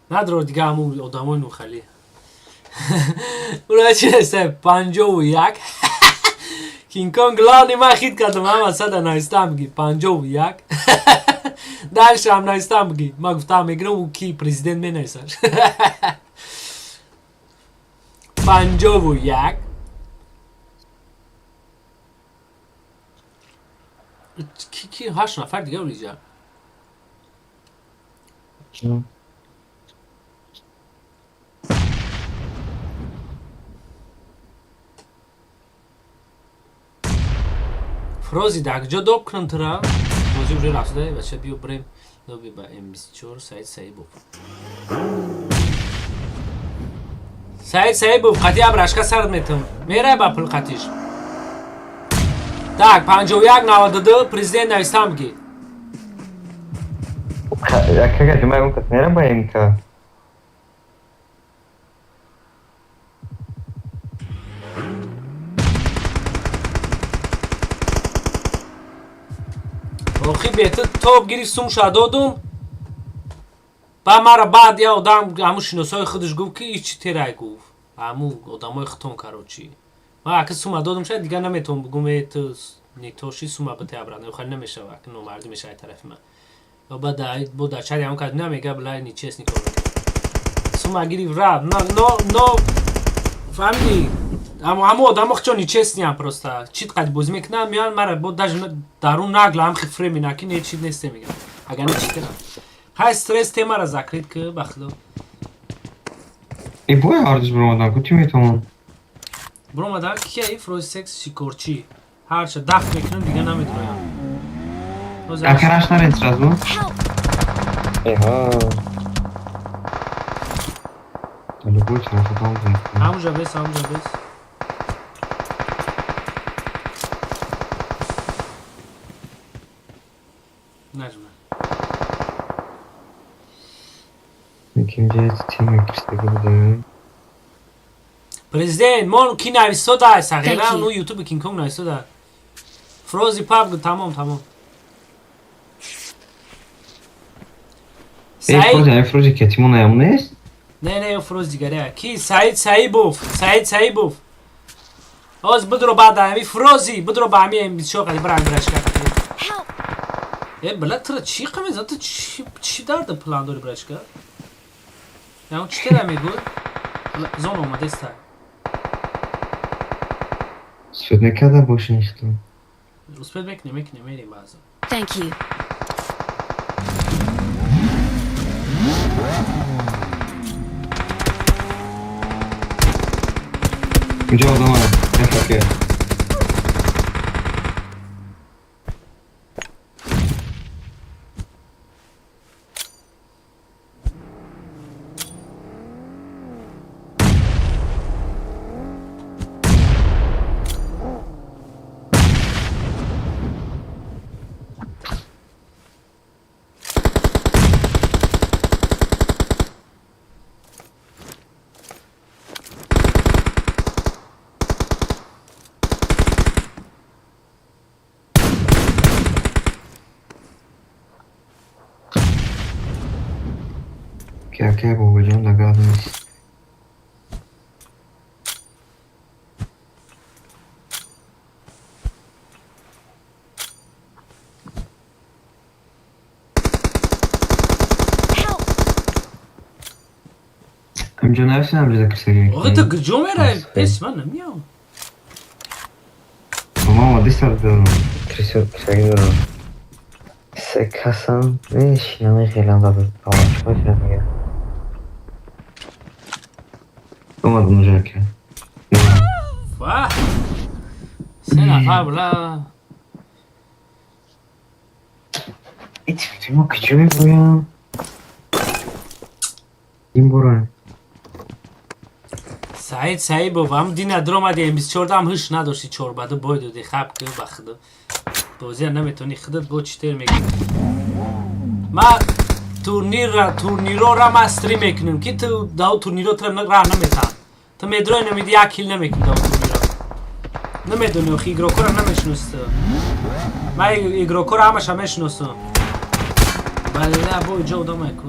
Надро дига ҳамун одамои нухалӣ. Ура чи неста 51. Кингконг главный, ман хит кардам, ҳама сада навистам биги 51. Дальше ҳам навистам биги. Ман гуфтам мегирам, ӯ ки президент менависаш. 51. Ки ки ҳашт нафар дига уриҷа. Фрози, дар куҷо доб кунам тура? Бозӣ уже рафта, бача, биё бирем доби ба М24 Саид Саибов. Саид Саибов қати абрашка сард метам. Мерай ба пул қатиш. Так, 51 92 президент навистам биги. Яка ҷумаи он кас мерам ба МК. Охи беҳтар топ гирифт, сумша додум. Ба мара баъд я одам ҳамун шиносои худаш гуфт, ки ичи терай гуфт. Ҳамун одамои хитон, короче. Ма ака сума додум, шояд дигар наметавон бугум, э, ту нетоши сума бите обратно, хали намешава, ака номардӣ мешава тарафи ман. Ва баъд бо дар чари ҳамон кад намега, бла, нечестный кор мекунад. Сума гирифт, рафт. Но фаҳмидӣ, ҳамо одамо хчо нечестный ам, просто чит қади бозӣ мекунанд, меянд мара бо даже дарун нагла ҳам хи фре мена ки не чит несте мегам. Агар не читерам. Хай, стресс темара закрыть ки, ба худо. И бой ҳардуш биромадан, ку чӣ метавон? Биромадан кия и фрози секс шикорчӣ. Ҳарча дафт мекунам, дигар намедроям. Акараш наред сразу. Эҳа. Любой тарафа там. Ҳамуҷа бес, ҳамуҷа бес. Наҷма. Кимҷа тими киштаги буда. Президент, мон ки нависода, сағира, Thank you. ну ютуби Кинг-Конг нависода. Фрози паб, тамом, тамом. Эй, Саид, Фрози, ай Фрози ки тимон аям нест? Не, не, Фроз дигаре. Ки Саид Саибов, Саид Саибов. Оз бидро баъд ами Фрози, бидро ба ами бисёр қади бира брашка. Help! Э, бла, тра чӣ қамеза, ту чӣ дарда план дори, брашка? Яъне чӣ тера мегӯ? Зон омадеста. Суд мекарда бошин хто. Успеть мекунем, мекунем, мерем баъзан. Thank you. Инҷо одама, як. Ки бобоҷон дагар нест. Help! Инҷо нависем, ҷида кирсаги. Оғи, ту куҷо мераи? Пеш ман намиём. Ман омади сар дорам. Кирсаги дорам. Се касам, мешинам, хелам да чӣ мекунам мега. Омад унҷа ки. Ва! Се нафар, бла. Ити мо куҷо мебоям? Ин бора. Саид Саибов, ҳам дина дромади М24 ҳам ҳуш надошти, чорбаду бой доди, хаб ки, ба худо. Бозия наметавонӣ худат бо читер мегӣ. Ма турнирра турнирора ма стрим мекунем, ки ту дав турниро тра раҳ наметаҳам. Ту медрои намеди, як кил намекунӣ дав турниро. Намедони, охи игрокора намешиноси ту. Ма игрокора ҳамаша мешиносам. Бале, бо иҷо одамай ку.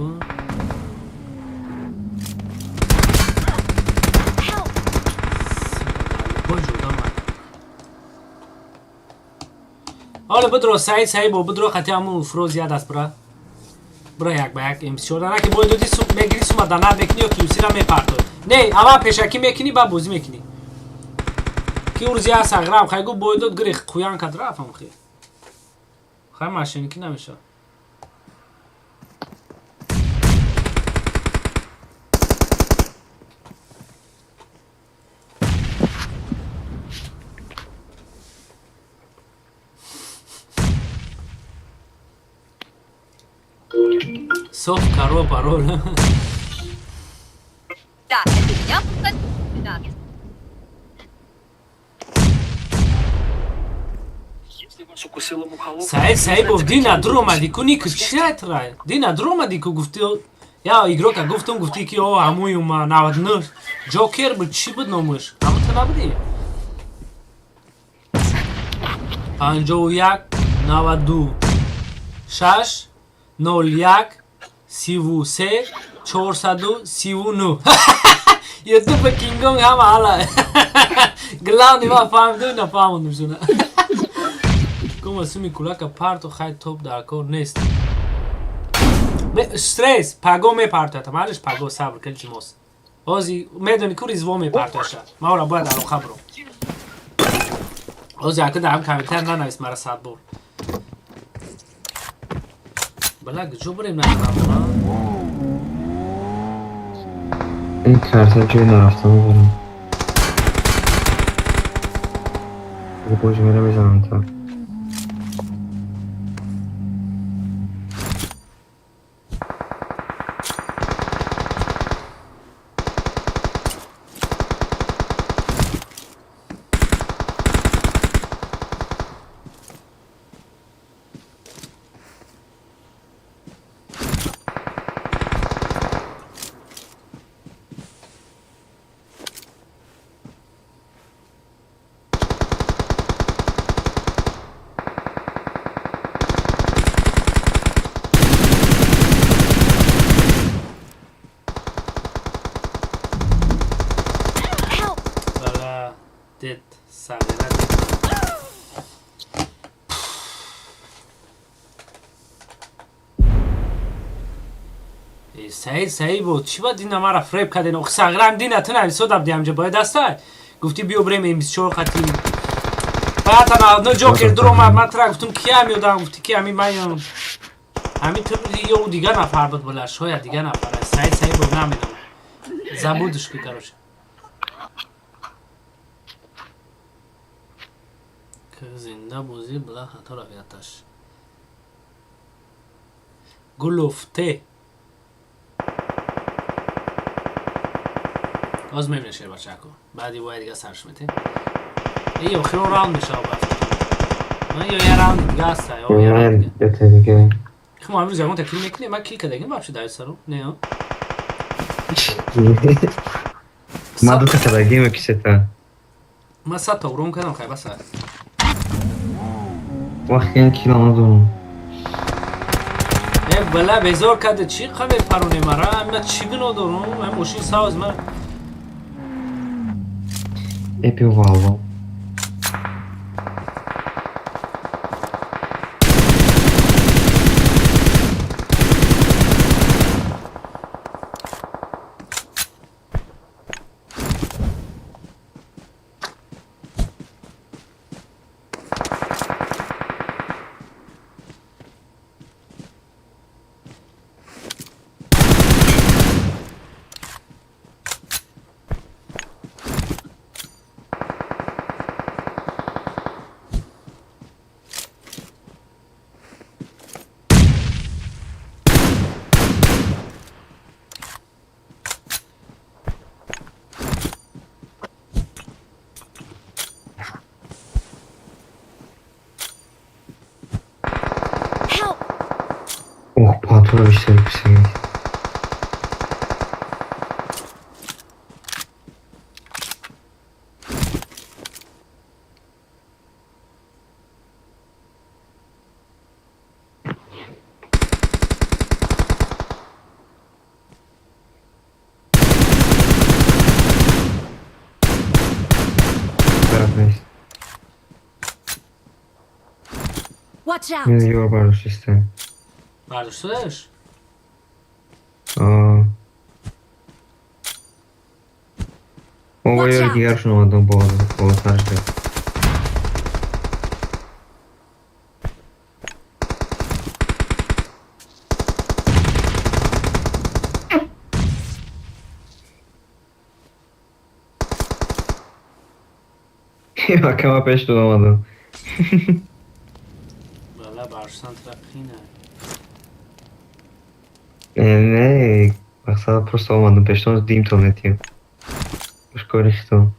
Help! Боҷ одамай. Ҳоло бидро Саид Саибов, бидро қати ҳамун Фроз яд аст, бира. Бира як ба як М4 дана ки бой доди, сум мегири, сума донат мекунӣ ё кюсира мепартоӣ. Не, аввал пешакӣ мекунӣ, баъд бозӣ мекунӣ. Ки урӯзи як сағрам хай гу бой дод, гирих қуян кард, рафтам хи. Хай, машиники намешавад. Соф каро парол. Да, это меня Да. Саид Саибов, дина дуромадӣ ку, нику чиятра? Дина дуромадӣ ку, гуфти я игрока гуфтум, гуфтӣ ки о ҳамуи ума 99 Ҷокер буд, чӣ буд номаш? Ҳаму ту набудӣ? 51 92 6 01 33 439. Ютуба Кингонг ҳама ҳала. Главный ма фаҳмиду нафаҳмондум шуна. Кума суми кулака парту, хай, топ дар кор нест. Стресс, паго мепартоята, малиш паго сабр кел, илтимос. Ҳози медони ку Ризвон мепартояша. Ма ора бояд алоқа бурам. Ҳози ака дар ҳам комментар нанавис мара сад бор. Бала ҷо бурем накунам. Ин карта ҷои нарафта мебарам. Боже, мера мезанам та. Help! Бала дед сағира дед. Э, Саид, Саид буд. Чӣ ба дина мара фреб карден? Ох, сағирам дина ту нависодам диамҷа бояд аста. Гуфтӣ биё брем М24 хати. Баъд ана одно ҷокер дур омад, ман тура гуфтум ки ами одам, гуфтӣ ки ами маям. Ами ту будӣ ё ӯ дигар нафар буд, била, шояд дигар нафар аст. Саид, Саид буд, намедонам. Забудиш ки, короче. Зинда бозӣ била хато рафияташ. Гулуфте. Боз мебинем шербачаку. Баъди бояд дига сарш метем. Эй, охирон раунд мешава ба фикр. Ё я раунд дига аста, ё я раунд дига. Ята дига. Хм, амрӯз ягон таклиф мекунем, ман кил кардагим вообще дар сару. Не, а? Ман дута кардагим ки сета. Ман 100 та урон кардам, хай баса. Вақти як кило надорам. Э, бала безор карда, чӣ қа мепароне мара? Ман чӣ гуноҳ дорам? Ман мошин савз ман. Эпи вало. Help! Ох, патро бештар писагӣ. Гап нест. Watch out! Мин ёр бардоштистам. Бардоштудаш? Аа. Мо Watch ёри out. дигаршон омадам болотар шуд. Акама пеш тон омадам. Бала бардоштан тура қина. Э, не, мақсад просто омадам пештон димтон метиҳам. Ушкори хитон.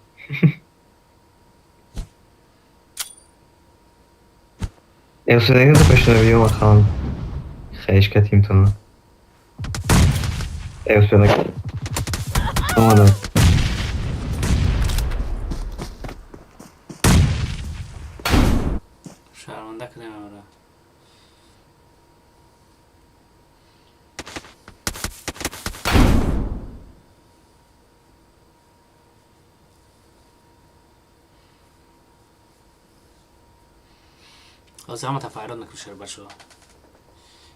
Эусудагида пештона биём ақалан. Хешка тимтона. Эусудаг. Омадам. Шарманда кардем амара. Ҳозир ҳамата файрод мекунам, шербачо.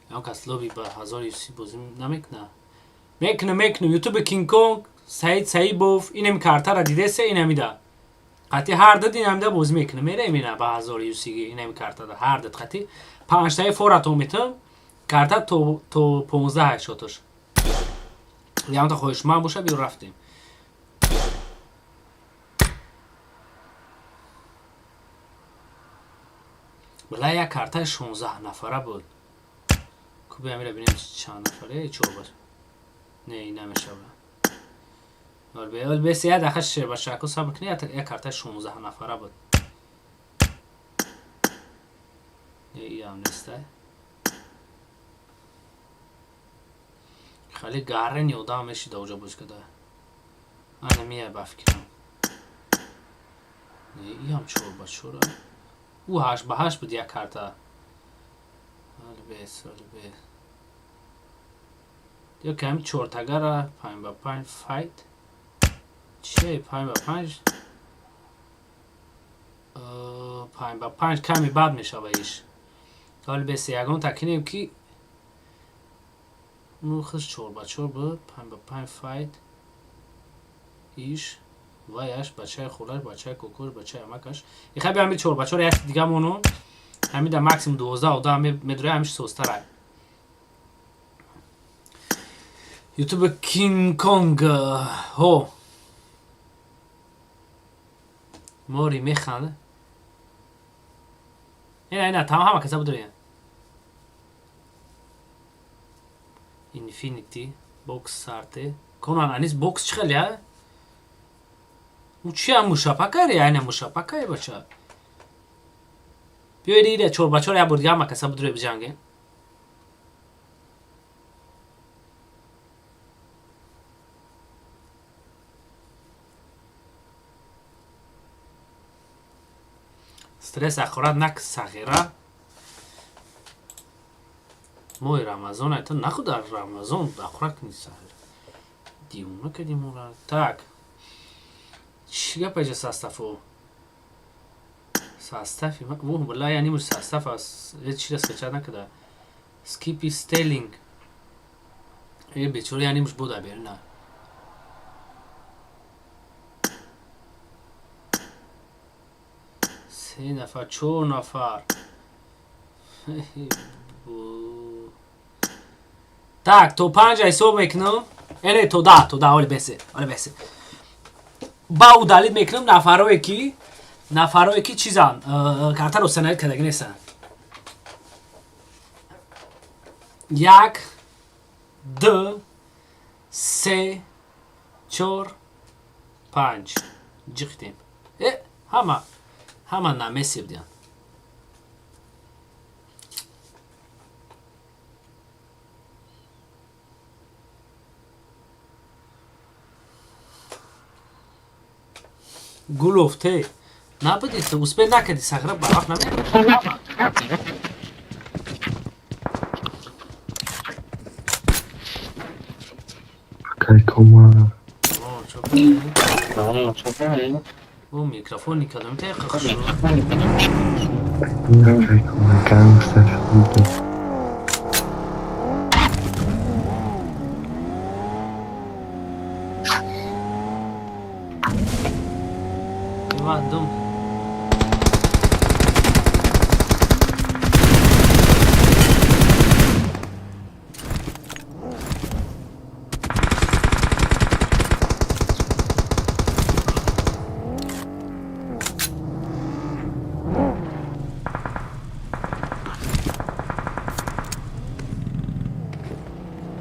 Ягон кас лоби ба ҳазори юси бозӣ намекуна. Мекунам, мекунам. Ютуби Кингконг, Саид Саибов, инами картара дидесе, инамида. Қатъи ҳар дид инамида бозӣ мекунам. Мерем ина ба ҳазори юсиги инами картада ҳар дид қатъи панҷтаи форатон метам. Карта то 15 ҳашотош. Ягонта хоҳишманд боша, биё, рафтем. Била, як картаи 16 нафара буд. Ку биям, ира бинем, чанд нафаре, чор бар. Не, ин намешава. Бес, як дақиқа, шербачако, сабр кунед, як картаи 16 нафара буд. Не, иам нестай. Хеле гарени одам мешида оҷа боз када. Ана мия, ба фикрам. Не, иам чор ба чора. Ӯ 8 ба 8 буд як карта. Бес, бес. Ё ками чортагара 5 ба 5 файт. Чие 5 ба 5? 5 ба 5 ками бад мешава иш. Ҳоли бес, ягон такинем ки нухш 4 ба 4 буд, 5 ба 5 файт. Иш ваяш бачаи хураш, бачаи кокош, бачаи амакаш. Ихай, биям 4 ба 4 як дига мону. Ҳамин дар максимум 12 одам медурай, ҳамиш созтарай. Ютуби Кинг Конг ҳо. Мори механда. Ина, ина, тамом, ҳама каса будурен. Infinity бокс сарте. Конан анис бокс чӣ хеле, а? Ӯ чи ам мушапакаре, айна мушапакае, бача. Биёед, ида 4 ба 4 як бор дига ҳама каса будуре, биҷанге. Стресс ахорат нак, сағира. Моҳи Рамазон айта наху, дар Рамазон ахӯрак кунӣ, сағира. Дивона кардем ора. Так. Чӣ гап аҷа состав о? Состав и воҳ, била, яъни муш состав аз чира скачать накарда. Скипи Стелинг. Э, бечора, яъни муш буда берина. Се нафар, чор нафар. Так, то панҷ ҳисоб мекунам. Эне, то 10, то 10, оли бесе, оли бесе. Ба удалить мекунам нафарое ки чизан, картаро установить кардаги нестанд. Як, ду, се, чор, панҷ. Ҷиқидем. Э, ҳама, ҳама намесебдиям. Гулов, те набуди, ту успеть накарди, сағира, ба вақт наме. Кайкома. О, микрофон кадом те хушрӯ. Кайкома гангстер шуд. Дум.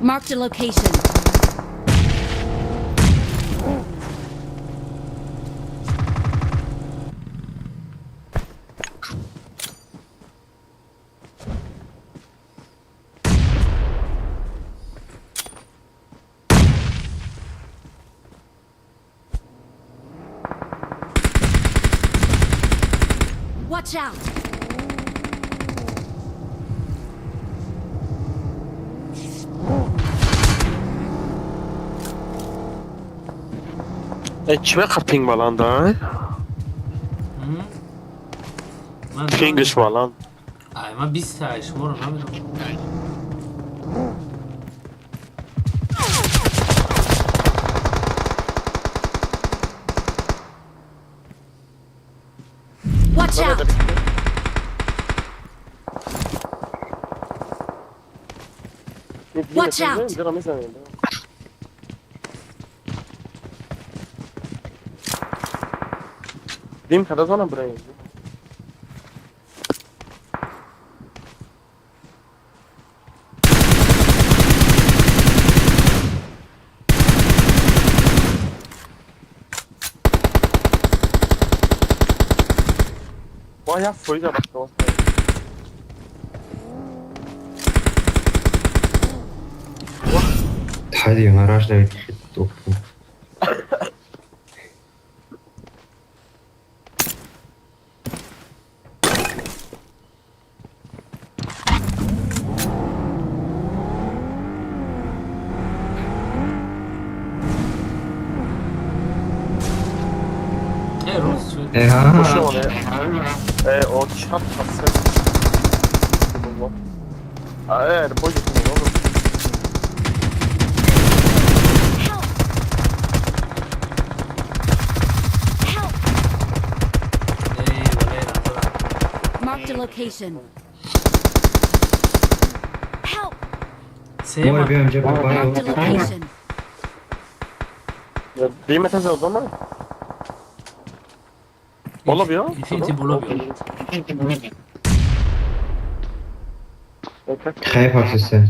Marked a location. Watch out! Чӣ меқад пинг баланда? Ман Пингш баланд. Ай, ман 20 та шуморо намедонам. Watch out! Watch out! Дим када зона бираем. Ва, як фоиза бахта. Хайде, наражда топ. Э, рӯз шуд. Э, о, чап пасе. Э, боже мой. Help! Help! Э, валера, дора. Marked a location. Help! Сема. Marked a location. Димете за дома? Боло биё? Инфинити боло биё. Хай паксисе.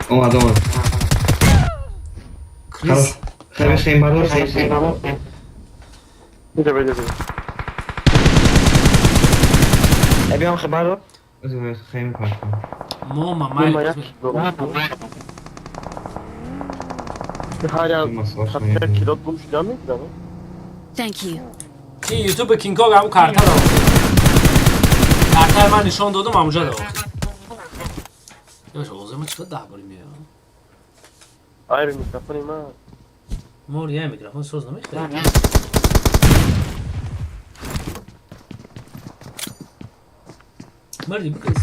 Омад, омад. Крис. Хай бешем бардор, хай бешем. Ида, бида, бида. Э, биём хай бардор. Хай мепаркам. Мо мамай. Ҳар як килот гум шуда мекунам. Thank you. Ин ютуби Кингконг ҳамун карта дод. Картаи ман нишон додум, ҳамунҷа дод. Ёш, овози ма чӣ 10 бори меояд? Айби микрофони ман. Мо я микрофон соз намехӯрем. Марди бикрис.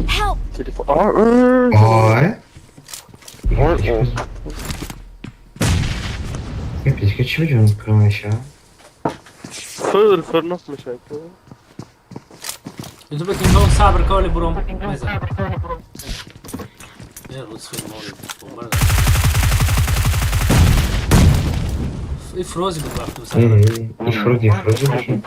Help! Телефон. Ой. Печка чӣ ҷон кромеша? Фыр фыр нос мешавад. Ютуби Кингконг, сабр коли буром мезан. Э, рӯз хел моли бомбар. И фрози буд вақту сабр. Э, ифроги, ифроги.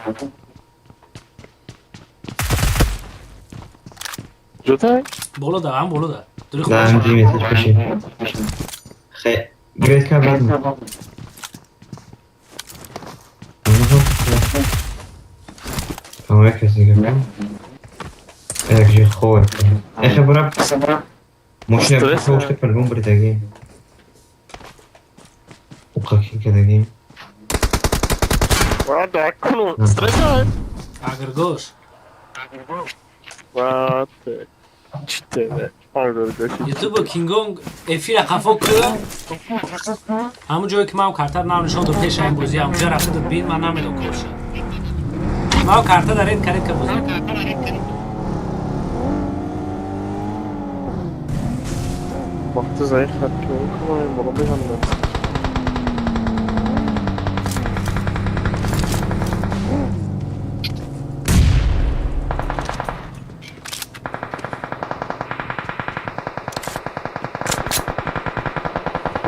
Ҷотай? Боло да, ҳам боло да. Дури Да, худаш. димете пеши. Хай, гретка брат. Тамом, каси гап. Як же хове. Эхе бра. Мошина поште палбум бридаги. Уқаки кадаги. Ва, да, куну. Стресс. Агргош. Ва, те. Чите. Ютуби Кингонг, эфира қафо кӯ. Ҳамун ҷое ки ман карта нав нишон дод пеша ин бозӣ, ҳамунҷа рафта дод бин, ман намедон корша. Ман карта дар ред каред ка бозӣ. Вақти заиф хатки кунам, боло мезанам.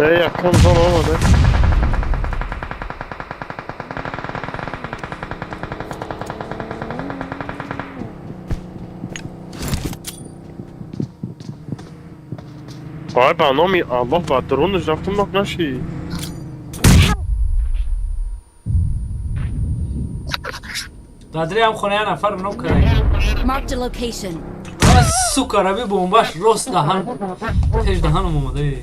Э, якум зона омада. Вай, ба номи Аллоҳ, ба дурунаш рафтум, нок нашӣ. Дадри ҳам хона я нафар нок кард. Marked a location. Сука, раби бомбаш рост даҳан пеш даҳанам омада. Э.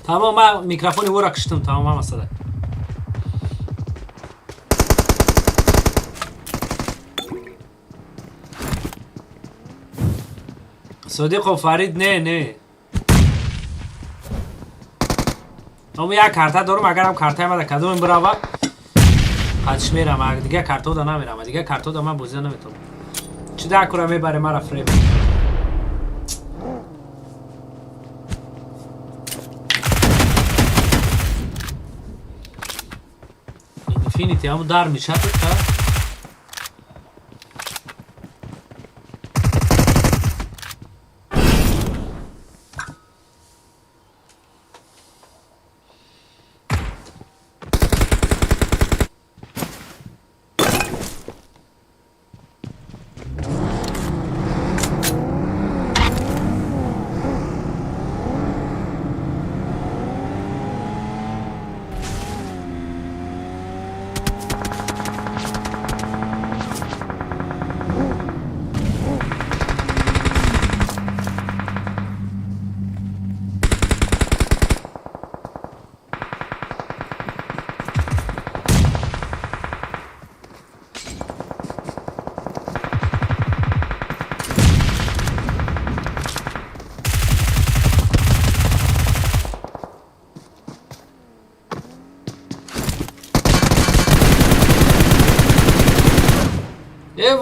Тамом, ман микрофони ӯро киштам, тамом, ҳама сада. Содиқов Фарид, не, не. Ому як карта дорум, агарам картаи мада кадомем бирава, қадиш мерам, дигар картода намерам, дигар картода ман бозида наметавонам. Чӣ дар кура мебаре мара фреб. Инфинити, ҳаму дар мешад та?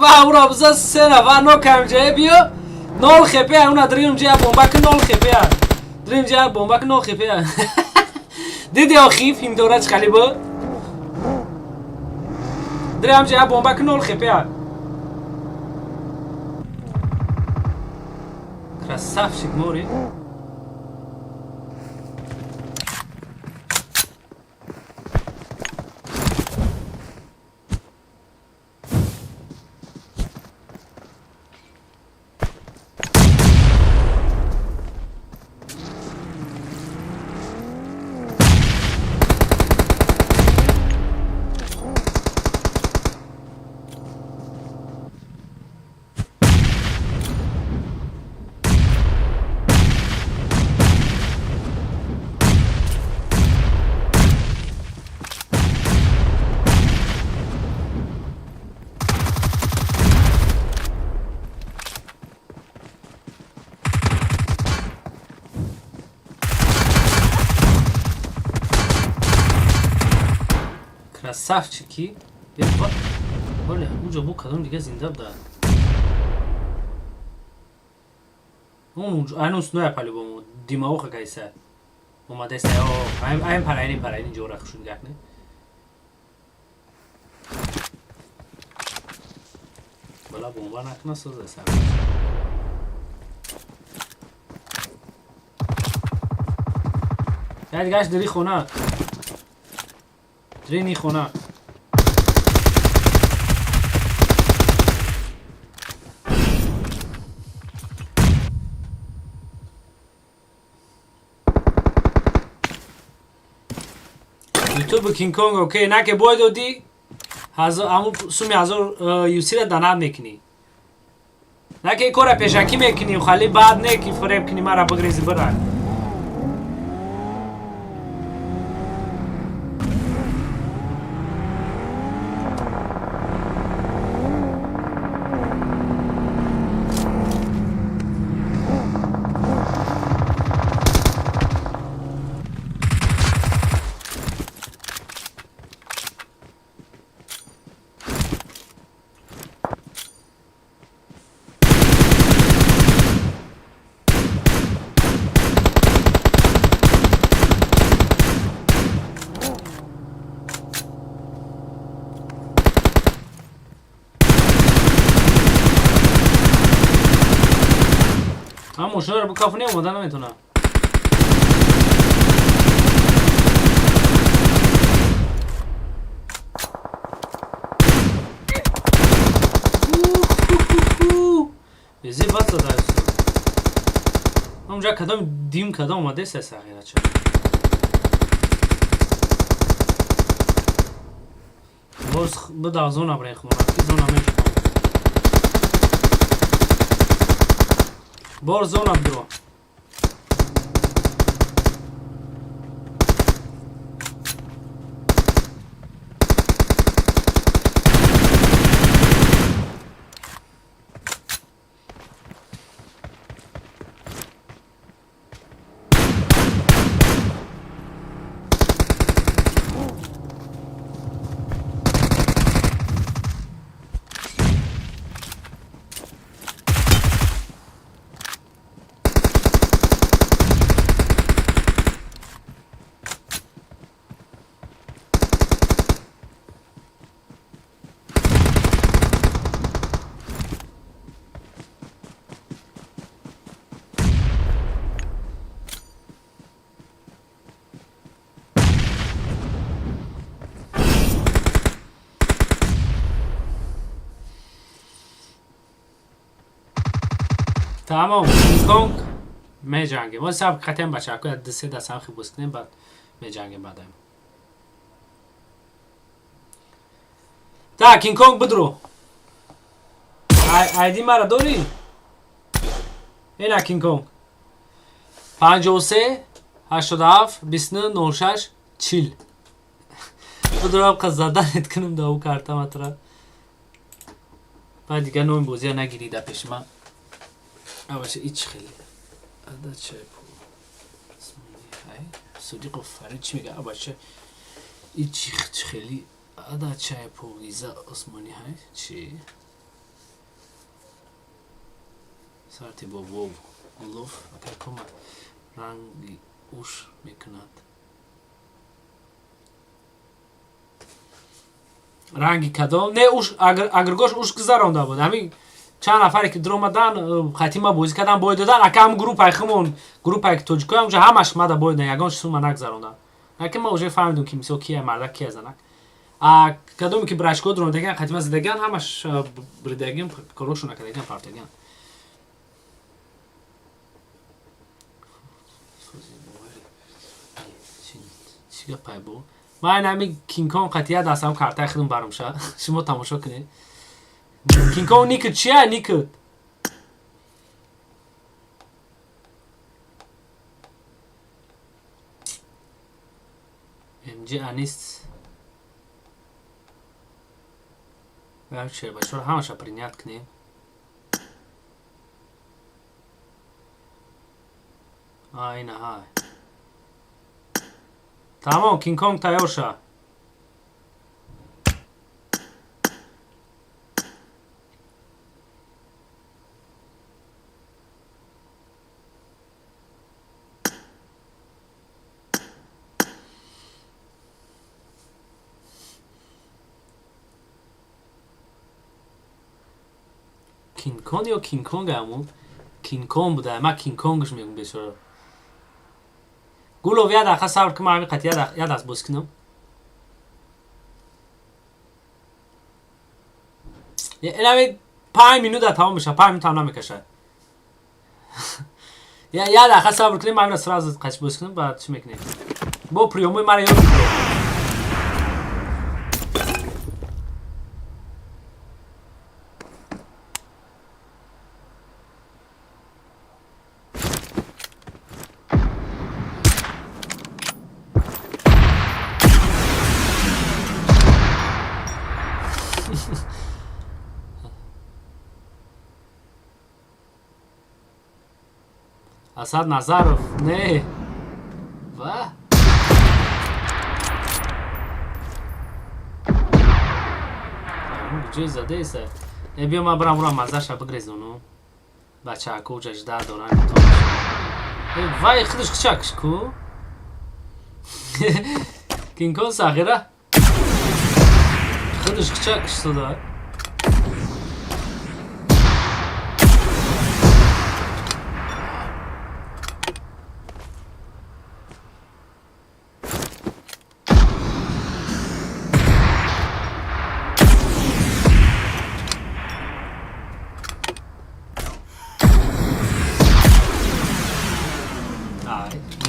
Ва ура биза сена ва нокам ҷае биё нол хепе уна дрим ҷая бомба ки нол хепе дрим ҷая бомба ки нол хепе. Диди охи финдора чӣ хали бу дрим ҷая бомба ки нол хепе. Красавчик мори. Красавчики. Оля, уҷо бу кадом дига зинда буда. Он айнус ноя по-любому. Димаоха кайса. Омадаиста. Айн пара, айн пара, айн ҷора хушуд гак не. Бала бомба накна соза сар. Я дигаш дери хона. Дрени хона. Ютуб Кинг Конг, окей, на ке бой доди, аму суми ҳазор юсира данат мекунӣ. На ке кора пешакӣ мекунӣ, хали баъд не ки фиреб кунӣ мара бигрези бира. Ман мошинаро бикафонем, омода наметавонам. Ези бад зада. Унҷа кадом дим кадом омадеса сағирача. Боз буда зона бирен хона, ки зона мешавам. Бор зона бдро. Тамом, Кинг-Конг меҷангем. Мо саб қатем бачако, як ду се даст ҳам хибус кунем, баъд меҷангем баъдаем. Так, Кинг-Конг бидро. Айди мара дорӣ? Ина Кинг-Конг. 53 87 29 06 40. Бидро қа заданет кунам да ӯ карта матра. Баъд дигар номи бозия нагирӣ да пеши ман. Абаша ич хеле. Ада чай пу. Содиқов Фарид чӣ мега? Абаша ич хеле ада чай погиза Осмони ҳай чӣ? Сарти бо вов гулов акай кома ранги уш мекунад. Ранги кадом? Не уш агргош уш гузаронда буд. Ҳамин чанд нафаре ки дуромадан хатима бозӣ кардан бой додан, ака ҳам группаи хумон, группаи тоҷикоям уже ҳамаш мада бой додан, ягон сума нагзарондан. Ака ма уже фаҳмидум ки мисол кия мардак, кия занак. А кадоме ки брачко дуромадаган, хатима задаган, ҳамаш бридаган, корошо накардаган, партаган. Чӣ гапай бо? Ман ҳамин Кинг-Конг қатъия дастам картаи худам барумша. Шумо тамошо кунед. Кинг-Конг никит чия никит? МГ Анис. Вообще, бачаро ҳамаша принять кунем. А, ина ҳай. Тамом, Кинг-Конг тайёр ша. Кинг-Конг ё Кинг-Конг аму? Кинг-Конг буда, ма Кинг-Конгш мегум бечора. Гулов як дақиқа сабр кун, ман ҳамин қатъия як даст боз кунам. Инами 5 минута тамом мешавад, 5 минута ҳам намекашад. Як дақиқа сабр кунем, ман ҳамина сразу қач боз кунам, баъд чӣ мекунем? Бо приёмои мара ёд бигир. Асад Назаров, не. Ва? Ҷой задаеса. Не биё ман барам урам мазаша бигрезону. Бачаҳако уҷа жда доранд. Вай худаш кичакш ку? Кинг-Конг сағира? Худаш кичакш суда.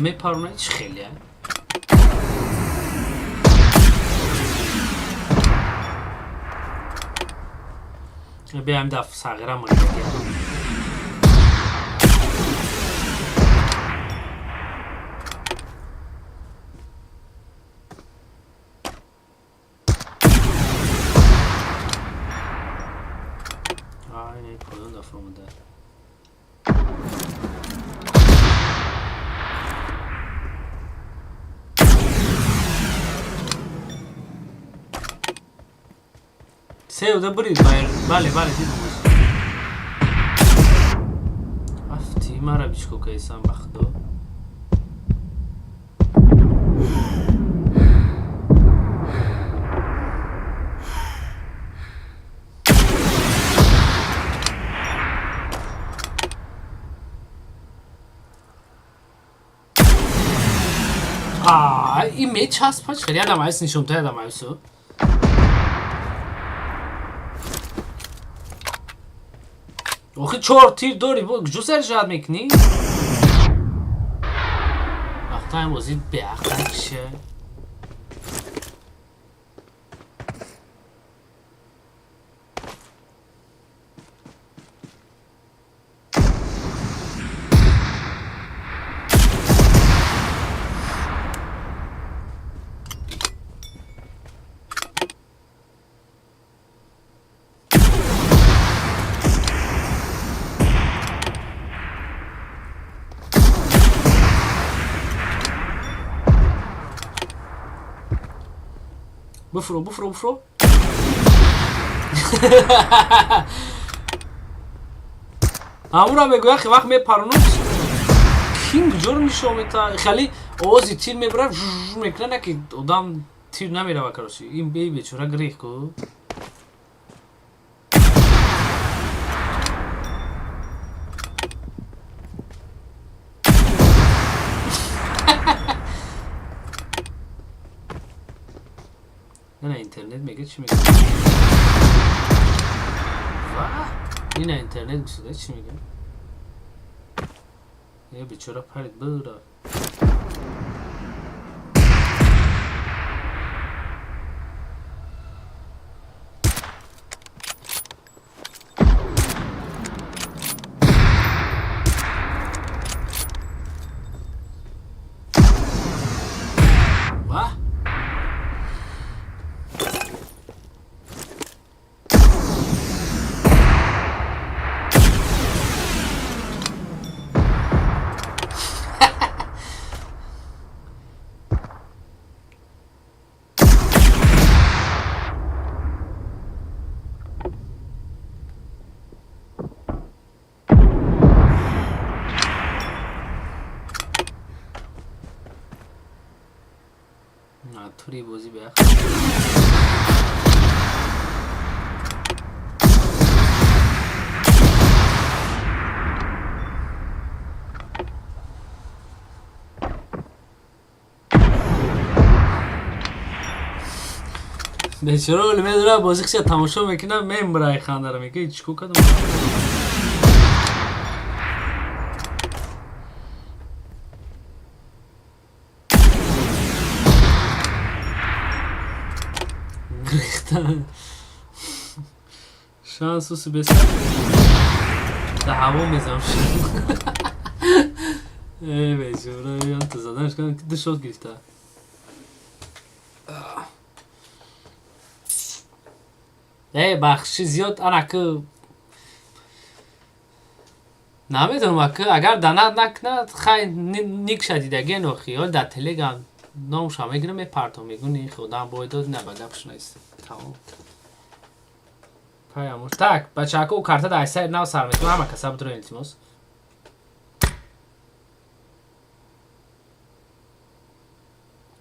Мепарона чӣ хеле? Биям даф сағира мурдагия. Ай, не поён даф омада. Севда бурид, бале, бале, дидам. Афти, мара бичко кайсам ба худо. А, и мечаспа чӣ хеле ядам айс нишон та ядам айсу. Охи чор тир дорӣ, куҷо заряжать мекунӣ? Вақтаем бозӣ беақл киша. Буфро, буфро, буфро. Ҳамура мегӯяд, хе вақт мепаронам, кин куҷоро нишон мета? Хеле овози тир мебарад, жж мекунад, на ки одам тир намерава, короче. Ин бе бечора грех ку. Не, интернет мега чӣ мега? Ва, ина интернет гусуда чӣ мега? Е бечора парид бура. Ва? Натури бозӣ беақл. Бечора оли медора бозӣ хися тамошо мекунам, мембирай хандара мега чӣ кор кардам? Грехта. Шансу беса. Да ҳаво мезанам. Э бечора, ян ту заданаш кардам, ду шот гирифта. Э бахши зиёд анаки намедонам, аки агар донат накунад, хай никша дидаген охи, ҳол дар телеграм номша мегирам, мепартом, мегӯ ни худам бой дод, на ба гапш нест. Тамом. Паямуш. Так, бачаҳако, карта дар айсаи нав сар мекунам, ҳама каса бидурен, илтимос.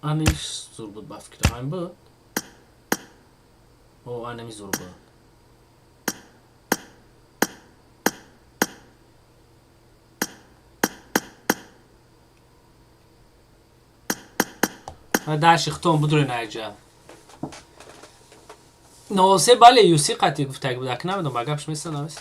Аниш зур буд ба фикрам, ҳамин буд? О, анами зур буд. Даши хитон бидурен айҷа. Носе бале юси қатӣ гуфтаг буд, аки намедонам ба гапш меса намеса.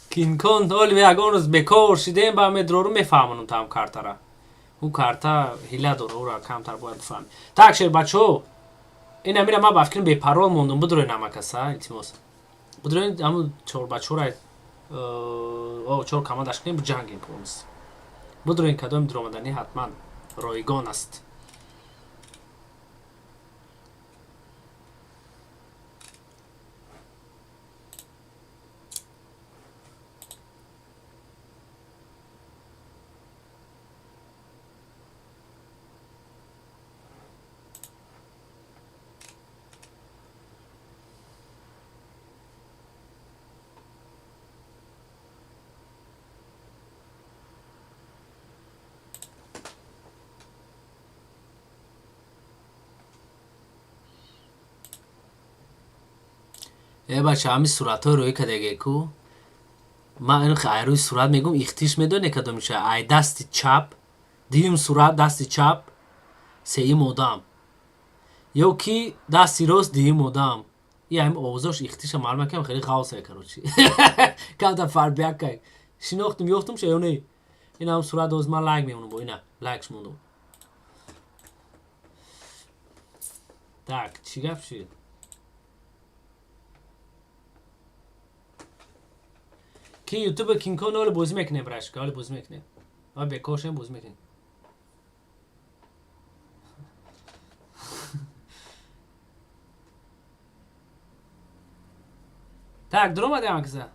Кинкон оли ягон рӯз бекор шидем, ба медрору мефаҳмонам там картара. Ӯ карта ҳила дора, ӯра камтар бояд бифаҳмӣ. Так, шербачаҳо, ина мира ман ба фикрам бепарол мондум, бидурен ҳамакаса, илтимос. Бидурен ҳамун чорбачора, о, чор командаш кунем, биҷангем полностью. Бидурен кадоми дуромаданӣ ҳатман ройгон аст. Э бача, ҳами суратҳои рӯи кадаге ку, ман ин айрӯи сурат мегум, ихтиш медоне кадомиша? Ай дасти чап, дуюм сурат, дасти чап, сеюм одам. Ё ки дасти рост, дуюм одам. И ҳами овозош ихтиша маълум кам хеле ғавсае, короче. Камтар фарбиякай. Шинохтум, ёфтумша ё не? Ин ҳам сурат оз ман лайк мемонам бо ина, лайкш мондум. Так, чӣ гап шид? Ки ютуба кинкон оли бозӣ мекунем, брашка, оли бозӣ мекунем. Ва бекоршем бозӣ мекунем. Так, дуромадем акса.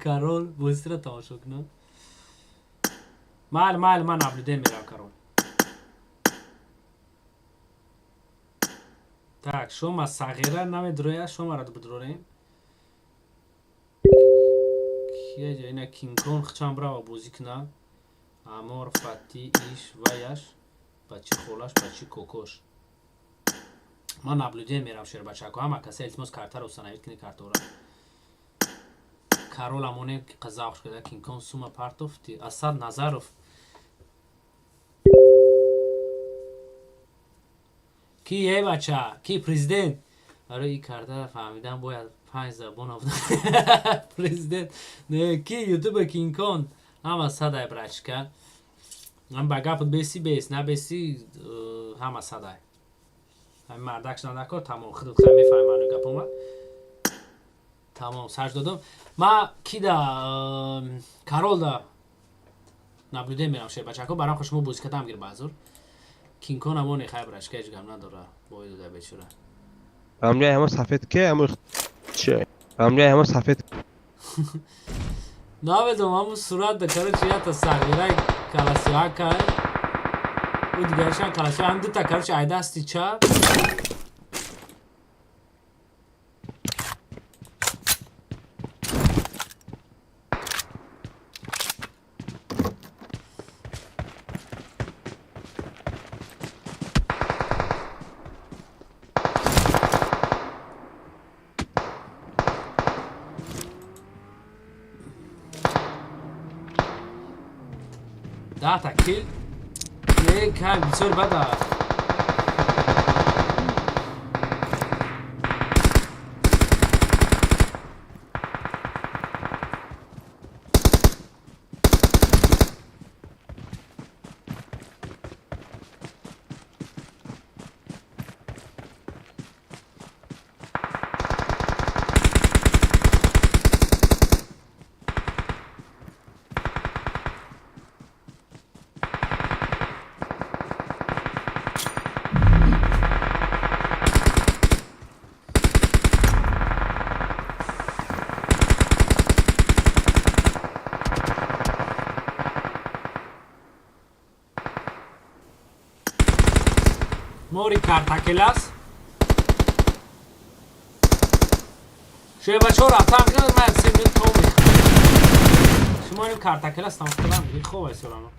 Карол бозиро тамошо кунам. Майли, майли, ман наблюдение меравам, Карол. Так, шума сағира намедуроя, шумаро бидурорем. Кия ина Кингконг чанд брава бозӣ куна? Амор, Фати, Иш, Ваяш, бачи холаш, бачи кокош. Ман наблюдение меравам, шербачако, ҳама каса илтимос картаро установить кунед картора. Карол амоне қазақ шуда, Кингконг сума партов, Асад Назаров. Ки е бача, ки президент? Барои ин карда фаҳмидан бояд панҷ забон омӯхт. Президент, не, ки ютуба Кингконг ҳама садай брачка. Ҳам ба гапат беси бес, набеси ҳама садай. Ҳамин мардак шунадакор тамом худат хай мефаҳми маънои гапома. Тамом саж додам. Ма кида Каролда наблюдение мерам шербачако, барам хо шумо бозӣ кардам гир баъзур. Кингконг амоне хай брачка ҳеҷ гап надора. Бой дода бечора. Ҳамҷои ҳама сафед ке, ҳамон чи? Ҳамҷои ҳама сафед. Намедонам, ҳамун сурат да, короче, ята сағирай каласиҳака. Ӯ дигарашам каласиҳа, ҳам дута, короче, ай дасти чап. Даҳта кил. Не, кай бисёр бада. Мори картакелас. Шербачаҳо рафтан кунад, ман се минут то мехӯрам. Шумо ин картакелас тамошо кардам, хоб айсорано.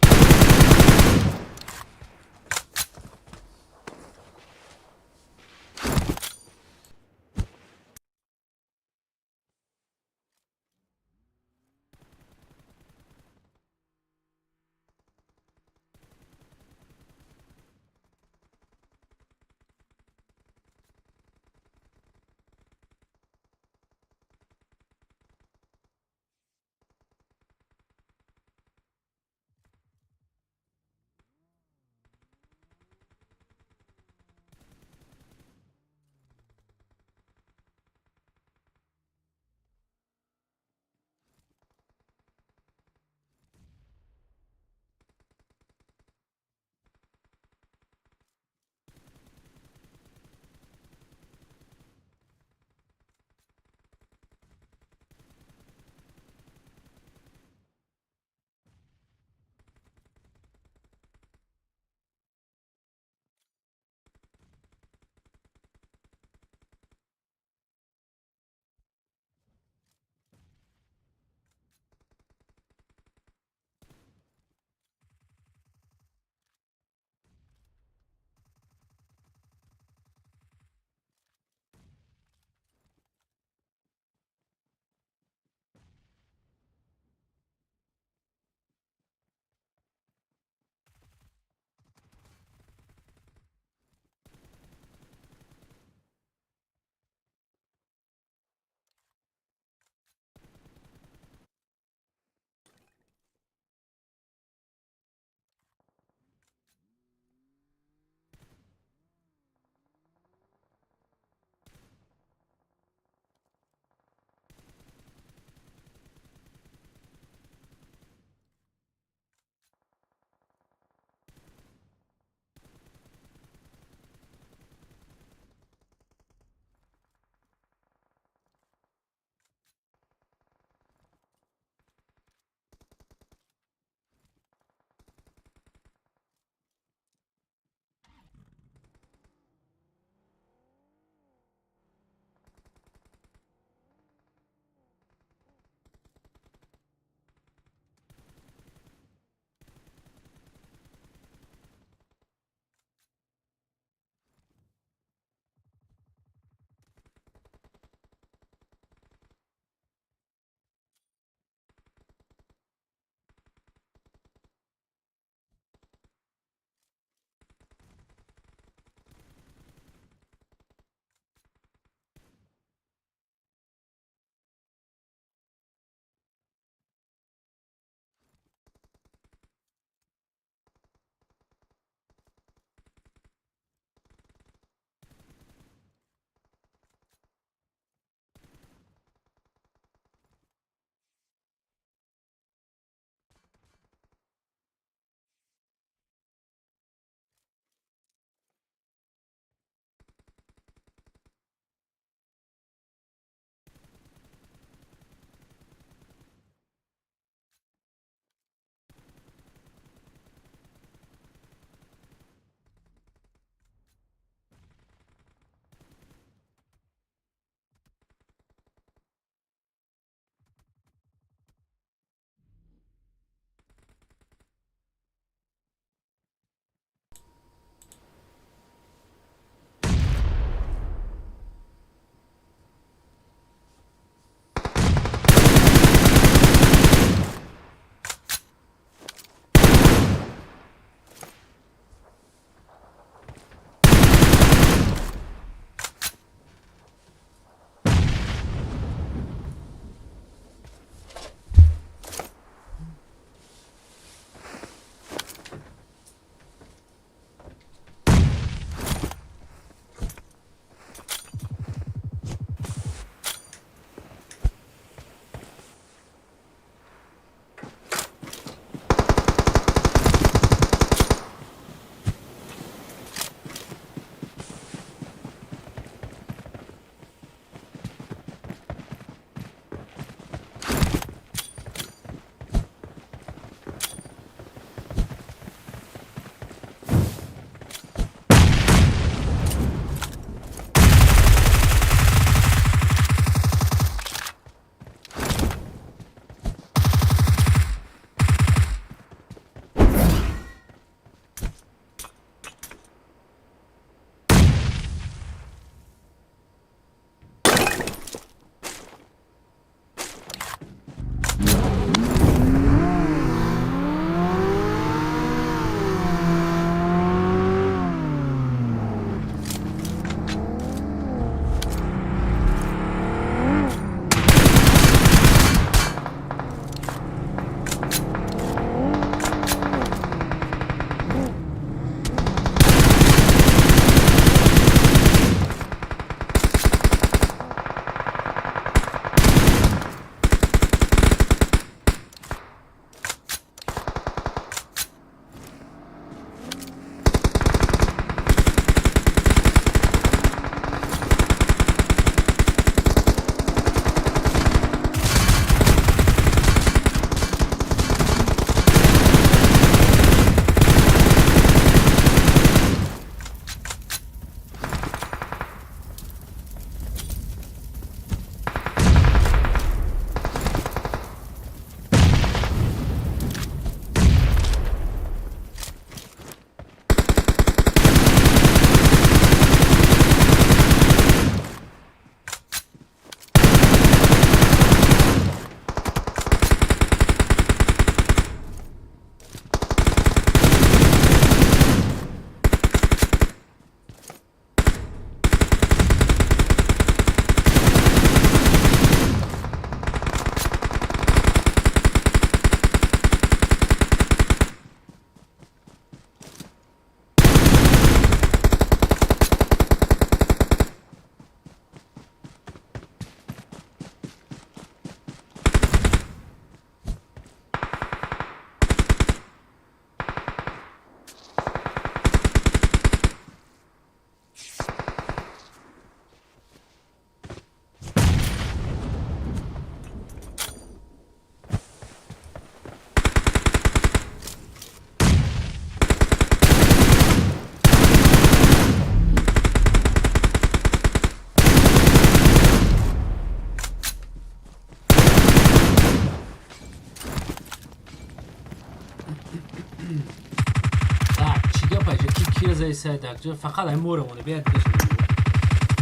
Зай дакҷо фақат ай морамоне бия дигаш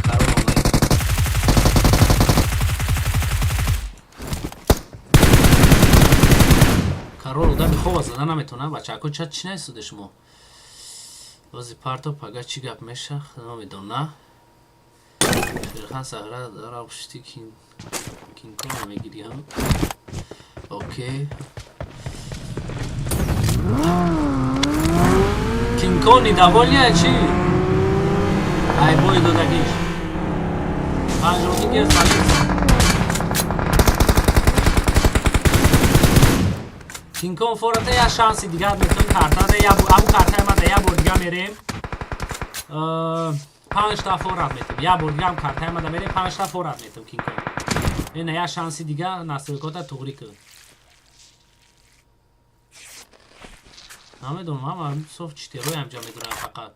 карол онлайн. Карол одами хова зада наметавонад, бачако, ча чӣ наистоде шумо? Ози парто пага чӣ гап меша, намедона. Шерхан сағра дара пушти кинкона мегирӣ ҳам. Окей. Кинкон недовольный чӣ? Ай бой додагиш. 52 герц балист. Кинкон фората я шанси дигар метон карта я аму картаи ма да я бор дига мерем. 5 та форат метем. Я бор дига ам картаи ма да мерем, 5 та форат метем, Кинкон. Ина я шанси дига, настройкота туғрӣ кун. Намедонам, ҳама соф читерои ҳамҷа медонам фақат.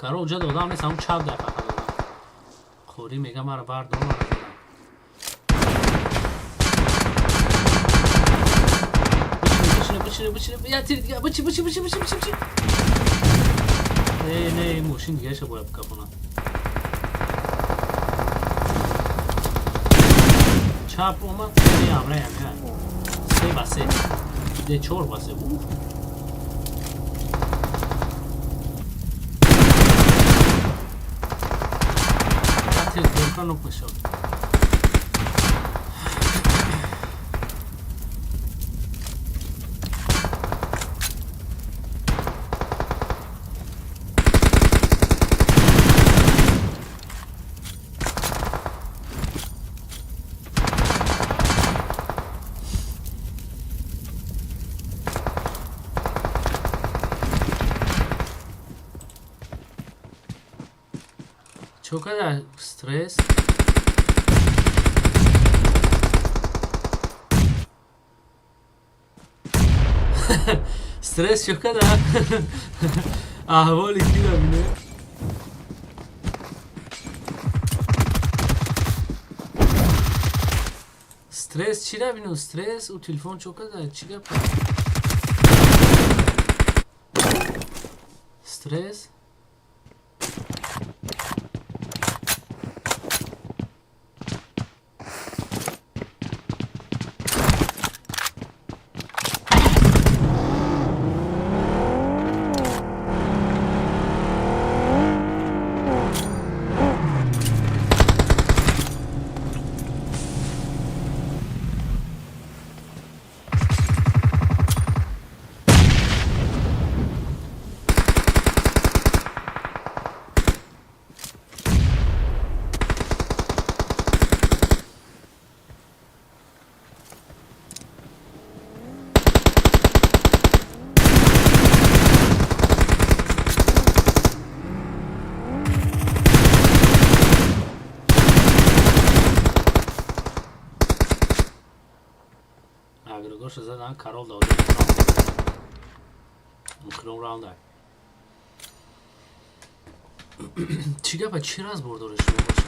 Карол ҷа додам нест, ҳамун чап дай фақат додам. Қорӣ мега мара бардор, мара задам. Бичине, бичине, бичине, я тир дига, бичи, бичи, бичи, бичи, бичи, бичи. Не, не, мошин дигаша бояд бикафонад. Чап омад, не, амра ям, 3-3. Не, 4-3. Уф. Тир дорка нок мешавад. Чо када стресс? Стресс чо када? Аҳволи кира бине. Стресс чира бину? Стресс у телефон чо када? Чӣ гап? Стресс? Агрегоша задан, Карол дод. Кудом раунда? Чӣ гапа, чӣ разбор доред шумо бошад?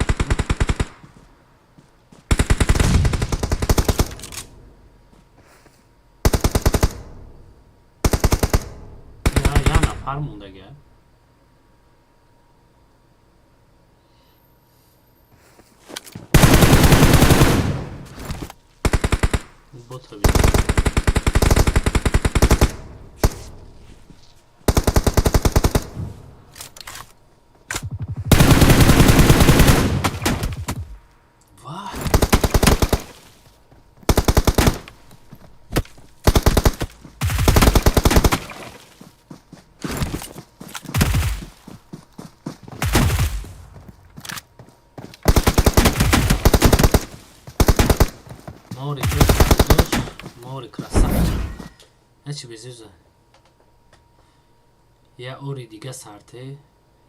Я нафар мондага. Бота бин. Вах! Мори дошт, мори красавчик. Ҳечи безӯза. Я ори дига сарте.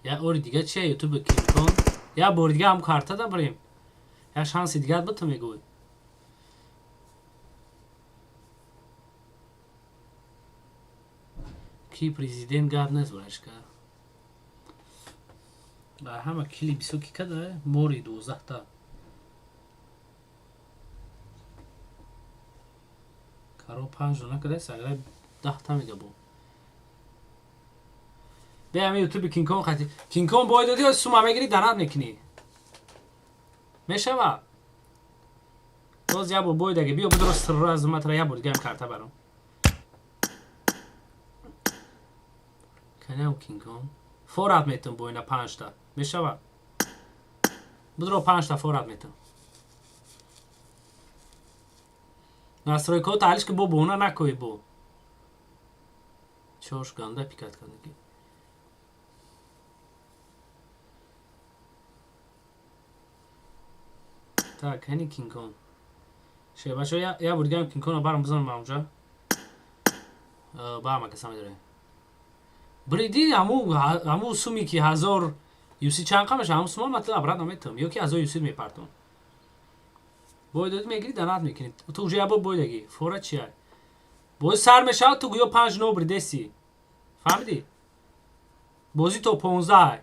Я ори дига чия ютуби Кинкон? Я бори дига ҳам карта да бирем. Я шанси дигар биту мегӯй. Ки президент гап нест, барашка. Ҳама кили бисёр ки када мори 12 та. Фаро панҷ дона кадай, саграй 10 та мега бо. Бе ами ютуби Кинкон хати. Кинкон бой доди, сума мегири, донат мекунӣ. Мешава? Боз як бор бой даги. Биё бидро сразу матра як бор дигаам карта баром. Канам Кинкон. Форат метум бойна панҷта. Мешава? Бидро панҷта форат метум. Настройка таҳлиш ки бо бона накои бо. Чош ганда пикат кардагӣ. Так, ҳани Кинкон. Ше, бачо, я бор дигаам Кинконро барам бизанам ба онҷа. Ба ҳама каса медорем. Бриди ҳаму суми ки 1000 юси чанд қа меша, ҳаму сума ман обратно метавам ё ки 1000 юси мепартом. Бой додӣ мегирӣ, донат мекунӣ. Ту уже як бор бой дагӣ. Фора чия? Бозӣ сар мешавад, ту гӯё панҷ но бридеси. Фаҳмидӣ? Бозӣ то 15.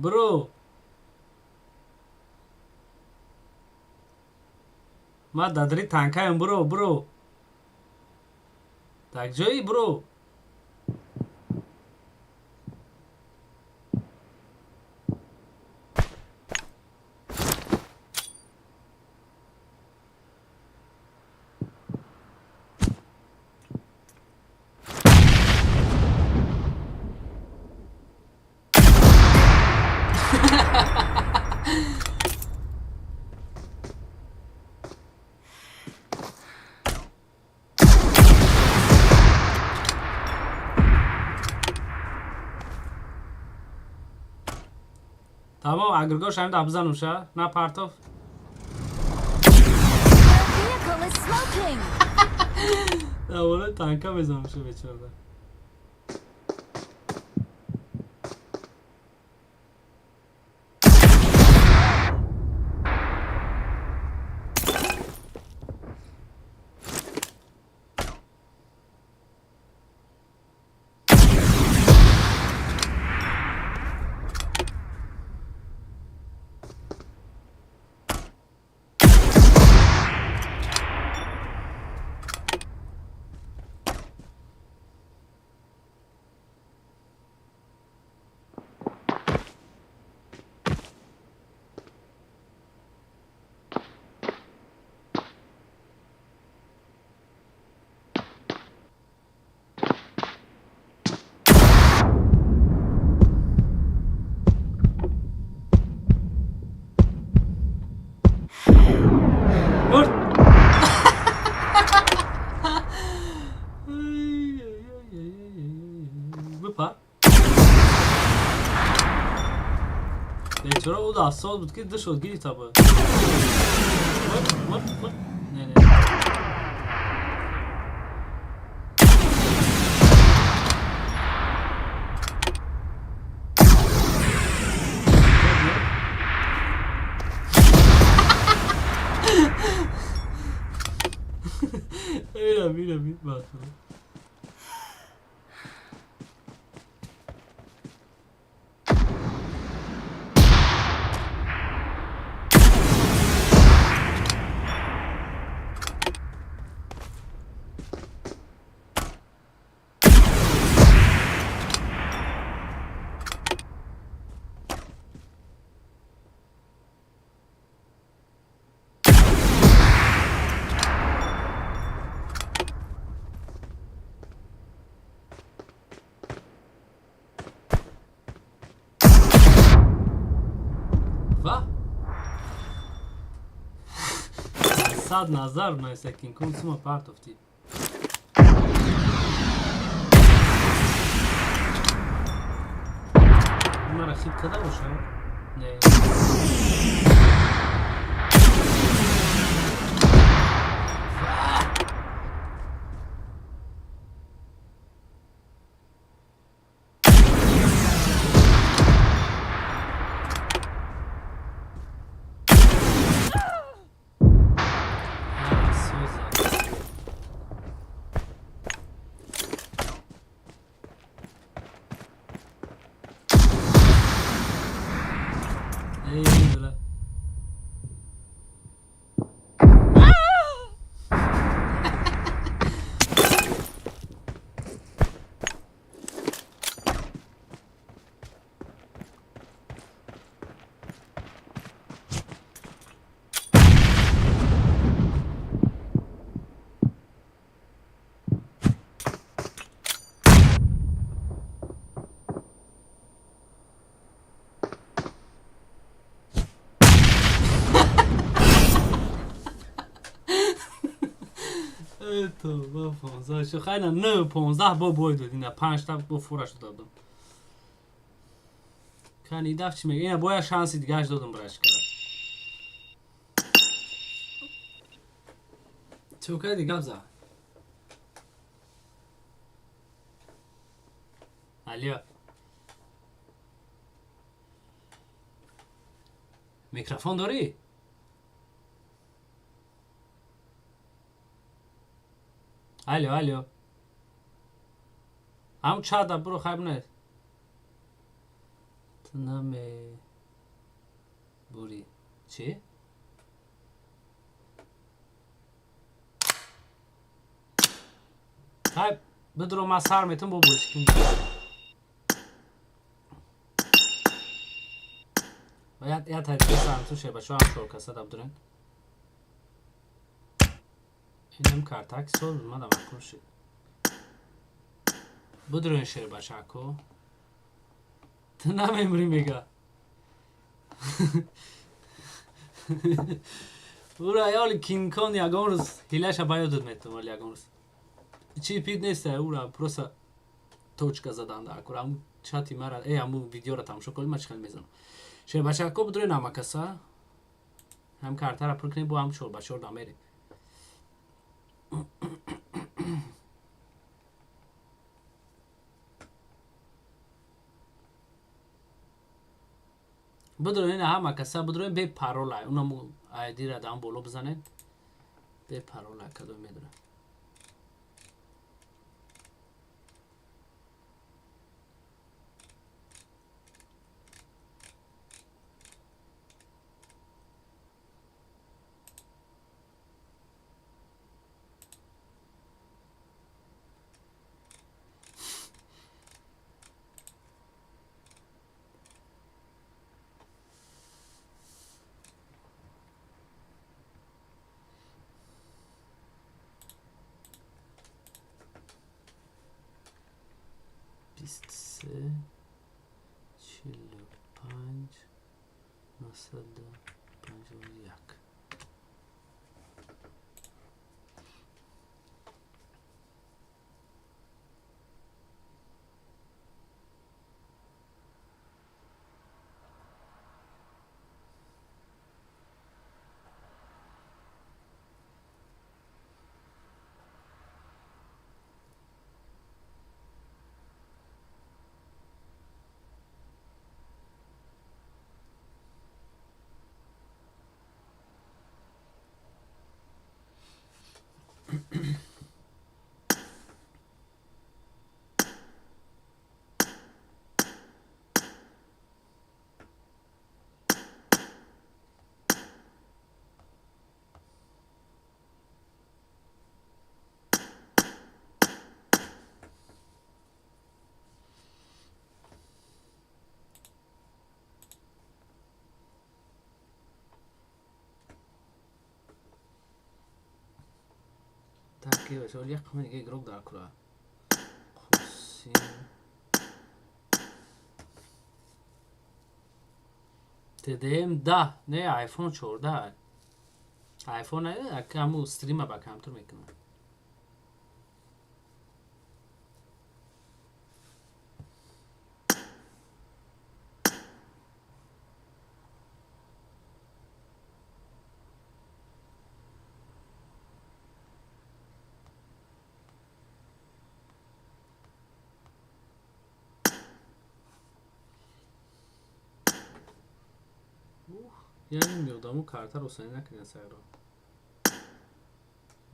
Бро. Ма дадри танкаем, бро, бро. Так ҷои, бро. Тамом, агргош ҳамин да бизанум ша, на партов. Vehicle is smoking. Давора танка мезанам ша бечора. Мурд. Бипар. Бечора ӯ 10 сол буд ки ду шот гирифта буд. Мурд, мурд, мурд. Не, не. Мира, мира, мира. Асад Назар нависта Кинг-Конг сума партофтӣ. Мара хит када боша? Не. Эй, бля. То 15 шо хайна 9 15 бо бой дод ина 5 та бо фураш додам. Кани даф чӣ мега? Ина боя шанси дигаш додам брашка. Чӣ кайди гап за? Алло. Микрофон дорӣ? Алло, алло. Ам чада буро хайб не. Ту наме бури. Чӣ? Хайб бидро ма сар метум бо бозӣ кун. Бояд я тариқи сармту шебачо ҳам чор каса дабдурен. Инам картак соз мада маъқул шуд. Бидурен шербачако. Ту намемурӣ мега. Ура ёли Кинг-Конг ягон рӯз ҳилаша ба ёдат метум оли ягон рӯз. Чи пид неста ура просто точка задан дар кор. Аму чати мара аму видеоро тамошо кунед ман чӣ хел мезанам. Шербачако бидурен ҳамакаса. Ҳам картара пур кунед бо ҳам чор ба чор намерем. Бидурен ҳама каса бидурен бе парола. Унам айдира дан боло бизанед. Бе парола кадом медурен. 23 45 951. Так, як қисми игрок дар кура. Қосим. TDM 10, не iPhone 14. Айфон ҳаму стрима ба компютер мекунам. Яъне меодамо карта росанӣ накунед сайро.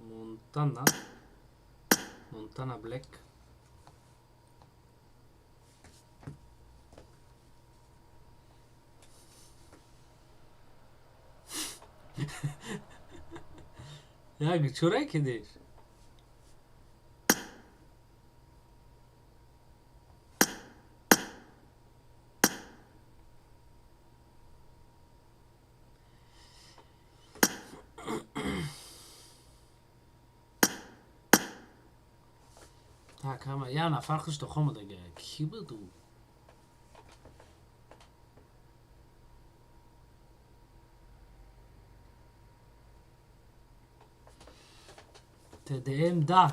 Монтана. Монтана Блек. Як чӯра кидиш? Так, ҳама як нафар худшто хомадага. Кӣ буд ӯ? ТДМ да.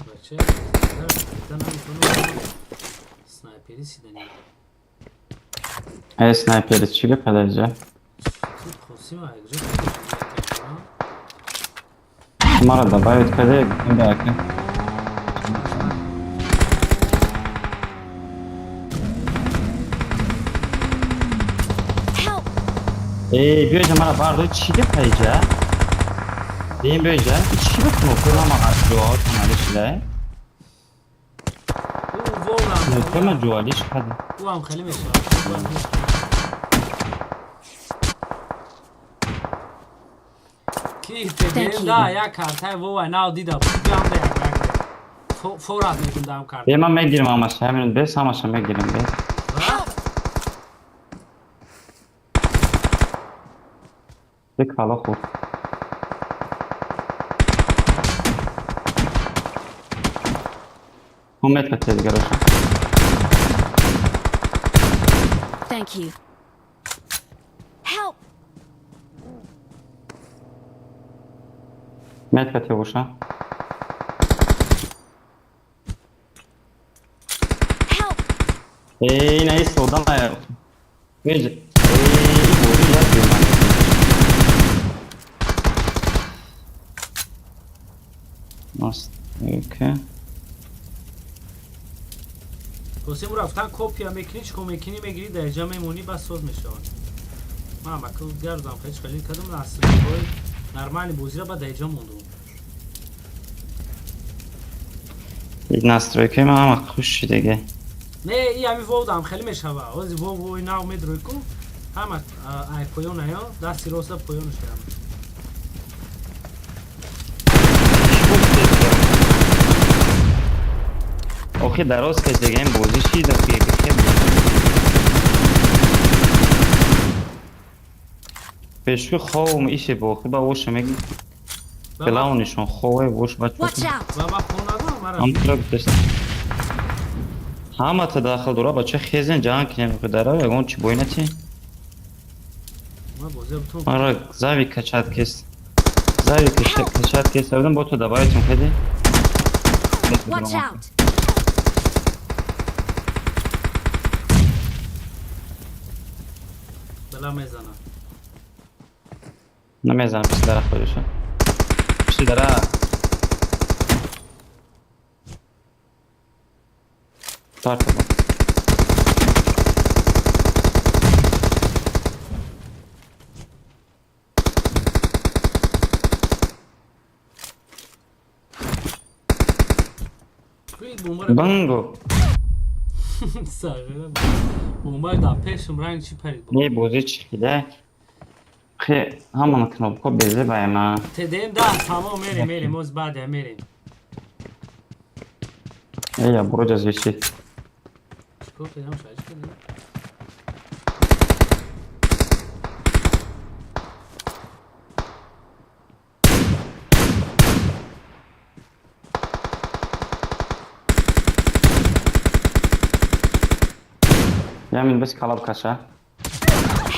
Бача, снайпери сидани. Э, снайпери чӣ гап адаҷа? Қосим якҷо. Маро добавить каде дака. Help! Э, биёҷа мара бардор, чӣ гап аиҷа? Бин биёҷа, чӣ гап кнопка мама ҷоа канали шуда? Ӯ волам. Кнопка ма ҷоалиш када. Ӯ ҳам хеле мешавад. Ки ТДМ да як картаи вовай нав дида. Ҷамда як форат мекун дам карта. Бе ман мегирам ҳамаша, ҳамин бес ҳамаша мегирам бес. Бе кала хӯрд. Умед кате дигароша. Thank you. Help! Мед кате боша. Help! Эй, на истода на. Беж. Эй, бори як беман. Настройка. Қосим рафтан копия мекунӣ, чикор мекунӣ, мегирӣ, дар ҷа мемонӣ, бас соз мешавад. Ман макл гардам, хеле хеле кардам, настройкаҳои нормали бозиро ба дар ҷа мондум. Настройкаи ман ҳама хуш шидаге. Не, и ҳами вовдам хеле мешава. Ози вов вои нав медрои ку, ҳама ай поён аё, дасти роста поёнаш ҳама. Охи дароз кашидаги ин бозӣ шида ки пешку ховм ише бохи ба оша меги. Главнишон хове бош бачо. Watch out! Баба хонадам мара. Ҳам гуфтаст. Ҳама та дахл дора бача хезен ҷанг кинем дара ягон чи бой нати. Ма бозӣ бутун. Мара зави качат кес. Зави качат кес абдам бо ту добавитум кади. Watch out! Бала мезанам. Намезанам пиши дара ходиша. Пиши дара. Тарта ба. Банго. Сагара. Бомбаи дар пешам ранг чӣ парид? Не бозӣ чӣ хида? Хе ҳамон кнопка безе бай ма. ТДМ да, тамом мерем, мерем, оз баъд мерем. Эй, я буроҷа звеши. Чикор кардам, шаҷ кардам? Ямин бес калаб каша.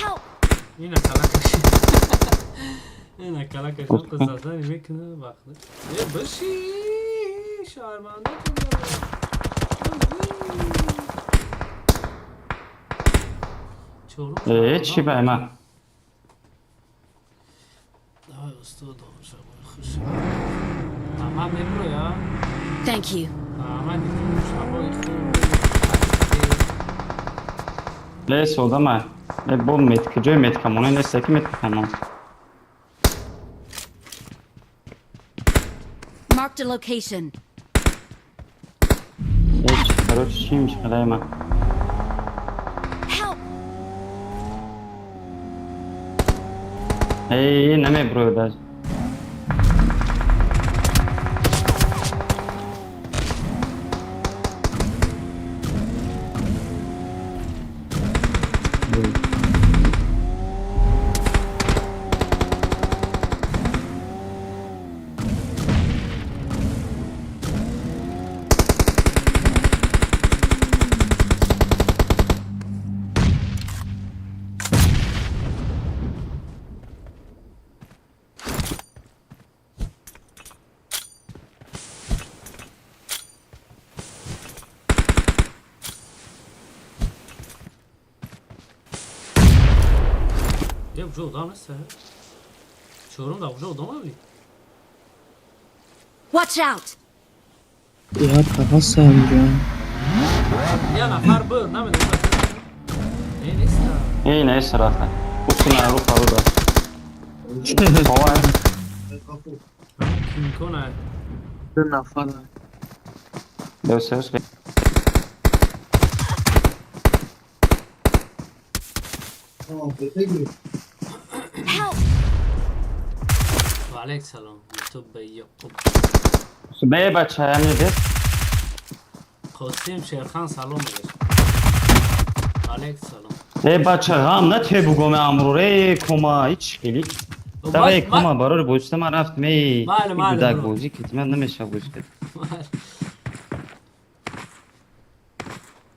Help! Ина калакаш. Ина калакаш қиззазани мекуна вақт. Э биши шарманда. Э чӣ ба ма? Давай устод хуш. Ама меброя. Thank you. Ама шабои хуб. Лес одама. Э бо метка ҷои меткамона нест яки меткамон. Marked a location. Э короче чӣ мешавад ма? Help! Эй намеброя даже. Е уже одам нест. Чорум да уже одам аби. Watch out! Я тавасам ҷон. Я нафар буд, намедонам. Э нест. Э нест рафта. Усуна ру паруда. Ова. Кинкона. Ду нафар. Дос. Help! Ва алейк салом. Ютуб ба Яқуб. Бе бача ямин бес. Қосим Шерхан салом мегӯяд. Алейк салом. Э бача ғам на те бугоме амрур э кома ҳеч хели. Давай кома барори бозита ман рафтем э. Майли, майли, Гудак бро. бозӣ ки ман намеша бозӣ кард.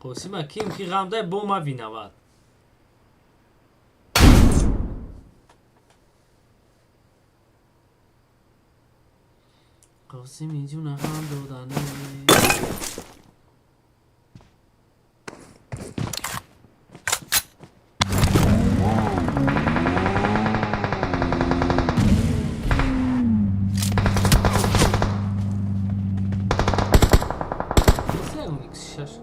Қосима ким ки ғам дай бо ма винават. Қосими ҷуна ғам додане. Esse é um X6.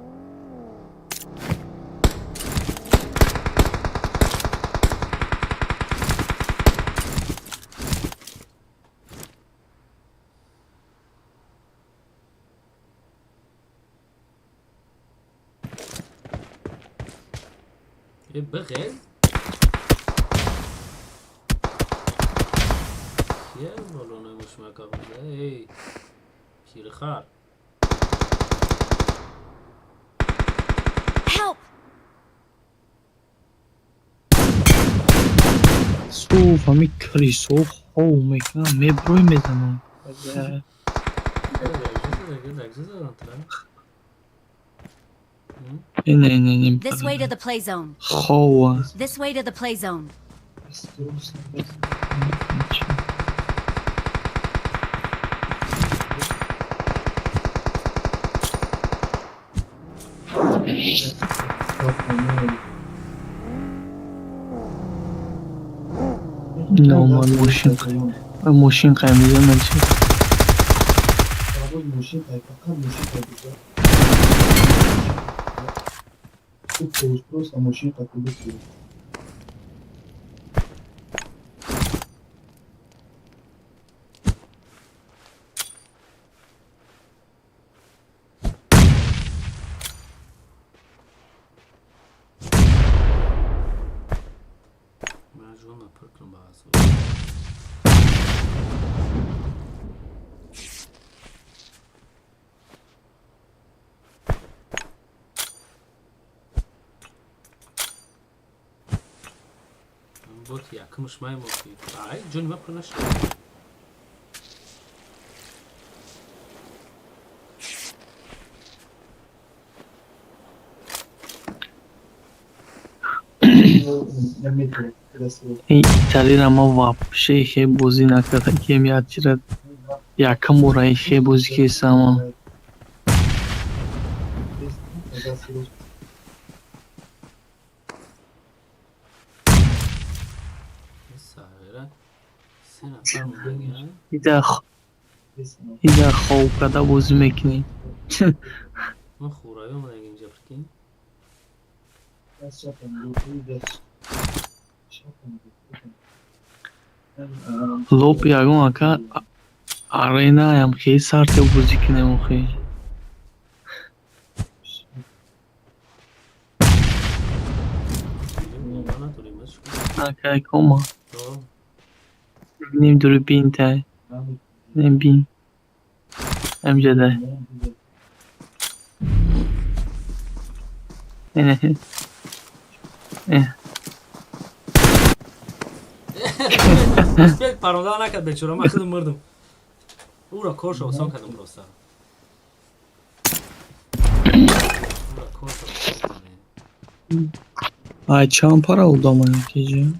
Е, бихез. Кие балонои мушмака буда? Эй, пирхар. Help! Суф ҳами крисо хов мекунам, меброй мезанам. Не не не. This way to the play zone. Хова. This way to the play zone. На омад мошин. Мошин қаймизанад чи? Ман жонма пур кунам ба азоб. Бот якумш маймон ки. Ай, ҷони ман пур нашуд. Италияро ма вообще хе бозӣ накарда, кем ячира якам бора хе бозӣ кесама. Се нафар мондагиан. Ида хов карда бозӣ мекунӣ. Мо хуравӣ омадаги инҷа, прикинь. Лоб ягон ака аренаям хе сарте бозӣ кунем охи. Акай кома. Ним дурбин тай. Ним бин. Амҷадай. Успел паронда накард бечора, ман худам мурдам. Ура коршо осон кардам просто. Ура коршо осон кардам. Ай чанд пара одамаям киҷа?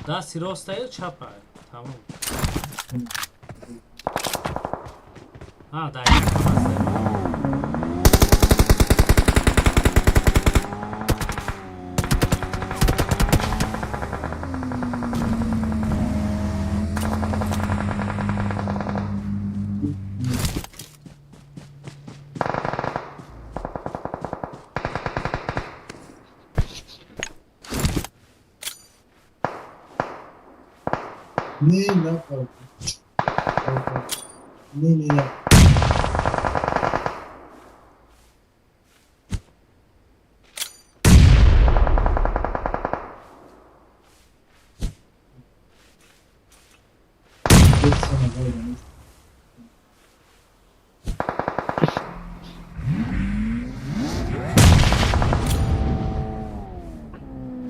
Дасти ростаю чапа. Тамом. А, дай.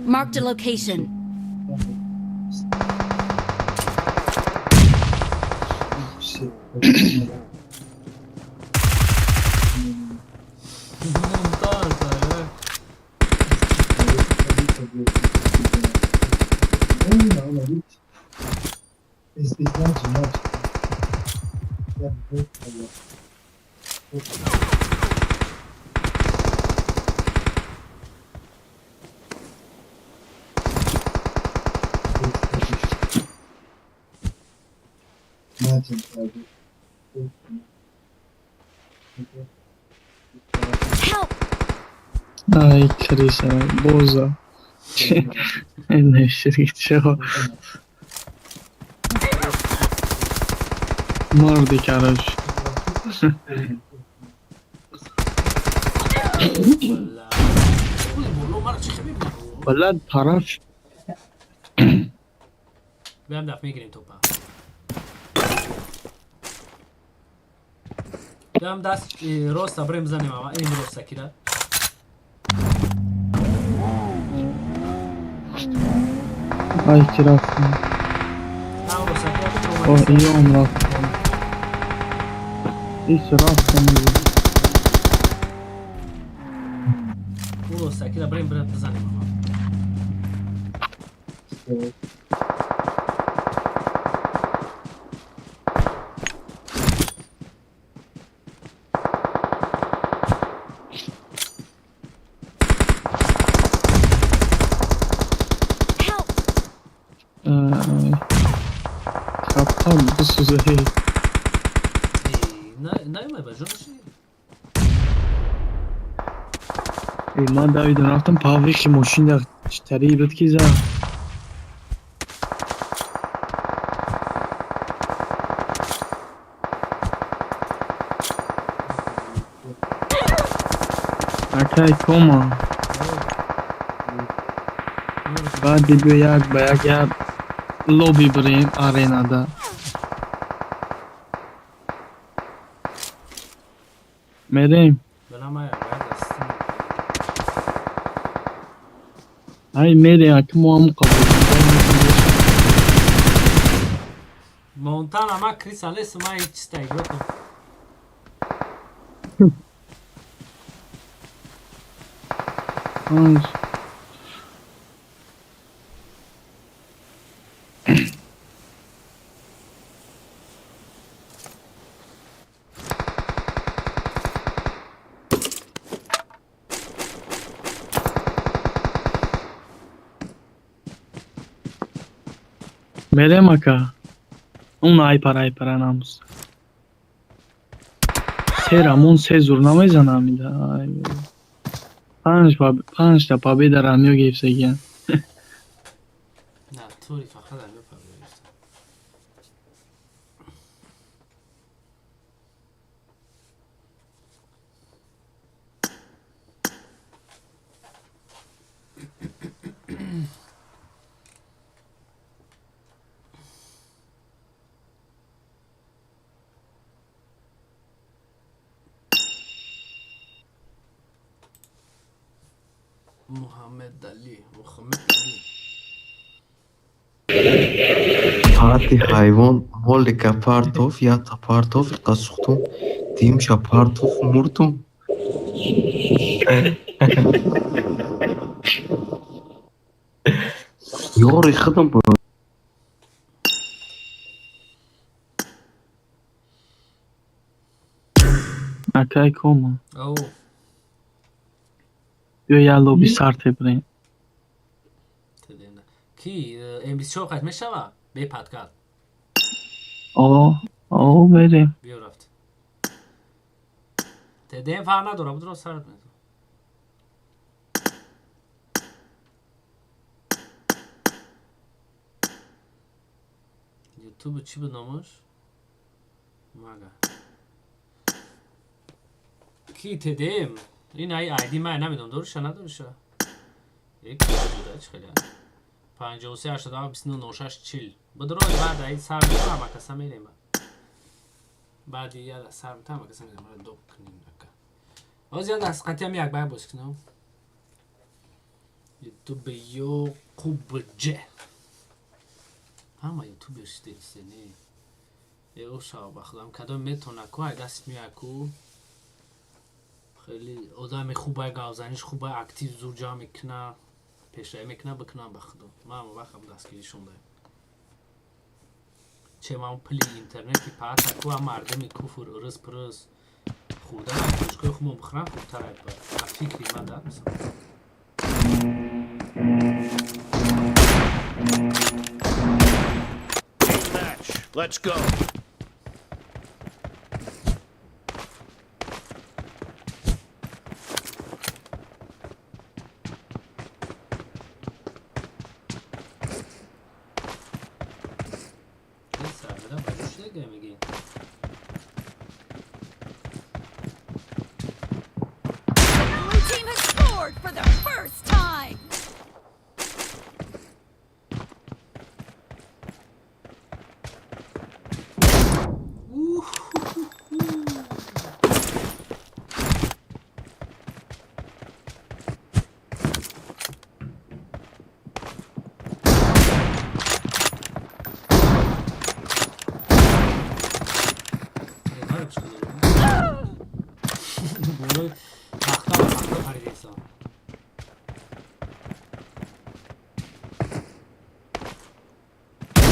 Marked a location. Мумтаз, ай. Help! Ай криса боза. Чаро? Мурди, короче. Блад тараф. Биам даф мегирем топа. Биам даст роста брем занем ама ин роста кира. Ай ки рафтам. Ам роста кира. О, иём рафтам. Ис рафтам. У роста кира брем брем занем ама. Help! Хаптам бисӯза. Наёмай ба ҷонаш. Ман давидам рафтам павлихи мошин дар читарии буд ки зад. Акай кома. Баъди биё як ба як як лоби бирем аренада. Мерем. Ай мерем, аки мо ҳам қабул. Монтана ма Крис Алес ма чиста игрокам. Мерем, ака. Он айпар айпара намус. Се рамон се зур намезанам ида. Ай, панҷ панҷта победа рамё гирифтагиян. На тури фақат рамё победа гирифта. Муҳаммедалӣ, Муҳаммедалӣ. Парти ҳайвон молика партов, ята партов, иқа сухтум, димша партов, мурдум. Ёри худам бу. Акай Кома. Оу. Биё як лоби сар тебирем. Ки М24 қайт мешава? Бе подкат. О, о, мерем. Биё, рафт. ТДМ фарқ надора, будро сарат метавон. Ютуб чӣ буд номаш? Мага. Ки ТДМ? Ин ай айди ман намедонам, дориша надориша? Як буда чӣ хеле. 53 87 29 06 40. Будро баъд ай сар метавам, акаса мерем. Баъди я сар метавам, акаса мерем, доп кунем ака. Ҳозир я даст қатиам як бай боз кунам. Ютуб Ёқуб Ҷ. Ҳама ютубер шидест не. Э ошава ба худам кадом метона ку ай даст меояд ку. Хеле одами хубай, гавзаниш хубай, актив зур ҷамъ мекуна, пешравӣ мекуна, бикунам ба худо. Ман вақтам дастгиришон даем. Че ман пули интернети паата ку ам мардуми куфр ырыз пырыз хӯрдан тоҷикои худмон бихӯрам хубтар ай ба фикри ман да мисал. Match. Let's go. Ин сарбира ба ҷо шуда мегӣ. The blue team has scored for the first time. Э, чӣ болои тахта ба тахта паридеса.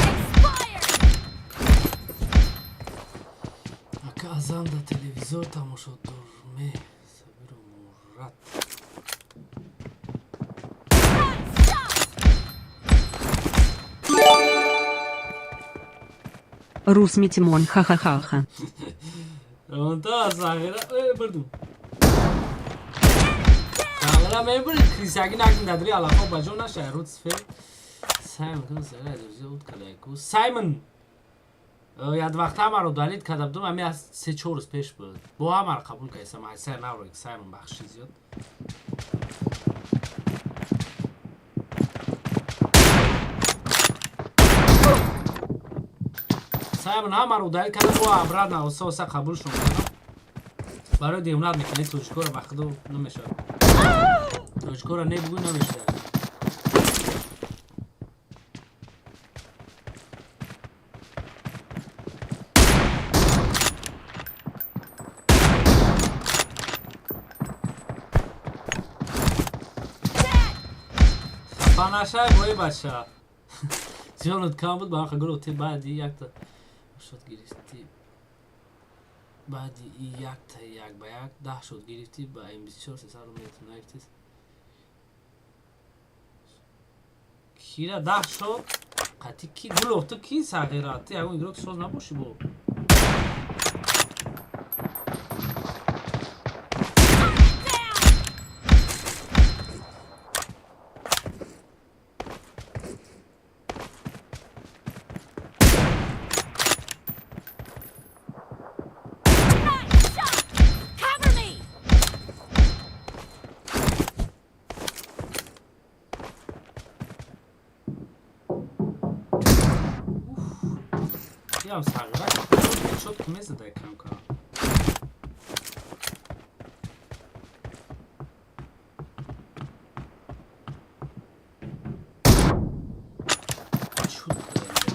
Expired. Ака, азам да телевизор тамошо дорме. Сабиру Мурат. Nice shot. Рус Митимон, ха-ха-ха-ха. Ронта сағира э бурдум. Сағира мебури крисаги накун дадри алафо ба ҷо нашай руд сфер. Саймон кун сара дурзи уд кадай ку. Саймон яд вақт ҳамаро далид карда будум, ами аз 3-4 рӯз пеш буд. Бо ҳамаро қабул кардам, ай сар навро Саймон бахши зиёд. Саймон ҳамаро удалить карда, бо обратно оса оса қабулшон кардам. Барои девнат мекунед тоҷикоро ба худо намешавад. Тоҷикоро не бугӯй намешавад. Хафа нашай бои бача. Зиёнат кам буд, ба ҳаққа гурӯҳ ти баъди якта шот гирифтӣ. Баъди и якта як ба як 10 шот гирифтӣ ба М24 300 метр нагирифтӣ. Кира 10 шот Қати ки, Гулов, ту ки сағира? Ту ягон игрок соз набошӣ бо. Cover me! Ям сағира шот ки мезадай кам-кам. Чуд кардам.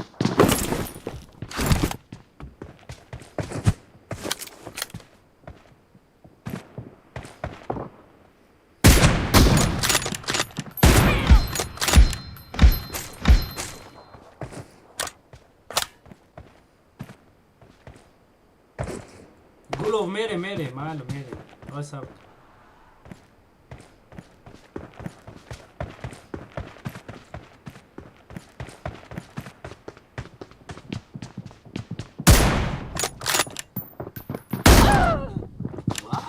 Гулов, мере, мере, майло, мере. Давай сабр. Ва?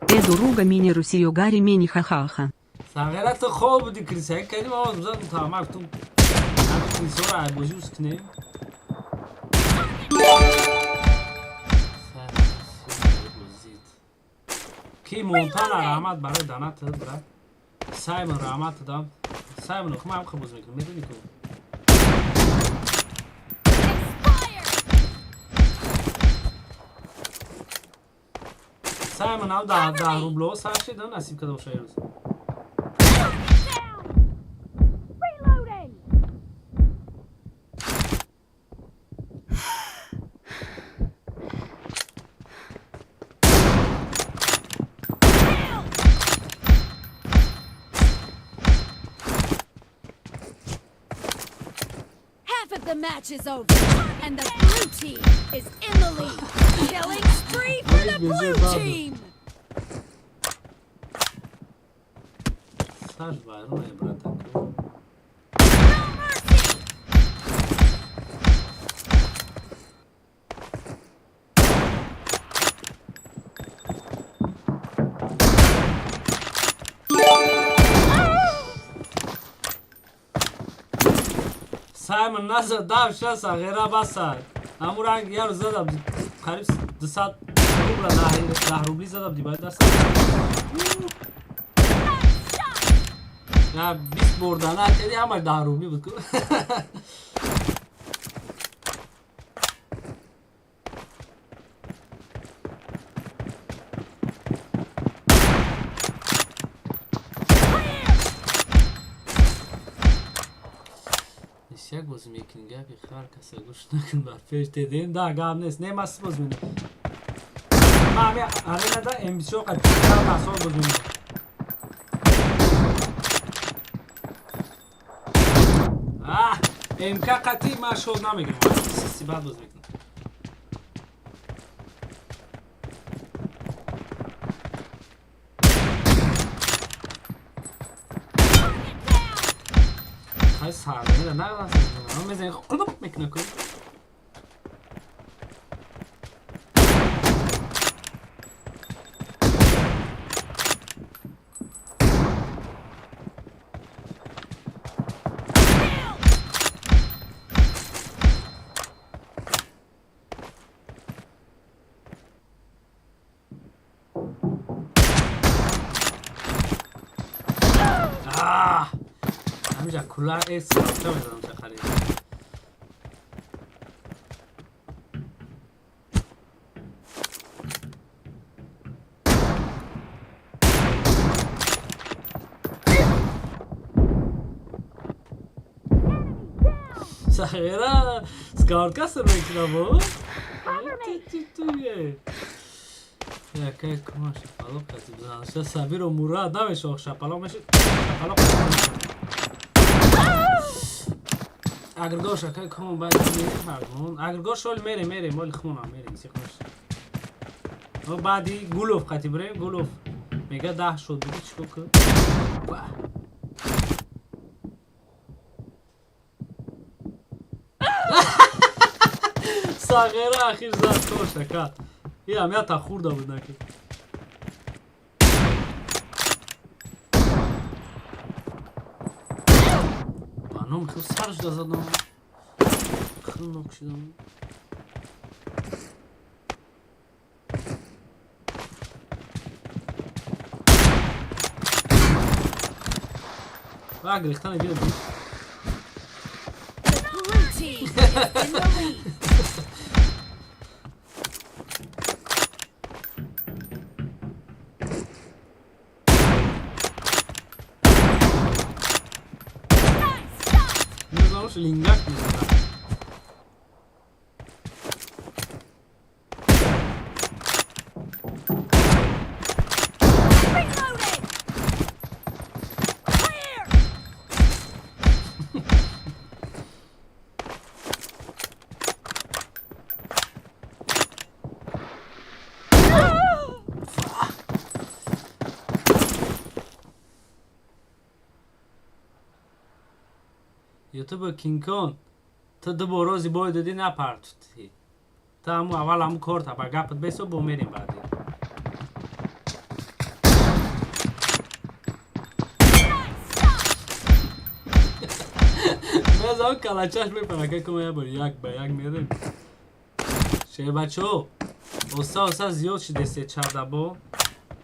Эду руга мини Русию Гарри мини ха-ха-ха. Сағира, ту хоб буди, крисак кардим, овоз бизан тамак ту. Ҳами крисора бозӣ ус кунем. Ки Монтана, раҳмат барои донат, брат. Саймон, раҳмат дам. Саймон, охи ман ҳам боз мекунам, медонӣ ку? Саймон ҳам 10 рубло сар шида, насиб када боша ирӯз. Reloading! Half of the match is over, and the blue team is in the lead. Killing spree for the blue team! Сар вайрон е, брата. No mercy! Саймон назад дав ша, сағира, баса. Ҳамун ранг як рӯз задам, қариб 200 рубла, 10 рубли задам, дибай даст. Я 20 бор донат кардӣ, ҳамаш 10 рубли буд ку. Як бозӣ мекунӣ, гапи хар каса гӯш накун, бар пеш дедем да гап нест. Не, мас боз мекунем. Ма ҳами аренада МБС қад сол боз мекунем. МК қатӣ ман шод намегирам, систи бад боз мекунам. Хай, сармеда нағз мезани, қулуп мекуна ку. ҳамиҷа кула эс мезанам чақари. Сағира, скаутка сыр мекунам бо. Якай кума шапалоқ кати бизан. Ша Сабиро Мурад намешох, шапалоқ меши. Шапалоқ. Агргош ака ком баъд мерем ҳаргон. Агргош оли мерем, мерем, оли хунам мерем, сиқмаш. О баъди Гулов қати бирем, Гулов мега 10 шуд, биги чико ку? Ба. Сағира ахир зад кош ака. Иам ята хурда буд наки. Ба ном хел сар шуда задам. Хел нок шудам. Ва гирифтани биё ди. The blue team is in the lead. Мезануш лингак мезанад. Reloading! Clear! Ютуба Кингкон, ту ду бор рози бой додӣ, напартудӣ. Ту ҳаму аввал ҳаму корта ба гапат бесо, бо мерем баъди. Мезам калачаш мепара, ка кума я бор як ба як мерем. Шербачо, оста оста зиёд шидесе чарда бо.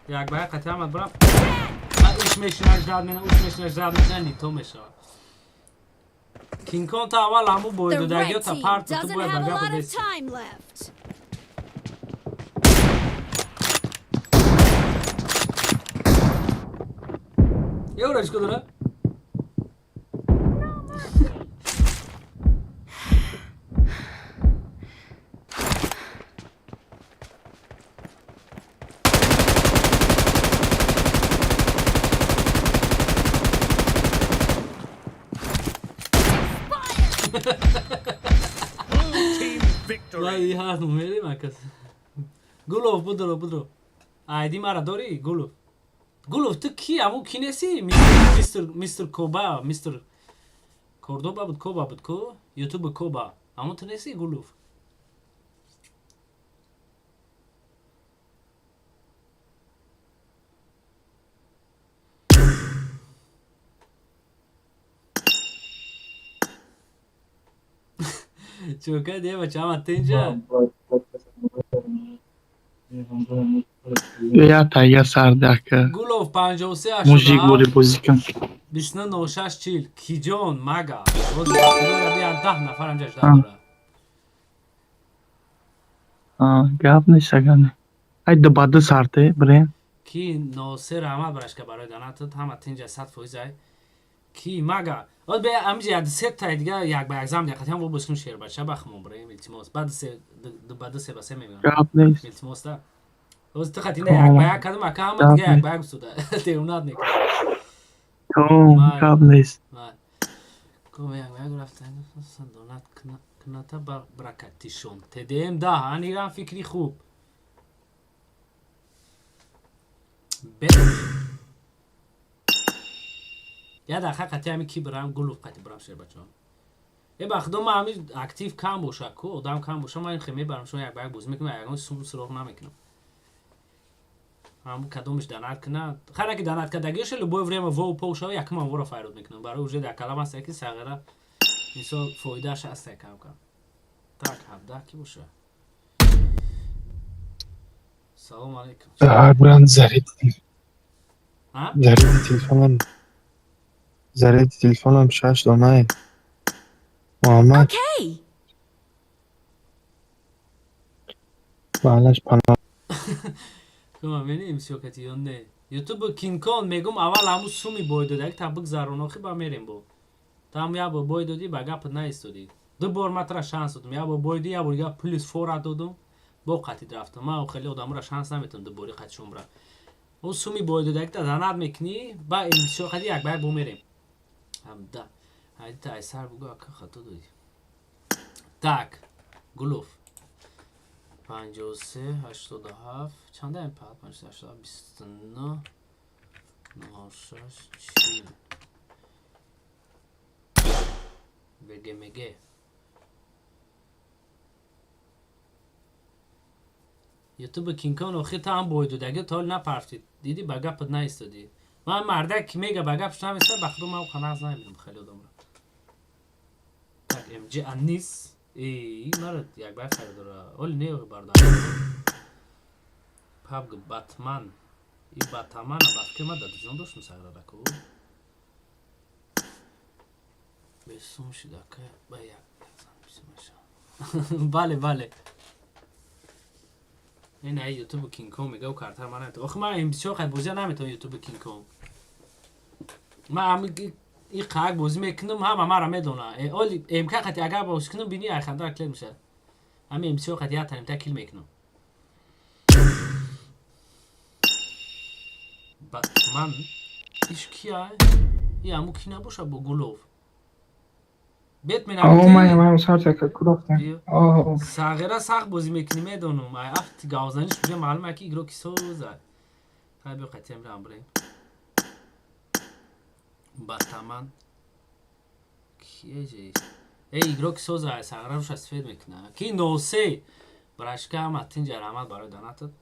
Як ба як қати ҳамат бурам. Ма иш мешина ждад мена, уш мешина ждад мена, ни то мешавад. Кингкон, та аввал ҳаму The red бойдодагиё та team парту, ту doesn't бояд ба have a гапат lot of беси. time left. Евро чико дора? Blue team victory. Вай ҳар номери макас. Гулов будро будро. Айди мара дори Гулов. Гулов, ту ки аму ки неси? Мистер Коба, мистер Кордоба буд, Коба буд ку? Ютуб Коба. Аму ту неси Гулов? Чока де бача ама тенҷа. Я тайга сарде ака. Гулов 53 Мужик боре 87 бозӣ кун. 29 06 40 киҷон мага. Боз бия 10 нафар анҷа жда дора. Гап нест агар не. Ай ду ба ду сарде бирем. Ки Носир раҳмат барашка барои донатат, ҳама тинҷа 100% ай. Ки мага. От бе амҷи яд се тай дига як ба як зам дига қатиам бо бискун шербача бахмон бирем, илтимос. Баъд се ду ба ду, се ба се мегӯям. Гап нест. Илтимос да. Оз ту қатина як ба як кадам ака, ҳама дига як ба як суда. Теунат мекунад. Том, гап нест. Ком як ба як рафтан донат кната баракатишон. ТДМ да, анирам фикри хуб. Я даха қати ҳами ки бирам, Гулов қати бирам, шербачон. Э ба худо, ма ҳами актив кам боша ку, одам кам боша, ман хе мебарам, шумо як ба як бозӣ мекунам, ягон сум суроғ намекунам. Ҳаму кадомиш донат кунад. Хайра ки донат кардагиша любое время во пол шава, якуман вора файрод мекунам. Барои уже дар калам аст ки сағира мисол фоидааш аст кам кам. Так, 17 ки боша. Салом алейкум. Брат, заряд. А? Заряди телефонам шаш донае. Муҳаммад. Okay. Маълаш, паноҳ. Кума менем сиёкати ё не? Ютуб Кинкон мегум, аввал ҳаму суми бой дода, як та бигзарон, охи ба мерем бо. Ту ҳаму як бор бой додӣ, ба гапат наистодӣ. Ду бор ман тура шанс додум, як бор бой додӣ, як бор дига плюс фора додум, бо қатид рафтам. Ман хеле одамора шанс наметавонам дубори қатишон бирам. Ӯ суми бой дода, як та донат мекунӣ, ба бисёр қади як ба як бо мерем. 17. Айта айсар бугу, ака, хато додӣ. Так, Гулов 53 87 чанда пад 53 87 29 06 40 вгмг. Ютуби Кинкон, охи та ҳам бойдодаги то ҳол напарфтид. Дидӣ, ба гапат наистодӣ. Ман мардак ки мега, ба гапш намеистад, ба худо ман қанағз намебинам хеле одамро. Так, МЖ Анис мара якбар харидора оли не бардам. Пабг Батман и Батамана ба фикр ма дар ҷон доштум саградаку бесум шидака ба як. Бале, бале, ин ай Ютуби Кингконг мега, картар ман наметавон. Охи ман бисёр қай бозия наметавон. Ютуби Кингконг, ман и қак бозӣ мекунам, ҳама мара медона. Оли МК қати агар бозӣ кунам, бини, ай ханда клеп мешавад. Ҳами МС қати як танимта кил мекунам. Батман иш кия? И ҳаму ки набоша бо Гулов Бетмен? Сағира сахт бозӣ мекунӣ, медонам. Ай афти гавзаниш уже маълум, ки игроки соза. Хай, биё, қатиам рам бирем. Батаман кие ҷи? Эй, игроки соза, сағира руша сфед мекуна. Ки носе брашка ама тинҷа, раҳмат барои донатат.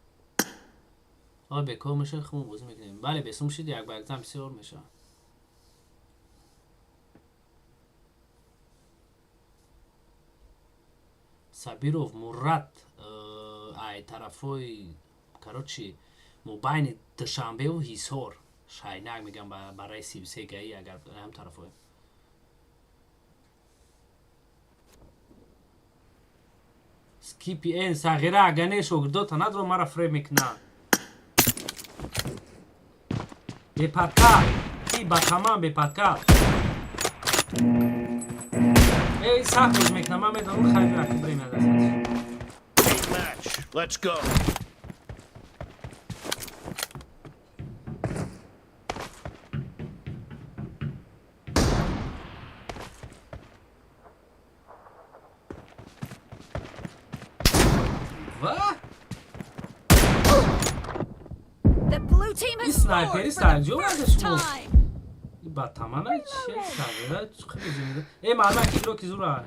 Ой, бекор меша, хумон бозӣ мекунем. Бале, бесум шид, як ба якзам бисёр мешавад. Сабиров Мурат ай тарафҳои, короче, мобайни Душанбеву Ҳисор, Шайнак мегам, барои 33 гаи, агар ҳам тарафҳои скипи эн сағира, агар не, шогирдота надро мара фреб мекунанд. Бепатка ки батаман бепатка. Эй, сахт боз мекунам, ман медонам. Хайр, бира, бирем аз Match. Let's go. Ва? The blue team has scored снайпери for the санҷо first шумо. time. Батамана че сағира чӣ бозӣ? Э, маълум ки игроки зура.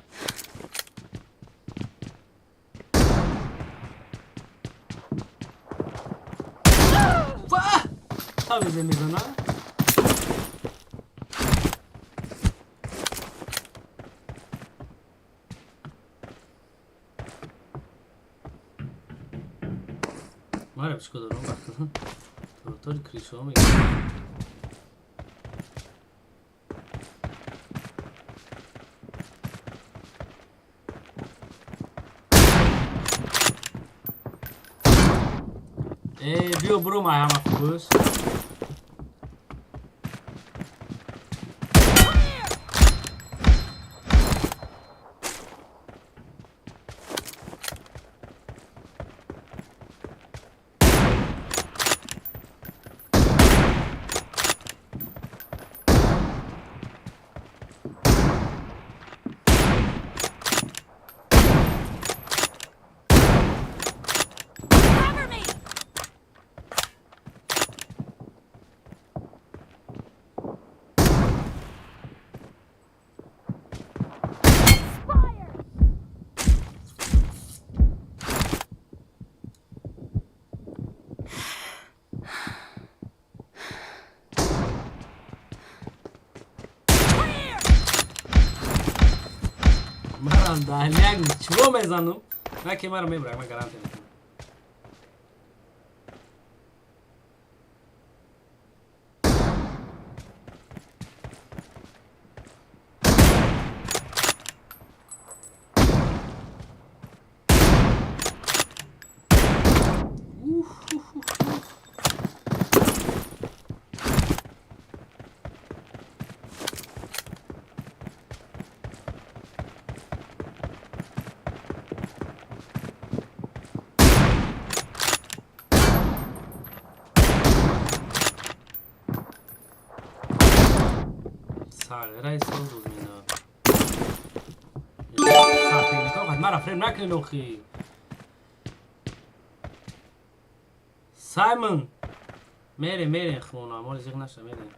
Ва! Та мезана. Мара чӣ дорам бахтан? Тортор кришо мегирам. Э, биё, буро, май ҳама хубус. Cover me. Expired. Clear. Марам дальняк чиво мезанам? На ки мара мебурам, ман гарантия мекунам. Ух, ух, ух, ух. Сағирай сол рӯз мена. Мара фрем накунед охи. Саймон! Мерем, мерем хона, моли зиқ наша, мерем.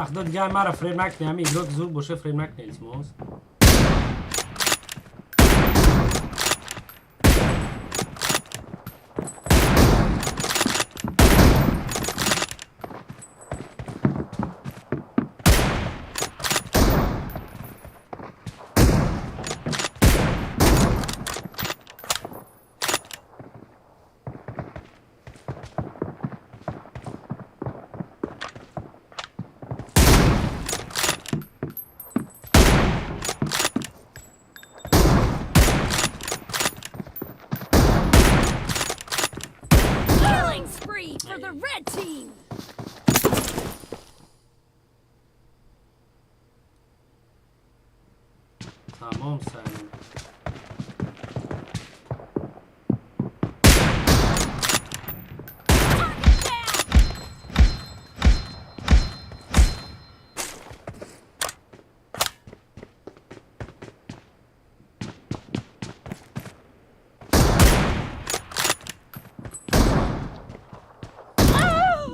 Вақто дигар мара фрем накунӣ, ҳами игрок зур боша, фрем накунӣ, илтимос. Killing spree for the red team. Тамом, Саймон.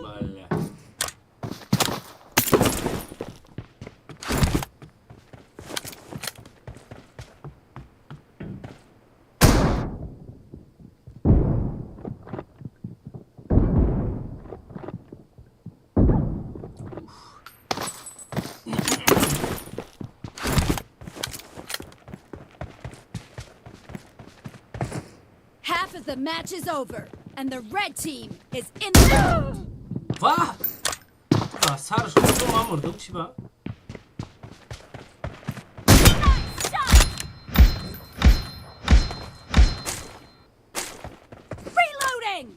Бале. Half of the match is over, and the red team is in the lead. Ва! Ба сарш худо ман мурдум чӣ ба? Reloading!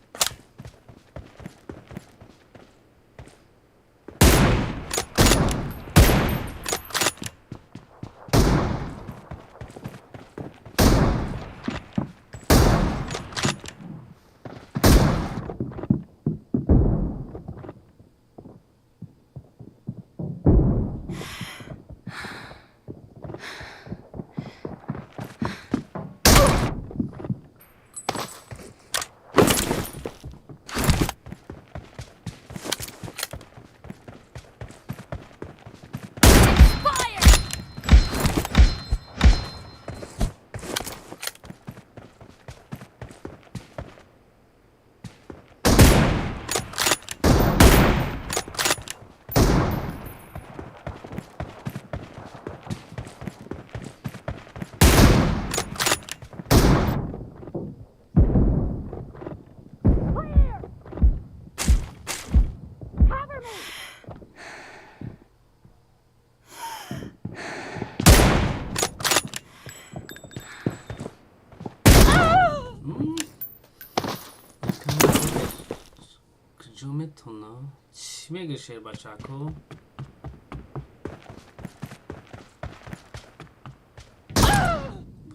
Куҷо метавона? Чӣ мега шербачако?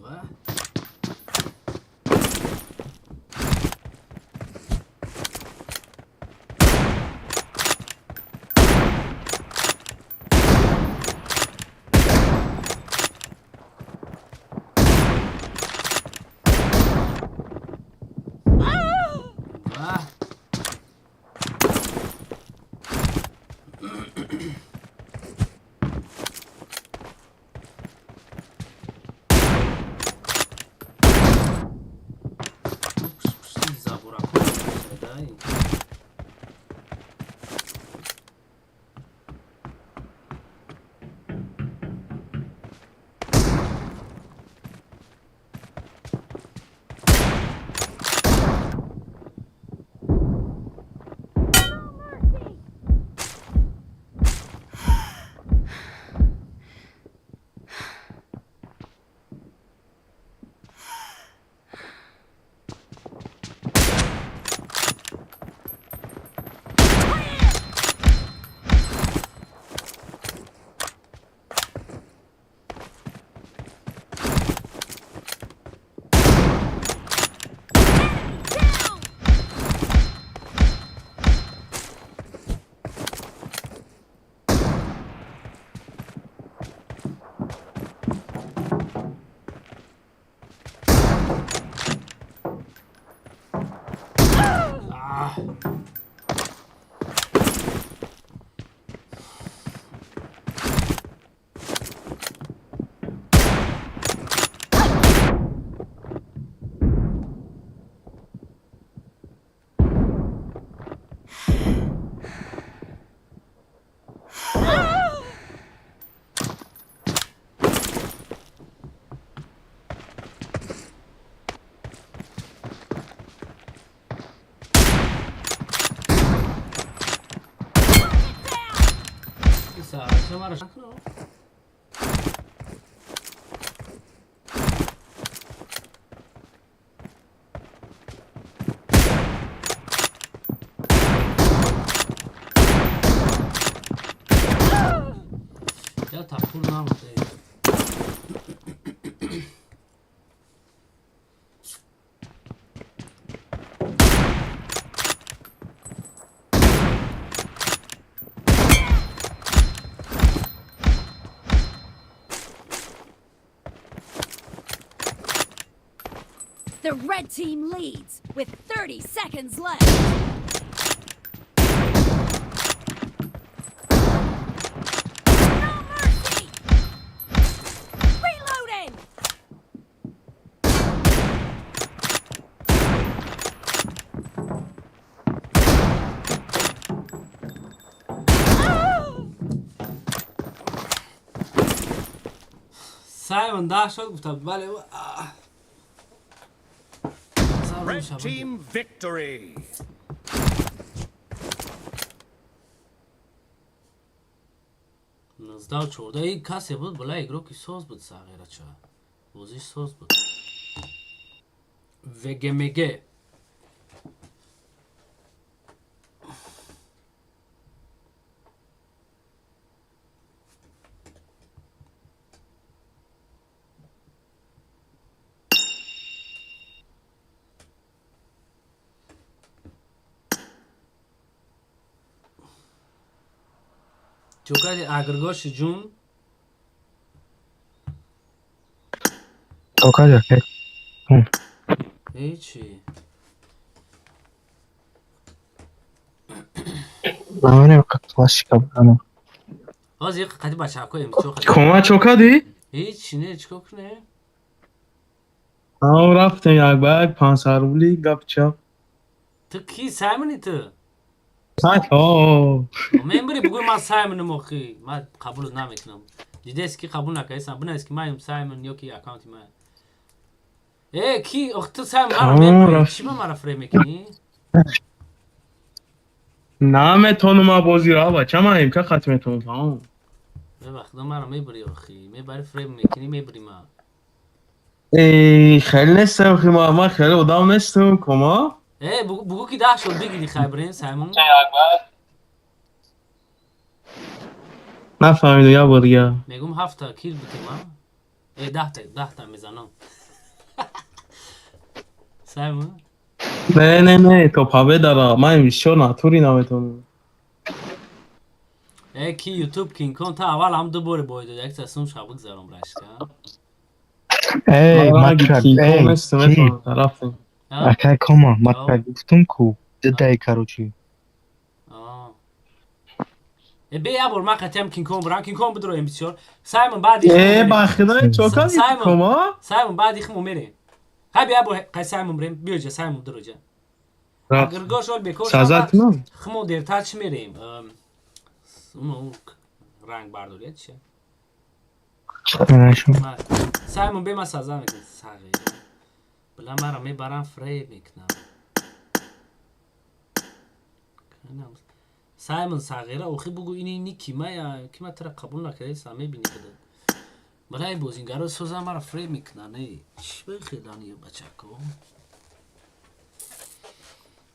Ва? Ва? Забурако дай. Я тапур набуд. The red team leads with 30 seconds left. No mercy! Reloading! Саймон 10 шуд, гуфта бале. Red team victory. 19-14. Ин касе буд, бала игроки соз буд, сағирача. Бозиш соз буд. ВГМГ. Чокади агргоши ҷун. Токаҷ ака. Ҳечи. Намерем классика буданам. Ҳозир қади бачаҳако чо. Кома чо кардӣ? Ҳечи не, чикор кунем? Ҳам рафтем як ба як 500 рубли гап чап. Ту ки Саймони ту? Мембари бугӯй ман Саймонам охи. Ман қабул намекунам. Дидест ки қабул накардам. Бинавис ки маем Саймон ё ки аккаунти ман. Э, ки ох ту Саймон маро мебарӣ? Чӣ ба маро фрейм мекунӣ? Наметонам ман бозиро, бача, ман МК хат метонам, тамом. Бебахт, маро мебарӣ охи. Мебарӣ фрейм мекунӣ, мебарӣ ма. Э, хеле нестам, охи ман хеле одам нестам, кома. Э, бугӯ ки 10 шуд бигирӣ хай бирем Саймон. Нафаҳмидам, як бор дигар. Мегӯм ҳафта кил бутем, а? Э, 10та, 10та мезанам. Саймон? Не, не, не, то победара, ман бисёр натури наметонам. Э, ки YouTube King Kong та аввал ҳам ду бори бой дод, як сум шаб бигзаром рашка. Эй, матрак, эй, ки? Рафтем. Акай кома, матрак гуфтум ку, дидай короче. Э, бе як бор ман қатиам King Kong бурам, King Kong бидро М4. Саймон баъди Э, ба худо чо кардӣ кома? Саймон баъди химо мерем. Хай бия бор қай Саймон бурем, биё ҷа Саймон бидро ҷа. Агргош ол бекор. Сазат кунам? Химо дертар чӣ мерем? Уно ранг бардория чи? Саймон бе ман саза мекунам сағир. Била маро мебарам фрейм мекунам. Саймон сағира охи бугӯ ини ни кимая ки ман тура қабул накардаистам мебини худат. Балаи бозингаро соза маро фрейм мекунанд. Э, чӣ бихелани бачако?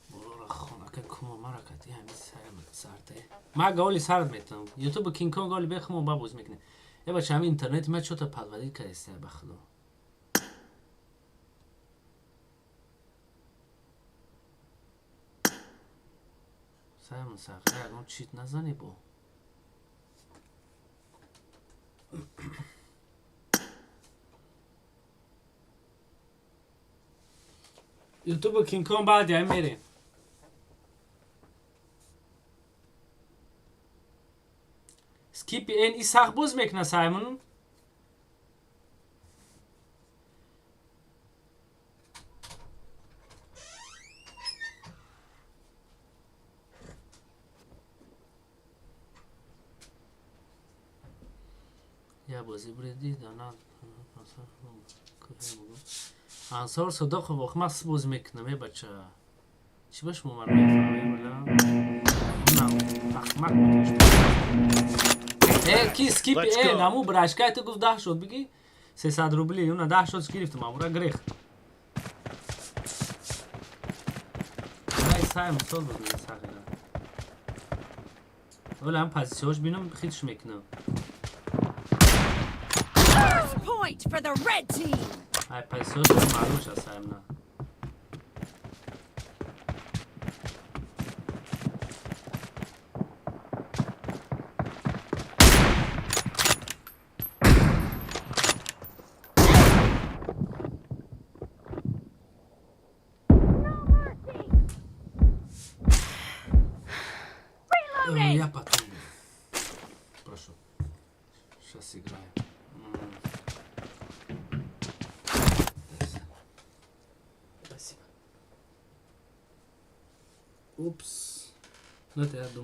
Болора хонака кума мара кати ҳамин Саймон сарте. Ман голи сард метавам. YouTube King Kong голи бехмо ба боз мекунем. Э бача ҳамин интернети ман чота подводить кардеста ба худо. Саймон сағира ягон чит назанӣ бо. YouTube King Kong баъди ҳамин мерем. Скипи эн и сахт боз мекуна Саймон? Я бозӣ буреди дана Ансор Содоқов, ох, ман бозӣ мекунам, е бача. Чӣ ба шумо ман мефаҳмем, бля? Ахмақ. Э, ки скип, Let's э, go. наму брашкай ту гуфт 10 шуд, биги? 300 рубли, уна 10 шуд гирифтам, амура грех. Ай, сай мисол буд, сағира. Вале ҳам позитсияҳош бинам, хитш мекунам. First point for the red team. Ай, позитсияҳош маълум шад, саем на. Я потом. Прошу. Сейчас играем. Спасибо. Упс. Ну это я думаю.